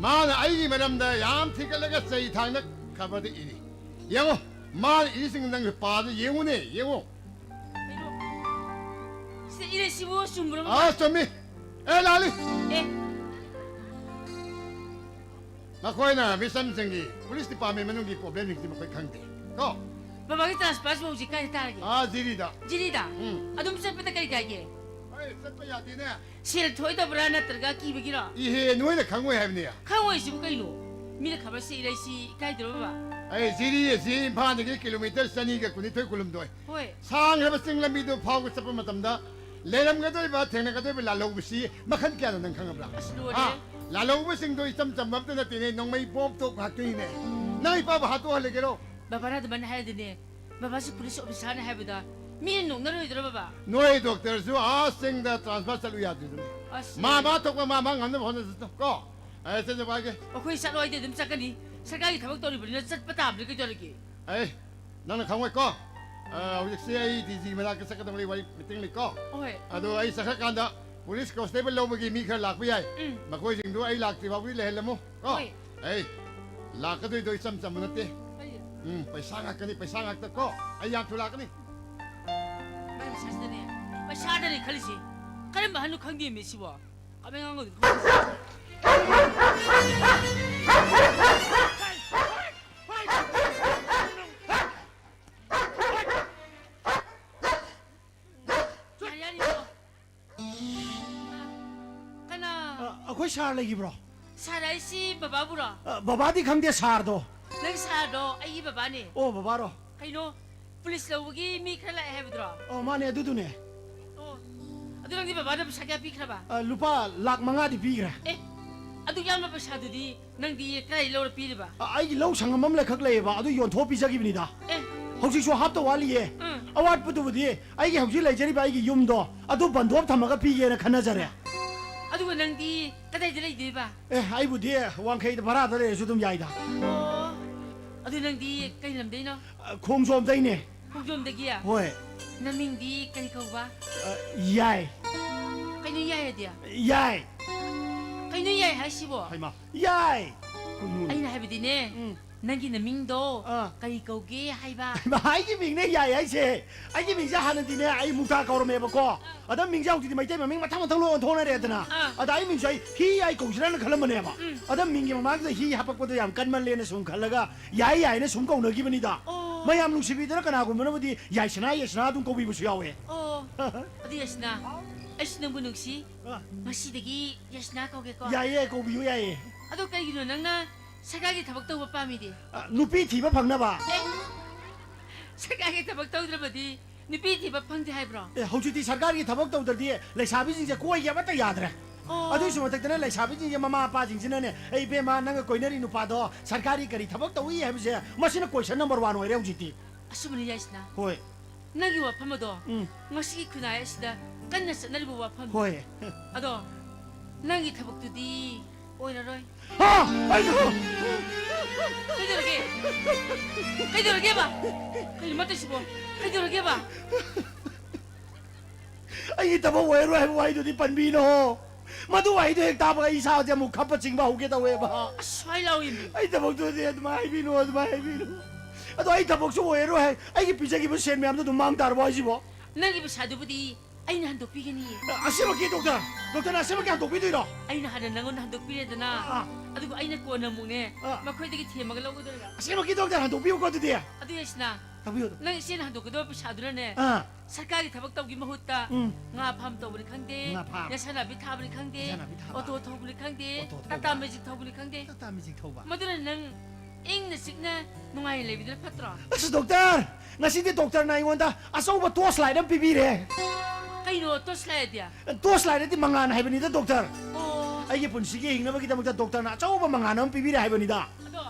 ꯃꯥꯅ ꯑꯩꯒꯤ ꯃꯔꯝꯗ ꯌꯥꯝ ꯊꯤꯒꯠꯂꯒ ꯆꯩ ꯊꯥꯡꯅ ꯈꯕꯔꯗ ꯏꯔꯤ꯫ ꯌꯦꯡꯉꯣ, ꯃꯥꯅ ꯏꯔꯤꯁꯤꯡ ꯅꯪꯁꯨ ꯄꯥꯗ ꯌꯦꯡꯉꯨꯅꯦ, ꯌꯦꯡꯉꯣ꯫ ꯀꯩꯅꯣ? ꯁꯤꯗ ꯏꯔꯤꯁꯤꯕꯨ ꯆꯨꯝꯕ꯭ꯔꯣ ꯕꯕꯥ? ꯑꯥ, ꯆꯨꯝꯃꯤ꯫ ꯑꯦ, ꯂꯥꯜꯂꯤ꯫ ꯑꯦ꯫ ꯃꯈꯣꯏꯅ ꯃꯤꯆꯝꯁꯤꯡꯒꯤ ꯄꯨꯂꯤꯁ ꯗꯤꯄꯥꯔꯠꯃꯦꯟ ꯃꯅꯨꯡꯒꯤ ꯄ꯭ꯔꯣꯕ꯭ꯂꯦꯝꯁꯤꯡꯁꯤ ꯃꯈꯣꯏ ꯈꯪꯗꯦ꯫ ꯀꯣ? ꯕꯕꯥꯒꯤ ꯇ꯭ꯔꯥꯟꯁꯐꯔꯁꯤꯕꯨ ꯍꯧꯖꯤꯛ ꯀꯥꯏꯗ ꯇꯥꯔꯒꯦ? ꯑꯥ, ꯖꯤꯔꯤꯗ꯫ ꯖꯤꯔꯤꯗ? ꯎꯝ꯫ ꯑꯗꯨꯝ ꯆꯠꯄꯗ ꯀꯔꯤ ꯀꯥꯏꯒꯦ? ꯑꯩ ꯆꯠꯄ ꯌꯥꯗꯦꯅꯦ꯫ ꯁꯦꯜ ꯊꯣꯛꯑꯣꯏꯗꯕ꯭ꯔꯥ ꯅꯠꯇ꯭ꯔꯒ ꯀꯤꯕꯒꯤꯔꯣ? ꯏꯍꯦ, ꯅꯣꯏꯅ ꯈꯪꯉꯣꯏ ꯍꯥꯏꯕꯅꯦ꯫ ꯈꯪꯉꯣꯏꯁꯤꯕꯨ ꯀꯩꯅꯣ? ꯃꯤꯅ ꯈꯕꯔꯁꯤ ꯏꯔꯛꯏꯁꯤ ꯏꯀꯥꯏꯗ꯭ꯔꯣ ꯕꯕꯥ? ꯑꯩ ꯖꯤꯔꯤ ꯑꯁꯤ ꯏꯝꯐꯥꯜꯗꯒꯤ ꯀꯤꯂꯣꯃꯤꯇꯔ ꯆꯅꯤꯒ ꯀꯨꯟꯅꯤꯊꯣꯏ ꯀꯨꯜꯍꯨꯝꯗꯣꯏ꯫ ꯍꯣꯏ꯫ ꯁꯥꯡꯈ꯭ꯔꯕ ꯆꯤꯡ ꯂꯝꯕꯤꯗꯨ ꯐꯥꯎꯕ ꯆꯠꯄ ꯃꯇꯝꯗ ꯂꯩꯔꯝꯒꯗꯧꯔꯤꯕ, ꯊꯦꯡꯅꯒꯗꯧꯔꯤꯕ ꯂꯥꯜꯍꯧꯕꯁꯤ ꯃꯈꯜ ꯀꯌꯥꯅꯣ ꯅꯪ ꯈꯪꯉꯕ꯭ꯔꯥ? ꯑꯁ, ꯂꯣꯏꯔꯦ꯫ ꯍꯥ? ꯂꯥꯜꯍꯧꯕꯁꯤꯡꯗꯣ ꯏꯆꯝ ꯆꯝꯕ ꯑꯝꯇ ꯅꯠꯇꯦꯅꯦ, ꯅꯣꯡꯃꯩ ꯕꯣꯝ ꯇꯣꯞ ꯉꯥꯛꯇꯅꯤꯅꯦ꯫ ꯅꯪ ꯏꯄꯥꯕꯨ ꯍꯥꯠꯇꯣꯛꯍꯜꯂꯒꯦꯔꯣ? ꯕꯕꯥꯅ ꯑꯗꯨꯃꯥꯏꯅ ꯍꯥꯏꯔꯗꯤꯅꯦ, ꯕꯕꯥꯁꯤ ꯄꯨꯂꯤꯁ ꯑꯣꯐꯤꯁꯥꯔꯅꯦ ꯍꯥꯏꯕꯗ ꯃꯤꯅ ꯅꯣꯛꯅꯔꯣꯏꯗ꯭ꯔꯣ ꯕꯕꯥ? ꯅꯣꯏ ꯗꯣꯛꯇꯔꯁꯨ ꯑꯥ ꯆꯤꯡꯗ ꯇ꯭ꯔꯥꯟꯁꯐꯔ ꯆꯠꯂꯨ ꯌꯥꯗ꯭ꯔꯤꯗꯨꯅꯤ꯫ ꯑꯁ, ꯃꯥ, ꯂꯣꯏꯔꯦ꯫ ꯃꯥ ꯊꯣꯛꯄ ꯃꯥ, ꯃꯥ ꯉꯝꯅꯕ ꯍꯣꯠꯅꯖꯁꯅꯨ ꯀꯣ꯫ ꯑꯩ ꯆꯠꯆꯕ ꯍꯥꯏꯒꯦ꯫ ꯑꯩꯈꯣꯏ ꯆꯠꯂꯣꯏꯗꯤ ꯑꯗꯨꯝ ꯆꯠꯀꯅꯤ꯫ ꯁꯔꯀꯥꯔꯒꯤ ꯊꯕꯛ ꯇꯧꯔꯤꯕꯅꯤꯅ ꯆꯠꯄ ꯇꯥꯕꯅꯤ, ꯀꯩꯗꯧꯔꯒꯦ? ꯑꯩ, ꯅꯪꯅ ꯈꯪꯉꯣꯏꯀꯣ꯫ ꯑ, ꯍꯧꯖꯤꯛꯁꯦ ꯑꯩ ꯗꯤ ꯖꯤ ꯃꯅꯥꯛꯇ ꯆꯠꯀꯗꯕ ꯂꯩ, ꯋꯥꯔꯤ ꯃꯤꯇꯤꯡ ꯂꯩꯀꯣ꯫ ꯍꯣꯏ꯫ ꯑꯗꯣ ꯑꯩ ꯆꯠꯈ꯭ꯔꯀꯥꯟꯗ ꯄꯨꯂꯤꯁ ꯀꯣꯟꯁꯇꯦꯕꯜ ꯂꯧꯕꯒꯤ ꯃꯤ ꯈꯔ ꯂꯥꯛꯄ ꯌꯥꯏ꯫ ꯎꯝ꯫ ꯃꯈꯣꯏꯁꯤꯡꯗꯨ ꯑꯩ ꯂꯥꯛꯇ꯭ꯔꯤ ꯐꯥꯎꯕꯗꯤ ꯂꯩꯍꯜꯂꯝꯃꯨ ꯀꯣ꯫ ꯍꯣꯏ꯫ ꯑꯩ ꯂꯥꯛꯀꯗꯣꯏꯗꯣ ꯏꯆꯝ ꯆꯝꯕ ꯅꯠꯇꯦ꯫ ꯀꯔꯤ? ꯎꯝ, ꯄꯩꯁꯥ ꯉꯥꯛꯇꯅꯤ, ꯄꯩꯁꯥ ꯉꯥꯛꯇ ꯀꯣ꯫ ꯑꯩ ꯌꯥꯝ ꯊꯨ ꯂꯥꯛꯀꯅꯤ꯫ ꯃꯥꯏ ꯄꯩꯁꯥꯁꯤꯗꯅꯦ, ꯄꯩꯁꯥꯗꯅꯦ ꯈꯜꯂꯤꯁꯤ꯫ ꯀꯔꯝꯕ ꯑꯍꯟꯅꯣ ꯈꯪꯗꯦꯃꯤ ꯁꯤꯕꯣ꯫ ꯀꯃꯥꯏ ꯉꯥꯡꯒꯗꯣꯏꯅꯣ ꯈꯪꯗꯦ꯫ ꯌꯥꯔꯦ, ꯌꯥꯔꯦ, ꯏꯕꯣ꯫ ꯀꯅꯥ? ꯑ, ꯑꯩꯈꯣꯏ ꯁꯥꯔ ꯂꯩꯈꯤꯕ꯭ꯔꯣ? ꯁꯥꯔ ꯍꯥꯏꯁꯤ ꯕꯕꯥꯕꯨꯔꯣ? ꯑ, ꯕꯕꯥꯗꯤ ꯈꯪꯗꯦ, ꯁꯥꯔꯗꯣ꯫ ꯅꯪ ꯁꯥꯔꯗꯣ ꯑꯩꯒꯤ ꯕꯕꯥꯅꯦ꯫ ꯑꯣ, ꯕꯕꯥꯔꯣ? ꯀꯩꯅꯣ, ꯄꯨꯂꯤꯁ ꯂꯧꯕꯒꯤ ꯃꯤ ꯈꯔ ꯂꯥꯛꯑꯦ ꯍꯥꯏꯕꯗꯨꯔꯣ? ꯑꯣ, ꯃꯥꯅꯦ, ꯑꯗꯨꯗꯨꯅꯦ꯫ ꯑꯣ, ꯑꯗꯨ ꯅꯪꯗꯤ ꯕꯕꯥꯗ ꯄꯩꯁꯥ ꯀꯌꯥ ꯄꯤꯈ꯭ꯔꯕ? ꯑ, ꯂꯨꯄꯥ ꯂꯥꯛ ꯃꯉꯥꯗꯤ ꯄꯤꯈ꯭ꯔꯦ꯫ ꯑꯦ, ꯑꯗꯨ ꯌꯥꯝꯕ ꯄꯩꯁꯥꯗꯨꯗꯤ ꯅꯪꯗꯤ ꯀꯗꯥꯏ ꯂꯧꯔ ꯄꯤꯔꯤꯕ? ꯑ, ꯑꯩꯒꯤ ꯂꯧ ꯁꯪꯉꯝ ꯑꯃ ꯂꯩꯈꯛ ꯂꯩꯌꯦꯕ, ꯑꯗꯨ ꯌꯣꯟꯊꯣꯛ ꯄꯤꯖꯈꯤꯕꯅꯤꯗ꯫ ꯑꯦ꯫ ꯍꯧꯖꯤꯛꯁꯨ ꯍꯥꯞꯇ ꯋꯥꯠꯂꯤꯌꯦ꯫ ꯎꯝ꯫ ꯑꯋꯥꯠꯄꯗꯨꯕꯨꯗꯤ ꯑꯩꯒꯤ ꯍꯧꯖꯤꯛ ꯂꯩꯖꯔꯤꯕ ꯑꯩꯒꯤ ꯌꯨꯝꯗꯣ ꯑꯗꯨ ꯕꯟꯗꯣꯞ ꯊꯝꯃꯒ ꯄꯤꯒꯦꯅ ꯈꯟꯅꯖꯔꯦ꯫ ꯑꯗꯨꯒ ꯅꯪꯗꯤ ꯀꯗꯥꯏꯗ ꯂꯩꯗꯣꯏꯕ? ꯑꯦ, ꯑꯩꯕꯨꯗꯤ ꯋꯥꯡꯈꯩꯗ ꯚꯔꯥꯗ ꯂꯩꯔꯁꯨ ꯑꯗꯨꯝ ꯌꯥꯏꯗ꯫ ꯑꯣ꯫ ꯑꯗꯨ ꯅꯪꯗꯤ ꯀꯩ ꯂꯝꯗꯩꯅꯣ? ꯑ, ꯈꯣꯡꯖꯣꯝꯗꯩꯅꯦ꯫ ꯈꯣꯡꯖꯣꯝꯗꯒꯤ? ꯍꯣꯏ꯫ ꯅꯃꯤꯡꯗꯤ ꯀꯔꯤ ꯀꯧꯕ? ꯑ, ꯌꯥꯏ꯫ ꯀꯩꯅꯣ ꯌꯥꯏ ꯍꯥꯏꯗꯤ? ꯌꯥꯏ꯫ ꯀꯩꯅꯣ ꯌꯥꯏ ꯍꯥꯏꯁꯤꯕꯣ? ꯍꯩꯃꯥ, ꯌꯥꯏ꯫ ꯀꯩꯅꯣꯅꯦ? ꯑꯩꯅ ꯍꯥꯏꯕꯗꯤꯅꯦ, ꯎꯝ꯫ ꯅꯪꯒꯤ ꯅꯃꯤꯡꯗꯣ ꯑꯥ꯫ ꯀꯔꯤ ꯀꯧꯒꯦ ꯍꯥꯏꯕ? ꯍꯩꯃꯥ, ꯑꯩꯒꯤ ꯃꯤꯡꯅꯦ ꯌꯥꯏ ꯍꯥꯏꯁꯦ꯫ ꯑꯩꯒꯤ ꯃꯤꯡꯁꯦ ꯍꯥꯟꯅꯗꯤꯅꯦ ꯑꯩ ꯃꯨꯛꯇꯥ ꯀꯧꯔꯝꯃꯦꯕꯀꯣ꯫ ꯑꯗ ꯃꯤꯡꯁꯦ ꯍꯧꯖꯤꯛꯇꯤ ꯃꯩꯇꯩ ꯃꯃꯤꯡ ꯃꯊꯪ ꯃꯊꯪ ꯂꯣꯏ ꯑꯣꯟꯊꯣꯛꯅꯔꯦꯗꯅ꯫ ꯑꯥ꯫ ꯑꯗ ꯑꯩ ꯃꯤꯡꯁꯦ ꯑꯩ ꯍꯤ ꯌꯥꯏ ꯀꯧꯁꯤꯔꯥꯅ ꯈꯜꯂꯝꯕꯅꯦꯕ꯫ ꯎꯝ꯫ ꯑꯗ ꯃꯤꯡꯒꯤ ꯃꯃꯥꯡꯗ ꯍꯤ ꯍꯥꯄꯛꯄꯗꯣ ꯌꯥꯝ ꯀꯟꯃꯜꯂꯦꯅ ꯁꯨꯝ ꯈꯜꯂꯒ ꯌꯥꯏ ꯌꯥꯏꯅ ꯁꯨꯝ ꯀꯧꯅꯈꯤꯕꯅꯤꯗ꯫ ꯑꯣ꯫ ꯃꯌꯥꯝ ꯅꯨꯡꯁꯤꯕꯤꯗꯅ ꯀꯅꯥꯒꯨꯝꯕꯅꯕꯨꯗꯤ ꯌꯥꯏꯁꯅꯥ, ꯌꯥꯏꯁꯅꯥ ꯑꯗꯨꯝ ꯀꯧꯕꯤꯕꯁꯨ ꯌꯥꯎꯋꯦ꯫ ꯑꯣ꯫ ꯑꯗꯨ ꯌꯥꯏꯁꯅꯥ, ꯑꯩꯁꯨ ꯅꯪꯕꯨ ꯅꯨꯡꯁꯤ꯫ ꯑꯥ꯫ ꯉꯁꯤꯗꯒꯤ ꯌꯥꯏꯁꯅꯥ ꯀꯧꯒꯦꯀꯣ꯫ ꯌꯥꯏꯌꯦ, ꯀꯧꯕꯤꯌꯨ ꯌꯥꯏꯌꯦ꯫ ꯑꯗꯣ ꯀꯩꯒꯤꯅꯣ ꯅꯪꯅ ꯁꯔꯀꯥꯔꯒꯤ ꯊꯕꯛ ꯇꯧꯕ ꯄꯥꯝꯃꯤꯗꯤ? ꯑ, ꯅꯨꯄꯤ ꯊꯤꯕ ꯐꯪꯅꯕ꯫ ꯑꯦ, ꯁꯔꯀꯥꯔꯒꯤ ꯊꯕꯛ ꯇꯧꯗ꯭ꯔꯕꯗꯤ ꯅꯨꯄꯤ ꯊꯤꯕ ꯐꯪꯗꯦ ꯍꯥꯏꯕ꯭ꯔꯣ? ꯑꯦ, ꯍꯧꯖꯤꯛꯇꯤ ꯁꯔꯀꯥꯔꯒꯤ ꯊꯕꯛ ꯇꯧꯗ꯭ꯔꯗꯤ ꯂꯩꯁꯥꯕꯤꯁꯤꯡꯁꯦ ꯀꯣꯏꯒꯦ ꯑꯃꯠꯇ ꯌꯥꯗ꯭ꯔꯦ꯫ ꯑꯣ꯫ ꯑꯗꯨꯒꯤꯁꯨ ꯃꯊꯛꯇꯅ ꯂꯩꯁꯥꯕꯤꯁꯤꯡꯁꯦ ꯃꯃꯥ ꯃꯄꯥꯁꯤꯡꯁꯤꯅꯅꯦ, "ꯑꯩ ꯏꯕꯦꯝꯃ, ꯅꯪꯒ ꯀꯣꯏꯅꯔꯤ ꯅꯨꯄꯥꯗꯣ ꯁꯔꯀꯥꯔꯒꯤ ꯀꯔꯤ ꯊꯕꯛ ꯇꯧꯏ?" ꯍꯥꯏꯕꯁꯦ, ꯃꯁꯤꯅ question number one ꯑꯣꯏꯔꯦ ꯍꯧꯖꯤꯛꯇꯤ꯫ ꯑꯁꯨꯝꯕꯅꯤ ꯌꯥꯏꯁꯅꯥ꯫ ꯍꯣꯏ꯫ ꯅꯪꯒꯤ ꯋꯥꯐꯝ ꯑꯗꯣ ꯎꯝ꯫ ꯉꯁꯤꯒꯤ ꯈꯨꯟꯅꯥꯏ ꯑꯁꯤꯗ ꯀꯟꯅ ꯆꯠꯅꯔꯤꯕ ꯋꯥꯐꯝ꯫ ꯍꯣꯏ꯫ ꯑꯗꯣ ꯅꯪꯒꯤ ꯊꯕꯛꯇꯨꯗꯤ ꯑꯣꯏꯔꯔꯣꯏ꯫ ꯍꯥ? ꯑꯩꯁꯨ ꯀꯩꯗꯧꯔꯒꯦ? ꯀꯩꯗꯧꯔꯒꯦꯕ? ꯀꯩꯅꯣ ꯃꯇꯧꯁꯤꯕꯣ? ꯀꯩꯗꯧꯔꯒꯦꯕ? ꯑꯩꯒꯤ ꯊꯕꯛ ꯑꯣꯏꯔꯔꯣꯏ ꯍꯥꯏꯕ ꯋꯥꯍꯩꯗꯨꯗꯤ ꯄꯟꯕꯤꯅꯣ꯫ ꯃꯗꯨ ꯋꯥꯍꯩꯗꯨ ꯍꯦꯛ ꯇꯥꯕꯒ ꯑꯩ ꯏꯁꯥꯁꯦ ꯑꯃꯨꯛ ꯈꯞꯄ ꯆꯤꯡꯕ ꯍꯧꯒꯦ ꯇꯧꯋꯦꯕ꯫ ꯑꯁ, ꯁ꯭ꯋꯥꯏ ꯂꯥꯎꯏꯅꯦ꯫ ꯑꯩ ꯊꯕꯛꯇꯨꯗꯤ ꯑꯗꯨꯃꯥꯏꯅ ꯍꯥꯏꯕꯤꯅꯨ, ꯑꯗꯨꯃꯥꯏꯅ ꯍꯥꯏꯕꯤꯅꯨ꯫ ꯑꯗꯣ ꯑꯩ ꯊꯕꯛꯁꯨ ꯑꯣꯏꯔꯔꯣꯏ ꯍꯥꯏ, ꯑꯩꯒꯤ ꯄꯤꯖꯈꯤꯕ ꯁꯦꯟ ꯃꯌꯥꯝꯗꯣ ꯑꯗꯨꯝ ꯃꯥꯡ ꯇꯥꯔꯕꯣ ꯍꯥꯏꯁꯤꯕꯣ? ꯅꯪꯒꯤ ꯄꯩꯁꯥꯗꯨꯕꯨꯗꯤ ꯑꯩꯅ ꯍꯟꯗꯣꯛꯄꯤꯒꯅꯤꯌꯦ꯫ ꯑꯁꯦꯡꯕꯀꯤ ꯗꯣꯛꯇꯔ? ꯗꯣꯛꯇꯔꯅ ꯑꯁꯦꯡꯕꯀꯤ ꯍꯟꯗꯣꯛꯄꯤꯗꯣꯏꯔꯣ? ꯑꯩꯅ ꯍꯥꯟꯅ ꯅꯪꯉꯣꯟꯗ ꯍꯟꯗꯣꯛꯄꯤꯔꯦꯗꯅ, ꯑꯥ꯫ ꯑꯗꯨꯒ ꯑꯩꯅ ꯀꯣꯟꯅ ꯑꯃꯨꯛꯅꯦ, ꯑꯥ꯫ ꯃꯈꯣꯏꯗꯒꯤ ꯊꯦꯝꯃꯒ ꯂꯧꯒꯗꯣꯏꯕ꯫ ꯑꯁꯦꯡꯕꯀꯤ ꯗꯣꯛꯇꯔ ꯍꯟꯗꯣꯛꯄꯤꯌꯨꯀꯣ ꯑꯗꯨꯗꯤ꯫ ꯑꯗꯨ ꯌꯥꯏꯁꯅꯥ, ꯇꯧꯕꯤꯌꯨ ꯑꯗꯨꯝ꯫ ꯅꯪ ꯏꯆꯦꯅ ꯍꯟꯗꯣꯛꯀꯗꯕ ꯄꯩꯁꯥꯗꯨꯅꯅꯦ, ꯑꯥ꯫ ꯁꯔꯀꯥꯔꯒꯤ ꯊꯕꯛ ꯇꯧꯒꯤ ꯃꯍꯨꯠꯇ ꯎꯝ꯫ ꯉꯥ ꯐꯥꯝ ꯇꯧꯕꯅꯤ ꯈꯪꯗꯦ, ꯉꯥ ꯐꯥꯝ꯫ ꯅꯁꯥ ꯅꯥꯄꯤ ꯊꯥꯕꯅꯤ ꯈꯪꯗꯦ, ꯅꯁꯥ ꯅꯥꯄꯤ ꯊꯥꯕ꯫ ꯑꯣꯇꯣ ꯊꯧꯕꯅꯤ ꯈꯪꯗꯦ, ꯑꯣꯇꯣ ꯊꯧꯕ꯫ ꯇꯥꯇꯥ ꯃꯦꯖꯤꯛ ꯊꯧꯕꯅꯤ ꯈꯪꯗꯦ, ꯇꯥꯇꯥ ꯃꯦꯖꯤꯛ ꯊꯧꯕ꯫ ꯃꯗꯨꯅ ꯅꯪ ꯏꯪꯅ ꯆꯤꯛꯅ ꯅꯨꯡꯉꯥꯏꯅ ꯂꯩꯕꯗꯨꯅ ꯐꯠꯇ꯭ꯔꯣ? ꯑꯁ ꯗꯣꯛꯇꯔ, ꯉꯁꯤꯗꯤ ꯗꯣꯛꯇꯔꯅ ꯑꯩꯉꯣꯟꯗ ꯑꯆꯧꯕ torch light ꯑꯃ ꯄꯤꯕꯤꯔꯦ꯫ ꯀꯩꯅꯣ torch light ꯗꯤ? Torch light ꯗꯤ ꯃꯉꯥꯜ ꯍꯥꯏꯕꯅꯤꯗ ꯗꯣꯛꯇꯔ꯫ ꯑꯣ꯫ ꯑꯩꯒꯤ ꯄꯨꯟꯁꯤꯒꯤ ꯍꯤꯡꯅꯕꯒꯤꯗꯃꯛꯇ ꯗꯣꯛꯇꯔꯅ ꯑꯆꯧꯕ ꯃꯉꯥꯜ ꯑꯃ ꯄꯤꯕꯤꯔꯦ ꯍꯥꯏꯕꯅꯤꯗ꯫ ꯑꯗꯣ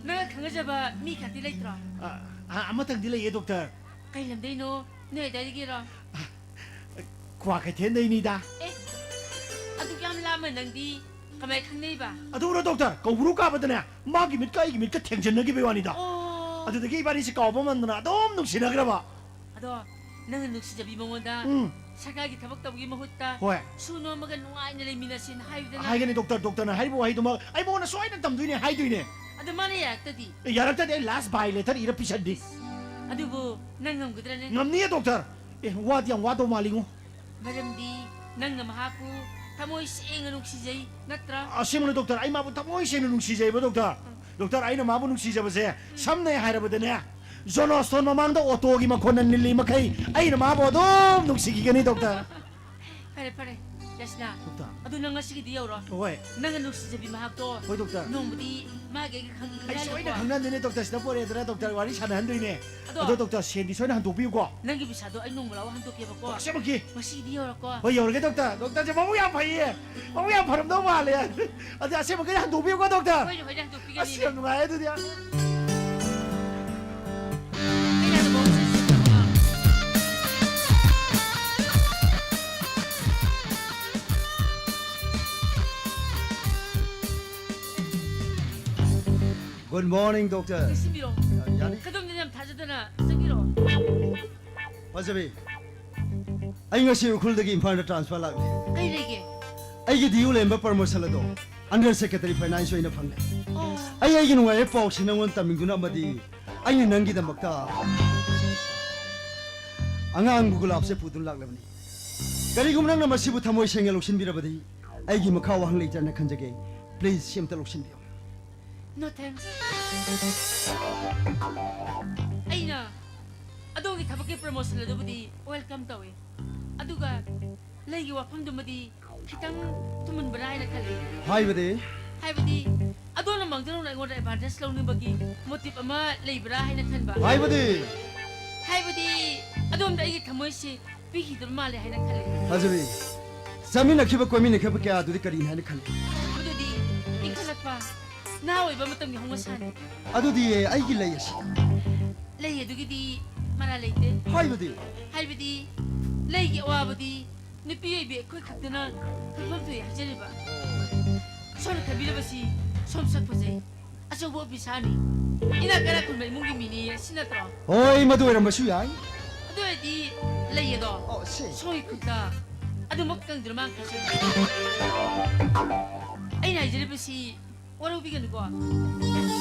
ꯅꯪꯅ ꯈꯪꯅꯖꯕ ꯃꯤ ꯈꯛꯇꯤ ꯂꯩꯇ꯭ꯔꯣ? ꯑ, ꯑ, ꯑꯃꯇꯪꯗꯤ ꯂꯩꯌꯦ, ꯗꯣꯛꯇꯔ꯫ ꯀꯩ ꯂꯝꯗꯩꯅꯣ? ꯅꯣꯏ ꯑꯗꯥꯏꯗꯒꯤꯔꯣ? ꯀ꯭ꯋꯥ ꯀꯩꯊꯦꯜꯗꯩꯅꯤꯗ꯫ ꯑꯦ, ꯑꯗꯨꯛ ꯌꯥꯝ ꯂꯥꯞꯅ ꯅꯪꯗꯤ ꯀꯃꯥꯏ ꯈꯪꯅꯩꯕ? ꯑꯗꯨꯔꯣ ꯗꯣꯛꯇꯔ, ꯀꯧꯕ꯭ꯔꯨ ꯀꯥꯕꯗꯅꯦ, ꯃꯥꯒꯤ ꯃꯤꯠꯀ ꯑꯩꯒꯤ ꯃꯤꯠꯀ ꯊꯦꯡꯖꯤꯟꯅꯈꯤꯕꯒꯤ ꯋꯥꯅꯤꯗ꯫ ꯑꯣ꯫ ꯑꯗꯨꯗꯒꯤ ꯏꯕꯥꯅꯤꯁꯦ ꯀꯥꯎꯕ ꯉꯝꯗꯅ ꯑꯗꯨꯝ ꯅꯨꯡꯁꯤꯅꯈ꯭ꯔꯕ꯫ ꯑꯗꯣ ꯅꯪꯅ ꯅꯨꯡꯁꯤꯖꯕꯤ ꯃꯉꯣꯟꯗ ꯎꯝ꯫ ꯁꯔꯀꯥꯔꯒꯤ ꯊꯕꯛ ꯇꯧꯕꯒꯤ ꯃꯍꯨꯠꯇ ꯍꯣꯏ꯫ ꯁꯨ ꯅꯣꯝꯃꯒ ꯅꯨꯡꯉꯥꯏꯅ ꯂꯩꯃꯤꯟꯅꯁꯦꯅ ꯍꯥꯏꯌꯨꯗꯅ꯫ ꯍꯥꯏꯒꯅꯤ ꯗꯣꯛꯇꯔ, ꯗꯣꯛꯇꯔꯅ ꯍꯥꯏꯔꯤꯕ ꯋꯥꯍꯩꯗꯨꯃꯛ ꯑꯩ ꯃꯉꯣꯟꯗ ꯁꯣꯏꯗꯅ ꯇꯝꯗꯣꯏꯅꯦ, ꯍꯥꯏꯗꯣꯏꯅꯦ꯫ ꯑꯗꯣ ꯃꯥꯅ ꯌꯥꯔꯛꯇꯗꯤ? ꯑꯦ, ꯌꯥꯔꯛꯇꯗꯤ ꯑꯩ last bye letter ꯏꯔ ꯄꯤꯁꯟꯅꯤ꯫ ꯑꯗꯨꯕꯨ ꯅꯪ ꯉꯝꯒꯗ꯭ꯔꯅꯦ? ꯉꯝꯅꯤꯌꯦ ꯗꯣꯛꯇꯔ꯫ ꯑꯦ, ꯋꯥꯗꯤ ꯌꯥꯝ ꯋꯥꯗꯧ ꯃꯥꯜꯂꯤꯉꯣ꯫ ꯃꯔꯝꯗꯤ ꯅꯪꯅ ꯃꯍꯥꯛꯄꯨ ꯊꯃꯣꯏ ꯁꯦꯡꯅ ꯅꯨꯡꯁꯤꯖꯩ, ꯅꯠꯇ꯭ꯔꯥ? ꯑꯁꯦꯡꯕꯅꯤ ꯗꯣꯛꯇꯔ, ꯑꯩ ꯃꯥꯕꯨ ꯊꯃꯣꯏ ꯁꯦꯡꯅ ꯅꯨꯡꯁꯤꯖꯩꯕ ꯗꯣꯛꯇꯔ꯫ ꯗꯣꯛꯇꯔ, ꯑꯩꯅ ꯃꯥꯕꯨ ꯅꯨꯡꯁꯤꯖꯕꯁꯦ ꯁꯝꯅ ꯍꯥꯏꯔꯕꯗꯅꯦ, ꯖꯣꯅꯣꯁꯇꯣꯟ ꯃꯃꯥꯡꯗ ꯑꯣꯇꯣꯒꯤ ꯃꯈꯣꯟꯅ ꯅꯤꯜꯂꯤ ꯃꯈꯩ ꯑꯩꯅ ꯃꯥꯕꯨ ꯑꯗꯨꯝ ꯅꯨꯡꯁꯤꯈꯤꯒꯅꯤ ꯗꯣꯛꯇꯔ꯫ ꯐꯔꯦ, ꯐꯔꯦ, ꯌꯥꯁꯅꯥ꯫ ꯗꯣꯛꯇꯔ꯫ ꯑꯗꯨ ꯅꯪ ꯉꯁꯤꯒꯤꯗꯤ ꯌꯧꯔꯣ꯫ ꯍꯣꯏ꯫ ꯅꯪꯅ ꯅꯨꯡꯁꯤꯖꯕꯤ ꯃꯍꯥꯛꯇꯣ ꯍꯣꯏ, ꯗꯣꯛꯇꯔ꯫ ꯅꯣꯡꯃꯗꯤ ꯃꯥꯒꯤ ꯑꯩꯒ ꯈꯪ- ꯑꯩ ꯁꯣꯏꯗꯅ ꯈꯪꯅꯍꯜꯂꯨꯀꯣ꯫ ꯈꯪꯅꯍꯟꯗꯣꯏꯅꯦ ꯗꯣꯛꯇꯔ, ꯁꯤꯗ ꯄꯣꯔꯛꯑꯦꯗꯅ ꯗꯣꯛꯇꯔ, ꯋꯥꯔꯤ ꯁꯥꯟꯅꯍꯟꯗꯣꯏꯅꯦ꯫ ꯑꯗꯣ ꯑꯗꯣ ꯗꯣꯛꯇꯔ, ꯁꯦꯟꯗꯤ ꯁꯣꯏꯗꯅ ꯍꯟꯗꯣꯛꯄꯤꯌꯨꯀꯣ꯫ ꯅꯪꯒꯤ ꯄꯩꯁꯥꯗꯣ ꯑꯩ ꯅꯣꯡꯃ ꯂꯥꯛꯑꯣ ꯍꯟꯗꯣꯛꯀꯦꯕꯀꯣ꯫ ꯑꯁꯦꯡꯕꯒꯤ? ꯉꯁꯤꯒꯤꯗꯤ ꯌꯧꯔꯣꯀꯣ꯫ ꯍꯣꯏ, ꯌꯧꯔꯒꯦ ꯗꯣꯛꯇꯔ꯫ ꯗꯣꯛꯇꯔꯁꯦ ꯃꯕꯨꯛ ꯌꯥꯝ ꯐꯩꯌꯦ꯫ ꯃꯕꯨꯛ ꯌꯥꯝ ꯐꯔꯝꯗꯧ ꯃꯥꯜꯂꯦ꯫ ꯑꯗꯨ ꯑꯁꯦꯡꯕꯒꯤ ꯍꯟꯗꯣꯛꯄꯤꯌꯨꯀꯣ ꯗꯣꯛꯇꯔ꯫ ꯍꯣꯏꯅꯦ, ꯍꯣꯏꯅꯦ, ꯑꯁ, ꯍꯟꯗꯣꯛꯄꯤꯒꯅꯤꯅꯦ꯫ ꯌꯥꯝ ꯅꯨꯡꯉꯥꯏ ꯑꯗꯨꯗꯤ꯫ ꯑꯩ ꯌꯥꯗꯕ ꯑꯃ ꯁꯤꯟꯁꯤꯟꯕ꯫ Good morning, doctor. ꯆꯪꯁꯤꯟꯕꯤꯔꯣ꯫ ꯌꯥꯅꯤ꯫ ꯈꯨꯗꯣꯝꯗ ꯌꯥꯝ ꯊꯥꯖꯗꯅ ꯆꯪꯕꯤꯔꯣ꯫ ꯐꯖꯕꯤ, ꯑꯩ ꯉꯁꯤ ꯎꯈ꯭ꯔꯨꯜꯗꯒꯤ ꯏꯝꯐꯥꯜꯗ transfer ꯂꯥꯛꯂꯦ꯫ ꯀꯩ ꯂꯩꯒꯦ? ꯑꯩꯒꯤ ꯗꯤꯌꯨ ꯂꯩꯔꯝꯕ promotion ꯑꯗꯣ under secretary finance ꯑꯣꯏꯅ ꯐꯪꯂꯦ꯫ ꯑꯣ꯫ ꯑꯩ ꯑꯩꯒꯤ ꯅꯨꯡꯉꯥꯏꯕ ꯄꯥꯎꯁꯤ ꯅꯪꯉꯣꯟꯗ ꯇꯝꯅꯤꯡꯗꯨꯅ ꯑꯃꯗꯤ ꯑꯩꯅ ꯅꯪꯒꯤꯗꯃꯛꯇ ꯑꯉꯥꯡꯕ ꯒꯨꯂꯥꯞꯁꯦ ꯄꯨꯗꯨꯅ ꯂꯥꯛꯂꯕꯅꯤ꯫ ꯀꯔꯤꯒꯨꯝꯕ ꯅꯪꯅ ꯃꯁꯤꯕꯨ ꯊꯃꯣꯏ ꯁꯦꯡꯅ ꯂꯧꯁꯤꯟꯕꯤꯔꯕꯗꯤ ꯑꯩꯒꯤ ꯃꯈꯥ ꯋꯥꯍꯪ ꯂꯩꯇ꯭ꯔꯅ ꯈꯟꯖꯒꯦ꯫ Please, ꯁꯤ ꯑꯝꯇ ꯂꯧꯁꯤꯟꯕꯤꯌꯨ꯫ No thanks. ꯑꯩꯅ ꯑꯗꯣꯝꯒꯤ ꯊꯕꯛꯀꯤ promotion ꯑꯗꯨꯕꯨꯗꯤ welcome ꯇꯧꯏ, ꯑꯗꯨꯒ ꯂꯩꯒꯤ ꯋꯥꯐꯝꯗꯨꯃꯗꯤ ꯈꯤꯇꯪ ꯊꯨꯃꯟꯕ꯭ꯔꯥ ꯍꯥꯏꯅ ꯈꯜꯂꯤ꯫ ꯍꯥꯏꯕꯗꯤ? ꯍꯥꯏꯕꯗꯤ ꯑꯗꯣꯝꯅ ꯃꯥꯡꯖꯧꯅꯅ ꯑꯩꯉꯣꯟꯗ advantage ꯂꯧꯅꯤꯡꯕꯒꯤ motive ꯑꯃ ꯂꯩꯕ꯭ꯔꯥ ꯍꯥꯏꯅ ꯈꯟꯕ꯫ ꯍꯥꯏꯕꯗꯤ? ꯍꯥꯏꯕꯗꯤ ꯑꯗꯣꯝꯗ ꯑꯩꯒꯤ ꯊꯃꯣꯏꯁꯤ ꯄꯤꯈꯤꯗꯕ ꯃꯥꯜꯂꯦ ꯍꯥꯏꯅ ꯈꯜꯂꯤ꯫ ꯐꯖꯕꯤ, ꯆꯥꯃꯤꯟꯅꯈꯤꯕ ꯀꯣꯏꯃꯤꯟꯅꯈꯤꯕ ꯀꯌꯥꯗꯨꯗꯤ ꯀꯔꯤꯅꯤ ꯍꯥꯏꯅ ꯈꯜꯂꯤ? ꯑꯗꯨꯗꯤ ꯏꯟꯈꯠꯂꯛꯄ ꯅꯍꯥ ꯑꯣꯏꯕ ꯃꯇꯝꯒꯤ ꯍꯧꯅꯁꯥꯅꯤ꯫ ꯑꯗꯨꯗꯤ ꯑꯩꯒꯤ ꯂꯩ ꯑꯁꯤ ꯂꯩ ꯑꯗꯨꯒꯤꯗꯤ ꯃꯔꯥ ꯂꯩꯇꯦ꯫ ꯍꯥꯏꯕꯗꯤ? ꯍꯥꯏꯕꯗꯤ ꯂꯩꯒꯤ ꯑꯋꯥꯕꯗꯤ ꯅꯨꯄꯤ ꯑꯣꯏꯕꯤ ꯑꯩꯈꯣꯏ ꯈꯛꯇꯅ ꯈꯪꯐꯝ ꯊꯣꯛꯏ ꯍꯥꯏꯖꯔꯤꯕ꯫ ꯁꯣꯝꯅ ꯈꯟꯕꯤꯔꯕꯁꯤ ꯁꯣꯝ ꯁꯛ ꯐꯖꯩ, ꯑꯆꯧꯕ ꯑꯣꯐꯤꯁꯥꯔꯅꯤ, ꯏꯅꯥꯛ ꯀꯩꯔꯥꯛ ꯈꯨꯟꯕ ꯏꯃꯨꯡꯒꯤ ꯃꯤꯅꯤ, ꯑꯁꯤ ꯅꯠꯇ꯭ꯔꯣ? ꯍꯣꯏ, ꯃꯗꯨ ꯑꯣꯏꯔꯝꯕꯁꯨ ꯌꯥꯏ꯫ ꯑꯗꯨ ꯑꯣꯏꯔꯗꯤ ꯂꯩ ꯑꯗꯣ ꯑꯣ, ꯁꯦ꯫ ꯁꯣꯝꯒꯤ ꯈꯨꯠꯇ ꯑꯗꯨꯃꯛ ꯀꯪꯗ꯭ꯔ ꯃꯥꯡꯈ꯭ꯔꯁꯨ ꯑꯩꯅ ꯍꯥꯏꯖꯔꯤꯕꯁꯤ ꯋꯥꯔꯧꯕꯤꯒꯅꯨꯀꯣ꯫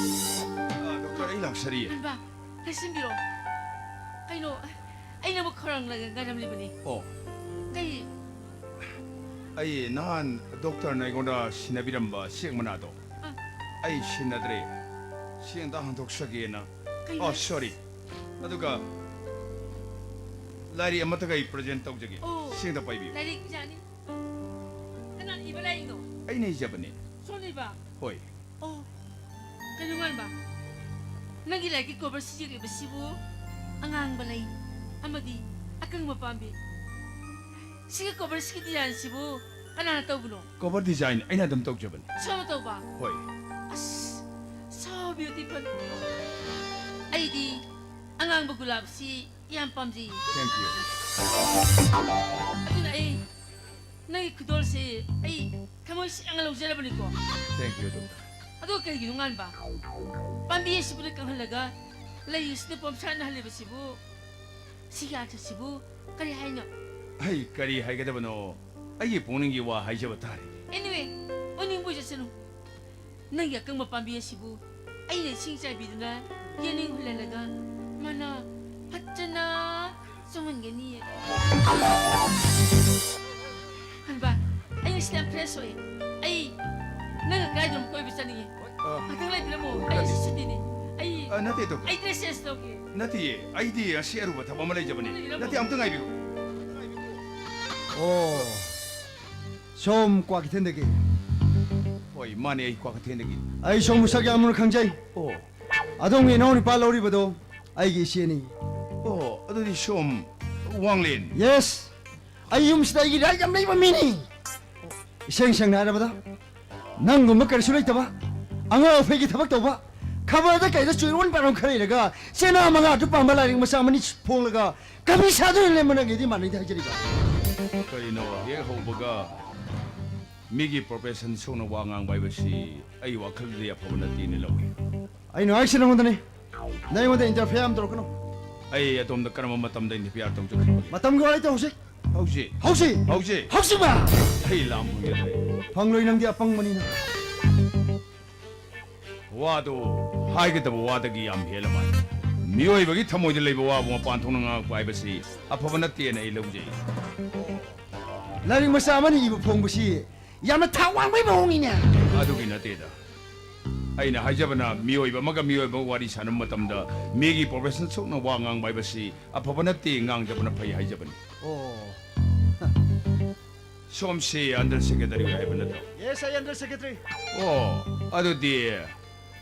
ꯗꯣꯛꯇꯔ, ꯑꯩ ꯂꯥꯛꯆꯔꯤꯌꯦ꯫ ꯍꯟꯕ, ꯂꯩꯁꯤꯟꯕꯤꯔꯣ꯫ ꯀꯩꯅꯣ, ꯑꯩꯅꯕꯨ ꯈꯧꯔꯥꯡꯂꯒ ꯉꯥꯏꯔꯝꯂꯤꯕꯅꯤ꯫ ꯑꯣ, ꯀꯩ? ꯑꯩ ꯅꯍꯥꯟ ꯗꯣꯛꯇꯔꯅ ꯑꯩꯉꯣꯟꯗ ꯁꯤꯟꯅꯕꯤꯔꯝꯕ ꯆꯦꯛ ꯃꯅꯥꯗꯣ ꯑ, ꯑꯩ ꯁꯤꯟꯅꯗ꯭ꯔꯦ꯫ ꯁꯤ ꯑꯝꯇ ꯍꯟꯗꯣꯛꯆꯒꯦꯅ꯫ ꯀꯩꯅꯣ? ꯑꯣ, ꯁꯣꯔꯤ꯫ ꯑꯗꯨꯒ ꯂꯥꯏꯔꯤꯛ ꯑꯃꯠꯇꯒ ꯑꯩ ꯄ꯭ꯔꯖꯦꯟ ꯇꯧꯖꯒꯦ꯫ ꯑꯣ, ꯁꯤ ꯑꯝꯇ ꯄꯥꯏꯕꯤꯌꯨ꯫ ꯂꯥꯏꯔꯤꯛ ꯌꯥꯅꯤ꯫ ꯀꯅꯥꯅ ꯏꯕ ꯂꯥꯏꯔꯤꯛꯅꯣ? ꯑꯩꯅ ꯏꯖꯕꯅꯦ꯫ ꯁꯣꯝꯅ ꯏꯕ? ꯍꯣꯏ꯫ ꯑꯣ, ꯀꯩꯅꯣ ꯉꯥꯟꯕ? ꯅꯪꯒꯤ ꯂꯥꯏꯔꯤꯛꯀꯤ ꯀꯣꯕꯔꯁꯤ ꯌꯦꯛꯂꯤꯕꯁꯤꯕꯨ ꯑꯉꯥꯡꯕ ꯂꯩ ꯑꯃꯗꯤ ꯑꯀꯪꯕ ꯄꯥꯝꯕꯤ꯫ ꯁꯤꯒꯤ ꯀꯣꯕꯔꯁꯤꯒꯤ ꯗꯤꯖꯥꯏꯟꯁꯤꯕꯨ ꯀꯅꯥꯅ ꯇꯧꯕꯅꯣ? ꯀꯣꯕꯔ ꯗꯤꯖꯥꯏꯟ ꯑꯩꯅ ꯑꯗꯨꯝ ꯇꯧꯖꯕꯅꯤ꯫ ꯁꯣꯝꯅ ꯇꯧꯕ? ꯍꯣꯏ꯫ ꯑꯁ, so beautiful. ꯑꯩꯗꯤ ꯑꯉꯥꯡꯕ ꯒꯨꯂꯥꯞꯁꯤ ꯌꯥꯝ ꯄꯥꯝꯖꯩ꯫ Thank you. ꯑꯗꯨꯅ ꯑꯩ ꯅꯪꯒꯤ ꯈꯨꯗꯣꯜꯁꯦ ꯑꯩ ꯊꯃꯣꯏ ꯁꯦꯡꯅ ꯂꯧꯖꯔꯕꯅꯤꯀꯣ꯫ Thank you, doctor. ꯑꯗꯣ ꯀꯩꯒꯤꯅꯣ ꯉꯥꯟꯕ? ꯄꯥꯝꯕꯤ ꯑꯁꯤꯕꯨꯗ ꯀꯪꯍꯜꯂꯒ ꯂꯩ ꯑꯁꯤꯗ ꯄꯣꯝꯁꯥꯠꯅꯍꯜꯂꯤꯕꯁꯤꯕꯨ, ꯁꯤꯒꯤ ꯑꯥꯔꯊꯁꯤꯕꯨ ꯀꯔꯤ ꯍꯥꯏꯅꯣ? ꯑꯩ ꯀꯔꯤ ꯍꯥꯏꯒꯗꯕꯅꯣ? ꯑꯩꯒꯤ ꯄꯨꯛꯅꯤꯡꯒꯤ ꯋꯥ ꯍꯥꯏꯖꯕ ꯇꯥꯔꯦ꯫ Anyway, ꯑꯣꯏꯅꯤꯡꯕ ꯑꯣꯏꯖꯁꯅꯨ꯫ ꯅꯪꯒꯤ ꯑꯀꯪꯕ ꯄꯥꯝꯕꯤ ꯑꯁꯤꯕꯨ ꯑꯩꯅ ꯏꯁꯤꯡ ꯆꯥꯏꯕꯤꯗꯨꯅ ꯌꯦꯅꯤꯡ ꯍꯨꯜꯍꯜꯂꯒ ꯃꯅꯥ ꯐꯖꯅ ꯆꯣꯡꯍꯟꯒꯅꯤꯌꯦ꯫ ꯍꯟꯕ, ꯑꯩ ꯉꯁꯤꯗꯤ ꯌꯥꯝ fresh ꯑꯣꯏ꯫ ꯑꯩ ꯅꯪꯒ ꯀꯥꯏꯗꯅꯣ ꯀꯣꯏꯕ ꯆꯠꯅꯤꯡꯉꯦ꯫ ꯑ, ꯉꯥꯛꯇꯪ ꯂꯩꯕꯤꯔꯝꯃꯣ, ꯑꯩ ꯉꯁꯤ ꯁꯨꯇꯤꯅꯤ꯫ ꯑꯩ, ꯑ, ꯅꯠꯇꯦ, ꯗꯣꯛꯇꯔ꯫ ꯑꯩ dress change ꯇꯧꯒꯦ꯫ ꯅꯠꯇꯤꯌꯦ, ꯑꯩꯗꯤ ꯉꯁꯤ ꯑꯔꯨꯕ ꯊꯕꯛ ꯑꯃ ꯂꯩꯖꯕꯅꯤ꯫ ꯅꯠꯇꯦ, ꯑꯝꯇ ꯉꯥꯏꯕꯤꯌꯨ꯫ ꯑꯣ, ꯁꯣꯝ ꯀ꯭ꯋꯥꯀꯩꯊꯦꯜꯗꯒꯤ? ꯍꯣꯏ, ꯃꯥꯅꯦ, ꯑꯩ ꯀ꯭ꯋꯥꯀꯩꯊꯦꯜꯗꯒꯤ꯫ ꯑꯩ ꯁꯣꯝ ꯃꯁꯛ ꯌꯥꯝ ꯃꯨꯟꯅ ꯈꯪꯖꯩ꯫ ꯑꯣ, ꯑꯗꯣꯝꯒꯤ ꯏꯅꯥꯎ ꯅꯨꯄꯥ ꯂꯧꯔꯤꯕꯗꯣ ꯑꯩꯒꯤ ꯏꯆꯦꯅꯤ꯫ ꯑꯣ, ꯑꯗꯨꯗꯤ ꯁꯣꯝ ꯋꯥꯡꯂꯦꯟ꯫ Yes, ꯑꯩ ꯌꯨꯝꯁꯤꯗ ꯑꯩꯒꯤ ꯔꯥꯏꯠ ꯌꯥꯝ ꯂꯩꯕ ꯃꯤꯅꯤ꯫ ꯏꯁꯦꯡ ꯁꯦꯡꯅ ꯍꯥꯏꯔꯕꯗ, ꯅꯪꯒꯨꯝꯕ ꯀꯔꯤꯁꯨ ꯂꯩꯇꯕ, ꯑꯉꯥꯎ ꯑꯐꯩꯒꯤ ꯊꯕꯛ ꯇꯧꯕ, ꯈꯕꯔꯗ ꯀꯩꯗ ꯆꯨꯏꯔꯣꯟ ꯄꯥꯔꯣꯟ ꯈꯔ ꯏꯔꯒ, ꯆꯦꯅꯥ ꯃꯉꯥ ꯑꯗꯨ ꯄꯥꯝꯕ ꯂꯥꯏꯔꯤꯛ ꯃꯆꯥ ꯑꯃꯅꯤ ꯐꯣꯡꯂꯒ, ꯀꯕꯤ ꯁꯥꯗꯨꯅ ꯂꯦꯝꯕ ꯅꯪꯒꯤꯗꯤ ꯃꯥꯟꯅꯩꯗ ꯍꯥꯏꯖꯔꯤꯕ꯫ ꯀꯔꯤꯅꯣ, ꯍꯦꯛ ꯍꯧꯕꯒ ꯃꯤꯒꯤ profession ꯁꯣꯛꯅ ꯋꯥ ꯉꯥꯡꯕ ꯍꯥꯏꯕꯁꯤ ꯑꯩ ꯋꯥꯈꯜꯗꯗꯤ ꯑꯐꯕ ꯅꯠꯇꯦꯅ ꯂꯧꯏ꯫ ꯑꯩꯅ ꯍꯥꯏꯁꯤ ꯅꯉꯣꯟꯗꯅꯤ꯫ ꯅꯪ ꯑꯩꯉꯣꯟꯗ interfere ꯌꯥꯝ ꯇꯧꯔꯛꯀꯅꯨ꯫ ꯑꯩ ꯑꯗꯣꯝꯗ ꯀꯔꯝꯕ ꯃꯇꯝꯗ interfere ꯇꯧꯖꯈ꯭ꯔꯕꯒꯦ? ꯃꯇꯝꯒꯤ ꯋꯥꯔꯤ ꯇꯧꯁꯤ꯫ ꯍꯧꯖꯤꯛ꯫ ꯍꯧꯖꯤꯛ꯫ ꯍꯧꯖꯤꯛ꯫ ꯍꯧꯖꯤꯛꯃꯛ! ꯑꯩ ꯂꯥꯝ ꯐꯪꯖꯗ꯭ꯔꯦ꯫ ꯐꯪꯂꯣꯏ, ꯅꯪꯗꯤ ꯑꯄꯪꯕꯅꯤꯅ꯫ ꯋꯥꯗꯣ ꯍꯥꯏꯒꯗꯕ ꯋꯥꯗꯒꯤ ꯌꯥꯝ ꯍꯦꯜꯂ ꯃꯥꯜꯂꯦ꯫ ꯃꯤꯑꯣꯏꯕꯒꯤ ꯊꯃꯣꯏꯗ ꯂꯩꯕ ꯋꯥꯕꯨ ꯃꯄꯥꯟ ꯊꯣꯛꯅ ꯉꯥꯡꯉꯛꯄ ꯍꯥꯏꯕꯁꯤ ꯑꯐꯕ ꯅꯠꯇꯦꯅ ꯑꯩ ꯂꯧꯖꯩ꯫ ꯂꯥꯏꯔꯤꯛ ꯃꯆꯥ ꯑꯃꯅꯤ ꯏꯕ ꯐꯣꯡꯕꯁꯤ ꯌꯥꯝꯅ ꯊꯥꯛ ꯋꯥꯡꯕꯒꯤ ꯃꯑꯣꯡꯅꯤꯅꯦ꯫ ꯑꯗꯨꯒꯤ ꯅꯠꯇꯦꯗ꯫ ꯑꯩꯅ ꯍꯥꯏꯖꯕꯅ, ꯃꯤꯑꯣꯏꯕ ꯑꯃꯒ ꯃꯤꯑꯣꯏꯕ ꯑꯃꯒ ꯋꯥꯔꯤ ꯁꯥꯟꯅꯕ ꯃꯇꯝꯗ ꯃꯤꯒꯤ profession ꯁꯣꯛꯅ ꯋꯥ ꯉꯥꯡꯕ ꯍꯥꯏꯕꯁꯤ ꯑꯐꯕ ꯅꯠꯇꯦ, ꯉꯥꯡꯗꯕꯅ ꯐꯩ ꯍꯥꯏꯖꯕꯅꯤ꯫ ꯑꯣ꯫ ꯁꯣꯝꯁꯤ under secretary ꯍꯥꯏꯕ ꯅꯠꯇ꯭ꯔꯣ? Yes, I under secretary. ꯑꯣ, ꯑꯗꯨꯗꯤ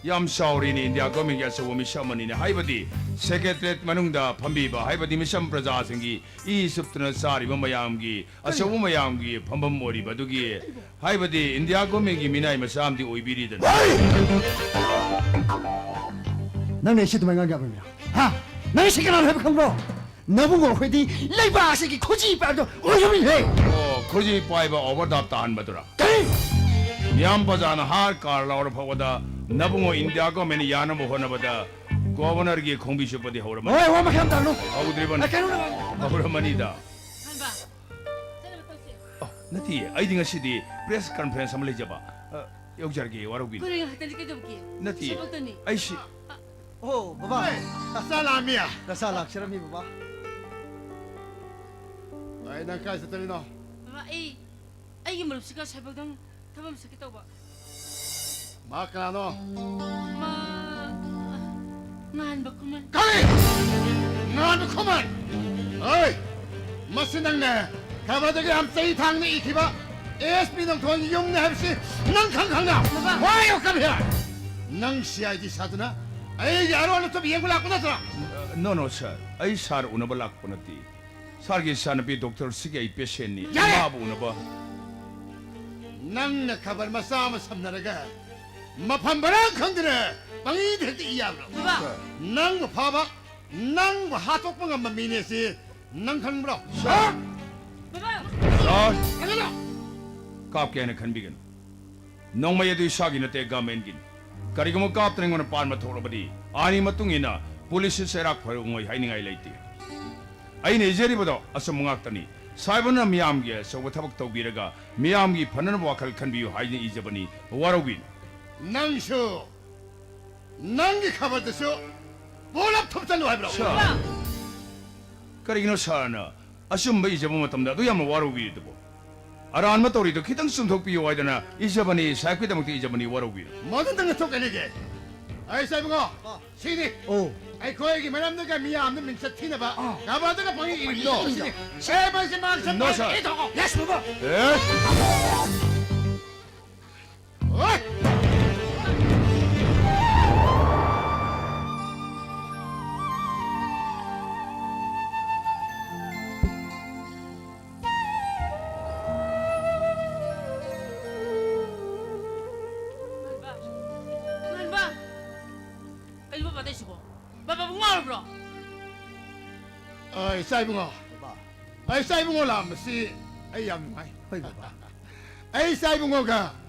ꯌꯥꯝ ꯆꯥꯎꯔꯤꯅꯦ, India government ꯀꯤ ꯑꯆꯧꯕ ꯃꯤꯁꯛ ꯑꯃꯅꯤꯅꯦ꯫ ꯍꯥꯏꯕꯗꯤ secretariat ꯃꯅꯨꯡꯗ ꯐꯝꯕꯤꯕ, ꯍꯥꯏꯕꯗꯤ ꯃꯤꯆꯝ ꯄ꯭ꯔꯖꯥꯁꯤꯡꯒꯤ ꯏ ꯆꯨꯞꯇꯨꯅ ꯆꯥꯔꯤꯕ ꯃꯌꯥꯝꯒꯤ, ꯑꯆꯧꯕ ꯃꯌꯥꯝꯒꯤ ꯐꯝꯐꯝ ꯑꯣꯏꯔꯤꯕ ꯑꯗꯨꯒꯤ, ꯍꯥꯏꯕꯗꯤ India government ꯀꯤ ꯃꯤꯅꯥꯏ ꯃꯆꯥ ꯑꯃꯗꯤ ꯑꯣꯏꯕꯤꯔꯤꯗꯅ꯫ ꯅꯪꯅ ꯑꯩꯁꯦ ꯑꯗꯨꯃꯥꯏꯅ ꯉꯥꯡꯕ ꯌꯥꯕ꯭ꯔꯥ? ꯍꯥ? ꯅꯪ ꯑꯩꯁꯦ ꯀꯅꯥꯅꯣ ꯍꯥꯏꯕ ꯈꯪꯕ꯭ꯔꯣ? ꯅꯕꯨꯡꯉꯣ ꯑꯩꯈꯣꯏꯗꯤ ꯂꯩꯕꯥꯛ ꯑꯁꯤꯒꯤ ꯈꯨꯖꯤ ꯄꯥꯏꯕꯗꯣ ꯑꯣꯏꯔꯝꯃꯤꯍꯦ꯫ ꯑꯣ, ꯈꯨꯖꯤ ꯄꯥꯏꯕ ꯑꯣꯚꯔꯗ꯭ꯔꯥꯐ ꯇꯥꯍꯟꯕꯗꯨꯔꯥ? ꯀꯔꯤ? ꯃꯤꯌꯥꯝ ꯄ꯭ꯔꯖꯥꯅ ꯍꯥꯔ ꯀꯥꯔ ꯂꯥꯎꯔ ꯐꯥꯎꯕꯗ ꯅꯕꯨꯡꯉꯣ India government ꯅ ꯌꯥꯅꯕ ꯍꯣꯠꯅꯕꯗ ꯒꯣꯚꯔꯅꯔꯒꯤ ꯈꯣꯡꯕꯤ ꯆꯨꯞꯄꯗꯤ ꯍꯧꯔꯝꯃꯅꯤ꯫ ꯍꯣꯏ, ꯋꯥ ꯃꯈꯥ ꯌꯥꯝ ꯇꯥꯔꯅꯨ꯫ ꯍꯧꯗ꯭ꯔꯤꯕꯅꯤ꯫ ꯑ, ꯀꯩꯅꯣ? ꯍꯧꯔꯝꯃꯅꯤꯗ꯫ ꯍꯟꯕ, ꯆꯠꯅꯕ ꯇꯧꯁꯦ꯫ ꯑ, ꯅꯠꯇꯤꯌꯦ, ꯑꯩꯗꯤ ꯉꯁꯤꯗꯤ press conference ꯑꯃ ꯂꯩꯖꯕ꯫ ꯑ, ꯌꯧꯖꯔꯒꯦ, ꯋꯥꯔꯧꯕꯤꯅꯨ꯫ ꯀꯔꯤ ꯉꯥꯏꯍꯥꯛꯇꯪꯗꯤ ꯀꯩꯗꯧꯕꯒꯦ? ꯅꯠꯇꯤꯌꯦ, ꯊꯕꯛꯇꯅꯤ꯫ ꯑꯩꯁꯤ ꯑꯣ, ꯕꯕꯥ꯫ ꯍꯣꯏ, ꯅꯆꯥ ꯂꯥꯛꯑꯝꯃꯤ꯫ ꯅꯆꯥ ꯂꯥꯛꯆꯔꯝꯃꯤ, ꯕꯕꯥ꯫ ꯑꯩ, ꯅꯪ ꯀꯥꯏ ꯆꯠꯇꯣꯔꯤꯅꯣ? ꯕꯕꯥ, ꯑꯩ, ꯑꯩꯒꯤ ꯃꯔꯨꯞꯁꯤꯒ ꯁꯥꯏꯕꯧꯗꯪ ꯊꯕꯛ ꯑꯃ ꯆꯠꯀꯦ ꯇꯧꯕ꯫ ꯃꯥ ꯀꯅꯥꯅꯣ? ꯃꯥ, ꯉꯥꯟꯕ ꯈꯨꯃꯟ꯫ ꯀꯔꯤ? ꯉꯥꯟꯕ ꯈꯨꯃꯟ? ꯍꯣꯏ! ꯃꯁꯤ ꯅꯪꯅ ꯈꯕꯔꯗꯒꯤ ꯌꯥꯝ ꯆꯍꯤ ꯊꯥꯡꯅ ꯏꯈꯤꯕ ꯑꯦ ꯑꯦꯁ ꯄꯤ ꯅꯣꯡꯊꯣꯏꯒꯤ ꯌꯨꯝꯅꯤ ꯍꯥꯏꯕꯁꯤ ꯅꯪ ꯈꯪ ꯈꯪꯅ? ꯕꯕꯥ! Why you come here? ꯅꯪ ꯁꯤ ꯑꯥꯏ ꯗꯤ ꯁꯥꯗꯨꯅ ꯑꯩꯒꯤ ꯑꯔꯣꯟ ꯑꯊꯨꯞ ꯌꯦꯡꯕ ꯂꯥꯛꯄ ꯅꯠꯇ꯭ꯔꯣ? No, no, sir. ꯑꯩ ꯁꯥꯔ ꯎꯅꯕ ꯂꯥꯛꯄ ꯅꯠꯇꯦ꯫ ꯁꯥꯔꯒꯤ ꯏꯆꯥꯅꯨꯄꯤ ꯗꯣꯛꯇꯔ ꯁꯤꯒꯤ ꯑꯩ ꯄꯦꯁꯦꯟꯅꯤ꯫ ꯌꯥꯔꯦ! ꯃꯥꯕꯨ ꯎꯅꯕ꯫ ꯅꯪꯅ ꯈꯕꯔ ꯃꯆꯥ ꯑꯃ ꯁꯝꯅꯔꯒ ꯃꯐꯝ ꯃꯔꯥꯡ ꯈꯪꯗꯅ ꯄꯪꯏꯗ ꯍꯦꯛꯇ ꯏ ꯌꯥꯕ꯭ꯔꯣ? ꯕꯕꯥ! ꯅꯪꯕꯨ ꯐꯥꯕ, ꯅꯪꯕꯨ ꯍꯥꯠꯇꯣꯛꯄ ꯉꯝꯕ ꯃꯤꯅꯦ ꯁꯤ ꯅꯪ ꯈꯪꯕ꯭ꯔꯣ? ꯁꯥꯔ! ꯕꯕꯥ! ꯁꯥꯔ! ꯀꯩꯅꯣ? ꯀꯥꯞꯀꯦ ꯍꯥꯏꯅ ꯈꯟꯕꯤꯒꯅꯨ꯫ ꯅꯣꯡꯃꯩ ꯑꯗꯨ ꯏꯁꯥꯒꯤ ꯅꯠꯇꯦ, ꯒꯚꯔꯟꯃꯦꯟꯠꯀꯤꯅꯤ꯫ ꯀꯔꯤꯒꯨꯝꯕ ꯀꯥꯞꯇꯅ ꯑꯩꯉꯣꯟꯗ ꯄꯥꯟꯕ ꯊꯣꯛꯂꯕꯗꯤ ꯑꯥꯏꯟꯒꯤ ꯃꯇꯨꯡ ꯏꯟꯅ ꯄꯨꯂꯤꯁꯁꯨ ꯆꯩꯔꯥꯛ ꯐꯔꯣꯏ ꯍꯥꯏꯅꯤꯡꯉꯥꯏ ꯂꯩꯇꯦ꯫ ꯑꯩꯅ ꯏꯖꯔꯤꯕꯗꯣ ꯑꯆꯨꯝꯕ ꯉꯥꯛꯇꯅꯤ꯫ ꯁꯥꯏꯕꯅ ꯃꯤꯌꯥꯝꯒꯤ ꯑꯆꯧꯕ ꯊꯕꯛ ꯇꯧꯕꯤꯔꯒ ꯃꯤꯌꯥꯝꯒꯤ ꯐꯅꯅꯕ ꯋꯥꯈꯜ ꯈꯟꯕꯤꯌꯨ ꯍꯥꯏꯅ ꯏꯖꯕꯅꯤ, ꯋꯥꯔꯧꯕꯤꯅꯨ꯫ ꯅꯪꯁꯨ ꯅꯪꯒꯤ ꯈꯕꯔꯗꯨꯁꯨ ꯄꯨꯂꯞ ꯊꯨꯞꯆꯜꯂꯨ ꯍꯥꯏꯕ꯭ꯔꯣ? ꯁꯥꯔ, ꯀꯔꯤꯒꯤꯅꯣ ꯁꯥꯔꯅ ꯑꯆꯨꯝꯕ ꯏꯖꯕ ꯃꯇꯝꯗ ꯑꯗꯨ ꯌꯥꯝꯅ ꯋꯥꯔꯧꯕꯤꯔꯤꯗꯨꯕꯨ? ꯑꯔꯥꯟꯕ ꯇꯧꯔꯤꯗꯣ ꯈꯤꯇꯪ ꯆꯨꯝꯊꯣꯛꯄꯤꯌꯨ ꯍꯥꯏꯗꯅ ꯏꯖꯕꯅꯤ, ꯁꯥꯍꯦꯕꯀꯤꯗꯃꯛꯇ ꯏꯖꯕꯅꯤ, ꯋꯥꯔꯧꯕꯤꯅꯨ꯫ ꯃꯗꯨꯇ ꯉꯥꯛꯊꯣꯛꯀꯅꯤꯒꯦ꯫ ꯑꯩ ꯁꯥꯏꯕꯨꯡꯉꯣ, ꯑꯥ꯫ ꯁꯤꯅꯤ꯫ ꯑꯣ꯫ ꯑꯩꯈꯣꯏꯒꯤ ꯃꯔꯝꯗꯒ ꯃꯤꯌꯥꯝꯗ ꯃꯤꯡꯆꯠ ꯊꯤꯅꯕ ꯑꯥ꯫ ꯈꯕꯔꯗꯒ ꯄꯪꯏ ꯏꯔꯤꯕꯗꯣ꯫ ꯁꯤꯅꯤ꯫ ꯁꯦ, ꯃꯁꯤ ꯃꯥꯛꯁ ꯅꯣ, ꯁꯥꯔ꯫ ꯄꯪꯏ ꯊꯣꯛꯑꯣ꯫ ꯌꯦꯁ, ꯕꯕꯥ꯫ ꯑꯦ? ꯀꯩꯅꯣ ꯕꯕꯥ ꯇꯧꯏꯁꯤꯕꯣ? ꯕꯕꯥꯕꯨ ꯉꯥꯎꯔꯕ꯭ꯔꯣ? ꯑ, ꯏꯆꯥ ꯏꯕꯨꯡꯉꯣ꯫ ꯕꯕꯥ꯫ ꯑ, ꯏꯆꯥ ꯏꯕꯨꯡꯉꯣ ꯂꯥꯛꯑꯝꯕꯁꯤ ꯑꯩ ꯌꯥꯝ ꯅꯨꯡꯉꯥꯏ꯫ ꯍꯣꯏ, ꯕꯕꯥ꯫ ꯑꯩ ꯏꯆꯥ ꯏꯕꯨꯡꯉꯣꯒ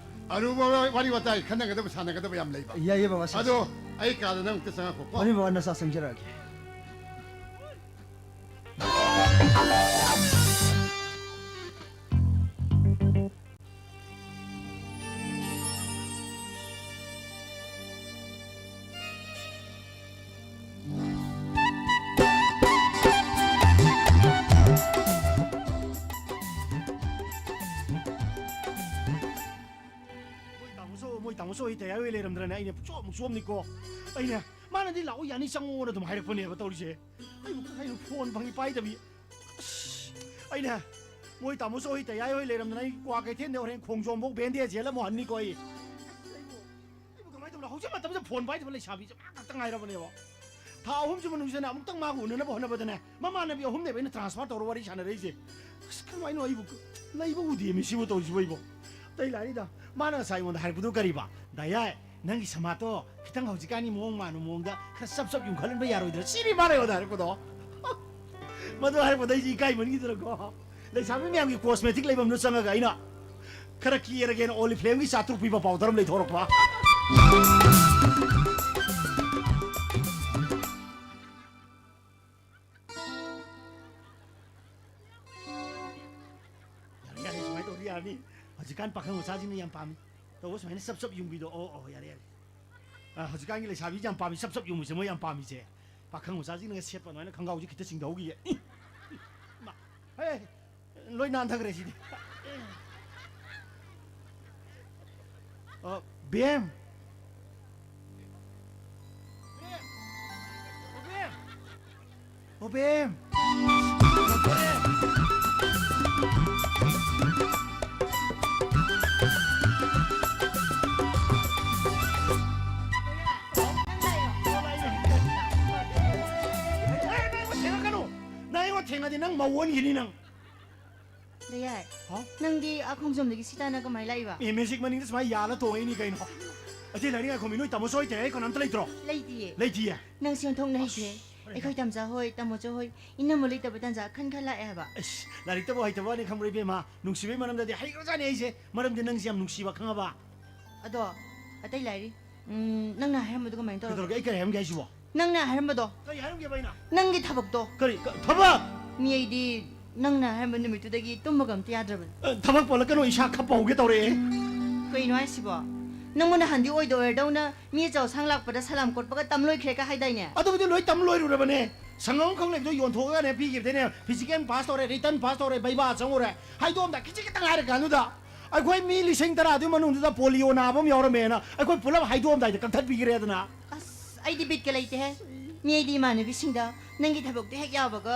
ꯑꯔꯨꯕ ꯋꯥꯔꯤ ꯋꯥꯇꯥꯏ ꯈꯟꯅꯒꯗꯕ ꯁꯥꯟꯅꯒꯗꯕ ꯌꯥꯝ ꯂꯩꯕ꯫ ꯌꯥꯏꯌꯦ, ꯕꯕꯥ, ꯁꯥꯁꯤ꯫ ꯑꯗꯣ ꯑꯩ ꯀꯥꯗ ꯅꯪ ꯑꯃꯨꯛꯇ ꯆꯪꯉꯛꯈꯣꯀꯣ꯫ ꯐꯅꯤ, ꯕꯕꯥ, ꯅꯆꯥ ꯆꯪꯖꯔꯛꯑꯒꯦ꯫ ꯃꯣꯏ ꯇꯥꯃꯣꯁꯨ, ꯃꯣꯏ ꯇꯥꯃꯣꯁꯨ ꯑꯩ ꯇꯌꯥꯏ ꯑꯣꯏ ꯂꯩꯔꯝꯗ꯭ꯔꯅꯦ? ꯑꯩꯅ ꯄꯨꯡꯆꯣꯞ ꯑꯃꯨꯛ ꯆꯣꯞꯅꯤꯀꯣ꯫ ꯑꯩꯅ, ꯃꯥꯅꯗꯤ "ꯂꯥꯛꯑꯣ, ꯌꯥꯅꯤ, ꯆꯪꯉꯣꯅ" ꯑꯗꯨꯝ ꯍꯥꯏꯔꯛꯄꯅꯦꯕ ꯇꯧꯔꯤꯁꯦ꯫ ꯑꯩꯕꯨ ꯀꯗꯥꯏꯅꯣ ꯐꯣꯟ ꯐꯪꯉꯤ ꯄꯥꯏꯗꯕꯤ꯫ ꯑꯁ, ꯑꯩꯅ, ꯃꯣꯏ ꯇꯥꯃꯣꯁꯨ ꯑꯩ ꯇꯌꯥꯏ ꯑꯣꯏ ꯂꯩꯔꯝꯗꯅ ꯑꯩ ꯀ꯭ꯋꯥ ꯀꯩꯊꯦꯜꯗ ꯍꯣꯔꯦꯟ ꯈꯣꯡꯖꯣꯝꯐꯧ ꯕꯦꯟꯗꯦꯖ ꯌꯦꯜꯂꯝꯃꯨ ꯍꯟꯅꯤꯀꯣ ꯑꯩ꯫ ꯑꯩꯕꯨ, ꯑꯩꯕꯨ ꯀꯃꯥꯏꯅ ꯇꯧꯕꯅꯣ? ꯍꯧꯖꯤꯛ ꯃꯇꯝꯗ ꯐꯣꯟ ꯄꯥꯏꯗꯕ ꯂꯩꯁꯥꯕꯤꯁꯦ ꯃꯥ ꯈꯛꯇ ꯉꯥꯏꯔꯕꯅꯦꯕ꯫ ꯊꯥ ꯑꯍꯨꯝꯁꯤ ꯃꯅꯨꯡꯁꯤꯗꯅꯦ, ꯑꯃꯨꯛꯇꯪ ꯃꯥꯒ ꯎꯅꯅꯕ ꯍꯣꯠꯅꯕꯗꯅꯦ, ꯃꯃꯥꯟꯅꯕꯤ ꯑꯍꯨꯝꯅꯦꯕ ꯑꯩꯅ transfer ꯇꯧꯔ ꯋꯥꯔꯤ ꯁꯥꯟꯅꯔꯛꯏꯁꯦ꯫ ꯑꯁ, ꯀꯃꯥꯏꯅ ꯑꯩꯕꯨ ꯂꯩꯕ ꯎꯗꯦꯃꯤ ꯁꯤꯕꯨ ꯇꯧꯔꯤꯁꯤꯕꯨ ꯑꯩꯕꯨ? ꯑꯇꯩ ꯂꯥꯏꯔꯤꯗ, ꯃꯥꯅ ꯉꯁꯥꯏ ꯑꯩꯉꯣꯟꯗ ꯍꯥꯏꯔꯛꯄꯗꯨ ꯀꯔꯤꯕ? "ꯗꯥꯌꯥꯏ, ꯅꯪꯒꯤ ꯁꯃꯥꯠꯇꯣ ꯈꯤꯇꯪ ꯍꯧꯖꯤꯛꯀꯥꯟꯒꯤ ꯃꯑꯣꯡ ꯃꯥꯟꯕ ꯃꯑꯣꯡꯗ ꯈꯔ ꯆꯞ ꯆꯞ ꯌꯨꯡꯈꯠꯍꯟꯕ ꯌꯥꯔꯣꯏꯗ꯭ꯔꯥ?" ꯁꯤꯅꯤ ꯃꯥꯅ ꯑꯩꯉꯣꯟꯗ ꯍꯥꯏꯔꯛꯄꯗꯣ꯫ ꯃꯗꯨ ꯍꯥꯏꯔꯛꯄꯗ ꯑꯩꯁꯦ ꯏꯀꯥꯏꯃꯟꯈꯤꯗꯅꯀꯣ, ꯂꯩꯁꯥꯕꯤ ꯃꯌꯥꯝꯒꯤ cosmetic ꯂꯩꯐꯝꯗꯨ ꯆꯪꯉꯒ ꯑꯩꯅ ꯈꯔ ꯀꯦꯔꯒꯦꯅ Oriflame-ꯒꯤ ꯆꯥꯇ꯭ꯔꯨꯛ ꯄꯤꯕ powder ꯑꯃ ꯂꯩꯊꯣꯔꯛꯄ꯫ ꯌꯥꯔꯦ, ꯌꯥꯔꯦ, ꯁꯨꯃꯥꯏꯅ ꯇꯧꯔꯗꯤ ꯌꯥꯔꯅꯤ꯫ ꯍꯧꯖꯤꯛꯀꯥꯟ ꯄꯥꯈꯪ ꯃꯆꯥꯁꯤꯡꯅ ꯌꯥꯝ ꯄꯥꯝꯃꯤ꯫ ꯇꯧꯕ ꯁꯨꯃꯥꯏꯅ ꯆꯞ ꯆꯞ ꯌꯨꯡꯕꯤꯗꯣ꯫ ꯑꯣ, ꯑꯣ, ꯌꯥꯔꯦ, ꯌꯥꯔꯦ꯫ ꯑ, ꯍꯧꯖꯤꯛꯀꯥꯟꯒꯤ ꯂꯩꯁꯥꯕꯤꯁꯤ ꯌꯥꯝ ꯄꯥꯝꯃꯤ, ꯆꯞ ꯆꯞ ꯌꯨꯡꯕꯁꯦ ꯃꯣꯏ ꯌꯥꯝ ꯄꯥꯝꯃꯤꯁꯦ꯫ ꯄꯥꯈꯪ ꯃꯆꯥꯁꯤꯡꯅꯒ ꯁꯦꯠꯄ ꯑꯗꯨꯃꯥꯏꯅ ꯈꯪꯒꯥꯎꯁꯦ ꯈꯤꯇ ꯆꯤꯡꯊꯍꯧꯈꯤꯒꯦ꯫ ꯏ! ꯃꯥ! ꯍꯦ! ꯂꯣꯏ ꯅꯥꯟꯊꯈ꯭ꯔꯦ ꯁꯤꯗꯤ꯫ ꯑ, ꯕꯦꯝ! ꯑꯣ, ꯕꯦꯝ! ꯅꯪ ꯑꯩꯉꯣꯟ ꯊꯦꯡꯉꯛꯀꯅꯨ! ꯅꯪ ꯑꯩꯉꯣꯟ ꯊꯦꯡꯉꯗꯤ ꯅꯪ ꯃꯧ ꯑꯣꯟꯈꯤꯅꯤ ꯅꯪ꯫ ꯗꯌꯥꯏ, ꯍꯥꯎ? ꯅꯪꯗꯤ ꯑꯥ ꯈꯣꯡꯖꯣꯝꯗꯒꯤ ꯁꯤ ꯇꯥꯟꯅ ꯀꯃꯥꯏ ꯂꯥꯛꯏꯕ? ꯑꯦ, magic ꯃꯅꯤꯡꯗ ꯁꯨꯃꯥꯏ ꯌꯥꯜꯂ ꯇꯣꯡꯉꯛꯏꯅꯤ ꯀꯩꯅꯣ꯫ ꯑꯇꯩ ꯂꯥꯏꯔꯤꯛ ꯉꯥꯏꯈꯣ ꯃꯤ, ꯅꯣꯏ ꯇꯥꯃꯣ ꯆꯣꯏ ꯇꯌꯥꯏ ꯀꯅꯥꯝꯇ ꯂꯩꯇ꯭ꯔꯣ? ꯂꯩꯇꯤꯌꯦ꯫ ꯂꯩꯇꯤꯌꯦ? ꯅꯪꯁꯦ ꯑꯣꯟꯊꯣꯛꯅ ꯍꯩꯈ꯭ꯔꯦ꯫ ꯑꯁ, ꯑꯩꯈꯣꯏ ꯇꯥꯃꯣꯆꯥ ꯍꯣꯏ, ꯇꯥꯃꯣꯆꯧ ꯍꯣꯏ, ꯏꯅꯝꯃ ꯂꯩꯇꯕ ꯇꯥꯟꯖꯥ ꯈꯟ ꯈꯟ ꯂꯥꯛꯑꯦ ꯍꯥꯏꯕ꯫ ꯑꯁ, ꯂꯥꯏꯔꯤꯛꯇꯕꯨ ꯍꯩꯇꯕ ꯋꯥꯅꯤ ꯈꯪꯕ꯭ꯔꯥ ꯏꯕꯦꯝꯃ? ꯅꯨꯡꯁꯤꯕꯩ ꯃꯔꯝꯗꯗꯤ ꯍꯩꯈ꯭ꯔꯖꯥꯠꯅꯤ ꯑꯩꯁꯦ꯫ ꯃꯔꯝꯗꯤ ꯅꯪꯁꯦ ꯌꯥꯝ ꯅꯨꯡꯁꯤꯕ ꯈꯪꯉꯕ? ꯑꯗꯣ, ꯑꯇꯩ ꯂꯥꯏꯔꯤ꯫ ꯎꯝ, ꯅꯪꯅ ꯍꯥꯏꯔꯝꯕꯗꯣ ꯀꯃꯥꯏꯅ ꯇꯧꯔꯒꯦ? ꯀꯩꯗꯧꯔꯒꯦ? ꯑꯩ ꯀꯔꯤ ꯍꯥꯏꯔꯝꯒꯦ ꯍꯥꯏꯁꯤꯕꯣ? ꯅꯪꯅ ꯍꯥꯏꯔꯝꯕꯗꯣ꯫ ꯀꯔꯤ ꯍꯥꯏꯔꯝꯒꯦꯕ ꯑꯩꯅ? ꯅꯪꯒꯤ ꯊꯕꯛꯇꯣ꯫ ꯀꯔꯤ? ꯀ-, ꯊꯕꯛ? ꯃꯤ ꯑꯩꯗꯤ ꯅꯪꯅ ꯍꯥꯏꯔꯝꯕ ꯅꯨꯃꯤꯠꯇꯨꯗꯒꯤ ꯇꯨꯝꯕꯒ ꯑꯝꯇ ꯌꯥꯗ꯭ꯔꯕꯅꯤ꯫ ꯑ, ꯊꯕꯛ ꯄꯜꯂꯛꯀꯅꯨ, ꯏꯁꯥ ꯈꯞꯄ ꯍꯧꯒꯦ ꯇꯧꯔꯛꯑꯦ꯫ ꯀꯩꯅꯣ ꯍꯥꯏꯁꯤꯕꯣ? ꯅꯪꯉꯣꯟꯗ ꯍꯟꯗꯤ ꯑꯣꯏꯗ ꯑꯣꯏꯔꯗꯧꯅ ꯃꯤ ꯑꯆꯧ ꯑꯁꯥꯡ ꯂꯥꯛꯄꯗ ꯁꯂꯥꯝ ꯀꯣꯠꯄꯒ ꯇꯝ ꯂꯣꯏꯈ꯭ꯔꯦꯒ ꯍꯥꯏꯗꯥꯏꯅꯦ? ꯑꯗꯨꯕꯨꯗꯤ ꯂꯣꯏ ꯇꯝ ꯂꯣꯏꯔꯨꯔꯕꯅꯦ꯫ ꯁꯪꯉꯝ ꯑꯃꯈꯛ ꯂꯩꯕꯗꯣ ꯌꯣꯟꯊꯣꯛꯑꯒꯅꯦ ꯄꯤꯈꯤꯕꯗꯩꯅꯦ, physical pass ꯇꯧꯔꯦ, written pass ꯇꯧꯔꯦ, viva ꯆꯪꯉꯨꯔꯦ꯫ ꯍꯥꯏꯗꯣꯛꯑꯝꯗꯥꯏ ꯈꯤꯖꯤꯛ ꯈꯤꯇꯪ ꯍꯥꯏꯔ ꯀꯥꯟꯗꯨꯗ ꯑꯩꯈꯣꯏ ꯃꯤ ꯂꯤꯁꯤꯡ ꯇꯔꯥꯗꯨꯒꯤ ꯃꯅꯨꯡꯗꯨꯗ polio ꯅꯥꯕ ꯑꯃ ꯌꯥꯎꯔꯝꯃꯦꯅ ꯑꯩꯈꯣꯏ ꯄꯨꯂꯞ ꯍꯥꯏꯗꯣꯛꯑꯝꯗꯥꯏꯗ ꯀꯛꯊꯠꯄꯤꯈ꯭ꯔꯦꯗꯅ꯫ ꯑꯁ, ꯑꯩꯗꯤ ꯕꯤꯠꯀ ꯂꯩꯇꯦꯍꯦ꯫ ꯃꯤ ꯑꯩꯗꯤ ꯏꯃꯥꯟꯅꯕꯤꯁꯤꯡꯗ "ꯅꯪꯒꯤ ꯊꯕꯛꯇꯣ ꯍꯦꯛ ꯌꯥꯕꯒ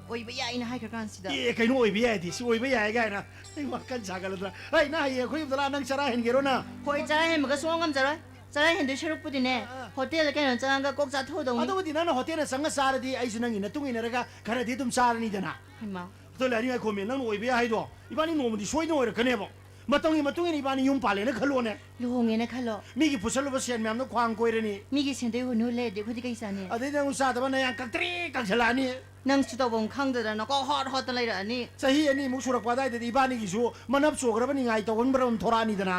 ꯑꯣꯏꯕ ꯌꯥꯏꯅ" ꯍꯥꯏꯈ꯭ꯔ ꯀꯥꯟꯁꯤꯗ꯫ ꯑꯦ, ꯀꯩꯅꯣ ꯑꯣꯏꯕ ꯌꯥꯏꯗꯤ? ꯁꯤ ꯑꯣꯏꯕ ꯌꯥꯏ ꯀꯥꯏꯅ ꯑꯩ ꯋꯥꯈꯜ ꯁꯥꯒꯠꯂꯗ꯭ꯔꯥ? ꯍꯩ, ꯅꯪ ꯍꯌꯦꯡ ꯑꯩꯈꯣꯏ ꯌꯨꯝꯗ ꯂꯥꯛꯑ ꯅꯪ ꯆꯔꯥ ꯍꯦꯟꯒꯦꯔꯣ ꯅꯪ? ꯍꯣꯏ, ꯆꯔꯥ ꯍꯦꯟꯕꯒ ꯁꯨꯡꯉꯝ ꯉꯝꯖꯔꯣꯏ꯫ ꯇꯔꯥ ꯍꯦꯟꯗꯣꯏ ꯁꯔꯨꯛꯄꯨꯗꯤꯅꯦ, ꯑꯥ, ꯑꯥ꯫ ꯍꯣꯇꯦꯜꯗ ꯀꯩꯅꯣ ꯆꯪꯉꯒ ꯀꯣꯛ ꯆꯥꯊꯣꯛꯎꯗꯧꯅꯤ꯫ ꯑꯗꯨꯕꯨꯗꯤ ꯅꯪꯅ ꯍꯣꯇꯦꯜꯗ ꯆꯪꯉ ꯆꯥꯔꯗꯤ ꯑꯩꯁꯨ ꯅꯪꯒꯤ ꯅꯇꯨꯡ ꯏꯟꯅꯔꯒ ꯈꯔꯗꯤ ꯑꯗꯨꯝ ꯆꯥꯔꯅꯤꯗꯅ꯫ ꯍꯩꯃꯥ꯫ ꯑꯗꯣ ꯂꯥꯏꯅꯤꯡ ꯉꯥꯏꯈꯣꯃꯤ, ꯅꯪꯅ ꯑꯣꯏꯕ ꯌꯥꯏ ꯍꯥꯏꯗꯣ ꯏꯕꯥꯅꯤ ꯅꯣꯡꯃꯗꯤ ꯁꯣꯏꯗꯅ ꯑꯣꯏꯔꯛꯀꯅꯦꯕ꯫ ꯃꯇꯝꯒꯤ ꯃꯇꯨꯡ ꯏꯟꯅ ꯏꯕꯥꯅꯤ ꯌꯨꯝ ꯄꯥꯜꯂꯦꯅ ꯈꯜꯂꯣꯅꯦ꯫ ꯂꯨꯍꯣꯡꯉꯦꯅ ꯈꯜꯂꯣ꯫ ꯃꯤꯒꯤ ꯄꯨꯁꯜꯂꯨꯕ ꯁꯦꯟ ꯃꯌꯥꯝꯗꯣ ꯈ꯭ꯋꯥꯡ ꯀꯣꯏꯔꯅꯤ꯫ ꯃꯤꯒꯤ ꯁꯦꯟꯗꯣꯏ ꯍꯨꯟ ꯍꯨꯜ ꯂꯩꯔꯗꯤ ꯑꯩꯈꯣꯏꯗꯤ ꯀꯩ ꯆꯥꯅꯤ? ꯑꯗꯩ ꯅꯪ ꯆꯥꯗꯕ ꯅꯌꯥꯡ ꯀꯪꯇ꯭ꯔꯤꯛ ꯀꯪꯁꯤꯜꯂꯛꯑꯅꯤ꯫ ꯅꯪꯁꯨ ꯇꯧꯐꯝ ꯈꯪꯗꯗꯅ ꯀꯣ ꯍꯣꯠ ꯍꯣꯠꯇ ꯂꯩꯔꯛꯑꯅꯤ꯫ ꯆꯍꯤ ꯑꯅꯤꯃꯨꯛ ꯁꯨꯔꯛꯄ ꯑꯗꯥꯏꯗꯗꯤ ꯏꯕꯥꯅꯤꯒꯤꯁꯨ ꯃꯅꯞ ꯆꯣꯒ꯭ꯔꯕ ꯅꯤꯡꯉꯥꯏ ꯇꯧꯒꯟꯕ ꯑꯃ ꯊꯣꯔꯛꯑꯅꯤꯗꯅ꯫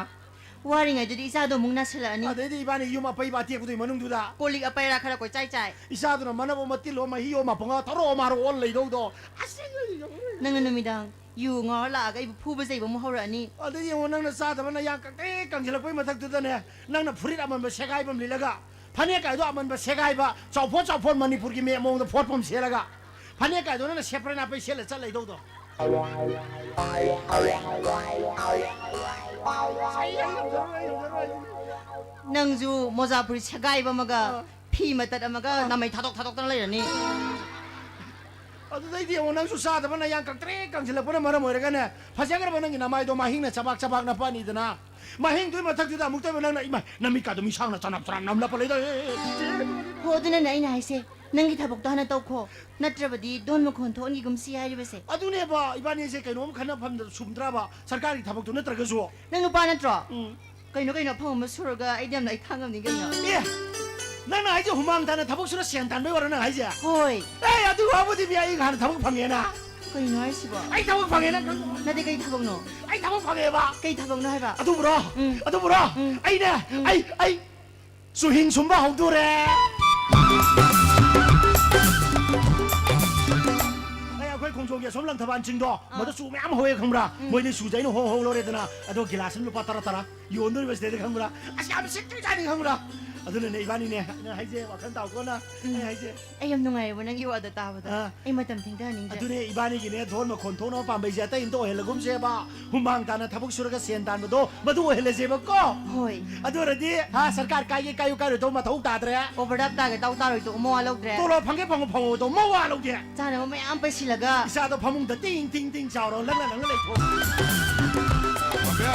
ꯋꯥꯔꯤꯉꯩꯗꯨꯗꯤ ꯏꯆꯥꯗꯣ ꯑꯃꯨꯛ ꯅꯥꯁꯤꯜꯂꯛꯑꯅꯤ꯫ ꯑꯗꯩꯗꯤ ꯏꯕꯥꯅꯤ ꯌꯨꯝ ꯑꯄꯩꯕ ꯑꯇꯦꯛꯄꯗꯨꯒꯤ ꯃꯅꯨꯡꯗꯨꯗ ꯀꯣꯜ ꯂꯤꯛ ꯑꯄꯩꯔꯥ ꯈꯔ ꯀꯣꯏꯆꯥꯏ ꯆꯥꯏ꯫ ꯏꯆꯥꯗꯨꯅ ꯃꯅꯞ ꯑꯃ ꯇꯤꯜꯂꯣ ꯃꯍꯤ ꯑꯃ ꯄꯨꯡꯉꯥ ꯊꯧꯔꯛꯑꯣ ꯃꯥꯔꯣ ꯑꯣꯜ ꯂꯩꯗꯧꯗꯣ꯫ ꯑꯁ! ꯅꯪꯅ ꯅꯨꯃꯤꯗꯥꯡ ꯌꯨ ꯉꯥꯎꯔ ꯂꯥꯛꯑꯒ ꯑꯩꯕꯨ ꯐꯨꯕ ꯆꯩꯕ ꯑꯃꯨꯛ ꯍꯧꯔꯛꯑꯅꯤ꯫ ꯑꯗꯩ ꯌꯦꯡꯉꯣ, ꯅꯪꯅ ꯆꯥꯗꯕ ꯅꯌꯥꯡ ꯀꯪꯇ꯭ꯔꯤꯛ ꯀꯪꯁꯤꯜꯂꯛꯄꯩ ꯃꯊꯛꯇꯨꯗꯅꯦ, ꯅꯪꯅ ꯐꯨꯔꯤꯠ ꯑꯃꯟꯕ ꯁꯦꯒꯥꯏꯕ ꯑꯃ ꯂꯤꯠꯂꯒ, ꯐꯅꯦꯛ ꯀꯥꯏꯗꯣ ꯑꯃꯟꯕ ꯁꯦꯒꯥꯏꯕ, ꯆꯥꯎꯐꯣꯠ ꯆꯥꯎꯐꯣꯠ ꯃꯅꯤꯄꯨꯔꯒꯤ ꯃꯦꯞ ꯃꯑꯣꯡꯗ ꯐꯣꯠꯄ ꯑꯃ ꯁꯦꯠꯂꯒ, ꯐꯅꯦꯛ ꯀꯥꯏꯗꯣ ꯅꯪꯅ ꯁꯦꯄ꯭ꯔꯦ ꯅꯥꯄꯩ ꯁꯦꯠꯂ ꯆꯠ ꯂꯩꯗꯧꯗꯣ꯫ ꯅꯪꯁꯨ ꯃꯣꯖꯥ ꯐꯨꯔꯤꯠ ꯁꯦꯒꯥꯏꯕ ꯑꯃꯒ, ꯑꯥ꯫ ꯐꯤ ꯃꯇꯠ ꯑꯃꯒ, ꯑꯥ꯫ ꯅꯥꯃꯩ ꯊꯥꯗꯣꯛ ꯊꯥꯗꯣꯛꯇꯅ ꯂꯩꯔꯅꯤ꯫ ꯑꯗꯨꯗꯩꯗꯤ ꯌꯦꯡꯉꯣ, ꯅꯪꯁꯨ ꯆꯥꯗꯕ ꯅꯌꯥꯡ ꯀꯪꯇ꯭ꯔꯤꯛ ꯀꯪꯁꯤꯜꯂꯛꯄꯅ ꯃꯔꯝ ꯑꯣꯏꯔꯒꯅꯦ, ꯐꯖꯈ꯭ꯔꯕ ꯅꯪꯒꯤ ꯅꯃꯥꯏꯗꯣ ꯃꯍꯤꯡꯅ ꯆꯕꯥꯛ ꯆꯕꯥꯛ ꯅꯞꯄꯛꯑꯅꯤꯗꯅ꯫ ꯃꯍꯤꯡꯗꯨꯒꯤ ꯃꯊꯛꯇꯨꯗ ꯑꯃꯨꯛꯇ ꯑꯣꯏꯕ ꯅꯪꯅ, ꯏꯃꯥ, ꯅꯃꯤꯠꯀꯥꯗꯣ ꯃꯤꯁꯥꯡꯅ ꯆꯅꯞ ꯆꯅꯞ ꯅꯝꯂꯛꯄ ꯂꯩꯗꯣ꯫ ꯍꯣ, ꯑꯗꯨꯅꯅꯦ ꯑꯩꯅ ꯍꯥꯏꯁꯦ, ꯅꯪꯒꯤ ꯊꯕꯛꯇꯣ ꯍꯥꯟꯅ ꯇꯧꯈꯣ, ꯅꯠꯇ꯭ꯔꯕꯗꯤ ꯗꯣꯟ ꯃꯈꯣꯟ ꯊꯣꯛꯍꯟꯈꯤꯒꯨꯝꯁꯤ ꯍꯥꯏꯔꯤꯕꯁꯦ꯫ ꯑꯗꯨꯅꯦꯕ, ꯏꯕꯥꯅꯤꯁꯦ ꯀꯩꯅꯣꯝ ꯈꯟꯅꯐꯝꯗ ꯁꯨꯝꯗ꯭ꯔꯕ, ꯁꯔꯀꯥꯔꯒꯤ ꯊꯕꯛꯇꯣ ꯅꯠꯇ꯭ꯔꯒꯁꯨ꯫ ꯅꯪ ꯅꯨꯄꯥ ꯅꯠꯇ꯭ꯔꯣ? ꯎꯝ꯫ ꯀꯩꯅꯣ ꯀꯩꯅꯣ ꯑꯐꯪꯕ ꯁꯨꯔꯒ ꯑꯩꯗꯤ ꯌꯥꯝ ꯂꯩꯊꯥ ꯉꯝꯅꯤ ꯀꯩꯅꯣ꯫ ꯑꯦ! ꯅꯪꯅ ꯍꯥꯏꯁꯦ ꯍꯨꯃꯥꯡ ꯇꯥꯅ ꯊꯕꯛ ꯁꯨꯔ ꯁꯦꯟ ꯇꯥꯟꯕꯩ ꯋꯥꯔꯣ ꯅꯪ ꯍꯥꯏꯁꯦ? ꯍꯣꯏ꯫ ꯑꯦ, ꯑꯗꯨ ꯋꯥꯕꯨꯗꯤ ꯃꯤ ꯑꯩ ꯍꯥꯟꯅ ꯊꯕꯛ ꯐꯪꯉꯦꯅ꯫ ꯀꯩꯅꯣ ꯍꯥꯏꯁꯤꯕꯣ? ꯑꯩ ꯊꯕꯛ ꯐꯪꯉꯦ ꯅꯪ ꯈꯪꯗ꯭ꯔꯣ? ꯅꯠꯇꯦ, ꯀꯩ ꯊꯕꯛꯅꯣ? ꯑꯩ ꯊꯕꯛ ꯐꯪꯉꯦꯕ꯫ ꯀꯩ ꯊꯕꯛꯅꯣ ꯍꯥꯏꯕ? ꯑꯗꯨꯕꯨꯔꯣ? ꯎꯝ꯫ ꯑꯗꯨꯕꯨꯔꯣ? ꯎꯝ꯫ ꯑꯩꯅꯦ, ꯎꯝ꯫ ꯑꯩ, ꯑꯩ ꯆꯨꯍꯤꯡ ꯁꯨꯝꯕ ꯍꯧꯗꯣꯔꯦ꯫ ꯑꯩ, ꯑꯩꯈꯣꯏ ꯈꯣꯡꯖꯣꯝꯒꯤ ꯑꯁꯣꯝ ꯂꯪꯊꯕꯥꯜ ꯆꯤꯡꯗꯣ, ꯑꯥ꯫ ꯃꯗꯨ ꯆꯨ ꯃꯌꯥꯝ ꯍꯧꯋꯦ ꯈꯪꯕ꯭ꯔꯥ? ꯎꯝ꯫ ꯃꯣꯏꯗꯤ ꯆꯨꯁꯦ ꯑꯩꯅ ꯍꯣꯡ ꯍꯣꯡ ꯂꯧꯔꯦꯗꯅ, ꯑꯗꯣ ꯒꯤꯂꯥꯁ ꯑꯃ ꯂꯨꯄꯥ ꯇꯔꯥ ꯇꯔꯥ꯫ ꯌꯣꯟꯗꯣꯔꯤꯕ ꯁꯤꯗꯩꯗ ꯈꯪꯕ꯭ꯔꯥ? ꯑꯁ, ꯌꯥꯝ ꯁꯤꯠꯇꯣꯏꯖꯥꯠꯅꯤ ꯈꯪꯕ꯭ꯔꯥ? ꯑꯗꯨꯅꯅꯦ ꯏꯕꯥꯅꯤꯅꯦ, ꯑꯩꯅ ꯍꯥꯏꯁꯦ, ꯋꯥꯈꯜ ꯇꯥꯎꯀꯣꯅ, ꯎꯝ꯫ ꯑꯩꯅ ꯍꯥꯏꯁꯦ꯫ ꯑꯩ ꯌꯥꯝ ꯅꯨꯡꯉꯥꯏꯔꯦꯕ ꯅꯪꯒꯤ ꯋꯥꯗꯣ ꯇꯥꯕꯗ꯫ ꯑꯥ꯫ ꯑꯩ ꯃꯇꯝ ꯊꯦꯡꯊꯍꯟꯅꯤꯡꯗ꯭ꯔꯦ꯫ ꯑꯗꯨꯅꯦ ꯏꯕꯥꯅꯤꯒꯤꯅꯦ, ꯙꯣꯟ ꯃꯈꯣꯟ ꯊꯣꯛꯅꯕ ꯄꯥꯝꯕꯩꯁꯦ ꯑꯇꯩ ꯑꯝꯇ ꯑꯣꯏꯍꯜꯂꯒꯨꯝꯁꯦꯕ꯫ ꯍꯨꯃꯥꯡ ꯇꯥꯅ ꯊꯕꯛ ꯁꯨꯔꯒ ꯁꯦꯟ ꯇꯥꯟꯕꯗꯣ, ꯃꯗꯨ ꯑꯣꯏꯍꯜꯂꯁꯦꯕꯀꯣ꯫ ꯍꯣꯏ꯫ ꯑꯗꯨ ꯑꯣꯏꯔꯗꯤ, ꯍꯥ, ꯁꯔꯀꯥꯔ ꯀꯥꯏꯒꯦ ꯀꯥꯏꯌꯨ ꯀꯥꯏꯔꯣꯏꯗꯧ ꯃꯊꯧ ꯇꯥꯗ꯭ꯔꯦ꯫ ꯑꯣꯚꯔꯗ꯭ꯔꯥꯏꯚ ꯇꯥꯒꯦ ꯇꯥꯎ ꯇꯥꯔꯣꯏꯗꯧ ꯃꯋꯥ ꯂꯧꯗ꯭ꯔꯦ꯫ ꯇꯣꯂꯣꯞ ꯐꯪꯒꯦ ꯐꯪꯉꯨ ꯐꯪꯉꯨꯗꯧ ꯃꯋꯥ ꯂꯧꯗꯦ꯫ ꯆꯥꯅꯕ ꯃꯌꯥꯝ ꯄꯩꯁꯤꯜꯂꯒ꯫ ꯏꯆꯥꯗꯣ ꯐꯃꯨꯡꯗ ꯇꯤꯡ ꯇꯤꯡ ꯇꯤꯡ ꯆꯥꯎꯔꯣ, ꯂꯪꯅ ꯂꯪꯅ ꯂꯩꯊꯣꯛ꯫ ꯕꯥꯕꯤꯌꯥ!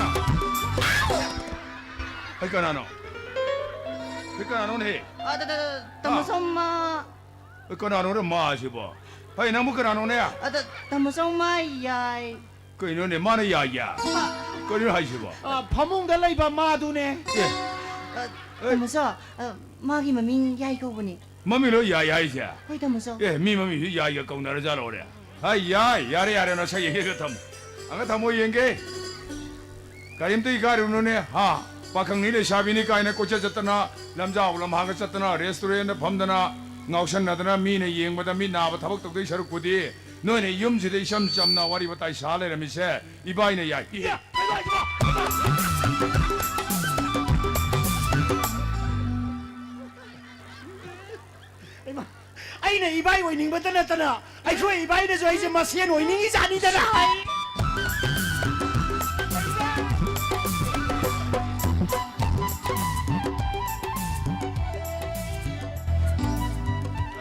ꯑꯩ ꯀꯅꯥꯅꯣ? ꯍꯦ, ꯀꯅꯥꯅꯣꯅꯦ? ꯑ, ꯇ-, ꯇ-, ꯇ-, ꯇꯥꯃꯣ ꯍꯥ? ꯁꯣꯝ ꯃꯥ꯫ ꯑꯦ, ꯀꯅꯥꯅꯣꯅꯦ ꯃꯥꯁꯤꯕꯣ? ꯍꯩ, ꯅꯪꯕꯨ ꯀꯅꯥꯅꯣꯅꯦ? ꯑ, ꯇ-, ꯇꯥꯃꯣ ꯁꯣꯝ ꯃꯥ ꯌꯥꯏ꯫ ꯀꯩꯅꯣꯅꯦ, ꯃꯥꯅ ꯌꯥꯏ ꯌꯥꯏ? ꯍꯥ? ꯀꯩꯅꯣ ꯍꯥꯏꯁꯤꯕꯣ? ꯑ, ꯐꯃꯨꯡꯗ ꯂꯩꯕ ꯃꯥꯗꯨꯅꯦ꯫ ꯑꯦ꯫ ꯑ, ꯑꯦ꯫ ꯇꯥꯃꯣ ꯁꯣ, ꯑ, ꯃꯥꯒꯤ ꯃꯃꯤꯡ ꯌꯥꯏ ꯀꯧꯕꯅꯦ꯫ ꯃꯃꯤꯡ ꯂꯣꯏ ꯌꯥꯏ ꯍꯥꯏꯁꯦ? ꯍꯣꯏ, ꯇꯥꯃꯣ ꯁꯣ꯫ ꯑꯦ, ꯃꯤ ꯃꯃꯤꯡꯁꯨ ꯌꯥꯏꯒ ꯀꯧꯅꯔꯖꯥꯠꯂꯣꯅꯦ? ꯍꯥꯏ, ꯌꯥꯏ, ꯌꯥꯔꯦ, ꯌꯥꯔꯦ, ꯅꯁꯛ ꯌꯦꯡꯒꯦꯒ ꯊꯝꯃꯨ꯫ ꯑꯉ ꯊꯝꯃꯣ ꯌꯦꯡꯒꯦ꯫ ꯀꯔꯤꯝꯇ ꯏꯀꯥꯏꯔꯨꯅꯨꯅꯦ, ꯍꯥ? ꯄꯥꯈꯪꯅꯤ ꯂꯩꯁꯥꯕꯤꯅꯤ ꯀꯥꯏꯅ ꯀꯣꯏꯆꯠ ꯆꯠꯇꯅ, ꯂꯝꯖꯥꯎ ꯂꯝꯍꯥꯡꯒ ꯆꯠꯇꯅ, restaurant ꯐꯝꯗꯅ, ꯉꯥꯎꯁꯟꯅꯗꯅ, ꯃꯤꯅ ꯌꯦꯡꯕꯗ ꯃꯤꯠ ꯅꯥꯕ ꯊꯕꯛ ꯇꯧꯗꯣꯏ ꯁꯔꯨꯛꯄꯨꯗꯤ, ꯅꯣꯏꯅ ꯌꯨꯝꯁꯤꯗ ꯏꯆꯝ ꯆꯝꯅ ꯋꯥꯔꯤ ꯋꯥꯇꯥꯏ ꯁꯥ ꯂꯩꯔꯝꯃꯤꯁꯦ, ꯏꯕꯥꯏꯅ ꯌꯥꯏ꯫ ꯏꯌꯥ! ꯀꯩꯅꯣ ꯍꯥꯏꯁꯤꯕꯣ? ꯍꯩꯃꯥ! ꯑꯩꯅ ꯏꯕꯥꯏ ꯑꯣꯏꯅꯤꯡꯕꯇ ꯅꯠꯇꯅ, ꯑꯩꯈꯣꯏ ꯏꯕꯥꯏꯅꯁꯨ ꯑꯩꯁꯦ ꯃꯁꯦꯟ ꯑꯣꯏꯅꯤꯡꯉꯤꯖꯥꯠꯅꯤꯗꯅ꯫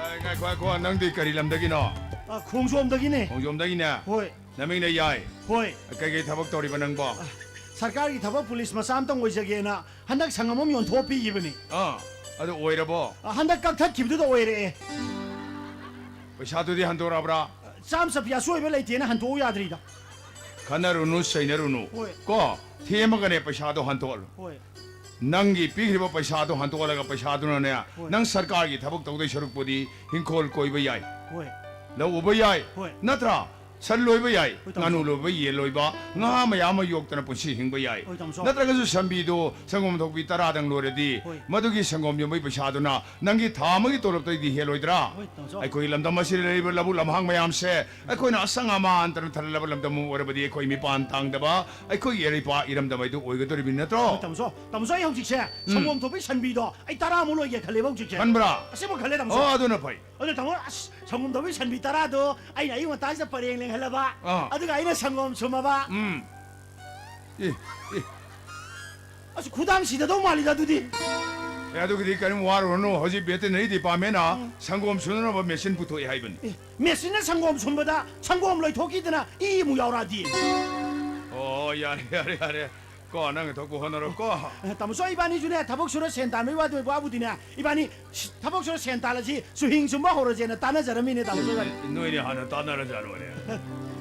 ꯑꯦ, ꯉꯥꯏꯈꯣ, ꯉꯥꯏꯈꯣ, ꯅꯪꯗꯤ ꯀꯔꯤ ꯂꯝꯗꯒꯤꯅꯣ? ꯑ, ꯈꯣꯡꯖꯣꯝꯗꯒꯤꯅꯦ꯫ ꯈꯣꯡꯖꯣꯝꯗꯒꯤꯅꯦ? ꯍꯣꯏ꯫ ꯅꯃꯤꯡꯅ ꯌꯥꯏ? ꯍꯣꯏ꯫ ꯀꯩꯀꯩ ꯊꯕꯛ ꯇꯧꯔꯤꯕ ꯅꯪꯕꯣ? ꯑ, ꯁꯔꯀꯥꯔꯒꯤ ꯊꯕꯛ ꯄꯨꯂꯤꯁ ꯃꯆꯥ ꯑꯝꯇꯪ ꯑꯣꯏꯖꯒꯦꯅ ꯍꯟꯗꯛ ꯁꯪꯉꯝ ꯑꯃ ꯌꯣꯟꯊꯣꯛꯑ ꯄꯤꯈꯤꯕꯅꯤ꯫ ꯑꯥ, ꯑꯗꯨ ꯑꯣꯏꯔꯕꯣ? ꯑ, ꯍꯟꯗꯛ ꯀꯛꯊꯠꯈꯤꯕꯗꯨꯗ ꯑꯣꯏꯔꯛꯑꯦ꯫ ꯄꯩꯁꯥꯗꯨꯗꯤ ꯍꯟꯗꯣꯔꯛꯑꯕ꯭ꯔꯥ? ꯆꯥꯝ ꯆꯠꯄꯤ ꯑꯁꯣꯏꯕ ꯂꯩꯇꯦꯅ ꯍꯟꯗꯣꯛꯎ ꯌꯥꯗ꯭ꯔꯤꯗ꯫ ꯈꯟꯅꯔꯨꯅꯨ, ꯆꯩꯅꯔꯨꯅꯨ꯫ ꯍꯣꯏ꯫ ꯀꯣ, ꯊꯦꯝꯃꯒꯅꯦ ꯄꯩꯁꯥꯗꯣ ꯍꯟꯗꯣꯛꯍꯜꯂꯨ꯫ ꯍꯣꯏ꯫ ꯅꯪꯒꯤ ꯄꯤꯈ꯭ꯔꯤꯕ ꯄꯩꯁꯥꯗꯣ ꯍꯟꯗꯣꯛꯍꯜꯂꯒ ꯄꯩꯁꯥꯗꯨꯅꯅꯦ, ꯍꯣꯏ꯫ ꯅꯪ ꯁꯔꯀꯥꯔꯒꯤ ꯊꯕꯛ ꯇꯧꯗꯣꯏ ꯁꯔꯨꯛꯄꯨꯗꯤ ꯍꯤꯡꯈꯣꯜ ꯀꯣꯏꯕ ꯌꯥꯏ꯫ ꯍꯣꯏ꯫ ꯂꯧ ꯎꯕ ꯌꯥꯏ꯫ ꯍꯣꯏ꯫ ꯅꯠꯇ꯭ꯔꯥ? ꯁꯟ ꯂꯣꯏꯕ ꯌꯥꯏ, ꯍꯣꯏ, ꯇꯥꯃꯣ꯫ ꯉꯥꯅꯨ ꯂꯣꯏꯕ, ꯌꯦꯟ ꯂꯣꯏꯕ, ꯉꯥ ꯃꯌꯥꯝ ꯑꯃ ꯌꯣꯛꯇꯅ ꯄꯨꯟꯁꯤ ꯍꯤꯡꯕ ꯌꯥꯏ꯫ ꯍꯣꯏ, ꯇꯥꯃꯣ꯫ ꯅꯠꯇ꯭ꯔꯒꯁꯨ ꯁꯟꯕꯤꯗꯣ ꯁꯪꯒꯣꯝ ꯊꯣꯛꯄꯤ ꯇꯔꯥꯗꯪ ꯂꯣꯏꯔꯗꯤ, ꯍꯣꯏ꯫ ꯃꯗꯨꯒꯤ ꯁꯪꯒꯣꯝ ꯌꯣꯟꯕꯒꯤ ꯄꯩꯁꯥꯗꯨꯅ ꯅꯪꯒꯤ ꯊꯥ ꯑꯃꯒꯤ ꯇꯣꯂꯣꯞꯇꯩꯗꯤ ꯍꯦꯜꯂꯣꯏꯗ꯭ꯔꯥ? ꯍꯣꯏ, ꯇꯥꯃꯣ꯫ ꯑꯩꯈꯣꯏꯒꯤ ꯂꯝꯗꯝ ꯑꯁꯤꯗ ꯂꯩꯔꯤꯕ ꯂꯧꯕꯨꯛ ꯂꯝꯍꯥꯡ ꯃꯌꯥꯝꯁꯦ ꯑꯩꯈꯣꯏꯅ ꯑꯁꯪ ꯑꯃꯥꯟꯇꯅ ꯊꯜꯍꯜꯂꯕ ꯂꯝꯗꯝ ꯑꯃ ꯑꯣꯏꯔꯕꯗꯤ ꯑꯩꯈꯣꯏ ꯃꯤꯄꯥꯟ ꯇꯥꯡꯗꯕ, ꯑꯩꯈꯣꯏꯒꯤ ꯏꯔꯩꯄꯥꯛ ꯏꯔꯝꯗꯝ ꯍꯥꯏꯗꯨ ꯑꯣꯏꯒꯗꯧꯔꯤꯕꯅꯤ ꯅꯠꯇ꯭ꯔꯣ? ꯍꯣꯏ, ꯇꯥꯃꯣ꯫ ꯇꯥꯃꯣ, ꯑꯩ ꯍꯧꯖꯤꯛꯁꯦ ꯎꯝ꯫ ꯁꯪꯒꯣꯝ ꯊꯣꯛꯄꯒꯤ ꯁꯟꯕꯤꯗꯣ ꯑꯩ ꯇꯔꯥꯃꯨꯛ ꯂꯣꯏꯒꯦ ꯈꯜꯂꯦꯕ ꯍꯧꯖꯤꯛꯁꯦ꯫ ꯈꯟꯕ꯭ꯔꯥ? ꯑꯁꯦꯡꯕ ꯈꯜꯂꯦ, ꯇꯥꯃꯣ꯫ ꯑꯣ, ꯑꯗꯨꯅ ꯐꯩ꯫ ꯑꯗꯨ ꯇꯥꯃꯣ, ꯑꯁ, ꯁꯪꯒꯣꯝ ꯇꯧꯕꯒꯤ ꯁꯟꯕꯤ ꯇꯔꯥꯗꯣ ꯑꯩꯅ ꯑꯌꯨꯛ ꯉꯟꯇꯥꯁꯤꯗ ꯄꯔꯦꯡ ꯂꯦꯡꯍꯜꯂꯕ, ꯑꯥ꯫ ꯑꯗꯨꯒ ꯑꯩꯅ ꯁꯪꯒꯣꯝ ꯁꯨꯝꯃꯕ, ꯎꯝ꯫ ꯑꯦ, ꯑꯦ꯫ ꯑꯁ, ꯈꯨꯗꯥꯡ ꯁꯤꯗꯗꯧ ꯃꯥꯜꯂꯤꯗ ꯑꯗꯨꯗꯤ꯫ ꯑꯦ, ꯑꯗꯨꯒꯤꯗꯤ ꯀꯔꯤꯝ ꯋꯥꯔꯨꯔꯅꯨ꯫ ꯍꯧꯖꯤꯛ veterinary department ꯅ ꯎꯝ꯫ ꯁꯪꯒꯣꯝ ꯁꯨꯅꯅꯕ machine ꯄꯨꯊꯣꯛꯑꯦ ꯍꯥꯏꯕꯅꯤ꯫ ꯑꯦ, machine ꯅ ꯁꯪꯒꯣꯝ ꯁꯨꯝꯕꯗ ꯁꯪꯒꯣꯝ ꯂꯣꯏꯊꯣꯛꯈꯤꯗꯅ ꯏ ꯑꯃꯨꯛ ꯌꯥꯎꯔꯛꯑꯗꯤ? ꯑꯣ, ꯌꯥꯔꯦ, ꯌꯥꯔꯦ, ꯌꯥꯔꯦ꯫ ꯀꯣ, ꯅꯪ ꯊꯣꯛꯄ ꯍꯣꯠꯅꯔꯣ ꯀꯣ꯫ ꯑꯦ, ꯇꯥꯃꯣ ꯁꯣ, ꯏꯕꯥꯅꯤꯁꯨꯅꯦ, ꯊꯕꯛ ꯁꯨꯔ ꯁꯦꯟ ꯇꯥꯟꯕꯩ ꯋꯥꯗꯨ, ꯋꯥꯕꯨꯗꯤꯅꯦ, ꯏꯕꯥꯅꯤ ꯁ-, ꯊꯕꯛ ꯁꯨꯔ ꯁꯦꯟ ꯇꯥꯜꯂꯁꯤ, ꯆꯨꯍꯤꯡ ꯁꯨꯝꯕ ꯍꯧꯔꯁꯦꯅ ꯇꯥꯟꯅꯖꯔꯝꯃꯤꯅꯦ, ꯇꯥꯃꯣ ꯁꯣ, ꯏꯕꯥꯅꯤ꯫ ꯅꯣꯏꯅꯦ ꯍꯥꯟꯅ ꯇꯥꯟꯅꯔꯖꯥꯠꯂꯣꯅꯦ꯫ ꯑꯦ,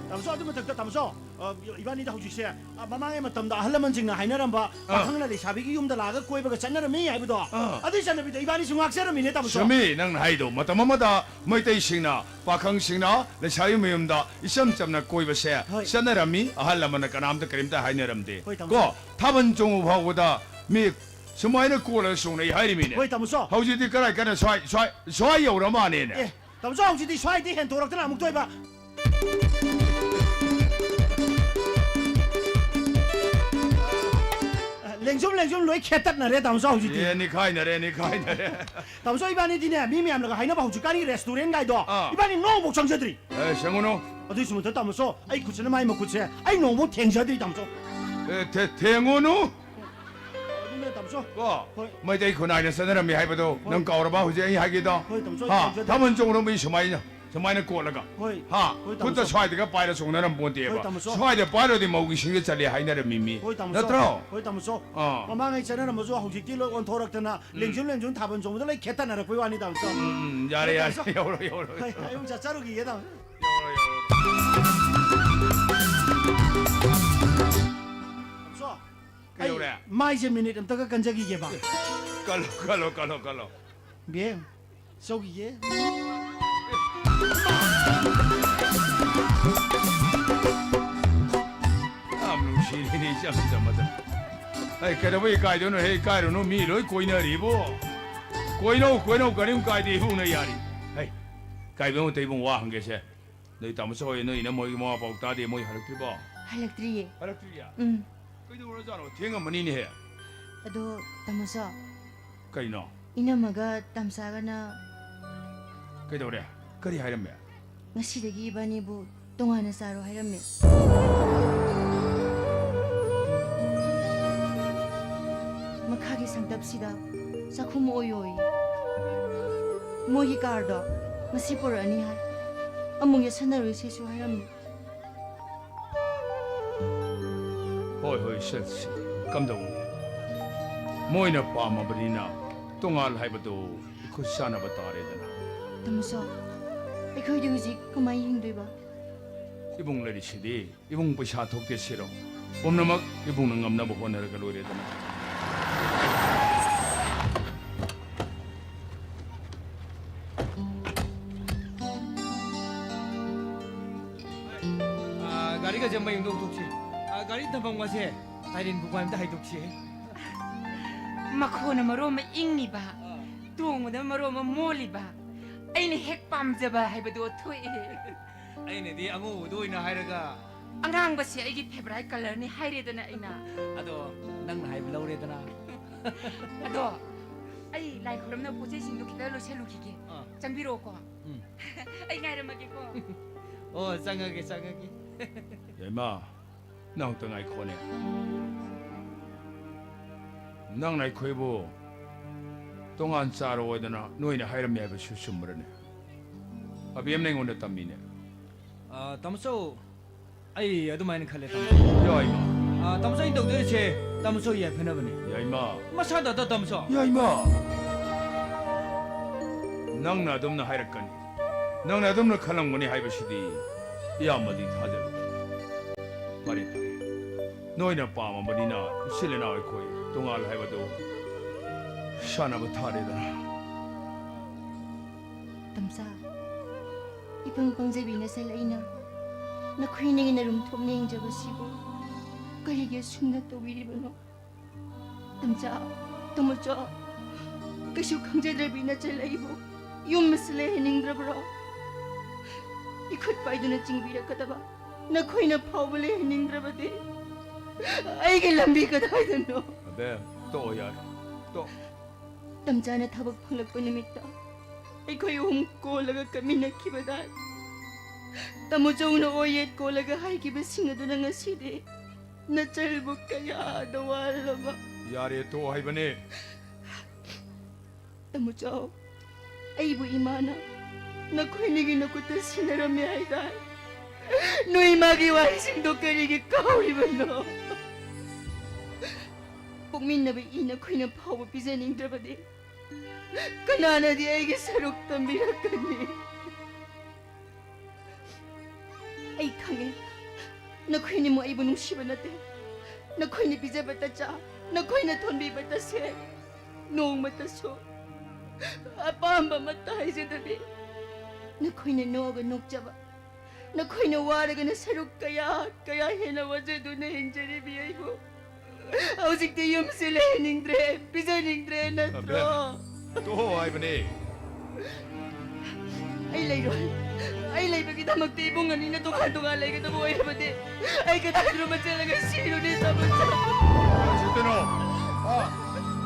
ꯇꯥꯃꯣ ꯁꯣ, ꯑꯗꯨ ꯃꯊꯛꯇ, ꯇꯥꯃꯣ ꯁꯣ, ꯑ, ꯏꯕꯥꯅꯤꯗ ꯍꯧꯖꯤꯛꯁꯦ, ꯑ, ꯃꯃꯥꯡꯉꯩ ꯃꯇꯝꯗ ꯑꯍꯜ ꯂꯃꯟꯁꯤꯡꯅ ꯍꯥꯏꯅꯔꯝꯕ, ꯑꯥ꯫ ꯄꯥꯈꯪꯅ ꯂꯩꯁꯥꯕꯤꯒꯤ ꯌꯨꯝꯗ ꯂꯥꯛꯑꯒ ꯀꯣꯏꯕꯒ ꯆꯠꯅꯔꯝꯃꯤ ꯍꯥꯏꯕꯗꯣ, ꯑꯥ꯫ ꯑꯗꯨꯏ ꯆꯠꯅꯕꯤꯗꯣ ꯏꯕꯥꯅꯤꯁꯨ ꯉꯥꯛꯆꯔꯝꯃꯤꯅꯦ, ꯇꯥꯃꯣ ꯁꯣ꯫ ꯆꯨꯝꯃꯤ, ꯅꯪꯅ ꯍꯥꯏꯗꯣ꯫ ꯃꯇꯝ ꯑꯃꯗ ꯃꯩꯇꯩꯁꯤꯡꯅ, ꯄꯥꯈꯪꯁꯤꯡꯅ ꯂꯩꯁꯥꯕꯤ ꯃꯌꯨꯝꯗ ꯏꯆꯝ ꯆꯝꯅ ꯀꯣꯏꯕꯁꯦ ꯍꯣꯏ꯫ ꯆꯠꯅꯔꯝꯃꯤ, ꯑꯍꯜ ꯂꯃꯟꯅ ꯀꯅꯥꯝꯇ ꯀꯔꯤꯝꯇ ꯍꯥꯏꯅꯔꯝꯗꯦ꯫ ꯍꯣꯏ, ꯇꯥꯃꯣ꯫ ꯀꯣ, ꯊꯥꯕꯜ ꯆꯣꯡꯕ ꯐꯥꯎꯕꯗ ꯃꯤ ꯁꯨꯃꯥꯏꯅ ꯀꯣꯜꯂꯒ ꯆꯣꯡꯅꯩ ꯍꯥꯏꯔꯤꯃꯤꯅꯦ꯫ ꯍꯣꯏ, ꯇꯥꯃꯣ ꯁꯣ꯫ ꯍꯧꯖꯤꯛꯇꯤ ꯀꯔꯥꯏ ꯀꯔꯥꯏ ꯁ꯭ꯋꯥꯏ, ꯁ꯭ꯋꯥꯏ, ꯁ꯭ꯋꯥꯏ ꯌꯧꯔ ꯃꯥꯅꯦꯅꯦ꯫ ꯑꯦ, ꯇꯥꯃꯣ ꯁꯣ, ꯍꯧꯖꯤꯛꯇꯤ ꯁ꯭ꯋꯥꯏꯗꯤ ꯍꯦꯟꯗꯣꯔꯛꯇꯅ ꯑꯃꯨꯛꯇ ꯑꯣꯏꯕ꯫ ꯂꯦꯡꯖꯨꯝ, ꯂꯦꯡꯖꯨꯝ ꯂꯣꯏ ꯈꯦꯠꯇꯠꯅꯔꯦ, ꯇꯥꯃꯣ ꯁꯣ, ꯍꯧꯖꯤꯛꯇꯤ꯫ ꯑꯦ, ꯅꯤꯈꯥꯏꯅꯔꯦ, ꯅꯤꯈꯥꯏꯅꯔꯦ꯫ ꯇꯥꯃꯣ ꯁꯣ, ꯏꯕꯥꯅꯤꯗꯤꯅꯦ, ꯃꯤ ꯃꯌꯥꯝꯅꯒ ꯍꯥꯏꯅꯕ ꯍꯧꯖꯤꯛꯀꯥꯟꯒꯤ restaurant ꯒꯥꯏꯗꯣ, ꯑꯥ꯫ ꯏꯕꯥꯅꯤ ꯅꯣꯡꯐꯥꯎ ꯆꯪꯖꯗ꯭ꯔꯤ꯫ ꯑꯦ, ꯁꯦꯡꯉꯨꯅꯨ꯫ ꯑꯗꯨꯏꯁꯨ ꯃꯊꯛ ꯇꯥꯃꯣ ꯁꯣ, ꯑꯩ ꯈꯨꯠꯁꯤꯅ ꯃꯥꯏ ꯃꯈꯨꯠꯁꯦ ꯑꯩ ꯅꯣꯡꯐꯥꯎ ꯊꯦꯡꯖꯗ꯭ꯔꯤ, ꯇꯥꯃꯣ ꯁꯣ꯫ ꯑꯦ, ꯊꯦ-, ꯊꯦꯡꯉꯨꯅꯨ꯫ ꯑꯗꯨꯅꯦ, ꯇꯥꯃꯣ ꯁꯣ꯫ ꯀꯣ? ꯍꯣꯏ꯫ ꯃꯩꯇꯩ ꯈꯨꯟꯅꯥꯏꯅ ꯆꯠꯅꯔꯝꯃꯤ ꯍꯥꯏꯕꯗꯣ ꯍꯣꯏ꯫ ꯅꯪ ꯀꯥꯎꯔꯕ ꯍꯧꯖꯤꯛ ꯑꯩ ꯍꯥꯏꯒꯦꯗꯣ? ꯍꯣꯏ, ꯇꯥꯃꯣ ꯁꯣ, ꯑꯩ ꯍꯥ? ꯀꯥꯎꯖꯗ꯭ꯔꯦ꯫ ꯊꯥꯕꯜ ꯆꯣꯡꯂꯣꯝ ꯃꯤ ꯁꯨꯃꯥꯏꯅ, ꯁꯨꯃꯥꯏꯅ ꯀꯣꯠꯂꯒ꯫ ꯍꯣꯏ꯫ ꯍꯥ? ꯍꯣꯏ, ꯇꯥꯃꯣ ꯈꯨꯠꯇ ꯁꯣ꯫ ꯁ꯭ꯋꯥꯏꯗꯒ ꯄꯥꯏꯔ ꯆꯣꯡꯅꯔꯝ ꯄꯣꯟꯇꯦꯕ꯫ ꯍꯣꯏ, ꯇꯥꯃꯣ ꯁꯣ꯫ ꯁ꯭ꯋꯥꯏꯗ ꯄꯥꯏꯔꯨꯔꯗꯤ ꯃꯧꯒꯤ ꯁꯤꯡꯗ ꯆꯠꯂꯦ ꯍꯥꯏꯅꯔꯝꯃꯤ ꯃꯤ꯫ ꯍꯣꯏ, ꯇꯥꯃꯣ ꯁꯣ꯫ ꯅꯠꯇ꯭ꯔꯣ? ꯍꯣꯏ, ꯇꯥꯃꯣ ꯁꯣ꯫ ꯑꯥ꯫ ꯃꯃꯥꯡꯉꯩ ꯆꯠꯅꯔꯝꯕꯁꯨ ꯍꯧꯖꯤꯛꯇꯤ ꯂꯣꯏ ꯑꯣꯟꯊꯣꯔꯛꯇꯅ ꯎꯝ꯫ ꯂꯦꯡꯖꯨꯝ ꯂꯦꯡꯖꯨꯝ ꯊꯥꯕꯜ ꯆꯣꯡꯕꯗ ꯂꯣꯏ ꯈꯦꯠꯇꯠꯅꯔꯛꯄꯩ ꯋꯥꯅꯤ, ꯇꯥꯃꯣ ꯁꯣ꯫ ꯎꯝ, ꯎꯝ, ꯌꯥꯔꯦ, ꯌꯥꯔꯦ꯫ ꯇꯥꯃꯣ ꯁꯣ꯫ ꯌꯧꯔꯣ, ꯌꯧꯔꯣ, ꯍꯣꯏ, ꯌꯧꯔꯣ꯫ ꯑꯩ ꯑꯃꯨꯛ ꯆꯠꯆꯔꯨꯈꯤꯒꯦ, ꯇꯥꯃꯣ ꯁꯣ꯫ ꯌꯧꯔꯣ, ꯌꯧꯔꯣ꯫ ꯇꯥꯃꯣ ꯁꯣ꯫ ꯀꯩꯗꯧꯔꯦ? ꯑꯩ ꯃꯥꯏꯁꯦ ꯃꯤꯅꯤꯠ ꯑꯝꯇꯒ ꯀꯟꯖꯈꯤꯒꯦꯕ꯫ ꯀꯜꯂꯣ, ꯀꯜꯂꯣ, ꯀꯜꯂꯣ, ꯀꯜꯂꯣ꯫ ꯕꯦꯝ, ꯆꯧꯈꯤꯒꯦ꯫ ꯌꯥꯝ ꯅꯨꯡꯁꯤꯔꯤꯅꯦ ꯏꯆꯝ ꯆꯝꯕꯗ꯫ ꯑꯩ ꯀꯩꯗꯧꯕꯩ ꯏꯀꯥꯏꯗꯣꯏꯅꯣ? ꯍꯦ, ꯏꯀꯥꯏꯔꯨꯅꯨ, ꯃꯤ ꯂꯣꯏ ꯀꯣꯏꯅꯔꯤꯕꯣ꯫ ꯀꯣꯏꯅꯧ, ꯀꯣꯏꯅꯧ, ꯀꯔꯤꯝ ꯀꯥꯏꯗꯦ, ꯏꯕꯨꯡꯅ ꯌꯥꯔꯤ꯫ ꯍꯩ, ꯀꯥꯏꯕ ꯇꯩꯕꯨꯡ ꯋꯥ ꯍꯪꯒꯦꯁꯦ꯫ ꯅꯣꯏ ꯇꯥꯃꯣ ꯆꯧ ꯍꯣꯏ, ꯅꯣꯏ ꯏꯅꯝꯃ ꯍꯣꯏꯒꯤ ꯃꯋꯥ ꯄꯥꯎ ꯇꯥꯗꯦ, ꯃꯣꯏ ꯍꯜꯂꯛꯇ꯭ꯔꯤꯕꯣ? ꯍꯜꯂꯛꯇ꯭ꯔꯤꯌꯦ꯫ ꯍꯜꯂꯛꯇ꯭ꯔꯤꯌꯦ? ꯎꯝ꯫ ꯀꯩꯗꯧꯔꯖꯥꯠꯅꯣ? ꯊꯦꯡꯉꯝꯃꯅꯤꯅꯦꯍꯦ꯫ ꯑꯗꯣ, ꯇꯥꯃꯣ ꯆꯧ꯫ ꯀꯩꯅꯣ? ꯏꯅꯝꯃꯒ ꯇꯥꯝꯆꯥꯒꯅ ꯀꯩꯗꯧꯔꯦ? ꯀꯔꯤ ꯍꯥꯏꯔꯝꯃꯦ? ꯉꯁꯤꯗꯒꯤ ꯏꯕꯥꯅꯤꯕꯨ ꯇꯣꯉꯥꯟꯅ ꯆꯥꯔꯣ ꯍꯥꯏꯔꯝꯃꯦ꯫ ꯃꯈꯥꯒꯤ ꯁꯪꯇꯞꯁꯤꯗ ꯆꯥꯛꯈꯨꯝ ꯑꯣꯏꯌꯣꯌꯦ꯫ ꯃꯣꯏꯒꯤ ꯀꯥꯔꯗꯣ ꯉꯁꯤ ꯄꯨꯔꯛꯑꯅꯤ ꯍꯥꯏ꯫ ꯑꯃꯨꯛ ꯌꯦꯠꯁꯟꯅꯔꯣꯏꯁꯦꯁꯨ ꯍꯥꯏꯔꯝꯃꯤ꯫ ꯍꯣꯏ, ꯍꯣꯏ, ꯆꯠꯁꯤ꯫ ꯀꯝꯗꯧꯅꯤ? ꯃꯣꯏꯅ ꯄꯥꯝꯃꯕꯅꯤꯅ ꯇꯣꯉꯥꯜ ꯍꯥꯏꯕꯗꯨ ꯏꯈꯨꯠ ꯁꯥꯟꯅꯕ ꯇꯥꯔꯦꯗꯅ꯫ ꯇꯥꯃꯣꯆꯥ, ꯑꯩꯈꯣꯏꯗꯤ ꯍꯧꯖꯤꯛ ꯀꯃꯥꯏꯅ ꯍꯤꯡꯗꯣꯏꯕ? ꯏꯕꯨꯡ ꯂꯩꯔꯤꯁꯤꯗꯤ꯫ ꯏꯕꯨꯡ ꯄꯩꯁꯥ ꯊꯣꯛꯇꯦ ꯁꯤꯔꯣ? ꯄꯨꯝꯅꯃꯛ ꯏꯕꯨꯡꯅ ꯉꯝꯅꯕ ꯍꯣꯠꯅꯔꯒ ꯂꯣꯏꯔꯦꯗꯅ꯫ ꯑꯥ, ꯒꯥꯔꯤꯒꯁꯦ ꯃꯩ ꯑꯃꯨꯛꯇ ꯂꯧꯊꯣꯛꯁꯤ꯫ ꯑꯥ, ꯒꯥꯔꯤ ꯊꯝꯐꯝꯒꯁꯦ ꯇꯥꯏꯔꯦꯟ ꯄꯨꯄꯥ ꯑꯝꯇ ꯍꯥꯏꯗꯣꯛꯁꯤ꯫ ꯃꯈꯣꯟꯅ ꯃꯔꯣꯟ ꯑꯃ ꯏꯪꯉꯤꯕ, ꯑꯥ꯫ ꯇꯣꯡꯕꯗ ꯃꯔꯣꯟ ꯑꯃ ꯃꯣꯜꯂꯤꯕ, ꯑꯩꯅ ꯍꯦꯛ ꯄꯥꯝꯖꯕ ꯍꯥꯏꯕꯗꯣ ꯊꯣꯛꯑꯦ꯫ ꯑꯩꯅꯗꯤ ꯑꯉꯧꯕꯗꯣ ꯑꯣꯏꯅ ꯍꯥꯏꯔꯒ꯫ ꯑꯉꯥꯡꯕꯁꯦ ꯑꯩꯒꯤ favourite colourꯅꯤ ꯍꯥꯏꯔꯦꯗꯅ ꯑꯩꯅ꯫ ꯑꯗꯣ ꯅꯪꯅ ꯍꯥꯏꯕ ꯂꯧꯔꯦꯗꯅ꯫ ꯑꯗꯣ ꯑꯩ ꯂꯥꯏ ꯈꯨꯔꯨꯝꯅꯕ ꯄꯣꯠ ꯆꯩꯁꯤꯡꯗꯣ ꯈꯤꯇ ꯂꯣꯏꯁꯜꯂꯨꯈꯤꯒꯦ꯫ ꯑꯥ꯫ ꯆꯪꯕꯤꯔꯛꯑꯣꯀꯣ꯫ ꯎꯝ꯫ ꯑꯩ ꯉꯥꯏꯔꯝꯃꯒꯦꯀꯣ꯫ ꯑꯣ, ꯆꯪꯉꯒꯦ, ꯆꯪꯉꯒꯦ꯫ ꯌꯥꯏꯃ, ꯅꯪ ꯑꯝꯇ ꯉꯥꯏꯈꯣꯅꯦ꯫ ꯅꯪꯅ ꯑꯩꯈꯣꯏꯕꯨ ꯇꯣꯉꯥꯟ ꯆꯥꯔꯣ ꯍꯥꯏꯗꯅ ꯅꯣꯏꯅ ꯍꯥꯏꯔꯝꯃꯦ ꯍꯥꯏꯕꯁꯨ ꯆꯨꯝꯕ꯭ꯔꯅꯦ? ꯑꯕꯦꯝꯅ ꯑꯩꯉꯣꯟꯗ ꯇꯝꯃꯤꯅꯦ꯫ ꯑꯥ, ꯇꯥꯃꯣꯆꯧ, ꯑꯩ ꯑꯗꯨꯃꯥꯏꯅ ꯈꯜꯂꯦ, ꯇꯥꯃꯣꯆꯧ꯫ ꯌꯥꯏꯃ꯫ ꯑꯥ, ꯇꯥꯃꯣꯆꯧ, ꯑꯩꯅ ꯇꯧꯗꯣꯏꯁꯦ ꯇꯥꯃꯣꯆꯧ ꯌꯥꯏꯐꯅꯕꯅꯦ꯫ ꯌꯥꯏꯃ꯫ ꯃꯁꯥ ꯇꯥꯇ, ꯇꯥꯃꯣꯆꯧ꯫ ꯌꯥꯏꯃ꯫ ꯅꯪꯅ ꯑꯗꯨꯝꯅ ꯍꯥꯏꯔꯛꯀꯅꯤ, ꯅꯪꯅ ꯑꯗꯨꯝꯅ ꯈꯜꯂꯝꯒꯅꯤ ꯍꯥꯏꯕꯁꯤꯗꯤ ꯏꯌꯥꯝꯕꯗꯤ ꯊꯥꯖꯔꯨꯗꯦ꯫ ꯐꯔꯦ, ꯐꯔꯦ꯫ ꯅꯣꯏꯅ ꯄꯥꯝꯃꯕꯅꯤꯅ ꯏꯆꯤꯜ ꯏꯅꯥꯎ ꯑꯩꯈꯣꯏ ꯇꯣꯉꯥꯜ ꯍꯥꯏꯕꯗꯨ ꯁꯥꯟꯅꯕ ꯊꯥꯔꯦꯗꯅ꯫ ꯇꯥꯃꯣꯆꯥ, ꯏꯄꯪ ꯄꯪꯖꯕꯤ ꯅꯆꯜ ꯑꯩꯅ ꯅꯈꯣꯏꯅꯤꯒꯤ ꯅꯔꯨꯝ ꯊꯣꯛꯅ ꯌꯦꯡꯖꯕꯁꯤꯕꯨ ꯀꯔꯤꯒꯤ ꯑꯁꯨꯝꯅ ꯇꯧꯕꯤꯔꯤꯕꯅꯣ? ꯇꯥꯃꯣꯆꯥ, ꯇꯥꯃꯣꯆꯥ, ꯀꯩꯁꯨ ꯈꯪꯖꯗ꯭ꯔꯕꯤ ꯅꯆꯜ ꯑꯩꯕꯨ ꯌꯨꯝ ꯑꯁꯤ ꯂꯩꯍꯟꯅꯤꯡꯗ꯭ꯔꯕ꯭ꯔꯣ? ꯏꯈꯨꯠ ꯄꯥꯏꯗꯨꯅ ꯆꯤꯡꯕꯤꯔꯛꯀꯗꯕ ꯅꯈꯣꯏꯅ ꯐꯥꯎꯕ ꯂꯩꯍꯟꯅꯤꯡꯗ꯭ꯔꯕꯗꯤ ꯑꯩꯒꯤ ꯂꯝꯕꯤ ꯀꯗꯥꯏꯗꯅꯣ? ꯑꯕꯦꯝ, ꯇꯣꯛꯑꯣ ꯌꯥꯔꯦ, ꯇꯣꯛ꯫ ꯇꯥꯃꯣꯆꯥꯅ ꯊꯕꯛ ꯐꯪꯂꯛꯄ ꯅꯨꯃꯤꯠꯇ ꯑꯩꯈꯣꯏ ꯑꯍꯨꯝ ꯀꯣꯜꯂꯒ ꯀꯞꯃꯤꯟꯅꯈꯤꯕꯗꯥꯏ? ꯇꯥꯃꯣꯆꯧꯅ ꯑꯣꯏ ꯌꯦꯠ ꯀꯣꯜꯂꯒ ꯍꯥꯏꯈꯤꯕꯁꯤꯡ ꯑꯗꯨꯅ ꯉꯁꯤꯗꯤ ꯅꯆꯜꯕꯨ ꯀꯌꯥꯗ ꯋꯥꯍꯜꯂꯕ? ꯌꯥꯔꯦ, ꯇꯣꯛꯑꯣ ꯍꯥꯏꯕꯅꯦ꯫ ꯇꯥꯃꯣꯆꯧ, ꯑꯩꯕꯨ ꯏꯃꯥꯅ ꯅꯈꯣꯏꯅꯤꯒꯤ ꯅꯈꯨꯠꯇ ꯁꯤꯟꯅꯔꯝꯃꯦ ꯍꯥꯏꯗꯥꯏ? ꯅꯣꯏ ꯏꯃꯥꯒꯤ ꯋꯥꯍꯩꯁꯤꯡꯗꯣ ꯀꯔꯤꯒꯤ ꯀꯥꯎꯔꯤꯕꯅꯣ? ꯄꯣꯛꯃꯤꯟꯅꯕ ꯏ ꯅꯈꯣꯏꯅ ꯐꯥꯎꯕ ꯄꯤꯖꯅꯤꯡꯗ꯭ꯔꯕꯗꯤ ꯀꯅꯥꯅꯗꯤ ꯑꯩꯒꯤ ꯁꯔꯨꯛ ꯇꯝꯕꯤꯔꯛꯀꯅꯤ? ꯑꯩ ꯈꯪꯉꯦ, ꯅꯈꯣꯏꯅ ꯑꯃꯨꯛ ꯑꯩꯕꯨ ꯅꯨꯡꯁꯤꯕ ꯅꯠꯇꯦ꯫ ꯅꯈꯣꯏꯅ ꯄꯤꯖꯕꯇ ꯆꯥ, ꯅꯈꯣꯏꯅ ꯊꯣꯟꯕꯤꯕꯇ ꯁꯦ, ꯅꯣꯡꯃꯇꯁꯨ ꯑꯄꯥꯝꯕ ꯑꯃꯠꯇ ꯍꯥꯏꯖꯗꯕꯤ, ꯅꯈꯣꯏꯅ ꯅꯣꯛꯑꯒ ꯅꯣꯛꯆꯕ, ꯅꯈꯣꯏꯅ ꯋꯥꯔꯒꯅ ꯁꯔꯨꯛ ꯀꯌꯥ ꯀꯌꯥ ꯍꯦꯟꯅ ꯋꯥꯖꯗꯨꯅ ꯍꯤꯡꯖꯔꯤꯕꯤ ꯑꯩꯕꯨ ꯍꯧꯖꯤꯛꯇꯤ ꯌꯨꯝꯁꯦ ꯂꯩꯍꯟꯅꯤꯡꯗ꯭ꯔꯦ, ꯄꯤꯖꯅꯤꯡꯗ꯭ꯔꯦ ꯅꯠꯇ꯭ꯔꯣ? ꯑꯕꯦꯝ, ꯇꯣꯛꯑꯣ ꯍꯥꯏꯕꯅꯦ꯫ ꯑꯩ ꯂꯩꯔꯣꯏ꯫ ꯑꯩ ꯂꯩꯕꯒꯤꯗꯃꯛꯇꯤ ꯏꯕꯨꯡ ꯑꯅꯤꯅ ꯇꯣꯉꯥꯟ ꯇꯣꯉꯥꯟ ꯂꯩꯒꯗꯕ ꯑꯣꯏꯔꯕꯗꯤ ꯑꯩ ꯀꯗꯥꯏꯗꯅꯣ ꯆꯦꯜꯂꯒ ꯁꯤꯔꯨꯅꯤ, ꯇꯥꯃꯣ꯫ ꯀꯥꯏ ꯆꯠꯇꯣꯏꯅꯣ? ꯑꯥ,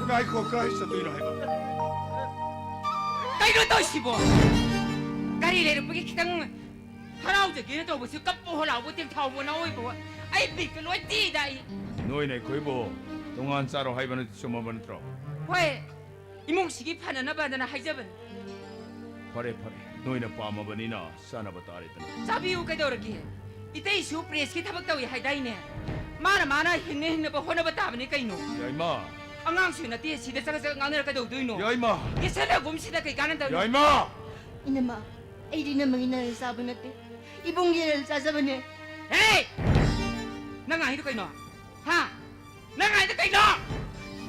ꯉꯥꯏꯈꯣ, ꯀꯥꯏ ꯆꯠꯇꯣꯏꯅꯣ ꯍꯥꯏꯕ? ꯀꯩꯅꯣ ꯇꯧꯁꯤꯕꯣ? ꯒꯥꯔꯤ ꯂꯩꯔꯛꯄꯒꯤ ꯈꯤꯇꯪ ꯍꯔꯥꯎꯖꯒꯦꯅ ꯇꯧꯕꯁꯤ ꯀꯞꯄ ꯍꯣ ꯂꯥꯎꯕ ꯇꯦꯡꯊꯥꯎꯕꯅ ꯑꯣꯏꯕ꯫ ꯑꯩ ꯕꯤꯠꯀ ꯂꯣꯏ ꯇꯦꯛꯏꯗ ꯑꯩ꯫ ꯅꯣꯏꯅ ꯑꯩꯈꯣꯏꯕꯨ ꯇꯣꯉꯥꯟ ꯆꯥꯔꯣ ꯍꯥꯏꯕꯅ ꯆꯨꯝꯃꯕ ꯅꯠꯇ꯭ꯔꯣ? ꯍꯣꯏ, ꯏꯃꯨꯡꯁꯤꯒꯤ ꯐꯅꯅꯕꯗꯅ ꯍꯥꯏꯖꯕꯅꯤ꯫ ꯐꯔꯦ, ꯐꯔꯦ, ꯅꯣꯏꯅ ꯄꯥꯝꯃꯕꯅꯤꯅ ꯆꯥꯅꯕ ꯇꯥꯔꯦꯗꯅ꯫ ꯆꯥꯕꯤꯌꯨ ꯀꯩꯗꯧꯔꯒꯦ? ꯏꯇꯩꯁꯨ ꯄ꯭ꯔꯦꯁꯀꯤ ꯊꯕꯛ ꯇꯧꯏ ꯍꯥꯏꯗꯥꯏꯅꯦ? ꯃꯥꯅ ꯃꯥꯅ ꯍꯤꯡꯅ ꯍꯤꯡꯅꯕ ꯍꯣꯠꯅꯕ ꯇꯥꯕꯅꯤ ꯀꯩꯅꯣ꯫ ꯌꯥꯏꯃ꯫ ꯑꯉꯥꯡꯁꯨ ꯅꯠꯇꯦ, ꯁꯤꯗ ꯆꯒꯠ ꯆꯒꯠ ꯉꯥꯡꯅꯔ ꯀꯩꯗꯧꯗꯣꯏꯅꯣ? ꯌꯥꯏꯃ꯫ ꯌꯦꯠꯁꯟꯅꯒꯨꯝꯁꯤꯗ ꯀꯩ ꯀꯥꯟꯅꯗꯕꯅꯣ? ꯌꯥꯏꯃ꯫ ꯏꯅꯝꯃ, ꯑꯩꯗꯤ ꯏꯅꯝꯃꯒꯤ ꯅꯔꯜ ꯆꯥꯕ ꯅꯠꯇꯦ, ꯏꯕꯨꯡꯒꯤ ꯅꯔꯜ ꯆꯥꯖꯕꯅꯦ꯫ ꯍꯦ! ꯅꯪ ꯉꯥꯡꯉꯤꯗꯣ ꯀꯩꯅꯣ? ꯍꯥ? ꯅꯪ ꯉꯥꯡꯉꯤꯗꯣ ꯀꯩꯅꯣ?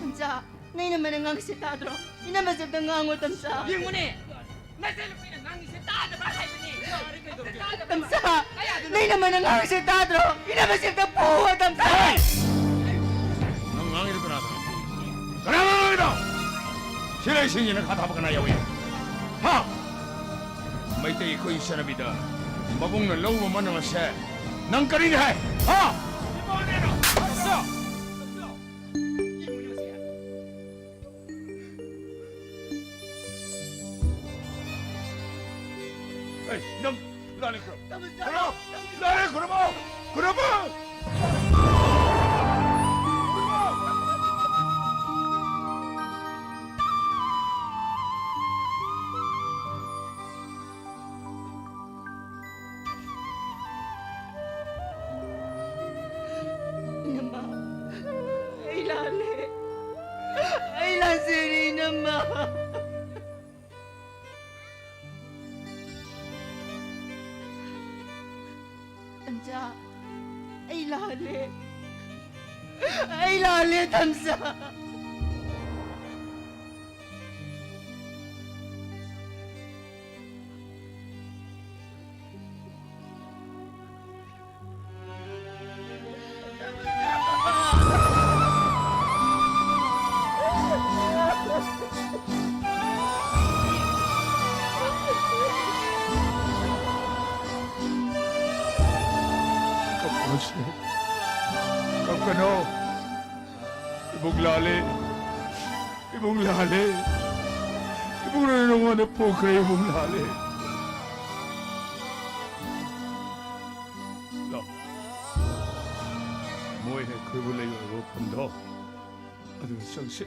ꯇꯝꯆꯥ, ꯅꯪ ꯏꯅꯝꯃꯅ ꯉꯥꯡꯉꯤꯁꯦ ꯇꯥꯗ꯭ꯔꯣ? ꯏꯅꯝꯃꯁꯦ ꯑꯝꯇ ꯉꯥꯡꯉꯣ, ꯇꯝꯆꯥ꯫ ꯌꯦꯡꯉꯨꯅꯦ, ꯅꯆꯟꯅꯨꯄꯤꯅ ꯉꯥꯡꯉꯤꯁꯦ ꯇꯥꯗꯕ꯭ꯔꯥ ꯍꯥꯏꯕꯅꯦ꯫ ꯇꯝꯆꯥ, ꯅꯪ ꯏꯅꯝꯃꯅ ꯉꯥꯡꯉꯤꯁꯦ ꯇꯥꯗ꯭ꯔꯣ? ꯏꯅꯝꯃꯁꯦ ꯑꯝꯇ ꯐꯨꯑꯣ, ꯇꯝꯆꯥ꯫ ꯅꯪ ꯉꯥꯡꯉꯤꯗꯣ ꯀꯅꯥꯗꯅꯣ? ꯀꯅꯥꯅꯣ ꯉꯥꯡꯉꯤꯗꯣ? ꯁꯤ ꯂꯩꯁꯤꯡꯁꯤꯅ ꯈꯥ ꯊꯥꯕ ꯀꯅꯥ ꯌꯥꯎꯏ? ꯍꯥ? ꯃꯩꯇꯩ ꯑꯩꯈꯣꯏꯒꯤ ꯆꯠꯅꯕꯤꯗ ꯃꯕꯨꯡꯅ ꯂꯧꯕ ꯃꯅꯝ ꯑꯁꯦ ꯅꯪ ꯀꯔꯤꯅꯤ ꯍꯥꯏ? ꯍꯥ? ꯑꯩ, ꯅꯪ ꯂꯥꯏ ꯂꯩꯈ꯭ꯔꯣ꯫ ꯈꯨꯔꯨꯝꯃꯣ! ꯂꯥꯏ ꯈꯨꯔꯨꯝꯃꯣ! ꯈꯨꯔꯨꯝꯃꯣ! ꯏꯅꯝꯃ, ꯑꯩ ꯂꯥꯜꯂꯦ꯫ ꯇꯟꯖꯥ, ꯑꯩ ꯂꯥꯜꯂꯦ꯫ ꯑꯩ ꯂꯥꯜꯂꯦ, ꯇꯟꯖꯥ꯫ ꯀꯞꯀꯅꯨꯁꯦ꯫ ꯀꯞꯀꯅꯨ꯫ ꯏꯕꯨꯡ ꯂꯥꯜꯂꯦ꯫ ꯏꯕꯨꯡ ꯂꯥꯜꯂꯦ꯫ ꯏꯕꯨꯡ ꯅꯉꯣꯟꯗ ꯄꯣꯛꯈ꯭ꯔꯦ, ꯏꯕꯨꯡ ꯂꯥꯜꯂꯦ꯫ ꯂꯥꯎ꯫ ꯃꯣꯏ ꯑꯩꯈꯣꯏꯕꯨ ꯂꯩꯕ ꯃꯐꯝꯗꯣ ꯑꯗꯨ ꯆꯪꯁꯤ꯫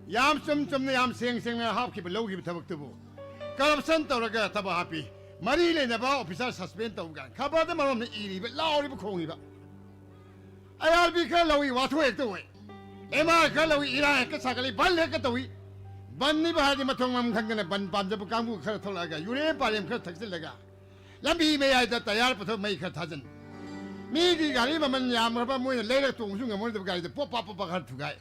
ꯌꯥꯝ ꯆꯨꯝ ꯆꯨꯝꯅ, ꯌꯥꯝ ꯁꯦꯡ ꯁꯦꯡꯅ ꯍꯥꯞꯈꯤꯕ, ꯂꯧꯈꯤꯕ ꯊꯕꯛꯇꯨꯕꯨ꯫ Corruption ꯇꯧꯔꯒ ꯊꯕꯛ ꯍꯥꯞꯄꯤ꯫ ꯃꯔꯤ ꯂꯩꯅꯕ officer suspend ꯇꯧꯕ ꯀꯥꯏꯅ ꯈꯕꯔꯗ ꯃꯔꯣꯝꯗ ꯏꯔꯤꯕ, ꯂꯥꯎꯔꯤꯕ, ꯈꯣꯡꯉꯤꯕ꯫ IRB ꯈꯔ ꯂꯧꯏ, ꯋꯥꯊꯣꯛ ꯍꯦꯛꯇ ꯑꯣꯏ꯫ MR ꯈꯔ ꯂꯧꯏ, ꯏꯔꯥꯡ ꯍꯦꯛꯇ ꯁꯥꯒꯠꯂꯤ, ꯕꯟ ꯍꯦꯛꯇ ꯇꯧꯏ꯫ ꯕꯟꯅꯤꯕ ꯍꯥꯏꯔꯗꯤ ꯃꯊꯣꯡ ꯃꯔꯝ ꯈꯪꯗꯅ ꯕꯟ ꯄꯥꯝꯖꯕ ꯀꯥꯡꯕꯨ ꯈꯔ ꯊꯣꯛꯂꯛꯑꯒ ꯌꯨꯔꯦꯟ ꯄꯥꯔꯦꯝ ꯈꯔ ꯊꯛꯆꯤꯜꯂꯒ ꯂꯝꯕꯤ ꯃꯌꯥꯏꯗ ꯇꯌꯥꯔ ꯄꯨꯊꯣꯛ ꯃꯩ ꯈꯔ ꯊꯥꯖꯤꯟ꯫ ꯃꯤꯒꯤ ꯒꯥꯔꯤ ꯃꯃꯜ ꯌꯥꯝꯈ꯭ꯔꯕ ꯃꯣꯏꯅ ꯂꯩꯔꯒ ꯇꯣꯡꯕꯁꯨ ꯉꯝꯃꯣꯏꯗꯕ ꯒꯥꯔꯤꯗ ꯄꯣꯞ ꯄꯥꯞ ꯄꯣꯞ ꯄꯥꯞ ꯈꯔ ꯊꯨꯒꯥꯏ꯫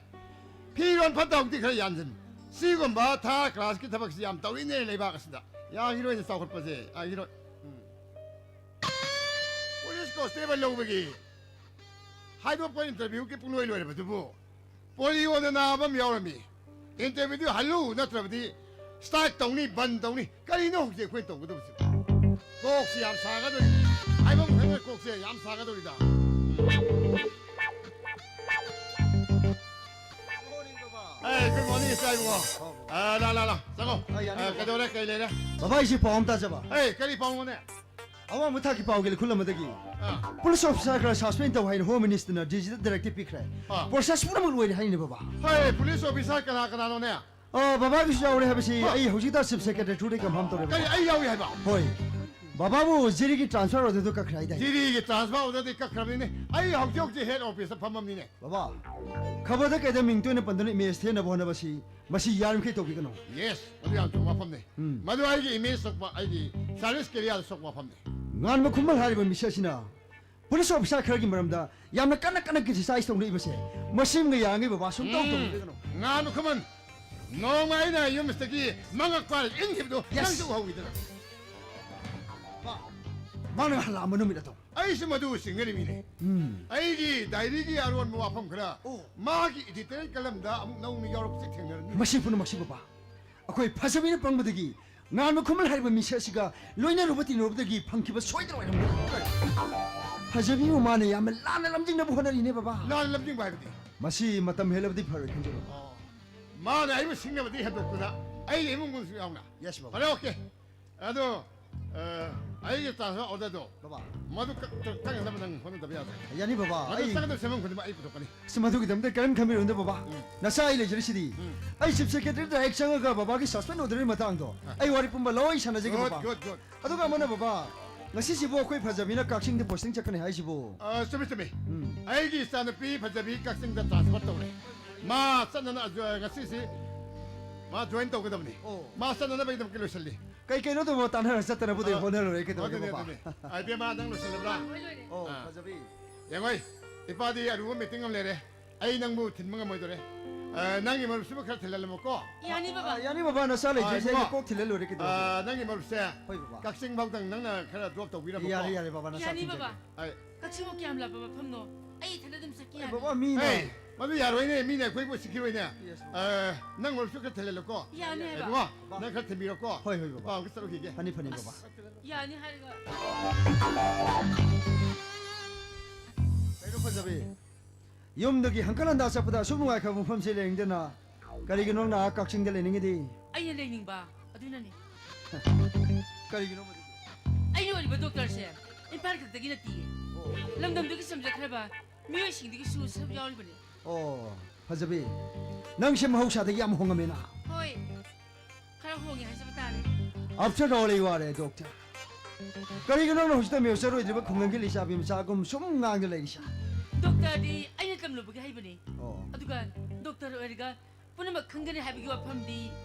ꯐꯤꯔꯣꯟ ꯐꯠꯇ ꯍꯥꯎꯗꯤ ꯈꯔ ꯌꯥꯟꯁꯤꯟ꯫ ꯁꯤꯒꯨꯝꯕ third class ꯀꯤ ꯊꯕꯛꯁꯤ ꯌꯥꯝ ꯇꯧꯔꯤꯅꯦ ꯂꯩꯕꯥꯛ ꯑꯁꯤꯗ꯫ ꯌꯥꯈꯤꯔꯣꯏꯅꯦ ꯆꯥꯎꯈꯠꯄꯁꯦ, ꯌꯥꯈꯤꯔꯣꯏ꯫ ꯎꯝ꯫ Police constable ꯂꯧꯕꯒꯤ ꯍꯥꯏꯗꯣꯛꯄ interview ꯀꯤ ꯄꯨꯡꯂꯣꯏ ꯂꯣꯏꯔꯕꯗꯨꯕꯨ ꯄꯣꯂꯤꯑꯣꯅ ꯅꯥꯕ ꯑꯃ ꯌꯥꯎꯔꯝꯃꯤ꯫ Interview ꯗꯨ ꯍꯜꯂꯨ, ꯅꯠꯇ꯭ꯔꯕꯗꯤ strike ꯇꯧꯅꯤ, ꯕꯟ ꯇꯧꯅꯤ꯫ ꯀꯔꯤꯅꯣ ꯍꯧꯖꯤꯛ ꯑꯩꯈꯣꯏꯅ ꯇꯧꯒꯗꯕꯁꯤꯕꯨ? ꯀꯣꯛꯁꯤ ꯌꯥꯝ ꯁꯥꯒꯗꯧꯔꯤ꯫ ꯍꯥꯏꯐꯝ ꯈꯪꯗꯅ ꯀꯣꯛꯁꯦ ꯌꯥꯝ ꯁꯥꯒꯗꯧꯔꯤꯗ꯫ ꯑꯦ, good morning, ꯏꯆꯥ ꯏꯕꯨꯡꯉꯣ꯫ ꯑ, ꯂꯥ, ꯂꯥ, ꯂꯥ, ꯆꯪꯉꯣ꯫ ꯑ, ꯌꯥꯅꯤ, ꯑ, ꯕꯕꯥ꯫ ꯀꯩꯗꯧꯔꯦ? ꯀꯩ ꯂꯩꯔꯦ? ꯕꯕꯥ, ꯑꯩꯁꯤ ꯄꯥꯎ ꯑꯃ ꯇꯥꯖꯕ꯫ ꯑꯦ, ꯀꯔꯤ ꯄꯥꯎꯅꯣꯅꯦ? ꯑꯋꯥꯡꯕ ꯊꯥꯛꯀꯤ ꯄꯥꯎꯒꯤ ꯂꯤꯈꯨꯜ ꯑꯃꯗꯒꯤ ꯑꯥ꯫ Police officer ꯈꯔ suspend ꯇꯧ ꯍꯥꯏꯅ Home Minister ꯅ D G ꯗ directive ꯄꯤꯈ꯭ꯔꯦ꯫ ꯑꯥ꯫ Process ꯄꯨꯝꯅꯃꯛ ꯂꯣꯏꯔꯦ ꯍꯥꯏꯅꯦ, ꯕꯕꯥ꯫ ꯍꯣꯏ, police officer ꯀꯅꯥ ꯀꯅꯥꯅꯣꯅꯦ? ꯑ, ꯕꯕꯥꯒꯤꯁꯨ ꯌꯥꯎꯔꯦ ꯍꯥꯏꯕꯁꯤ ꯍꯥ꯫ ꯑꯩ ꯍꯧꯖꯤꯛꯇ Chief Secretary through ꯗꯒꯤ confirm ꯇꯧꯔꯦ, ꯀꯔꯤ, ꯕꯕꯥ꯫ ꯑꯩ ꯌꯥꯎꯏ ꯍꯥꯏꯕ? ꯍꯣꯏ꯫ ꯕꯥꯕꯥꯕꯨ ꯖꯤꯔꯤꯒꯤ transfer order ꯗꯨ ꯀꯛꯈ꯭ꯔꯦ ꯍꯥꯏꯗꯥꯏꯅꯦ? ꯖꯤꯔꯤꯒꯤ transfer order ꯗꯤ ꯀꯛꯈ꯭ꯔꯕꯅꯤꯅꯦ꯫ ꯑꯩ ꯍꯧꯖꯤꯛ ꯍꯧꯖꯤꯛ head office ꯇ ꯐꯝꯃꯝꯅꯤꯅꯦ꯫ ꯕꯥꯕꯥ, ꯈꯕꯔꯗ ꯀꯩꯗ ꯃꯤꯡ ꯇꯣꯏꯅ ꯄꯟꯗꯨꯅ image ꯊꯦꯟꯅꯕ ꯍꯣꯠꯅꯕꯁꯤ, ꯃꯁꯤ ꯌꯥꯔꯤꯃꯈꯩ ꯇꯧꯕꯤꯒꯅꯨ꯫ Yes, ꯃꯗꯨ ꯌꯥꯝ ꯆꯨꯝꯕ ꯋꯥꯐꯝꯅꯤ꯫ ꯎꯝ꯫ ꯃꯗꯨ ꯑꯩꯒꯤ image ꯁꯣꯛꯄ, ꯑꯩꯒꯤ service career ꯗ ꯁꯣꯛꯄ ꯋꯥꯐꯝꯅꯤ꯫ ꯉꯥꯟꯕ ꯈꯨꯃꯟ ꯍꯥꯏꯔꯤꯕ ꯃꯤꯁꯛ ꯑꯁꯤꯅ police officer ꯈꯔꯒꯤ ꯃꯔꯝꯗ ꯌꯥꯝꯅ ꯀꯟꯅ ꯀꯟꯅ criticize ꯇꯧꯅꯔꯤꯕꯁꯦ, ꯃꯁꯤꯃꯒ ꯌꯥꯔꯤꯉꯩ ꯕꯥꯕꯥ ꯁꯨꯝ ꯇꯧ ꯎꯝ꯫ ꯇꯧꯕꯤꯒꯅꯨ꯫ ꯉꯥꯟꯕ ꯈꯨꯃꯟ, ꯅꯣꯡꯃ ꯑꯩꯅ ꯌꯨꯝꯁꯤꯗꯒꯤ ꯃꯉꯛ ꯄꯥꯏꯔ ꯏꯟꯈꯤꯕꯗꯣ Yes꯫ ꯅꯪꯁꯨ ꯎꯍꯧꯋꯤꯗꯅ꯫ ꯃꯥ-, ꯃꯥꯅ ꯍꯜꯂꯛꯑꯝꯕ ꯅꯨꯃꯤꯠ ꯑꯗꯣ꯫ ꯑꯩꯁꯨ ꯃꯗꯨ ꯆꯤꯡꯅꯔꯤꯃꯤꯅꯦ꯫ ꯎꯝ꯫ ꯑꯩꯒꯤ diary ꯒꯤ ꯑꯔꯣꯟꯕ ꯋꯥꯐꯝ ꯈꯔ ꯑꯣ꯫ ꯃꯥꯒꯤ editorial column ꯗ ꯑꯃꯨꯛ ꯅꯧꯅ ꯌꯥꯎꯔꯛꯄꯁꯦ ꯊꯦꯡꯅꯔꯝꯃꯤ꯫ ꯃꯁꯤ ꯄꯨꯝꯅꯃꯛꯁꯤ ꯕꯕꯥ, ꯑꯩꯈꯣꯏ ꯐꯖꯕꯤꯅ ꯄꯪꯕꯗꯒꯤ ꯉꯥꯟꯕ ꯈꯨꯃꯟ ꯍꯥꯏꯔꯤꯕ ꯃꯤꯁꯛ ꯑꯁꯤꯒ ꯂꯣꯏꯅꯔꯨꯕ ꯇꯤꯟꯅꯔꯨꯕꯗꯒꯤ ꯐꯪꯈꯤꯕ ꯁꯣꯏꯗꯅ ꯑꯣꯏꯔꯝꯒꯅꯤ꯫ ꯐꯖꯕꯤꯕꯨ ꯃꯥꯅ ꯌꯥꯝꯅ ꯂꯥꯟꯅ ꯂꯝꯖꯤꯡꯅꯕ ꯍꯣꯠꯅꯔꯤꯅꯦ ꯕꯕꯥ꯫ ꯂꯥꯟꯅ ꯂꯝꯖꯤꯡꯕ ꯍꯥꯏꯕꯗꯤ? ꯃꯁꯤ ꯃꯇꯝ ꯍꯦꯜꯂꯕꯗꯤ ꯐꯔꯣꯏ ꯈꯟꯖꯩ ꯕꯕꯥ꯫ ꯑꯣ꯫ ꯃꯥꯅ ꯑꯩꯕꯨ ꯁꯤꯡꯅꯕꯗꯤ ꯍꯦꯟꯗꯣꯛꯇꯨꯅ ꯑꯩꯒꯤ ꯏꯃꯨꯡ ꯃꯅꯨꯡꯁꯨ ꯌꯥꯎꯅ꯫ Yes ꯕꯕꯥ꯫ ꯐꯔꯦ, okay꯫ ꯑꯗꯣ, ꯑ, ꯑꯩꯒꯤ transfer order ꯗꯣ ꯕꯕꯥ꯫ ꯃꯗꯨ ꯀꯛ-, ꯀꯛ-, ꯀꯛꯅꯅꯕ ꯅꯪ ꯍꯣꯠꯅꯗꯕ ꯌꯥꯗ꯭ꯔꯦ꯫ ꯌꯥꯅꯤ ꯕꯕꯥ, ꯃꯗꯨ ꯑꯩ ꯆꯪꯒꯗꯕ ꯁꯦꯟꯐꯝ ꯈꯨꯗꯤꯡꯃꯛ ꯑꯩ ꯄꯨꯊꯣꯛꯀꯅꯤ꯫ ꯑꯁ, ꯃꯗꯨꯒꯤꯗꯃꯛꯇ ꯀꯔꯤꯝ ꯈꯟꯕꯤꯔꯨꯅꯨꯗ ꯕꯕꯥ꯫ ꯎꯝ꯫ ꯅꯆꯥ ꯑꯩ ꯂꯩꯖꯔꯤꯁꯤꯗꯤ꯫ ꯎꯝ꯫ ꯑꯩ chief secretary ꯗ ꯍꯦꯛ ꯆꯪꯉꯒ ꯕꯕꯥꯒꯤ suspend order ꯒꯤ ꯃꯇꯥꯡꯗꯣ ꯑ꯫ ꯑꯩ ꯋꯥꯔꯤ ꯄꯨꯝꯕ ꯂꯣꯏ ꯁꯥꯟꯅꯖꯒꯦ good, ꯕꯕꯥ꯫ Good, good꯫ ꯑꯗꯨꯒ ꯑꯃꯅ ꯕꯕꯥ, ꯉꯁꯤꯁꯤꯕꯨ ꯑꯩꯈꯣꯏ ꯐꯖꯕꯤꯅ ꯀꯛꯆꯤꯡꯗ posting ꯆꯠꯀꯅꯤ ꯍꯥꯏꯁꯤꯕꯨ? ꯑ, ꯆꯨꯝꯃꯤ, ꯆꯨꯝꯃꯤ꯫ ꯎꯝ꯫ ꯑꯩꯒꯤ ꯏꯆꯥꯅꯨꯄꯤ ꯐꯖꯕꯤ ꯀꯛꯆꯤꯡꯗ transfer ꯇꯧꯔꯦ꯫ ꯃꯥ ꯆꯠꯅꯅ, ꯑ, ꯉꯁꯤꯁꯤ ꯃꯥ join ꯇꯧꯒꯗꯕꯅꯤ꯫ ꯑꯣ꯫ ꯃꯥ ꯆꯠꯅꯅꯕꯒꯤꯗꯃꯛꯇ ꯂꯣꯏꯁꯤꯜꯂꯤ꯫ ꯀꯩ ꯀꯩꯅꯣ ꯇꯧꯕ ꯇꯥꯟꯅꯔ ꯆꯠꯇꯅꯕꯨꯗꯤ ꯑ, ꯍꯣꯠꯅꯔꯨꯔꯦ, ꯀꯩꯗꯧꯔꯒꯦ ꯑꯗꯨꯅꯤ, ꯕꯕꯥ? ꯑꯗꯨꯅꯤ꯫ ꯑ, ꯏꯕꯦꯝꯃ, ꯅꯪ ꯂꯣꯏꯁꯤꯜꯂꯕ꯭ꯔꯥ? ꯂꯣꯏ ꯂꯣꯏꯔꯦ꯫ ꯑꯣ, ꯑ꯫ ꯐꯖꯕꯤ꯫ ꯌꯦꯡꯉꯣ, ꯏꯄꯥꯗꯤ ꯑꯔꯨꯕ meeting ꯑꯃ ꯂꯩꯔꯦ꯫ ꯑꯩ ꯅꯪꯕꯨ ꯊꯤꯟꯕ ꯉꯝꯃꯣꯏꯗꯣꯔꯦ꯫ ꯑ, ꯅꯪꯒꯤ ꯃꯔꯨꯞꯁꯤꯕꯨ ꯈꯔ ꯊꯤꯜꯍꯜꯂꯝꯃꯨꯀꯣ꯫ ꯌꯥꯅꯤ, ꯕꯕꯥ꯫ ꯑ, ꯌꯥꯅꯤ, ꯕꯕꯥ, ꯅꯆꯥ ꯂꯩꯖꯩꯁꯦ, ꯑ, ꯑꯩꯅ ꯏꯕꯨꯡꯉꯣ꯫ ꯀꯣꯛ ꯊꯤꯜꯍꯜꯂꯨꯔꯦ, ꯀꯩꯗꯧꯔꯒꯦ, ꯑ, ꯕꯕꯥ? ꯅꯪꯒꯤ ꯃꯔꯨꯞꯁꯦ ꯍꯣꯏ, ꯕꯕꯥ꯫ ꯀꯛꯆꯤꯡ ꯐꯥꯎꯗꯪ ꯅꯪꯅ ꯈꯔ drop ꯇꯧꯕꯤꯔꯝꯃꯨꯀꯣ꯫ ꯌꯥꯔꯦ, ꯌꯥꯔꯦ, ꯕꯕꯥ, ꯅꯆꯥ ꯌꯥꯅꯤ, ꯊꯤꯟꯖꯒꯦ꯫ ꯕꯕꯥ꯫ ꯑꯩ ꯀꯛꯆꯤꯡꯕꯨ ꯀꯌꯥꯝ ꯂꯥꯞꯄ ꯃꯐꯝꯅꯣ? ꯑꯩ ꯏꯊꯟꯗ ꯑꯗꯨꯝ ꯆꯠꯀꯦ ꯑꯦ, ꯌꯥꯅꯤ꯫ ꯕꯕꯥ, ꯃꯤꯅ ꯑꯦ, ꯃꯗꯨ ꯌꯥꯔꯣꯏꯅꯦ, ꯃꯤꯅ ꯑꯩꯈꯣꯏꯕꯨ ꯎꯁꯤꯠꯈꯤꯔꯣꯏꯅꯦ꯫ Yes, ꯕꯕꯥ꯫ ꯑ, ꯅꯪ ꯃꯔꯨꯞꯁꯨ ꯈꯔ ꯊꯤꯜꯍꯜꯂꯨꯀꯣ꯫ ꯌꯥꯅꯤ ꯍꯥꯏꯕ꯫ ꯏꯕꯨꯡꯉꯣ, ꯕꯕꯥ꯫ ꯅꯪ ꯈꯔ ꯊꯤꯟꯕꯤꯔꯣꯀꯣ꯫ ꯍꯣꯏ, ꯍꯣꯏ, ꯕꯕꯥ꯫ ꯏꯄꯥ ꯑꯃꯨꯛꯇ ꯆꯠꯂꯨꯈꯤꯒꯦ꯫ ꯐꯅꯤ, ꯐꯅꯤ, ꯑꯁ, ꯕꯕꯥ꯫ ꯌꯥꯅꯤ ꯍꯥꯏꯔꯒ꯫ ꯀꯩꯅꯣ ꯐꯖꯕꯤ? ꯌꯨꯝꯗꯒꯤ ꯍꯪꯀꯠ ꯍꯟꯗꯥ ꯆꯠꯄꯗ ꯑꯁꯨꯛ ꯅꯨꯡꯉꯥꯏꯈ꯭ꯔꯕ ꯃꯐꯝꯁꯤ ꯂꯩꯅꯤꯡꯗꯅ ꯀꯔꯤꯒꯤꯅꯣ ꯅꯪꯅ ꯑꯥ ꯀꯛꯆꯤꯡꯗ ꯂꯩꯅꯤꯡꯉꯤꯗꯤ? ꯑꯩꯅ ꯂꯩꯅꯤꯡꯕ ꯑꯗꯨꯅꯅꯤ꯫ ꯀꯔꯤꯒꯤꯅꯣ ꯃꯗꯨꯗꯤ? ꯑꯩꯅ ꯑꯣꯏꯔꯤꯕ doctor ꯁꯦ ꯏꯝꯐꯥꯜ ꯈꯛꯇꯒꯤ ꯅꯠꯇꯤꯌꯦ꯫ ꯑꯣ꯫ ꯂꯝꯗꯝꯗꯨꯒꯤ ꯆꯝꯖꯈ꯭ꯔꯕ ꯃꯤꯑꯣꯏꯁꯤꯡꯗꯒꯤꯁꯨ ꯁꯔꯨꯛ ꯌꯥꯎꯔꯤꯕꯅꯤ꯫ ꯑꯣ, ꯐꯖꯕꯤ, ꯅꯪꯁꯦ ꯃꯍꯧꯁꯥꯗꯒꯤ ꯌꯥꯝ ꯍꯣꯡꯉꯝꯃꯦꯅ꯫ ꯍꯣꯏ, ꯈꯔ ꯍꯣꯡꯉꯦ ꯍꯥꯏꯖꯕ ꯇꯥꯔꯦ꯫ After all, you are a doctor. ꯀꯔꯤꯒꯤꯅꯣ ꯅꯪꯅ ꯍꯧꯖꯤꯛꯇ ꯃꯦꯌꯣꯔ ꯆꯠꯂꯣꯏꯗ꯭ꯔꯤꯕ ꯈꯨꯡꯒꯪꯒꯤ ꯂꯩꯁꯥꯕꯤ ꯃꯆꯥꯒꯨꯝ ꯁꯨꯝ ꯉꯥꯡꯗ ꯂꯩꯔꯤꯁꯦ? ꯗꯣꯛꯇꯔꯗꯤ ꯑꯩꯅ ꯇꯝꯂꯨꯕꯒꯤ ꯍꯩꯕꯅꯤ꯫ ꯑꯣ꯫ ꯑꯗꯨꯒ ꯗꯣꯛꯇꯔ ꯑꯣꯏꯔꯒ ꯄꯨꯝꯅꯃꯛ ꯈꯪꯒꯅꯤ ꯍꯥꯏꯕꯒꯤ ꯋꯥꯐꯝꯗꯤ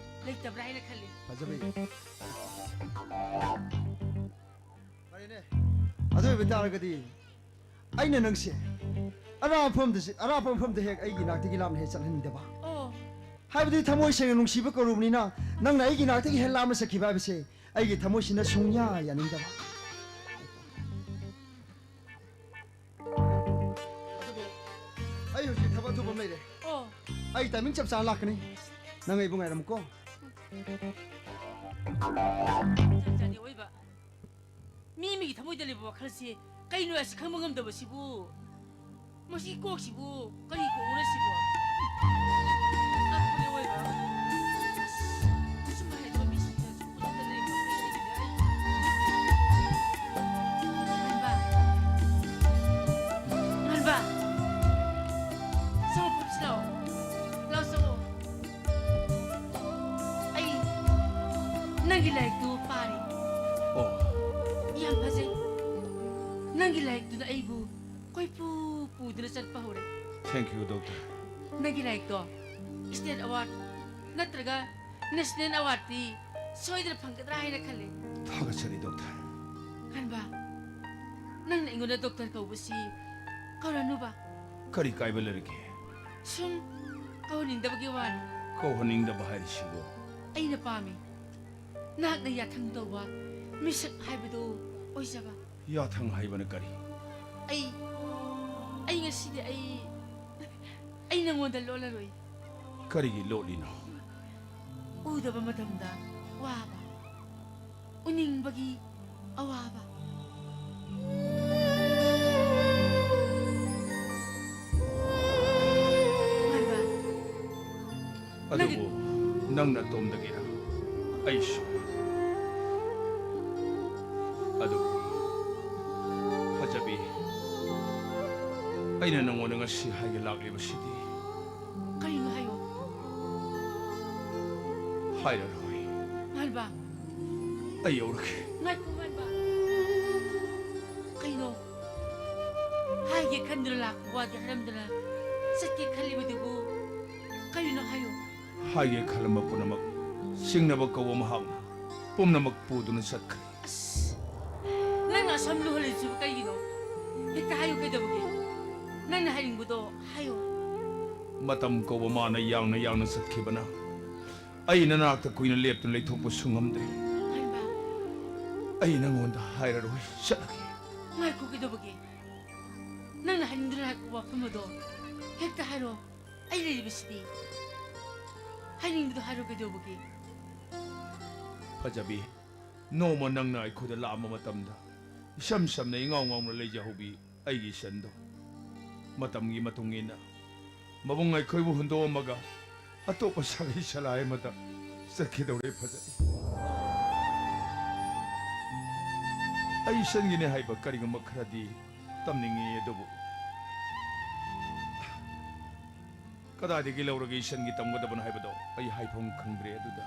ꯂꯩꯇꯕ꯭ꯔꯥ ꯍꯥꯏꯅ ꯈꯜꯂꯤ꯫ ꯐꯖꯕꯤ꯫ ꯐꯔꯦꯅꯦ꯫ ꯑꯗꯨ ꯑꯣꯏꯕ ꯇꯥꯔꯒꯗꯤ ꯑꯩꯅ ꯅꯪꯁꯦ ꯑꯔꯥꯞꯄ ꯃꯐꯝꯗ ꯆꯠ-, ꯑꯔꯥꯞꯄ ꯃꯐꯝꯗ ꯍꯦꯛ ꯑꯩꯒꯤ ꯅꯥꯛꯇꯒꯤ ꯂꯥꯞꯅ ꯍꯦꯛ ꯆꯠꯍꯟꯅꯤꯡꯗꯕ꯫ ꯑꯣ꯫ ꯍꯥꯏꯕꯗꯤ ꯊꯃꯣꯏ ꯁꯦꯡꯅ ꯅꯨꯡꯁꯤꯕ ꯀꯧꯔꯨꯕꯅꯤꯅ ꯅꯪꯅ ꯑꯩꯒꯤ ꯅꯥꯛꯇꯒꯤ ꯍꯦꯛ ꯂꯥꯞꯅ ꯆꯠꯈꯤꯕ ꯍꯥꯏꯕꯁꯦ ꯑꯩꯒꯤ ꯊꯃꯣꯏꯁꯤꯅ ꯁꯨꯡꯌꯥ ꯌꯥꯅꯤꯡꯗꯕ꯫ ꯑꯗꯨꯕꯨ ꯑꯩ ꯍꯧꯖꯤꯛ ꯊꯕꯛ ꯑꯊꯨꯕ ꯑꯃ ꯂꯩꯔꯦ꯫ ꯑꯣ꯫ ꯑꯩ ꯇꯥꯏꯃꯤꯡ ꯆꯞ ꯆꯥꯅ ꯂꯥꯛꯀꯅꯤ꯫ ꯅꯪ ꯑꯩꯕꯨ ꯉꯥꯏꯔꯝꯃꯨꯀꯣ꯫ ꯆꯥꯅꯤ ꯑꯣꯏꯕ꯫ ꯃꯤ ꯑꯃꯒꯤ ꯊꯃꯣꯏꯗ ꯂꯩꯕ ꯋꯥꯈꯜꯁꯦ ꯀꯩꯅꯣ ꯍꯥꯏꯁꯤ ꯈꯪꯕ ꯉꯝꯗꯕꯁꯤꯕꯨ꯫ ꯃꯁꯤ ꯀꯣꯛꯁꯤꯕꯨ ꯀꯔꯤ ꯀꯣꯛꯅꯣ ꯁꯤꯕꯨ? ꯉꯛꯄꯅꯦ ꯑꯣꯏꯕ꯫ ꯑꯁ, ꯑꯁꯨꯝ ꯍꯥꯏꯗꯣ ꯃꯤꯁꯤꯡꯁꯦ ꯑꯁꯨꯝ ꯄꯨꯟꯅ ꯂꯩꯕ ꯑꯩ꯫ ꯉꯥꯟꯕ꯫ ꯉꯥꯟꯕ꯫ ꯆꯪꯉꯣ, ꯐꯝꯁꯤ ꯂꯥꯛꯑꯣ꯫ ꯂꯥꯛꯑꯣ, ꯆꯪꯉꯣ꯫ ꯑꯩ ꯅꯪꯒꯤ ꯂꯥꯏꯔꯤꯛꯇꯨ ꯄꯥꯔꯤ꯫ ꯑꯣ꯫ ꯌꯥꯝ ꯐꯖꯩ꯫ ꯅꯪꯒꯤ ꯂꯥꯏꯔꯤꯛꯇꯨꯅ ꯑꯩꯕꯨ ꯀꯣꯏꯄꯨ ꯄꯨꯗꯨꯅ ꯆꯠꯄ ꯍꯧꯔꯦ꯫ Thank you, doctor. ꯅꯪꯒꯤ ꯂꯥꯏꯔꯤꯛꯇꯣ state award ꯅꯠꯇ꯭ꯔꯒ national awardꯇꯤ ꯁꯣꯏꯗꯅ ꯐꯪꯒꯗ꯭ꯔꯥ ꯍꯥꯏꯅ ꯈꯜꯂꯤ꯫ ꯊꯥꯒꯠꯆꯔꯤ, doctor. ꯉꯥꯟꯕ, ꯅꯪꯅ ꯑꯩꯉꯣꯟꯗ doctor ꯀꯧꯕꯁꯤ ꯀꯧꯔꯅꯨꯕ꯫ ꯀꯔꯤ ꯀꯥꯏꯕ ꯂꯩꯔꯒꯦ? ꯁꯨꯝ ꯀꯧꯍꯟꯅꯤꯡꯗꯕꯒꯤ ꯋꯥꯅꯤ꯫ ꯀꯧꯍꯟꯅꯤꯡꯗꯕ ꯍꯥꯏꯔꯤꯁꯤꯕꯨ? ꯑꯩꯅ ꯄꯥꯝꯃꯤ ꯅꯍꯥꯛꯅ ꯌꯥꯊꯪ ꯇꯧꯕ ꯃꯤꯁꯛ ꯍꯥꯏꯕꯗꯨ ꯑꯣꯏꯖꯕ꯫ ꯌꯥꯊꯪ ꯍꯥꯏꯕꯅ ꯀꯔꯤ? ꯑꯩ, ꯑꯩ ꯉꯁꯤꯗꯤ ꯑꯩ, ꯑꯩ ꯅꯪꯉꯣꯟꯗ ꯂꯣꯠꯂꯔꯣꯏ꯫ ꯀꯔꯤꯒꯤ ꯂꯣꯠꯂꯤꯅꯣ? ꯎꯗꯕ ꯃꯇꯝꯗ ꯋꯥꯕ, ꯎꯅꯤꯡꯕꯒꯤ ꯑꯋꯥꯕ꯫ ꯉꯥꯟꯕ, ꯑꯗꯨꯕꯨ ꯅꯪ ꯅꯇꯣꯝꯗꯒꯤꯔ? ꯑꯩꯁꯨ꯫ ꯑꯗꯨꯕꯨ ꯐꯖꯕꯤ, ꯑꯩꯅ ꯅꯪꯉꯣꯟꯗ ꯉꯁꯤ ꯍꯥꯏꯒꯦ ꯂꯥꯛꯂꯤꯕꯁꯤꯗꯤ꯫ ꯀꯔꯤꯅꯣ ꯍꯥꯏꯌꯣ꯫ ꯍꯥꯏꯔꯔꯣꯏ꯫ ꯉꯥꯟꯕ꯫ ꯑꯩ ꯌꯧꯔꯒꯦ꯫ ꯉꯥꯏꯈꯣ, ꯉꯥꯟꯕ꯫ ꯈꯟꯗꯨꯅ ꯂꯥꯛꯄ ꯋꯥꯗꯤ ꯍꯥꯏꯔꯝꯗꯅ ꯆꯠꯀꯦ ꯈꯜꯂꯤꯕꯗꯨꯕꯨ ꯀꯔꯤꯅꯣ ꯍꯥꯏꯌꯨ꯫ ꯍꯥꯏꯒꯦ ꯈꯜꯂꯝꯕ ꯄꯨꯝꯅꯃꯛ ꯆꯤꯡꯅꯕ ꯀꯧꯕ ꯃꯍꯥꯛꯅ ꯄꯨꯝꯅꯃꯛ ꯄꯨꯗꯨꯅ ꯆꯠꯈ꯭ꯔꯦ꯫ ꯑꯁ, ꯅꯪꯅ ꯑꯁꯨꯝ ꯂꯨꯍꯜꯂꯤꯁꯤꯕꯨ ꯀꯩꯒꯤꯅꯣ? ꯍꯦꯛꯇ ꯍꯥꯏꯌꯨ ꯀꯩꯗꯧꯕꯒꯦ? ꯅꯪꯅ ꯍꯥꯏꯅꯤꯡꯕꯗꯣ ꯍꯥꯏꯌꯨ꯫ ꯃꯇꯝ ꯀꯧꯕ ꯃꯥꯅ ꯌꯥꯡꯅ ꯌꯥꯡꯅ ꯆꯠꯈꯤꯕꯅ ꯑꯩ ꯅꯅꯥꯛꯇ ꯀꯨꯏꯅ ꯂꯦꯞꯇꯨꯅ ꯂꯩꯊꯣꯛꯄꯁꯨ ꯉꯝꯗ꯭ꯔꯦ꯫ ꯍꯩꯃꯥ꯫ ꯑꯩ ꯅꯪꯉꯣꯟꯗ ꯍꯥꯏꯔꯔꯣꯏ, ꯆꯠꯂꯒꯦ꯫ ꯉꯥꯏꯈꯣ ꯀꯩꯗꯧꯕꯒꯦ? ꯅꯪꯅ ꯍꯥꯏꯅꯤꯡꯗꯅ ꯍꯥꯏꯔꯛꯄ ꯋꯥꯐꯝ ꯑꯗꯣ ꯍꯦꯛꯇ ꯍꯥꯏꯔꯣ꯫ ꯑꯩ ꯂꯩꯔꯤꯕꯁꯤꯗꯤ꯫ ꯍꯥꯏꯅꯤꯡꯕꯗꯣ ꯍꯥꯏꯔꯣ ꯀꯩꯗꯧꯕꯒꯦ? ꯐꯖꯕꯤ, ꯅꯣꯡꯃ ꯅꯪꯅ ꯑꯩꯈꯣꯏꯗ ꯂꯥꯛꯑꯝꯕ ꯃꯇꯝꯗ ꯏꯁꯝ ꯁꯝꯅ ꯏꯉꯥꯎ ꯉꯥꯎꯅ ꯂꯩꯖꯍꯧꯕꯤ ꯑꯩꯒꯤ ꯏꯆꯟꯗꯣ ꯃꯇꯝꯒꯤ ꯃꯇꯨꯡ ꯏꯟꯅ ꯃꯕꯨꯡ ꯑꯩꯈꯣꯏꯕꯨ ꯍꯨꯟꯗꯣꯛꯑꯝꯃꯒ ꯑꯇꯣꯞꯄ ꯁꯥꯒꯩ ꯁꯂꯥꯏ ꯑꯃꯗ ꯆꯠꯈꯤꯗꯧꯔꯦ ꯐꯖꯕꯤ꯫ ꯑꯩ ꯏꯆꯟꯒꯤꯅꯦ ꯍꯥꯏꯕ ꯀꯔꯤꯒꯨꯝꯕ ꯈꯔꯗꯤ ꯇꯝꯅꯤꯡꯉꯤ, ꯑꯗꯨꯕꯨ ꯀꯗꯥꯏꯗꯒꯤ ꯂꯧꯔꯒ ꯏꯆꯟꯒꯤ ꯇꯝꯒꯗꯕꯅꯣ ꯍꯥꯏꯕꯗꯣ ꯑꯩ ꯍꯥꯏꯐꯝ ꯈꯪꯗ꯭ꯔꯦ꯫ ꯑꯗꯨꯗ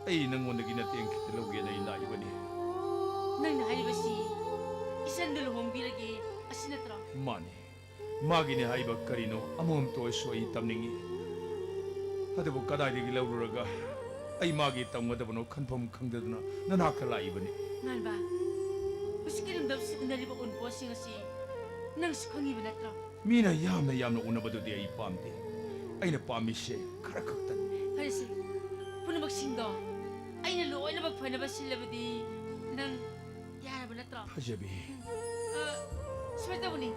ꯑꯩ ꯅꯪꯉꯣꯟꯗꯒꯤ ꯅꯇꯦꯡ ꯈꯤꯇ ꯂꯧꯒꯦꯅ ꯑꯩ ꯂꯥꯛꯏꯕꯅꯤ꯫ ꯅꯪꯅ ꯍꯥꯏꯔꯤꯕꯁꯤ ꯏꯆꯟꯗꯨ ꯂꯨꯍꯣꯡꯕꯤꯔꯒꯦ ꯑꯁꯤ ꯅꯠꯇ꯭ꯔꯣ? ꯃꯥꯅꯤ꯫ ꯃꯥꯒꯤꯅꯦ ꯍꯥꯏꯕ ꯀꯔꯤꯅꯣ ꯑꯃꯃꯝꯇ ꯑꯣꯏꯔꯁꯨ ꯑꯩ ꯇꯝꯅꯤꯡꯉꯤ꯫ ꯑꯗꯨꯕꯨ ꯀꯗꯥꯏꯗꯒꯤ ꯂꯧꯔꯨꯔꯒ ꯑꯩ ꯃꯥꯒꯤ ꯇꯝꯒꯗꯕꯅꯣ ꯈꯟꯐꯝ ꯈꯪꯗꯗꯅ ꯅꯅꯥꯛꯇ ꯂꯥꯛꯏꯕꯅꯤ꯫ ꯉꯥꯟꯕ, ꯍꯧꯖꯤꯛꯀꯤ ꯂꯝꯗꯝꯁꯤ ꯎꯅꯔꯤꯕ ꯑꯎꯟꯄꯣꯠꯁꯤꯡ ꯑꯁꯤ ꯅꯪꯁꯨ ꯈꯪꯉꯤꯕ ꯅꯠꯇ꯭ꯔꯣ? ꯃꯤꯅ ꯌꯥꯝꯅ ꯌꯥꯝꯅ ꯎꯅꯕꯗꯨꯗꯤ ꯑꯩ ꯄꯥꯝꯗꯦ꯫ ꯑꯩꯅ ꯄꯥꯝꯃꯤꯁꯦ ꯈꯔ ꯈꯛꯇꯅꯤ꯫ ꯐꯔꯦꯁꯦ, ꯄꯨꯝꯅꯃꯛꯁꯤꯡꯗꯣ ꯑꯩꯅ ꯂꯣꯏꯅꯃꯛ ꯐꯅꯕ ꯁꯤꯜꯂꯕꯗꯤ ꯅꯪ ꯌꯥꯔꯕ ꯅꯠꯇ꯭ꯔꯣ? ꯐꯖꯕꯤ꯫ ꯑ, ꯁꯨꯃꯥꯏꯅ ꯇꯧꯕꯅꯤ,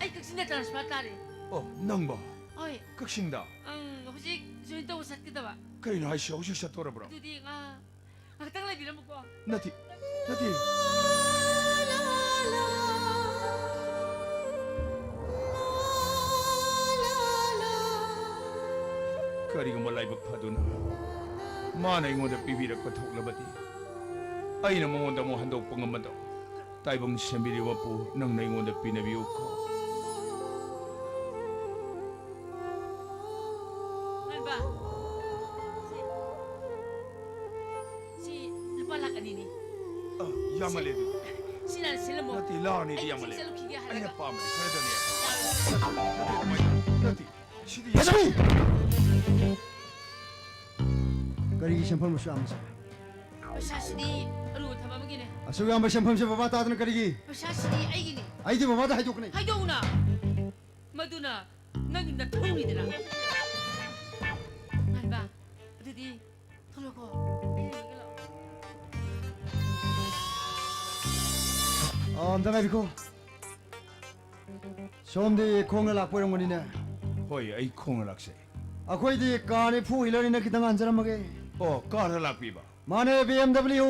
ꯑꯩ ꯀꯛꯆꯤꯡꯗ transfer ꯇꯥꯔꯦ꯫ ꯑꯣ, ꯅꯪꯕꯣ? ꯍꯣꯏ꯫ ꯀꯛꯆꯤꯡꯗ? ꯑꯪ, ꯍꯧꯖꯤꯛ join ꯇꯧꯕ ꯆꯠꯀꯗꯕ꯫ ꯀꯔꯤꯅꯣ ꯍꯥꯏꯁꯦ? ꯍꯧꯖꯤꯛ ꯆꯠꯇꯣꯔꯕ꯭ꯔꯣ? ꯑꯗꯨꯗꯤ ꯉꯥ-, ꯉꯥꯏꯍꯥꯛꯇꯪ ꯂꯩꯕꯤꯔꯝꯃꯨꯀꯣ꯫ ꯅꯠꯇꯦ, ꯅꯠꯇꯦ꯫ ꯀꯔꯤꯒꯨꯝꯕ ꯂꯥꯏꯕꯛ ꯐꯗꯨꯅ ꯃꯥꯅ ꯑꯩꯉꯣꯟꯗ ꯄꯤꯕꯤꯔꯛꯄ ꯊꯣꯛꯂꯕꯗꯤ, ꯑꯩꯅ ꯃꯉꯣꯟꯗ ꯑꯃꯨꯛ ꯍꯟꯗꯣꯛꯄ ꯉꯝꯕꯗꯣ ꯇꯥꯏꯕꯪ ꯁꯦꯝꯕꯤꯔꯤꯕ ꯃꯄꯨ ꯅꯪꯅ ꯑꯩꯉꯣꯟꯗ ꯄꯤꯅꯕꯤꯌꯨꯀꯣ꯫ ꯉꯥꯟꯕ, ꯁꯤ, ꯁꯤ ꯂꯨꯄꯥ ꯂꯥꯛ ꯑꯅꯤꯅꯤ꯫ ꯑ, ꯌꯥꯝꯃꯜꯂꯦ ꯑꯗꯨꯗꯤ꯫ ꯁꯤ ꯁꯤꯜꯂꯝꯃꯣ꯫ ꯅꯠꯇꯦ, ꯂꯥꯛꯑꯅꯤꯗꯤ ꯑꯩ ꯌꯥꯝ ꯆꯤꯡ ꯂꯩ꯫ ꯆꯠꯂꯨꯈꯤꯒꯦ ꯑꯩꯅ ꯍꯥꯏꯔꯒ꯫ ꯄꯥꯝꯕꯗꯤ ꯈꯔꯗꯅꯦ꯫ ꯅꯠꯇꯦ, ꯀꯃꯥꯏꯅ ꯇꯧ-, ꯅꯠꯇꯦ, ꯁꯤꯗꯤ ꯐꯖꯕꯤ! ꯀꯔꯤꯒꯤ ꯁꯦꯟꯐꯝ ꯑꯁꯨꯛ ꯌꯥꯝꯕꯁꯦ? ꯄꯩꯁꯥꯁꯤꯗꯤ ꯑꯔꯨꯕ ꯊꯕꯛ ꯑꯃꯒꯤꯅꯦ꯫ ꯑꯁꯨꯛ ꯌꯥꯝꯕ ꯁꯦꯟꯐꯝꯁꯦ ꯕꯕꯥ ꯇꯥꯗꯅ ꯀꯔꯤꯒꯤ? ꯄꯩꯁꯥꯁꯤꯗꯤ ꯑꯩꯒꯤꯅꯦ꯫ ꯑꯩꯗꯤ ꯕꯕꯥꯗ ꯍꯥꯏꯗꯣꯛꯀꯅꯤ꯫ ꯍꯥꯏꯗꯣꯛꯎꯅ꯫ ꯃꯗꯨꯅ ꯅꯪꯒꯤ ꯅꯊꯧꯅꯤꯗꯅ꯫ ꯉꯥꯟꯕ, ꯑꯗꯨꯗꯤ ꯊꯣꯛꯂꯛꯈꯣ꯫ ꯑꯩ ꯌꯦꯡꯉꯒ ꯂꯥꯛꯑꯣ꯫ ꯑ, ꯑꯝꯇ ꯉꯥꯏꯕꯤꯈꯣ꯫ ꯁꯣꯝꯗꯤ ꯈꯣꯡꯅ ꯂꯥꯛꯄ ꯑꯣꯏꯔꯝꯒꯅꯤꯅꯦ꯫ ꯍꯣꯏ, ꯑꯩ ꯈꯣꯡꯅ ꯂꯥꯛꯆꯩ꯫ ꯑꯩꯈꯣꯏꯗꯤ ꯀꯥꯔꯅꯤ, ꯐꯣꯔ ꯋꯤꯂꯔꯅꯤꯅ ꯈꯤꯇꯪ ꯍꯟꯖꯔꯝꯃꯒꯦ꯫ ꯑꯣ, ꯀꯥꯔꯗ ꯂꯥꯛꯄꯤꯕ? ꯃꯥꯅꯦ, ꯕꯤ ꯑꯦꯝ ꯗꯕ꯭ꯂꯤꯌꯨ꯫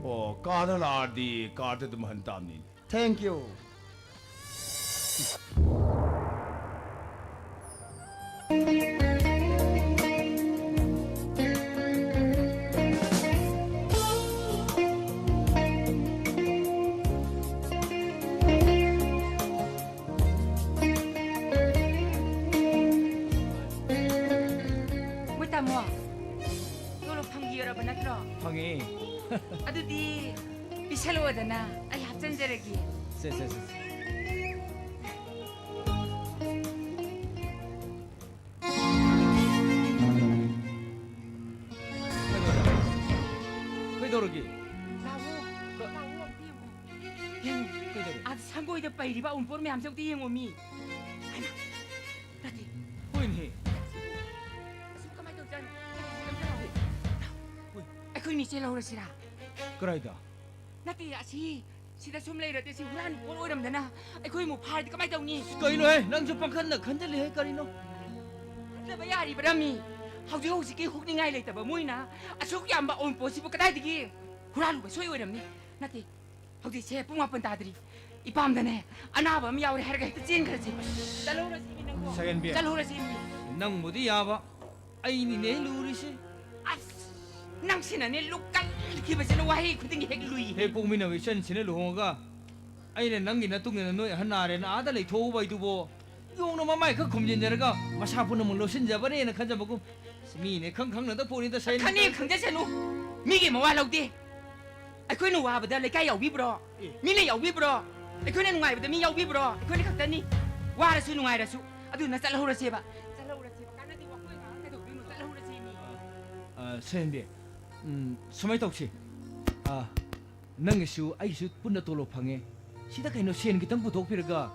ꯑꯣ, ꯀꯥꯔꯗ ꯂꯥꯛꯑꯗꯤ ꯀꯥꯔꯗ ꯑꯗꯨꯝ ꯍꯟ ꯇꯥꯕꯅꯤꯅꯦ꯫ Thank you. ꯃꯣꯏ ꯇꯥꯃꯣ, ꯇꯣꯂꯣꯞ ꯐꯪꯈꯤꯔꯕ ꯅꯠꯇ꯭ꯔꯣ? ꯐꯪꯉꯦ꯫ ꯑꯗꯨꯗꯤ ꯄꯤꯁꯜꯂꯛꯑꯣꯗꯅ, ꯑꯩ ꯍꯥꯞꯆꯤꯟꯖꯔꯒꯦ꯫ ꯁꯦ, ꯁꯦ, ꯁꯦ, ꯁꯦ꯫ ꯀꯩꯗꯧꯔꯒꯦ? ꯂꯥꯛꯑꯣ, ꯀ- ꯂꯥꯛꯑꯣ, ꯑꯝꯇ ꯌꯦꯡꯉꯣ꯫ ꯌꯦꯡꯉꯣ꯫ ꯀꯩꯗꯧꯔꯦ? ꯑꯥ, ꯁꯪꯒꯣꯏꯗ ꯄꯩꯔꯤꯕ ꯑꯎꯟꯄꯣꯠ ꯃꯌꯥꯝꯁꯦ ꯑꯝꯇ ꯌꯦꯡꯉꯣ ꯃꯤ꯫ ꯍꯩꯃꯥ! ꯅꯠꯇꯦ꯫ ꯍꯣꯏꯅꯦꯍꯦ꯫ ꯑꯁꯤꯕꯨ ꯀꯃꯥꯏꯅ ꯇꯧꯖꯥꯠꯅꯣ? ꯑꯝꯇ ꯂꯥꯛꯑꯣ꯫ ꯍꯣꯏ꯫ ꯑꯩꯈꯣꯏꯅꯤ ꯆꯦꯜꯍꯧꯔꯁꯤꯔꯥ? ꯀꯗꯥꯏꯗ? ꯅꯠꯇꯦ, ꯑꯁꯤ ꯁꯤꯗ ꯁꯨꯝ ꯂꯩꯔꯗꯤ ꯁꯤ ꯍꯨꯔꯥꯟꯕ ꯄꯣꯠ ꯑꯣꯏꯔꯝꯗꯅ ꯑꯩꯈꯣꯏ ꯑꯃꯨꯛ ꯐꯥꯔꯗꯤ ꯀꯃꯥꯏꯅ ꯇꯧꯅꯤ? ꯀꯩꯅꯣꯍꯦ, ꯅꯪꯁꯨ ꯄꯪꯈꯟꯗ ꯈꯟꯖꯜꯂꯤꯍꯦ, ꯀꯔꯤꯅꯣ? ꯈꯟꯗꯕ ꯌꯥꯔꯤꯕ꯭ꯔꯥ ꯃꯤ? ꯍꯧꯖꯤꯛ ꯍꯧꯖꯤꯛꯀꯤ ꯍꯨꯛꯅꯤꯡꯉꯥꯏ ꯂꯩꯇꯕ ꯃꯣꯏꯅ ꯑꯁꯨꯛ ꯌꯥꯝꯕ ꯑꯎꯟꯄꯣꯠꯁꯤꯕꯨ ꯀꯗꯥꯏꯗꯒꯤ? ꯍꯨꯔꯥꯜꯂꯨꯕ ꯁꯣꯏ ꯑꯣꯏꯔꯝꯅꯤ꯫ ꯅꯠꯇꯦ, ꯍꯧꯖꯤꯛꯁꯦ ꯄꯨꯡ ꯃꯥꯄꯟ ꯇꯥꯗ꯭ꯔꯤ꯫ ꯏꯄꯥꯝꯗꯅꯦ, ꯑꯅꯥꯕ ꯑꯃ ꯌꯥꯎꯔꯦ ꯍꯥꯏꯔꯒ ꯍꯦꯛꯇ ꯆꯦꯟꯈ꯭ꯔꯁꯤ꯫ ꯆꯠꯍꯧꯔꯁꯤ ꯃꯤ ꯅꯪꯕꯣ꯫ ꯁꯒꯦꯟꯕꯤ꯫ ꯆꯠꯍꯧꯔꯁꯤ ꯃꯤ꯫ ꯅꯪꯕꯨꯗꯤ ꯌꯥꯕ, ꯑꯩꯅꯤꯅꯦ ꯂꯨꯔꯤꯁꯦ꯫ ꯑꯁ, ꯅꯪꯁꯤꯅꯅꯦ ꯂꯨꯀꯟꯈꯤꯕꯁꯤꯅ ꯋꯥꯍꯩ ꯈꯨꯗꯤꯡꯒꯤ ꯍꯦꯛ ꯂꯨꯏ꯫ ꯍꯦꯛ ꯄꯣꯛꯃꯤꯟꯅꯕ ꯏꯆꯟꯁꯤꯅ ꯂꯨꯍꯣꯡꯉꯒ ꯑꯩꯅ ꯅꯪꯒꯤ ꯅꯇꯨꯡ ꯏꯟꯅ ꯅꯣꯏ ꯑꯍꯟ ꯅꯥꯔꯦꯅ ꯑꯥꯗ ꯂꯩꯊꯣꯛꯎꯕ ꯍꯥꯏꯗꯨꯕꯣ꯫ ꯌꯣꯡꯅ ꯃꯃꯥꯏ ꯈꯛ ꯈꯨꯝꯖꯤꯟꯖꯔꯒ ꯃꯁꯥ ꯄꯨꯝꯅꯃꯛ ꯂꯣꯠꯁꯤꯟꯖꯕꯅꯦꯅ ꯈꯟꯖꯕꯒꯨꯝ꯫ ꯃꯤꯅꯦ ꯈꯪ ꯈꯪꯅꯗ ꯄꯣꯠꯅꯤꯗ ꯁꯩ-, ꯈꯪꯉꯦ ꯈꯪꯖꯁꯅꯨ꯫ ꯃꯤꯒꯤ ꯃꯋꯥ ꯂꯧꯗꯦ꯫ ꯑꯩꯈꯣꯏꯅ ꯋꯥꯕꯗ ꯂꯩꯀꯥꯏ ꯌꯥꯎꯕꯤꯕ꯭ꯔꯣ? ꯑꯦ꯫ ꯃꯤꯅ ꯌꯥꯎꯕꯤꯕ꯭ꯔꯣ? ꯑꯩꯈꯣꯏꯅ ꯅꯨꯡꯉꯥꯏꯕꯗ ꯃꯤ ꯌꯥꯎꯕꯤꯕ꯭ꯔꯣ? ꯑꯩꯈꯣꯏꯅ ꯈꯛꯇꯅꯤ꯫ ꯋꯥꯔꯁꯨ ꯅꯨꯡꯉꯥꯏꯔꯁꯨ꯫ ꯑꯗꯨꯅ ꯆꯠꯍꯧꯔꯁꯦꯕ꯫ ꯆꯠꯍꯧꯔꯁꯦꯕ꯫ ꯀꯥꯟꯅꯗꯦ, ꯋꯥꯈꯜ ꯉꯥꯡꯉꯒ ꯀꯩꯗꯧꯗꯣꯏꯅꯣ? ꯆꯠꯍꯧꯔꯁꯦ ꯃꯤ꯫ ꯑ, ꯁꯦꯝꯕꯤ꯫ ꯎꯝ, ꯁꯨꯃꯥꯏ ꯇꯧꯁꯤ꯫ ꯑ, ꯅꯪꯒꯤꯁꯨ ꯑꯩꯒꯤꯁꯨ ꯄꯨꯟꯅ ꯇꯣꯂꯣꯞ ꯐꯪꯉꯦ꯫ ꯁꯤꯗ ꯀꯩꯅꯣ ꯁꯦꯟ ꯈꯤꯇꯪ ꯄꯨꯊꯣꯛꯄꯤꯔꯒ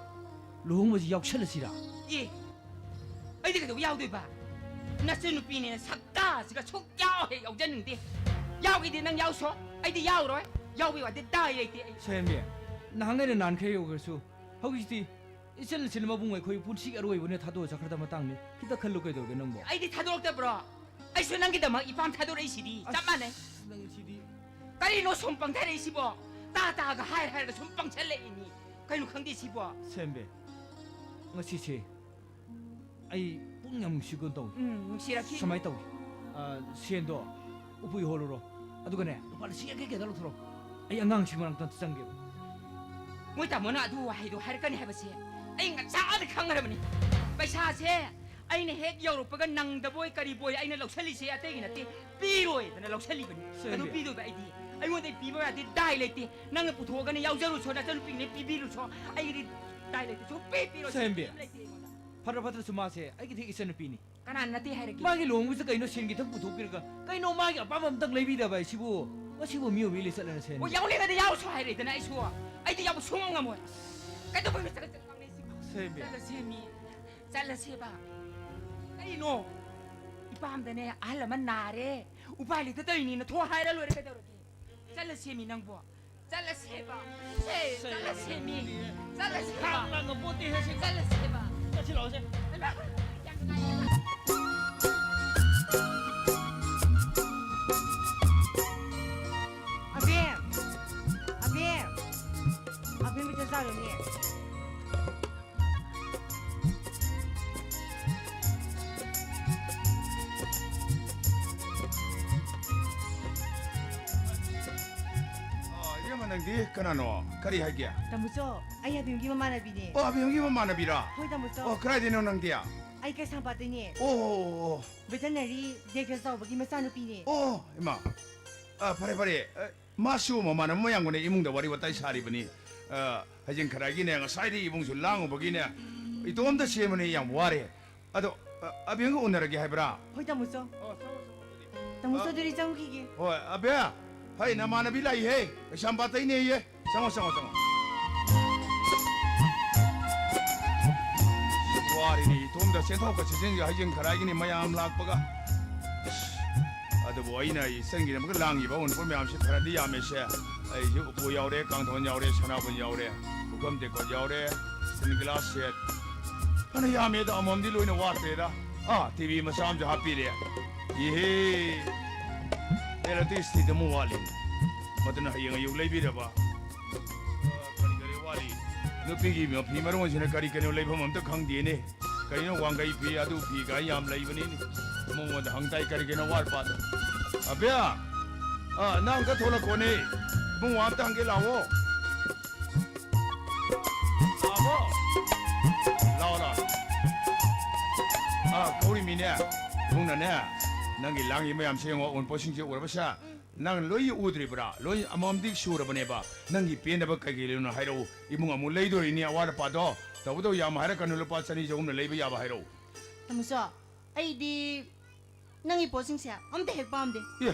ꯂꯨꯍꯣꯡꯕꯁꯤ ꯌꯥꯎꯁꯜꯂꯁꯤꯔꯥ? ꯑꯦ, ꯑꯩꯗꯤ ꯀꯩꯗꯧꯕ ꯌꯥꯎꯗꯣꯏꯕ? ꯅꯆꯟꯅꯨꯄꯤꯅꯦꯅ ꯁꯛꯇꯥꯁꯤꯒ ꯁꯨꯛꯌꯥꯎ ꯍꯦꯛ ꯌꯥꯎꯖꯅꯤꯡꯗꯦ꯫ ꯌꯥꯎꯒꯦꯗꯤ ꯅꯪ ꯌꯥꯎꯁꯣ, ꯑꯩꯗꯤ ꯌꯥꯎꯔꯣꯏ꯫ ꯌꯥꯎꯕꯩ ꯋꯥꯗꯤ ꯗꯥꯏ ꯂꯩꯇꯦ ꯑꯩ꯫ ꯁꯣꯏꯍꯟꯕꯤ, ꯅꯍꯥꯟꯒꯩꯅ ꯅꯥꯟꯈꯩ ꯌꯧꯈ꯭ꯔꯁꯨ, ꯍꯧꯖꯤꯛꯇꯤ ꯏꯆꯟ ꯏꯆꯟ ꯃꯕꯨꯡ ꯑꯩꯈꯣꯏ ꯄꯨꯟꯁꯤꯒꯤ ꯑꯔꯣꯏꯕꯅꯦ ꯊꯥꯗꯣꯛꯑ ꯆꯠꯈ꯭ꯔꯗꯕ ꯃꯇꯥꯡꯅꯤ꯫ ꯈꯤꯇ ꯈꯜꯂꯨ ꯀꯩꯗꯧꯔꯒꯦ ꯅꯪꯕꯣ? ꯑꯩꯗꯤ ꯊꯥꯗꯣꯔꯛꯇꯕ꯭ꯔꯣ? ꯑꯩꯁꯨ ꯅꯪꯒꯤꯗꯃꯛ ꯏꯄꯥꯝ ꯊꯥꯗꯣꯔꯛꯏꯁꯤꯗꯤ, ꯆꯞ ꯑꯁ, ꯃꯥꯟꯅꯩ꯫ ꯅꯪꯒꯤꯁꯤꯗꯤ꯫ ꯀꯔꯤꯅꯣ ꯁꯨꯝ ꯄꯪꯊꯔꯛꯏꯁꯤꯕꯣ? ꯇꯥ ꯇꯥꯒ ꯍꯥꯏ ꯍꯥꯏꯔꯒ ꯁꯨꯝ ꯄꯪꯁꯜꯂꯛꯏꯅꯤ꯫ ꯀꯩꯅꯣ ꯈꯪꯗꯦ ꯁꯤꯕꯣ? ꯁꯦꯝꯕꯤ, ꯉꯁꯤꯁꯦ ꯑꯩ ꯄꯨꯛꯅꯤꯡ ꯌꯥꯝ ꯅꯨꯡꯁꯤꯒꯨꯝ ꯇꯧꯏ꯫ ꯎꯝ, ꯅꯨꯡꯁꯤꯔꯛꯈꯤ꯫ ꯁꯨꯃꯥꯏꯅ ꯇꯧꯏ꯫ ꯑ, ꯁꯦꯟꯗꯣ ꯎꯄꯨꯏ ꯍꯣꯜꯂꯨꯔꯣ꯫ ꯑꯗꯨꯒꯅꯦ, ꯂꯨꯄꯥ ꯂꯤꯁꯤꯡ ꯌꯥꯡꯈꯩ ꯀꯩꯗ ꯂꯧꯊꯣꯔꯛꯑꯣ꯫ ꯑꯩ ꯑꯉꯥꯡꯁꯤꯡ ꯃꯅꯥꯛꯇ ꯑꯝꯇ ꯆꯪꯒꯦꯕ꯫ ꯃꯣꯏ ꯇꯥꯃꯣꯅ ꯑꯗꯨ ꯋꯥꯍꯩꯗꯣ ꯍꯥꯏꯔꯛꯀꯅꯤ ꯍꯥꯏꯕꯁꯦ ꯑꯩ ꯉꯟꯇꯥꯅ ꯈꯪꯉꯔꯕꯅꯤ꯫ ꯄꯩꯁꯥꯁꯦ ꯑꯩꯅ ꯍꯦꯛ ꯌꯧꯔꯛꯄꯒ ꯅꯪꯗꯕꯣꯏ ꯀꯔꯤꯕꯣꯏ ꯑꯩꯅ ꯂꯧꯁꯜꯂꯤꯁꯦ ꯑꯇꯩꯒꯤ ꯅꯠꯇꯦ, ꯄꯤꯔꯣꯏꯗꯅ ꯂꯧꯁꯜꯂꯤꯕꯅꯤ꯫ ꯁꯦꯝꯕꯤ꯫ ꯀꯩꯗꯧ ꯄꯤꯗꯣꯏꯕ ꯑꯩꯗꯤ? ꯑꯩꯉꯣꯟꯗ ꯄꯤꯕ ꯌꯥꯗꯦ, ꯗꯥꯏ ꯂꯩꯇꯦ꯫ ꯅꯪꯅ ꯄꯨꯊꯣꯛꯑꯒꯅ ꯌꯥꯎꯖꯔꯨꯁꯣ, ꯅꯆꯟꯅꯨꯄꯤꯅꯦ ꯄꯤꯕꯤꯔꯨꯁꯣ, ꯑꯩꯒꯤꯗꯤ ꯗꯥꯏ ꯂꯩꯇꯦ, ꯁꯨꯡꯄꯤ ꯄꯤꯔꯣꯏ, ꯁꯦꯝꯕꯤ꯫ ꯁꯨꯡꯄꯤ ꯂꯩꯇꯦ ꯑꯩꯉꯣꯟꯗ꯫ ꯐꯠꯇ꯭ꯔ ꯐꯠꯇ꯭ꯔꯁꯨ ꯃꯥꯁꯦ ꯑꯩꯒꯤꯗꯤ ꯏꯆꯟꯅꯨꯄꯤꯅꯤ꯫ ꯀꯅꯥꯅ ꯅꯠꯇꯦ ꯍꯥꯏꯔꯒꯦ? ꯃꯥꯒꯤ ꯂꯨꯍꯣꯡꯕꯁꯤꯗ ꯀꯩꯅꯣ ꯁꯦꯟ ꯈꯤꯇꯪ ꯄꯨꯊꯣꯛꯄꯤꯔꯒ ꯀꯩꯅꯣ ꯃꯥꯒꯤ ꯑꯄꯥꯝꯕ ꯑꯝꯇꯪ ꯂꯩꯕꯤꯗꯕ ꯍꯥꯏꯁꯤꯕꯨ? ꯃꯁꯤꯕꯨ ꯃꯤꯑꯣꯏꯕ ꯂꯤꯆꯠꯂꯅ ꯁꯦꯝꯕꯤ꯫ ꯑꯣ, ꯌꯥꯎꯅꯤꯡꯉꯗꯤ ꯌꯥꯎꯔꯨꯁꯣ ꯍꯥꯏꯔꯦꯗꯅ ꯑꯩꯁꯨ꯫ ꯑꯩꯗꯤ ꯌꯥꯎꯕ ꯁꯨꯡꯉꯝ ꯉꯝꯃꯣꯏ꯫ ꯀꯩꯗꯧꯕꯩꯅꯣ ꯆꯒꯠ ꯆꯒꯠ ꯉꯥꯡꯅꯩꯁꯤꯕꯣ? ꯁꯦꯝꯕꯤ꯫ ꯆꯠꯂꯁꯦꯃꯤ꯫ ꯆꯠꯂꯁꯦꯕ꯫ ꯀꯩꯅꯣ? ꯏꯄꯥꯝꯗꯅꯦ ꯑꯍꯜ ꯑꯃ ꯅꯥꯔꯦ, ꯎꯄꯥꯏ ꯂꯩꯇ ꯇꯧꯔꯤꯅꯤꯅ ꯊꯣꯛ ꯍꯥꯏꯔ ꯂꯣꯏꯔꯦ, ꯀꯩꯗꯧꯔꯒꯦ? ꯆꯠꯂꯁꯦꯃꯤ ꯅꯪꯕꯣ꯫ ꯆꯠꯂꯁꯦꯕ꯫ ꯁꯦ, ꯆꯠꯂꯁꯦꯃꯤ꯫ ꯆꯠꯂꯁꯦꯕ꯫ ꯈꯥꯡ ꯂꯥꯡ ꯉꯝꯄꯣꯠꯇꯦꯍꯦ, ꯁꯦ꯫ ꯆꯠꯂꯁꯦꯕ꯫ ꯆꯠꯁꯤ ꯂꯥꯛꯑꯣꯁꯦ꯫ ꯍꯩꯃꯥ, ꯌꯥꯝ ꯅꯨꯡꯉꯥꯏꯌꯦꯕ꯫ ꯑꯕꯦꯝ! ꯑꯕꯦꯝ! ꯑꯕꯦꯝ, ꯆꯥꯛ ꯆꯥꯔꯨꯅꯦ꯫ ꯑ, ꯏꯕꯦꯝꯃ, ꯅꯪꯗꯤ ꯀꯅꯥꯅꯣ? ꯀꯔꯤ ꯍꯥꯏꯒꯦ? ꯇꯥꯃꯣꯆꯧ, ꯑꯩ ꯑꯕꯦꯝꯒꯤ ꯃꯃꯥꯟꯅꯕꯤꯅꯦ꯫ ꯑꯣ, ꯑꯕꯦꯝꯒꯤ ꯃꯃꯥꯟꯅꯕꯤꯔꯥ? ꯍꯣꯏ, ꯇꯥꯃꯣꯆꯧ꯫ ꯑꯣ, ꯀꯗꯥꯏꯗꯩꯅꯣ ꯅꯪꯗꯤ? ꯑꯩ ꯀꯩꯁꯥꯝꯄꯥꯠꯇꯩꯅꯦ꯫ ꯑꯣ, ꯑꯣ, ꯑꯣ, ꯑꯣ꯫ Veterinary ꯗꯥꯏꯔꯦꯛꯇꯔ ꯆꯥꯎꯕꯒꯤ ꯃꯆꯥꯅꯨꯄꯤꯅꯦ꯫ ꯑꯣ, ꯏꯃꯥ꯫ ꯑ, ꯐꯔꯦ, ꯐꯔꯦ꯫ ꯑ, ꯃꯥꯁꯨ ꯃꯃꯥꯟꯅꯕ ꯃꯌꯥꯝꯒꯅꯦ ꯏꯃꯨꯡꯗ ꯋꯥꯔꯤ ꯋꯥꯇꯥꯏ ꯁꯥꯔꯤꯕꯅꯤ꯫ ꯑ, ꯍꯩꯖꯤꯡ ꯈꯔꯥꯏꯒꯤꯅꯦ, ꯉꯁꯥꯏꯗꯤ ꯏꯕꯨꯡꯁꯨ ꯂꯥꯡꯉꯨꯕꯒꯤꯅꯦ, ꯏꯇꯣꯝꯇ ꯆꯦꯟꯕꯅꯦ, ꯌꯥꯝ ꯋꯥꯔꯦ꯫ ꯑꯗꯣ, ꯑ, ꯑꯕꯦꯟꯒ ꯎꯅꯔꯒꯦ ꯍꯥꯏꯕ꯭ꯔꯥ? ꯍꯣꯏ, ꯇꯥꯃꯣꯆꯧ꯫ ꯑꯣ, ꯆꯪꯉꯣ, ꯆꯪꯉꯣ, ꯑꯗꯨꯗꯤ꯫ ꯇꯥꯃꯣꯆꯧ, ꯑ, ꯑꯗꯨꯗꯤ ꯆꯪꯉꯨꯈꯤꯒꯦ꯫ ꯍꯣꯏ, ꯑꯕꯦ, ꯍꯩ, ꯅꯃꯥꯟꯅꯕꯤ ꯂꯥꯛꯏꯍꯦ, ꯀꯩꯁꯥꯝꯄꯥꯠꯇꯩꯅꯦꯌꯦ꯫ ꯆꯪꯉꯣ, ꯆꯪꯉꯣ, ꯆꯪꯉꯣ꯫ ꯋꯥꯔꯤꯅꯤ, ꯏꯇꯣꯝꯗ ꯆꯦꯟꯊꯣꯛꯀ ꯆꯦꯟꯁꯤꯟꯒ ꯍꯩꯖꯤꯡ ꯈꯔꯥꯏꯒꯤꯅꯤ ꯃꯌꯥꯝ ꯂꯥꯛꯄꯒ꯫ ꯑꯁ, ꯑꯗꯨꯕꯨ ꯑꯩꯅ ꯏꯆꯟꯒꯤꯗꯃꯛꯇ ꯂꯥꯡꯉꯤꯕ ꯑꯎꯟꯄꯣꯠ ꯃꯌꯥꯝꯁꯤ ꯐꯔꯗꯤ ꯌꯥꯝꯃꯦꯁꯦ꯫ ꯑꯩꯁꯦ ꯎꯄꯨ ꯌꯥꯎꯔꯦ, ꯀꯥꯡꯊꯣꯟ ꯌꯥꯎꯔꯦ, ꯁꯅꯥꯕꯨꯟ ꯌꯥꯎꯔꯦ, ꯄꯨꯈꯝ ꯇꯦꯡꯀꯣꯠ ꯌꯥꯎꯔꯦ, ꯁꯟ ꯒ꯭ꯂꯥꯁ ꯁꯦꯠ꯫ ꯐꯅ ꯌꯥꯝꯃꯦ ꯑꯗꯣ ꯑꯃꯃꯝꯗꯤ ꯂꯣꯏꯅ ꯋꯥꯠꯇ꯭ꯔꯦꯗ꯫ ꯑꯥ, ꯇꯤ ꯚꯤ ꯃꯆꯥ ꯑꯃꯁꯨ ꯍꯥꯞꯄꯤꯔꯦ꯫ ꯏꯍꯦ! ꯑꯦ, ꯅꯠꯇꯦ, ꯁꯤꯗ ꯑꯃꯨꯛ ꯋꯥꯠꯂꯤ꯫ ꯃꯗꯨꯅ ꯍꯌꯦꯡ ꯑꯌꯨꯛ ꯂꯩꯕꯤꯔꯕ? ꯑꯥ, ꯀꯔꯤ ꯀꯔꯤ ꯋꯥꯠꯂꯤ? ꯅꯨꯄꯤꯒꯤ ꯃꯐꯤ ꯃꯔꯣꯟꯁꯤꯅ ꯀꯔꯤ ꯀꯔꯤꯅꯣ ꯂꯩꯐꯝ ꯑꯝꯇ ꯈꯪꯗꯦꯅꯦ꯫ ꯀꯩꯅꯣ ꯋꯥꯡꯒꯩ ꯐꯤ, ꯑꯗꯨ ꯐꯤ ꯀꯥꯏ ꯌꯥꯝ ꯂꯩꯕꯅꯤꯅꯦ꯫ ꯃꯉꯣꯟꯗ ꯍꯪ ꯇꯥꯏ ꯀꯔꯤ ꯀꯩꯅꯣ ꯋꯥꯠꯄꯗꯣ꯫ ꯑꯕꯦ! ꯑꯥ, ꯅꯪ ꯑꯝꯇ ꯊꯣꯛꯂꯛꯈꯣꯅꯦ꯫ ꯏꯕꯨꯡꯉꯣ ꯑꯝꯇ ꯍꯪꯒꯦ ꯂꯥꯛꯑꯣ꯫ ꯂꯥꯛꯑꯣ꯫ ꯂꯥꯛꯑꯣ, ꯂꯥꯛꯑꯣ꯫ ꯑꯥ, ꯀꯧꯔꯤꯃꯤꯅꯦ꯫ ꯏꯕꯨꯡꯅꯅꯦ, ꯅꯪꯒꯤ ꯂꯥꯡꯉꯤ ꯃꯌꯥꯝꯁꯦ ꯌꯦꯡꯉꯣ, ꯑꯎꯟꯄꯣꯠꯁꯤꯡꯁꯦ ꯎꯔꯕꯁꯦ? ꯎꯝ꯫ ꯅꯪ ꯂꯣꯏ ꯎꯗ꯭ꯔꯤꯕ꯭ꯔꯥ? ꯂꯣꯏ ꯑꯃꯃꯝꯗꯤ ꯁꯨꯔꯕꯅꯦꯕ꯫ ꯅꯪꯒꯤ ꯄꯦꯟꯗꯕ ꯀꯩ ꯀꯩ ꯂꯩꯅꯣ ꯍꯥꯏꯔꯛꯎ꯫ ꯏꯕꯨꯡ ꯑꯃꯨꯛ ꯂꯩꯗꯣꯔꯤꯅꯤ ꯑꯋꯥꯠ ꯑꯄꯥꯗꯣ꯫ ꯇꯧꯕꯇꯕꯨ ꯌꯥꯝ ꯍꯥꯏꯔꯛꯀꯅꯨ, ꯂꯨꯄꯥ ꯆꯅꯤ ꯆꯍꯨꯝꯅ ꯂꯩꯕ ꯌꯥꯕ ꯍꯥꯏꯔꯛꯎ꯫ ꯇꯥꯃꯣꯆꯧ, ꯑꯩꯗꯤ ꯅꯪꯒꯤ ꯄꯣꯠꯁꯤꯡꯁꯦ ꯑꯝꯇ ꯍꯦꯛ ꯄꯥꯝꯗꯦ꯫ ꯑꯦ,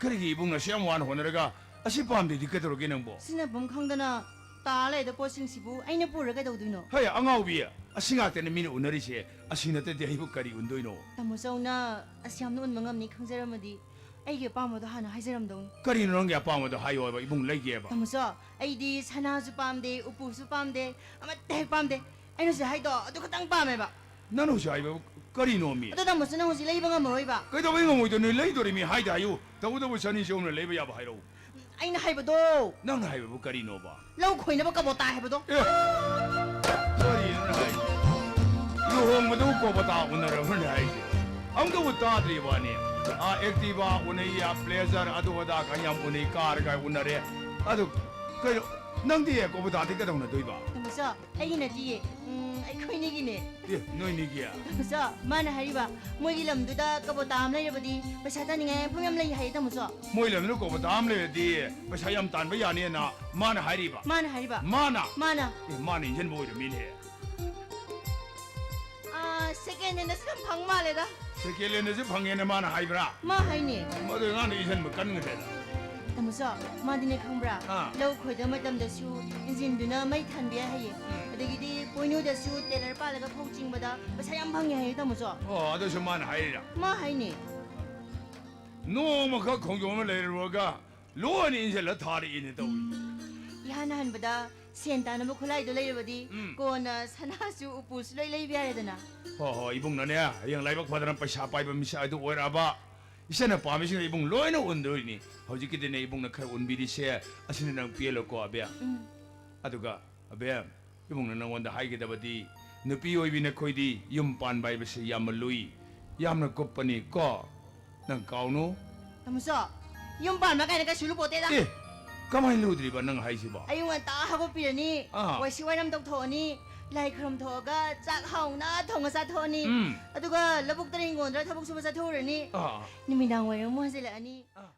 ꯀꯔꯤꯒꯤ ꯏꯕꯨꯡꯅ ꯑꯁꯨꯛ ꯌꯥꯝ ꯋꯥꯅ ꯍꯣꯠꯅꯔꯒ ꯑꯁꯤ ꯄꯥꯝꯗꯦꯗꯤ ꯀꯩꯗꯧꯔꯒꯦ ꯅꯪꯕꯣ? ꯁꯤꯖꯤꯟꯅꯐꯝ ꯈꯪꯗꯅ ꯇꯥ ꯂꯩꯗ ꯄꯣꯠꯁꯤꯡꯁꯤꯕꯨ ꯑꯩꯅ ꯄꯨꯔ ꯀꯩꯗꯧꯗꯣꯏꯅꯣ? ꯍꯩ, ꯑꯉꯥꯎꯕꯤ, ꯑꯁꯤ ꯉꯥꯛꯇꯅꯦ ꯃꯤꯅ ꯎꯅꯔꯤꯁꯦ, ꯑꯁꯤ ꯅꯠꯇꯗꯤ ꯑꯩꯕꯨ ꯀꯔꯤ ꯎꯟꯗꯣꯏꯅꯣ? ꯇꯥꯃꯣꯆꯧꯅ ꯑꯁꯤ ꯌꯥꯝꯅ ꯎꯟꯕ ꯉꯝꯅꯤ ꯈꯪꯖꯔꯝꯃꯗꯤ ꯑꯩꯒꯤ ꯑꯄꯥꯝꯕꯗꯣ ꯍꯥꯟꯅ ꯍꯥꯏꯖꯔꯝꯗꯧꯅꯤ꯫ ꯀꯔꯤꯅꯣ ꯅꯪꯒꯤ ꯑꯄꯥꯝꯕꯗꯣ ꯍꯥꯏꯌꯣ ꯍꯥꯏꯕ, ꯏꯕꯨꯡ ꯂꯩꯒꯦꯕ꯫ ꯇꯥꯃꯣꯆꯧ, ꯑꯩꯗꯤ ꯁꯅꯥꯁꯨ ꯄꯥꯝꯗꯦ, ꯎꯄꯨꯁꯨ ꯄꯥꯝꯗꯦ, ꯑꯃꯠꯇ ꯍꯦꯛ ꯄꯥꯝꯗꯦ꯫ ꯑꯩꯅ ꯍꯧꯖꯤꯛ ꯍꯥꯏꯗꯣ ꯑꯗꯨ ꯈꯛꯇꯪ ꯄꯥꯝꯃꯦꯕ꯫ ꯅꯪꯅ ꯍꯧꯖꯤꯛ ꯍꯥꯏꯕ ꯀꯔꯤꯅꯣꯃꯤ? ꯑꯗꯣ ꯇꯥꯃꯣꯆꯧ, ꯅꯪ ꯍꯧꯖꯤꯛ ꯂꯩꯕ ꯉꯝꯃꯔꯣꯏꯕ꯫ ꯀꯩꯗꯧꯕꯩ ꯉꯝꯃꯣꯏꯗꯣꯏꯅꯣ? ꯂꯩꯗꯣꯔꯤꯃꯤ, ꯍꯥꯏꯗ ꯍꯥꯏꯌꯨ꯫ ꯇꯧꯕꯇꯕꯨ ꯆꯅꯤ ꯆꯍꯨꯝꯅ ꯂꯩꯕ ꯌꯥꯕ ꯍꯥꯏꯔꯛꯎ꯫ ꯑꯩꯅ ꯍꯥꯏꯕꯗꯣ꯫ ꯅꯪꯅ ꯍꯥꯏꯕꯕꯨ ꯀꯔꯤꯅꯣꯕ? ꯂꯧ ꯈꯣꯏꯅꯕ ꯀꯕꯣꯇꯥ ꯍꯥꯏꯕꯗꯣ꯫ ꯑꯦ, ꯀꯔꯤꯅꯣ ꯅꯪ ꯍꯥꯏꯁꯦ? ꯂꯨꯍꯣꯡꯕꯗꯕꯨ ꯀꯕꯣꯇꯥ ꯎꯅꯔꯕ꯭ꯔꯅꯦ ꯍꯥꯏꯁꯦ? ꯑꯝꯇꯕꯨ ꯇꯥꯗ꯭ꯔꯤꯕꯅꯦ꯫ ꯑꯥ, Activa ꯎꯅꯩ, ꯑꯥ, Pleasure, ꯑꯗꯨ ꯑꯗꯥ ꯀ ꯌꯥꯝ ꯎꯅꯩ, car ꯀ ꯎꯅꯔꯦ꯫ ꯑꯗꯨ ꯀꯩꯅꯣ? ꯅꯪꯗꯤ ꯀꯣꯕꯣꯇꯥꯗꯤ ꯀꯩꯗꯧꯅꯗꯣꯏꯕ? ꯇꯥꯃꯣꯆꯧ, ꯑꯩꯒꯤ ꯅꯠꯇꯤꯌꯦ꯫ ꯎꯝ, ꯑꯩꯈꯣꯏꯅꯤꯒꯤꯅꯦ꯫ ꯑꯦ, ꯅꯣꯏꯅꯤꯒꯤ? ꯇꯥꯃꯣꯆꯧ, ꯃꯥꯅ ꯍꯥꯏꯔꯤꯕ, ꯃꯣꯏꯒꯤ ꯂꯝꯗꯨꯗ ꯀꯕꯣꯇꯥ ꯑꯃ ꯂꯩꯔꯕꯗꯤ ꯄꯩꯁꯥ ꯇꯥꯅꯤꯡꯉꯥꯏ ꯃꯐꯝ ꯌꯥꯝ ꯂꯩ ꯍꯥꯏꯌꯦ, ꯇꯥꯃꯣꯆꯧ꯫ ꯃꯣꯏ ꯂꯝꯗꯨꯗ ꯀꯣꯕꯣꯇꯥ ꯑꯃ ꯂꯩꯔꯗꯤ ꯄꯩꯁꯥ ꯌꯥꯝ ꯇꯥꯟꯕ ꯌꯥꯅꯤꯅ ꯃꯥꯅ ꯍꯥꯏꯔꯤꯕ? ꯃꯥꯅ ꯍꯥꯏꯔꯤꯕ꯫ ꯃꯥꯅ? ꯃꯥꯅ꯫ ꯑꯦ, ꯃꯥꯅ ꯏꯟꯖꯟꯕ ꯑꯣꯏꯔꯝꯃꯤꯅꯦ꯫ ꯑꯥ, second handꯗꯁꯨ ꯌꯥꯝ ꯐꯪ ꯃꯥꯜꯂꯦꯗ꯫ Second handꯗꯁꯨ ꯐꯪꯉꯦꯅ ꯃꯥꯅ ꯍꯥꯏꯕ꯭ꯔꯥ? ꯃꯥ ꯍꯥꯏꯅꯦ꯫ ꯃꯗꯨ ꯑꯉꯥꯡꯗꯣ ꯏꯟꯁꯤꯟꯕ ꯀꯟꯒꯗ꯭ꯔꯦꯗ꯫ ꯇꯥꯃꯣꯆꯧ, ꯃꯥꯗꯤꯅꯦ ꯈꯪꯕ꯭ꯔꯥ? ꯑꯥ꯫ ꯂꯧ ꯈꯣꯏꯗ ꯃꯇꯝꯗꯁꯨ ꯏꯟꯖꯤꯟꯗꯨꯅ ꯃꯩ ꯊꯥꯟꯕ ꯌꯥꯏ ꯍꯥꯏꯌꯦ꯫ ꯎꯝ꯫ ꯑꯗꯒꯤꯗꯤ ꯄꯣꯏꯅꯨꯗꯁꯨ ꯇꯦꯂꯔ ꯄꯥꯜꯂꯒ ꯐꯧ ꯆꯤꯡꯕꯗ ꯄꯩꯁꯥ ꯌꯥꯝ ꯐꯪꯉꯦ ꯍꯥꯏꯌꯦ, ꯇꯥꯃꯣꯆꯧ꯫ ꯑꯣ, ꯑꯗꯨꯁꯨ ꯃꯥꯅ ꯍꯥꯏꯔꯤꯔꯥ? ꯃꯥ ꯍꯥꯏꯅꯦ꯫ ꯅꯣꯡꯃꯈꯛ ꯈꯣꯡꯖꯣꯝꯗ ꯂꯩꯔꯨꯔꯒ ꯂꯣꯏꯅ ꯏꯟꯁꯤꯜꯂ ꯊꯥꯔꯛꯏꯅꯦ ꯇꯧꯔꯤ꯫ ꯏꯍꯥꯟ ꯍꯥꯟꯕꯗ ꯁꯦꯟ ꯇꯥꯅꯕ ꯈꯨꯠꯂꯥꯏꯗꯣ ꯂꯩꯔꯕꯗꯤ ꯎꯝ꯫ ꯀꯣꯟꯅ ꯁꯅꯥꯁꯨ ꯎꯄꯨꯁꯨ ꯂꯣꯏ ꯂꯩꯕ ꯌꯥꯔꯦꯗꯅ꯫ ꯍꯣꯏ, ꯍꯣꯏ, ꯏꯕꯨꯡꯅꯅꯦ, ꯍꯌꯦꯡ ꯂꯥꯏꯕꯛ ꯐꯗꯅ ꯄꯩꯁꯥ ꯄꯥꯏꯕ ꯃꯤꯁꯛ ꯑꯗꯨ ꯑꯣꯏꯔꯛꯑꯕ, ꯏꯆꯟꯅ ꯄꯥꯝꯃꯤꯁꯤꯡꯗꯣ ꯏꯕꯨꯡ ꯂꯣꯏꯅ ꯎꯟꯗꯣꯏꯅꯤ꯫ ꯍꯧꯖꯤꯛꯀꯤꯗꯤꯅꯦ, ꯏꯕꯨꯡꯅ ꯈꯔ ꯎꯟꯕꯤꯔꯤꯁꯦ, ꯑꯁꯤꯅ ꯅꯪ ꯄꯦꯜꯂꯣꯀꯣ, ꯑꯕꯦꯝ꯫ ꯎꯝ꯫ ꯑꯗꯨꯒ, ꯑꯕꯦꯝ, ꯏꯕꯨꯡꯅ ꯅꯪꯉꯣꯟꯗ ꯍꯥꯏꯒꯗꯕꯗꯤ, ꯅꯨꯄꯤ ꯑꯣꯏꯕꯤ ꯅꯈꯣꯏꯗꯤ ꯌꯨꯝ ꯄꯥꯟꯕ ꯍꯥꯏꯕꯁꯤ ꯌꯥꯝꯅ ꯂꯨꯏ, ꯌꯥꯝꯅ ꯀꯨꯞꯄꯅꯤ ꯀꯣ꯫ ꯅꯪ ꯀꯥꯎꯅꯨ꯫ ꯇꯥꯃꯣꯆꯧ, ꯌꯨꯝ ꯄꯥꯟꯕ ꯀꯥꯏꯅ ꯀꯩꯁꯨ ꯂꯨꯄꯣꯠꯇꯦꯗ꯫ ꯑꯦ, ꯀꯃꯥꯏꯅ ꯂꯨꯗ꯭ꯔꯤꯕ ꯅꯪ ꯍꯥꯏꯁꯤꯕꯣ? ꯑꯌꯨꯛ ꯉꯟꯇꯥ ꯍꯧꯒꯠꯄꯤꯔꯅꯤ, ꯑꯥ꯫ ꯋꯥꯏꯁꯤꯠ ꯋꯥꯏꯔꯝ ꯇꯧꯊꯣꯛꯑꯅꯤ, ꯂꯥꯏ ꯈꯨꯔꯨꯝ ꯊꯣꯛꯑꯒ ꯆꯥꯛ ꯍꯥꯎꯅ ꯊꯣꯡꯉ ꯆꯥꯊꯣꯛꯑꯅꯤ꯫ ꯎꯝ꯫ ꯑꯗꯨꯒ ꯂꯧꯕꯨꯛꯇꯔ ꯍꯤꯡꯒꯣꯜꯗꯔ ꯊꯕꯛ ꯁꯨꯕ ꯆꯠꯊꯣꯛꯎꯔꯅꯤ꯫ ꯑꯥ꯫ ꯅꯨꯃꯤꯗꯥꯡ ꯋꯥꯏꯔꯝ ꯑꯃꯨꯛ ꯍꯟꯖꯤꯜꯂꯛꯑꯅꯤ꯫ ꯑꯥ꯫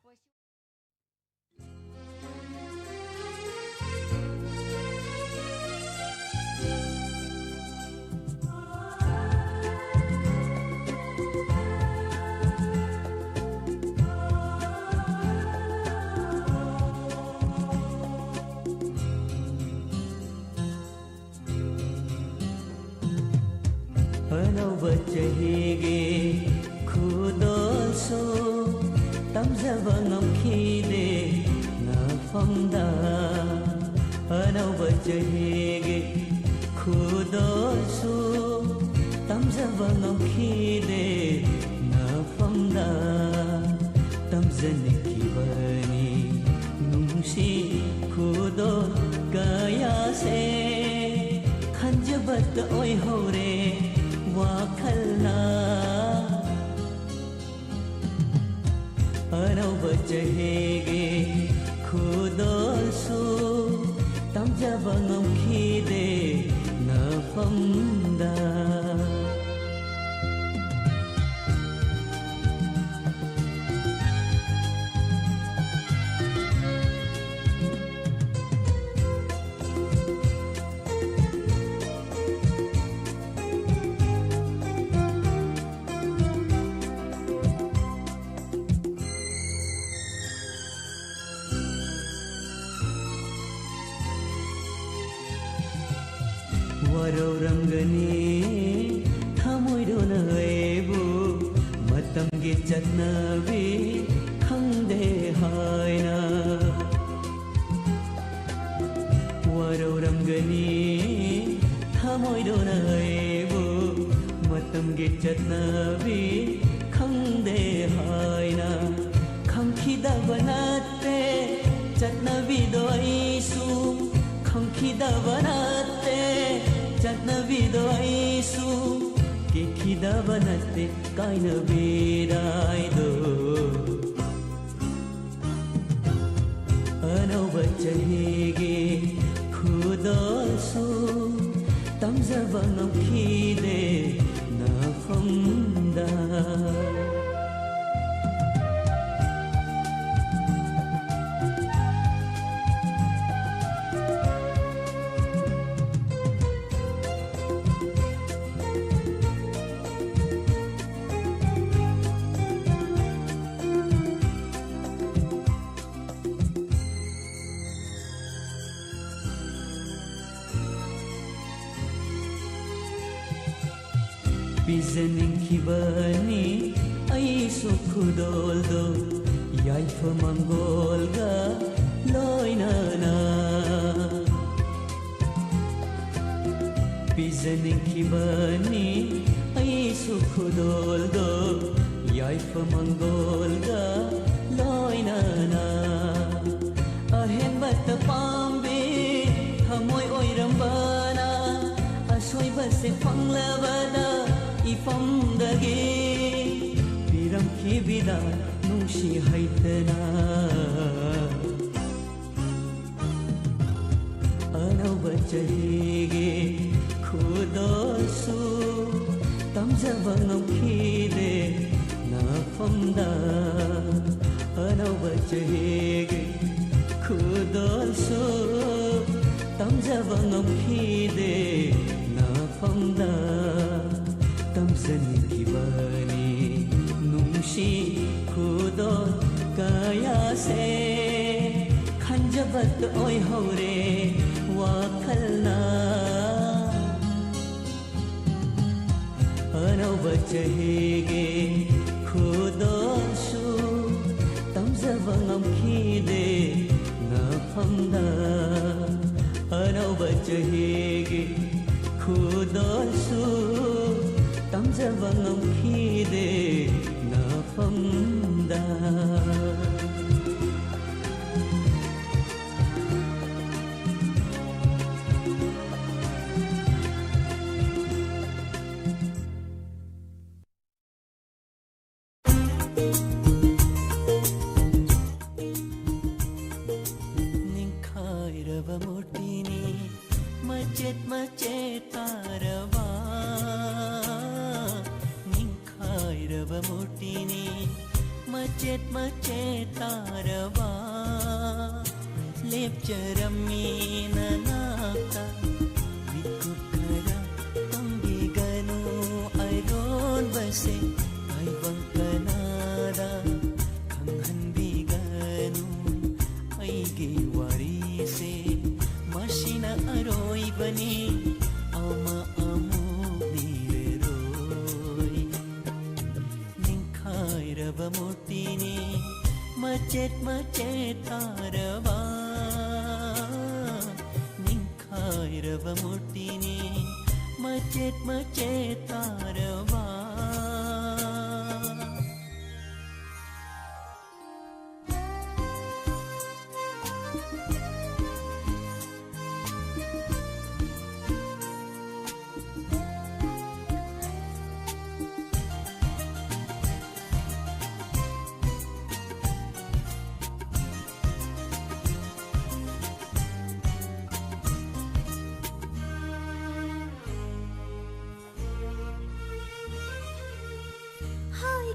ꯑꯅꯧꯕ ꯆꯍꯤꯒꯤ ꯈꯨꯗꯣꯜꯁꯨ ꯇꯝꯖꯕ ꯉꯝꯈꯤꯗꯦ ꯉꯛꯐꯝꯗ꯫ ꯑꯅꯧꯕ ꯆꯍꯤꯒꯤ ꯈꯨꯗꯣꯜꯁꯨ ꯇꯝꯖꯕ ꯉꯝꯈꯤꯗꯦ ꯉꯛꯐꯝꯗ꯫ ꯇꯝꯖꯅꯤꯡꯈꯤꯕꯅꯤ ꯅꯨꯡꯁꯤ ꯈꯨꯗꯣꯜ ꯀꯌꯥꯁꯦ꯫ ꯈꯟꯖꯕꯇ ꯑꯣꯏꯍꯧꯔꯦ ꯋꯥꯈꯜꯅ꯫ ꯑꯅꯧꯕ ꯆꯍꯤꯒꯤ ꯈꯨꯗꯣꯜꯁꯨ ꯌꯥꯕ ꯉꯝꯈꯤꯗꯦ ꯅꯐꯝꯗ꯫ ꯋꯥꯔꯧꯔꯝꯒꯅꯤ ꯊꯃꯣꯏꯗꯨꯅ ꯑꯩꯕꯨ, ꯃꯇꯝꯒꯤ ꯆꯠꯅꯕꯤ ꯈꯪꯗꯦ ꯍꯥꯏꯅ꯫ ꯋꯥꯔꯧꯔꯝꯒꯅꯤ ꯊꯃꯣꯏꯗꯨꯅ ꯑꯩꯕꯨ, ꯃꯇꯝꯒꯤ ꯆꯠꯅꯕꯤ ꯈꯪꯗꯦ ꯍꯥꯏꯅ꯫ ꯈꯪꯈꯤꯗꯕ ꯅꯠꯇꯦ ꯆꯠꯅꯕꯤꯗꯣ ꯑꯩꯁꯨ, ꯈꯪꯈꯤꯗꯕ ꯅꯠꯇꯦ ꯆꯠꯅꯕꯤꯗꯣ ꯑꯩꯁꯨ, ꯀꯤꯈꯤꯗꯕ ꯅꯠꯇꯦ ꯀꯥꯏꯅꯕꯤꯔꯥꯏꯗꯣ꯫ ꯑꯅꯧꯕ ꯆꯍꯤꯒꯤ ꯈꯨꯗꯣꯜꯁꯨ ꯇꯝꯖꯕ ꯉꯝꯈꯤꯗꯦ ꯅꯐꯝꯗ꯫ ꯄꯤꯖꯅꯤꯡꯈꯤꯕꯅꯤ ꯑꯩꯁꯨ ꯈꯨꯗꯣꯜꯗꯣ, ꯌꯥꯏꯐ ꯃꯪꯒꯣꯜꯒ ꯂꯣꯏꯅꯅ꯫ ꯄꯤꯖꯅꯤꯡꯈꯤꯕꯅꯤ ꯑꯩꯁꯨ ꯈꯨꯗꯣꯜꯗꯣ, ꯌꯥꯏꯐ ꯃꯪꯒꯣꯜꯒ ꯂꯣꯏꯅꯅ꯫ ꯑꯍꯦꯟꯕꯇ ꯄꯥꯝꯕꯤ ꯊꯃꯣꯏ ꯑꯣꯏꯔꯝꯕꯅ, ꯑꯁꯣꯏꯕꯁꯦ ꯐꯪꯂꯕꯗ ꯏꯐꯝꯗꯒꯤ ꯄꯤꯔꯝꯈꯤꯕꯤꯗ ꯅꯨꯡꯁꯤ ꯍꯩꯇꯅ꯫ ꯆꯍꯤꯒꯤ ꯈꯨꯗꯣꯜꯁꯨ ꯇꯝꯖꯕ ꯉꯝꯈꯤꯗꯦ ꯅꯐꯝꯗ꯫ ꯑꯅꯧꯕ ꯆꯍꯤꯒꯤ ꯈꯨꯗꯣꯜꯁꯨ ꯇꯝꯖꯕ ꯉꯝꯈꯤꯗꯦ ꯅꯐꯝꯗ꯫ ꯇꯝꯖꯅꯤꯡꯈꯤꯕꯅꯤ ꯅꯨꯡꯁꯤ ꯈꯨꯗꯣꯜ ꯀꯌꯥꯁꯦ꯫ ꯈꯟꯖꯕꯇ ꯑꯣꯏꯍꯧꯔꯦ ꯋꯥꯈꯜꯅ꯫ ꯑꯅꯧꯕ ꯆꯍꯤꯒꯤ ꯈꯨꯗꯣꯜꯁꯨ ꯇꯝꯖꯕ ꯉꯝꯈꯤꯗꯦ ꯅꯐꯝꯗ꯫ ꯑꯅꯧꯕ ꯆꯍꯤꯒꯤ ꯈꯨꯗꯣꯜꯁꯨ ꯇꯝꯖꯕ ꯉꯝꯈꯤꯗꯦ ꯅꯐꯝꯗ꯫ ꯅꯤꯡꯈꯥꯏꯔꯕ ꯃꯨꯔꯇꯤꯅꯤ ꯃꯆꯦꯠ ꯃꯆꯦꯠ ꯇꯥꯔꯕ꯫ ꯅꯤꯡꯈꯥꯏꯔꯕ ꯃꯨꯔꯇꯤꯅꯤ ꯃꯆꯦꯠ ꯃꯆꯦꯠ ꯇꯥꯔꯕ꯫ ꯂꯦꯞꯆꯔꯝꯃꯤ ꯅꯅꯥꯛꯇ ꯃꯤꯠꯀꯨꯞ ꯈꯔ ꯇꯝꯕꯤꯒꯅꯨ꯫ ꯑꯔꯣꯟꯕꯁꯦ ꯇꯥꯏꯕꯪ ꯀꯅꯥꯗ ꯈꯪꯍꯟꯕꯤꯒꯅꯨ꯫ ꯑꯩꯒꯤ ꯋꯥꯔꯤꯁꯦ ꯃꯁꯤꯅ ꯑꯔꯣꯏꯕꯅꯤ, ꯑꯃ ꯑꯃꯨꯛ ꯂꯤꯔꯔꯣꯏ꯫ ꯅꯤꯡꯈꯥꯏꯔꯕ ꯃꯨꯔꯇꯤꯅꯤ ꯃꯆꯦꯠ ꯃꯆꯦꯠ ꯇꯥꯔꯕ꯫ ꯅꯤꯡꯈꯥꯏꯔꯕ ꯃꯨꯔꯇꯤꯅꯤ ꯃꯆꯦꯠ ꯃꯆꯦꯠ ꯇꯥꯔꯕ꯫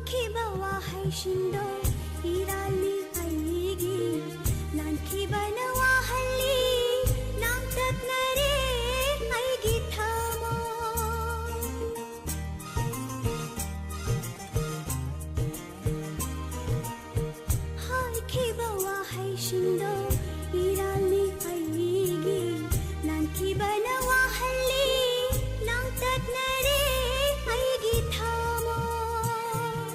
ꯈꯤꯕ ꯋꯥꯍꯩꯁꯤꯡꯗꯣ ꯏꯔꯥꯜꯂꯤ ꯑꯩꯒꯤ꯫ ꯅꯥꯟꯈꯤꯕꯅ ꯋꯥꯍꯜꯂꯤ ꯅꯥꯡꯇꯠꯅꯔꯦ ꯑꯩꯒꯤ ꯊꯃꯣꯏ꯫ ꯍꯥꯏꯈꯤꯕ ꯋꯥꯍꯩꯁꯤꯡꯗꯣ ꯏꯔꯥꯜꯂꯤ ꯑꯩꯒꯤ꯫ ꯅꯥꯟꯈꯤꯕꯅ ꯋꯥꯍꯜꯂꯤ ꯅꯥꯡꯇꯠꯅꯔꯦ ꯑꯩꯒꯤ ꯊꯃꯣꯏ꯫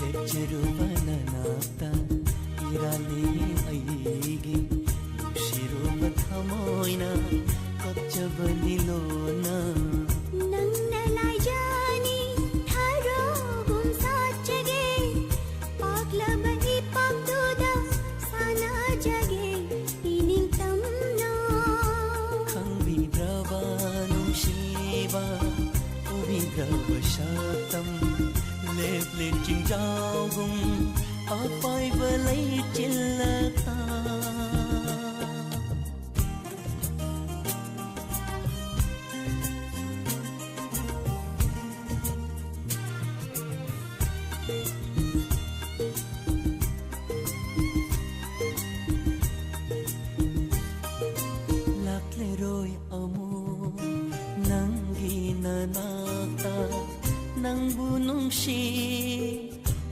ꯂꯦꯞꯆꯔꯨꯕ ꯅꯅꯥꯛꯇ ꯏꯔꯥꯜꯂꯤ ꯑꯩꯒꯤ꯫ ꯅꯨꯡꯁꯤꯔꯨꯕ ꯊꯃꯣꯏꯅ ꯀꯞꯆꯕꯅꯤ ꯂꯣꯟꯅ꯫ ꯅꯪꯅ ꯂꯥꯏꯖꯅꯤ ꯊꯔꯣꯒꯨꯝ ꯁꯥꯠꯆꯒꯦ꯫ ꯄꯥꯛꯂꯕ ꯏꯄꯥꯛꯇꯨꯗ ꯁꯥꯟꯅꯖꯒꯦ ꯏꯅꯤꯡꯇꯝꯅ꯫ ꯈꯪꯕꯤꯗ꯭ꯔꯕ ꯅꯨꯡꯁꯤꯕ, ꯎꯕꯤꯗ꯭ꯔꯕ ꯁꯛꯇꯝ, ꯂꯦꯞꯂꯦ ꯆꯤꯡꯖꯥꯎꯒꯨꯝ ꯑꯄꯥꯏꯕ ꯂꯩꯆꯤꯜꯂꯛꯇ꯫ ꯂꯥꯛꯂꯔꯣꯏ ꯑꯃꯨꯛ ꯅꯪꯒꯤ ꯅꯅꯥꯛꯇ, ꯅꯪꯕꯨ ꯅꯨꯡꯁꯤ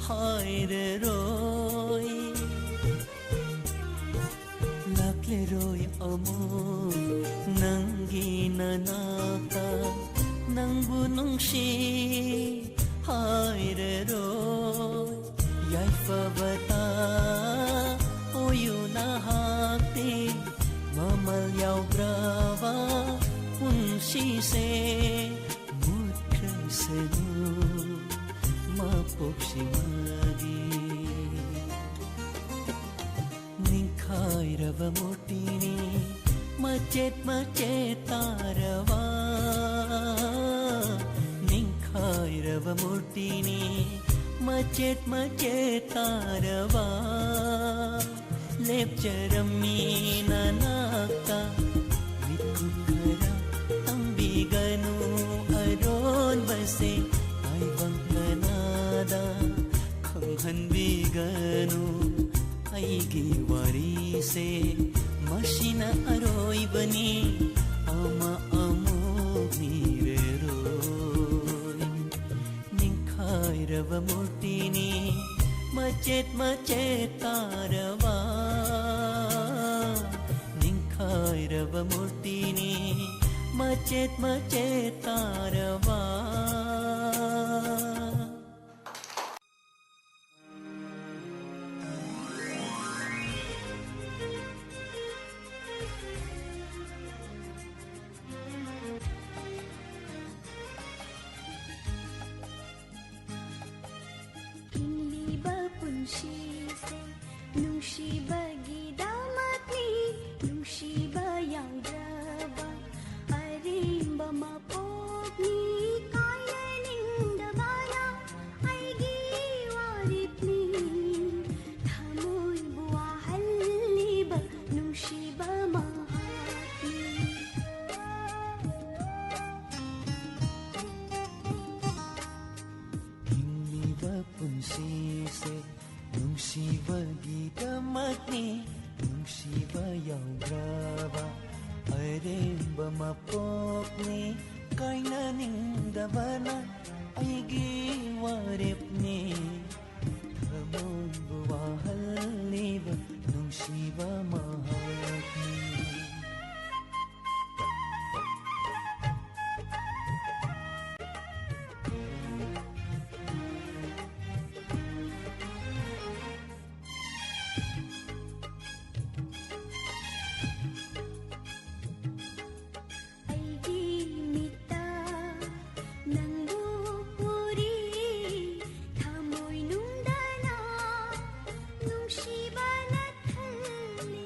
ꯍꯥꯏꯔꯔꯣꯏ꯫ ꯂꯥꯛꯂꯔꯣꯏ ꯑꯃꯨꯛ ꯅꯪꯒꯤ ꯅꯅꯥꯛꯇ, ꯅꯪꯕꯨ ꯅꯨꯡꯁꯤ ꯍꯥꯏꯔꯔꯣꯏ꯫ ꯌꯥꯏꯐꯕꯇ ꯑꯣꯏꯌꯨ ꯅꯍꯥꯛꯇꯤ, ꯃꯃꯜ ꯌꯥꯎꯗ꯭ꯔꯕ ꯄꯨꯟꯁꯤꯁꯦ ꯃꯨꯠꯈ꯭ꯔꯁꯅꯨ ꯃꯄꯣꯛꯁꯤꯃꯒꯤ꯫ ꯅꯤꯡꯈꯥꯏꯔꯕ ꯃꯨꯔꯇꯤꯅꯤ ꯃꯆꯦꯠ ꯃꯆꯦꯠ ꯇꯥꯔꯕ, ꯅꯤꯡꯈꯥꯏꯔꯕ ꯃꯨꯔꯇꯤꯅꯤ ꯃꯆꯦꯠ ꯃꯆꯦꯠ ꯇꯥꯔꯕ꯫ ꯂꯦꯞꯆꯔꯝꯃꯤ ꯅꯅꯥꯛꯇ ꯃꯤꯠꯀꯨꯞ ꯈꯔ ꯇꯝꯕꯤꯒꯅꯨ ꯑꯔꯣꯟꯕꯁꯦ ꯇꯥꯏꯕꯪ ꯀꯅꯥꯗ꯫ ꯈꯪꯍꯟꯕꯤꯒꯅꯨ ꯑꯩꯒꯤ ꯋꯥꯔꯤꯁꯦ꯫ ꯃꯁꯤꯅ ꯑꯔꯣꯏꯕꯅꯤ, ꯑꯃ ꯑꯃꯨꯛ ꯅꯤꯔꯔꯣꯏ꯫ ꯅꯤꯡꯈꯥꯏꯔꯕ ꯃꯨꯔꯇꯤꯅꯤ, ꯃꯆꯦꯠ ꯃꯆꯦꯠ ꯇꯥꯔꯕ꯫ ꯅꯤꯡꯈꯥꯏꯔꯕ ꯃꯨꯔꯇꯤꯅꯤ, ꯃꯆꯦꯠ ꯃꯆꯦꯠ ꯇꯥꯔꯕ꯫ ꯍꯤꯡꯂꯤꯕ ꯄꯨꯟꯁꯤꯁꯦ ꯅꯨꯡꯁꯤꯕꯒꯤꯗꯃꯛꯅꯤ, ꯅꯨꯡꯁꯤꯕ ꯌꯥꯎꯗ꯭ꯔꯕ ꯑꯔꯦꯝꯕ ꯃꯄꯣꯛꯅꯤ꯫ ꯀꯥꯏꯅꯅꯤꯡꯗꯕꯅ ꯑꯩꯒꯤ ꯋꯥꯔꯦꯞꯅꯤ, ꯊꯃꯣꯏꯕꯨ ꯋꯥꯍꯜꯂꯤꯕ ꯅꯨꯡꯁꯤꯕ ꯃꯍꯥꯛꯅꯤ꯫ ꯍꯤꯡꯂꯤꯕ ꯄꯨꯟꯁꯤꯁꯦ ꯅꯨꯡꯁꯤꯕꯒꯤꯗꯃꯛꯅꯤ, ꯅꯨꯡꯁꯤꯕ ꯌꯥꯎꯗ꯭ꯔꯕ ꯑꯔꯦꯝꯕ ꯃꯄꯣꯛꯅꯤ꯫ ꯀꯥꯏꯅꯅꯤꯡꯗꯕꯅ ꯑꯩꯒꯤ ꯋꯥꯔꯦꯞꯅꯤ, ꯊꯃꯣꯏꯕꯨ ꯋꯥꯍꯜꯂꯤꯕ ꯅꯨꯡꯁꯤꯕ ꯃꯍꯥꯛꯅꯤ꯫ ꯑꯩꯒꯤ ꯃꯤꯠꯇ ꯅꯪꯕꯨ ꯎꯔꯤ, ꯊꯃꯣꯏꯅꯨꯡꯗꯅ ꯅꯨꯡꯁꯤꯕꯅ ꯊꯜꯂꯤ꯫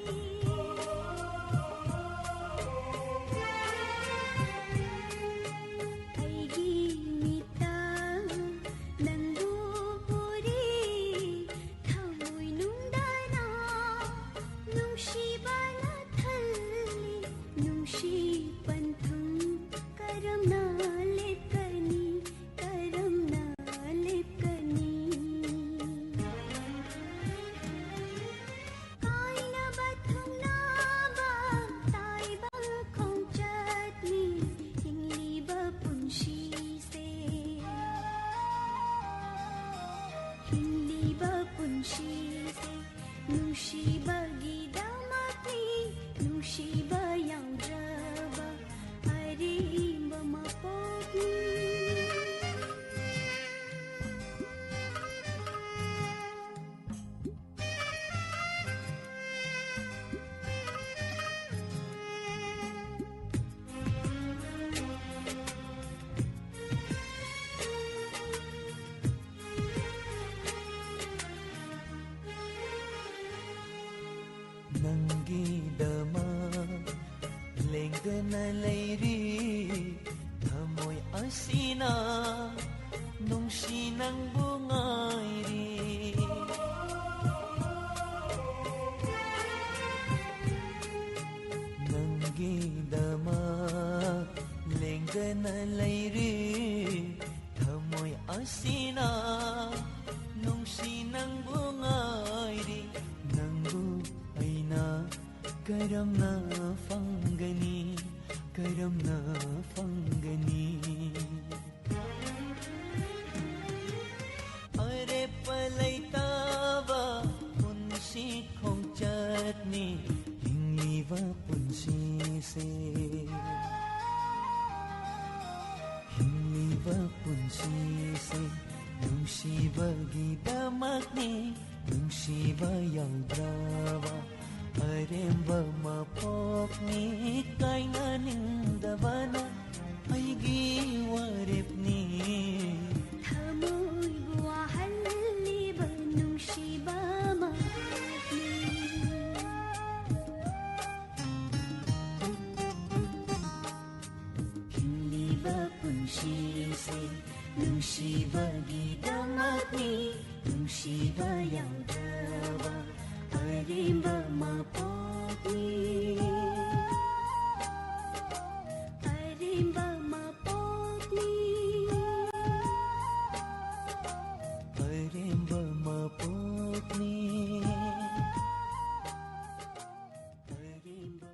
ꯄꯨꯟꯁꯤꯁꯦ ꯅꯨꯡꯁꯤꯕꯒꯤꯗꯃꯛꯅꯤ, ꯅꯨꯡꯁꯤꯕ ꯌꯥꯎꯗ꯭ꯔꯕ ꯑꯔꯦꯝꯕ ꯃꯄꯣꯛꯅꯤ꯫ ꯅꯪꯒꯤꯗꯃꯛ ꯂꯦꯡꯗꯅ ꯂꯩꯔꯤ ꯊꯃꯣꯏ ꯑꯁꯤꯅ, ꯅꯨꯡꯁꯤ ꯅꯪꯕꯨ ꯉꯥꯏꯔꯤ꯫ ꯅꯪꯒꯤꯗꯃꯛ ꯂꯦꯡꯗꯅ ꯂꯩꯔꯤ ꯊꯃꯣꯏ ꯑꯁꯤꯅ, ꯅꯨꯡꯁꯤ ꯅꯪꯕꯨ ꯉꯥꯏꯔꯤ꯫ ꯅꯪꯕꯨ ꯑꯩꯅ ꯀꯔꯝꯅ ꯐꯪꯒꯅꯤ, ꯀꯔꯝꯅ ꯐꯪꯒꯅꯤ? ꯑꯔꯦꯞꯄ ꯂꯩꯇꯕ ꯄꯨꯟꯁꯤ ꯈꯣꯡꯆꯠꯅꯤ ꯍꯤꯡꯂꯤꯕ ꯄꯨꯟꯁꯤꯁꯦ꯫ ꯍꯤꯡꯂꯤꯕ ꯄꯨꯟꯁꯤꯁꯦ ꯅꯨꯡꯁꯤꯕꯒꯤꯗꯃꯛꯅꯤ, ꯅꯨꯡꯁꯤꯕ ꯌꯥꯎꯗ꯭ꯔꯕ ꯑꯔꯦꯝꯕ ꯃꯄꯣꯛꯅꯤ꯫ ꯀꯥꯏꯅꯅꯤꯡꯗꯕꯅ ꯑꯩꯒꯤ ꯋꯥꯔꯦꯞꯅꯤ꯫ ꯊꯃꯣꯏꯕꯨ ꯋꯥꯍꯜꯂꯤꯕ ꯅꯨꯡꯁꯤꯕ ꯃꯄꯣꯛꯅꯤ꯫ ꯍꯤꯡꯂꯤꯕ ꯄꯨꯟꯁꯤꯁꯦ ꯅꯨꯡꯁꯤꯕꯒꯤꯗꯃꯛꯅꯤ, ꯅꯨꯡꯁꯤꯕ ꯌꯥꯎꯗ꯭ꯔꯕ ꯑꯔꯦꯝꯕ ꯃꯄꯣꯛꯅꯤ꯫ ꯑꯔꯦꯝꯕ ꯃꯄꯣꯛꯅꯤ꯫ ꯑꯔꯦꯝꯕ ꯃꯄꯣꯛꯅꯤ꯫ ꯑꯔꯦꯝꯕ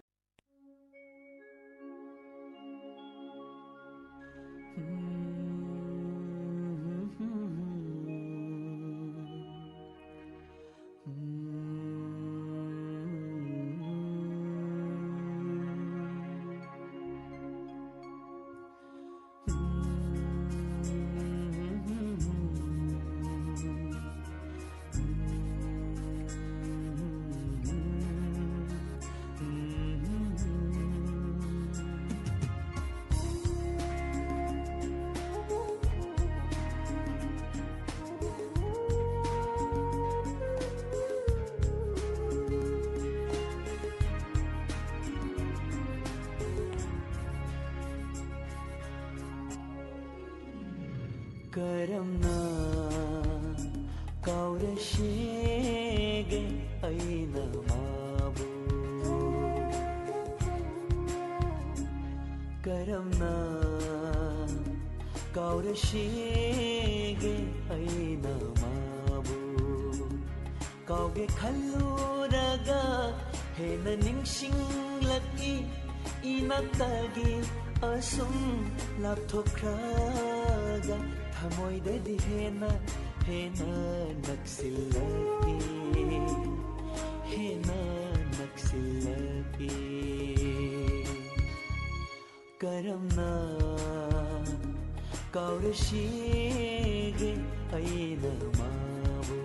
ꯀꯔꯝꯅ ꯀꯥꯎꯔꯁꯤꯒꯦ ꯑꯩꯅ ꯃꯥꯕꯨ? ꯀꯔꯝꯅ ꯀꯥꯎꯔꯁꯤꯒꯦ ꯑꯩꯅ ꯃꯥꯕꯨ? ꯀꯥꯎꯒꯦ ꯈꯜꯂꯨꯔꯒ ꯍꯦꯟꯅ ꯅꯤꯡꯁꯤꯡꯂꯛꯏ, ꯏꯅꯥꯛꯇꯒꯤ ꯑꯁꯨꯝ ꯂꯥꯞꯊꯣꯛꯈ꯭ꯔꯒ ꯊꯃꯣꯏꯗꯗꯤ ꯍꯦꯟꯅ, ꯍꯦꯟꯅ ꯅꯛꯁꯤꯜꯂꯛꯏ, ꯍꯦꯟꯅ ꯅꯛꯁꯤꯜꯂꯛꯏ꯫ ꯀꯔꯝꯅ ꯀꯥꯎꯔꯁꯤꯒꯦ ꯑꯩꯅ ꯃꯥꯕꯨ?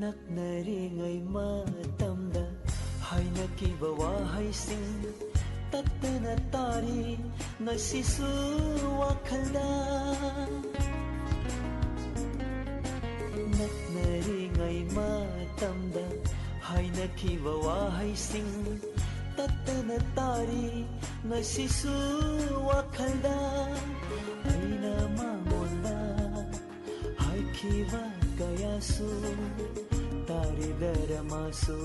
ꯅꯛꯅꯔꯤꯉꯩ ꯃꯇꯝꯗ ꯍꯥꯏꯅꯈꯤꯕ ꯋꯥꯍꯩꯁꯤꯡ ꯇꯠꯇꯅ ꯇꯥꯔꯤ ꯉꯁꯤꯁꯨ ꯋꯥꯈꯜꯗ꯫ ꯅꯛꯅꯔꯤꯉꯩ ꯃꯇꯝꯗ ꯍꯥꯏꯅꯈꯤꯕ ꯋꯥꯍꯩꯁꯤꯡ ꯇꯠꯇꯅ ꯇꯥꯔꯤ ꯉꯁꯤꯁꯨ ꯋꯥꯈꯜꯗ꯫ ꯑꯩꯅ ꯃꯉꯣꯟꯗ ꯍꯥꯏꯈꯤꯕ ꯀꯌꯥꯁꯨ ꯇꯥꯔꯤꯗꯔ ꯃꯥꯁꯨ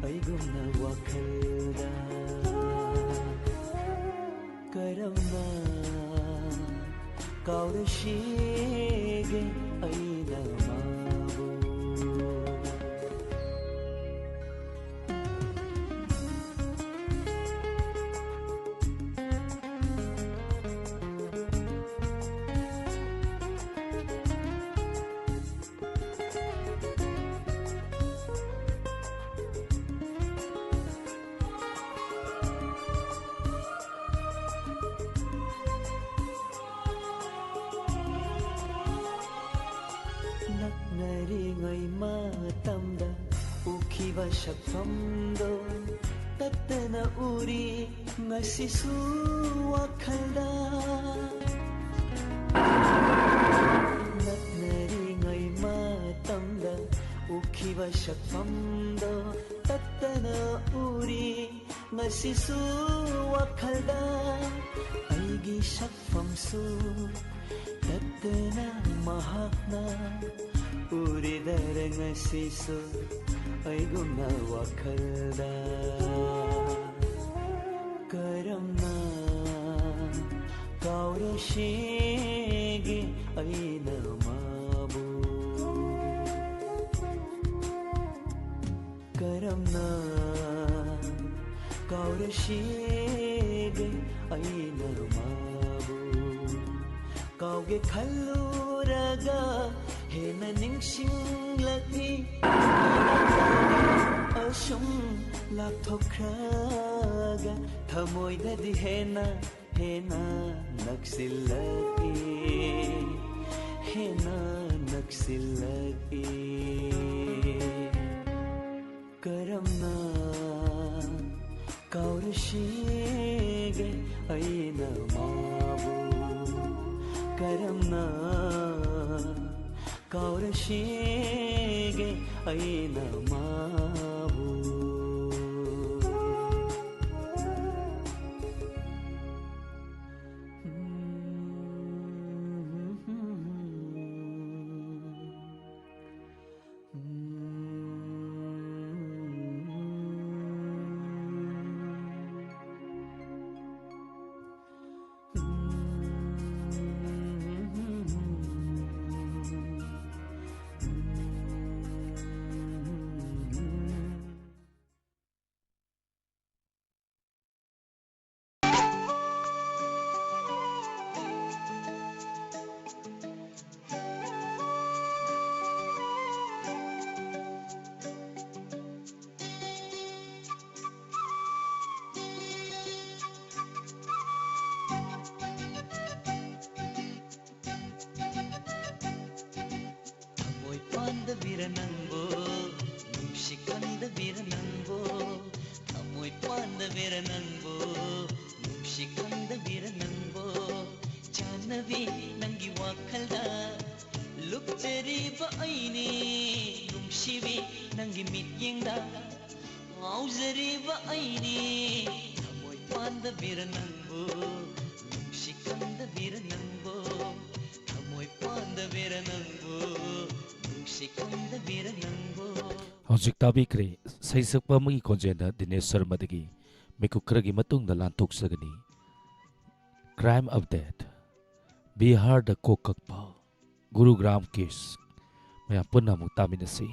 ꯑꯩꯒꯨꯝꯅ ꯋꯥꯈꯜꯗ꯫ ꯀꯔꯝꯅ ꯀꯥꯎꯔꯁꯤꯒꯦ ꯑꯩꯅ ꯃꯥꯕꯨ? ꯔꯤꯉꯩ ꯃꯇꯝꯗ ꯎꯈꯤꯕ ꯁꯛꯐꯝꯗꯣ ꯇꯠꯇꯅ ꯎꯔꯤ ꯉꯁꯤꯁꯨ ꯋꯥꯈꯜꯗ꯫ ꯅꯛꯅꯔꯤꯉꯩ ꯃꯇꯝꯗ ꯎꯈꯤꯕ ꯁꯛꯐꯝꯗꯣ ꯇꯠꯇꯅ ꯎꯔꯤ ꯉꯁꯤꯁꯨ ꯋꯥꯈꯜꯗ꯫ ꯑꯩꯒꯤ ꯁꯛꯐꯝꯁꯨ ꯇꯠꯇꯅ ꯃꯍꯥꯛꯅ ꯎꯔꯤꯗꯔ ꯉꯁꯤꯁꯨ ꯑꯩꯒꯨꯝꯅ ꯋꯥꯈꯜꯗ꯫ ꯀꯔꯝꯅ ꯀꯥꯎꯔꯁꯤꯒꯦ ꯑꯩꯅ ꯃꯥꯕꯨ? ꯀꯔꯝꯅ ꯀꯥꯎꯔꯁꯤꯒꯦ ꯑꯩꯅ ꯃꯥꯕꯨ? ꯀꯥꯎꯒꯦ ꯈꯜꯂꯨꯔꯒ ꯍꯦꯟꯅ ꯅꯤꯡꯁꯤꯡꯂꯛꯏ꯫ ꯑꯁꯨꯝ ꯂꯥꯞꯊꯣꯛꯈ꯭ꯔꯒ ꯊꯃꯣꯏꯗꯗꯤ ꯍꯦꯟꯅ ꯍꯦꯟꯅ ꯅꯛꯁꯤꯜꯂꯛꯏ, ꯍꯦꯟꯅ ꯅꯛꯁꯤꯜꯂꯛꯏ꯫ ꯀꯔꯝꯅ ꯀꯥꯎꯔꯁꯤꯒꯦ ꯑꯩꯅ ꯃꯥꯕꯨ? ꯀꯔꯝꯅ ꯀꯥꯎꯔꯁꯤꯒꯦ ꯑꯩꯅ ꯃꯥꯕꯨ? ꯈꯪꯗꯕꯤꯔ ꯅꯪꯕꯨ, ꯅꯨꯡꯁꯤ ꯈꯪꯗꯕꯤꯔ ꯅꯪꯕꯨ, ꯊꯃꯣꯏ ꯄꯥꯟꯗꯕꯤꯔ ꯅꯪꯕꯨ, ꯅꯨꯡꯁꯤ ꯈꯪꯗꯕꯤꯔ ꯅꯪꯕꯨ, ꯆꯥꯟꯅꯕꯤ ꯅꯪꯒꯤ ꯋꯥꯈꯜꯗ ꯂꯨꯞꯆꯔꯤꯕ ꯑꯩꯅꯤ, ꯅꯨꯡꯁꯤꯕꯤ ꯅꯪꯒꯤ ꯃꯤꯠꯌꯦꯡꯗ ꯉꯥꯎꯖꯔꯤꯕ ꯑꯩꯅꯤ, ꯊꯃꯣꯏ ꯄꯥꯟꯗꯕꯤꯔ ꯅꯪꯕꯨ, ꯅꯨꯡꯁꯤ ꯈꯪꯗꯕꯤꯔ ꯅꯪꯕꯨ, ꯊꯃꯣꯏ ꯄꯥꯟꯗꯕꯤꯔ ꯅꯪꯕꯨ, ꯅꯨꯡꯁꯤ ꯈꯪꯗꯕꯤꯔ ꯅꯪꯕꯨ꯫ ꯍꯧꯖꯤꯛ ꯇꯥꯕꯤꯈ꯭ꯔꯦ ꯁꯩꯁꯛꯄ ꯑꯃꯒꯤ ꯈꯣꯟꯖꯦꯜꯗ ꯗꯤꯅꯦꯁ ꯁꯔꯃꯗꯒꯤ꯫ ꯃꯤꯀꯨꯞ ꯈꯔꯒꯤ ꯃꯇꯨꯡꯗ ꯂꯥꯟꯊꯣꯛꯆꯒꯅꯤ꯫ Crime Update꯫ ꯕꯤꯍꯥꯔꯗ ꯀꯣꯛ ꯀꯛꯄ꯫ ꯒꯨꯔꯨꯒ꯭ꯔꯥꯝ ꯀꯦꯁ꯫ ꯃꯌꯥꯝ ꯄꯨꯟꯅ ꯑꯃꯨꯛ ꯇꯥꯃꯤꯟꯅꯁꯤ꯫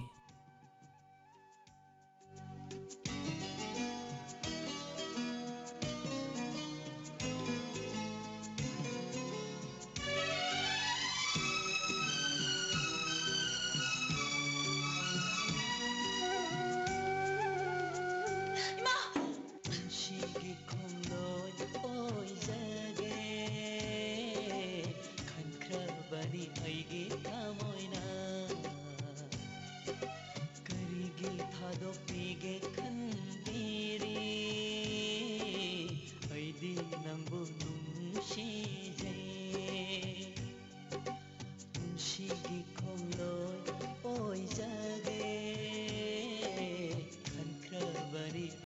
ꯏꯃꯥ! ꯄꯨꯟꯁꯤꯒꯤ ꯈꯣꯡꯂꯣꯏ ꯑꯣꯏꯖꯒꯦ, ꯈꯟꯈ꯭ꯔꯕꯅꯤ ꯑꯩꯒꯤ ꯊꯃꯣꯏꯅ꯫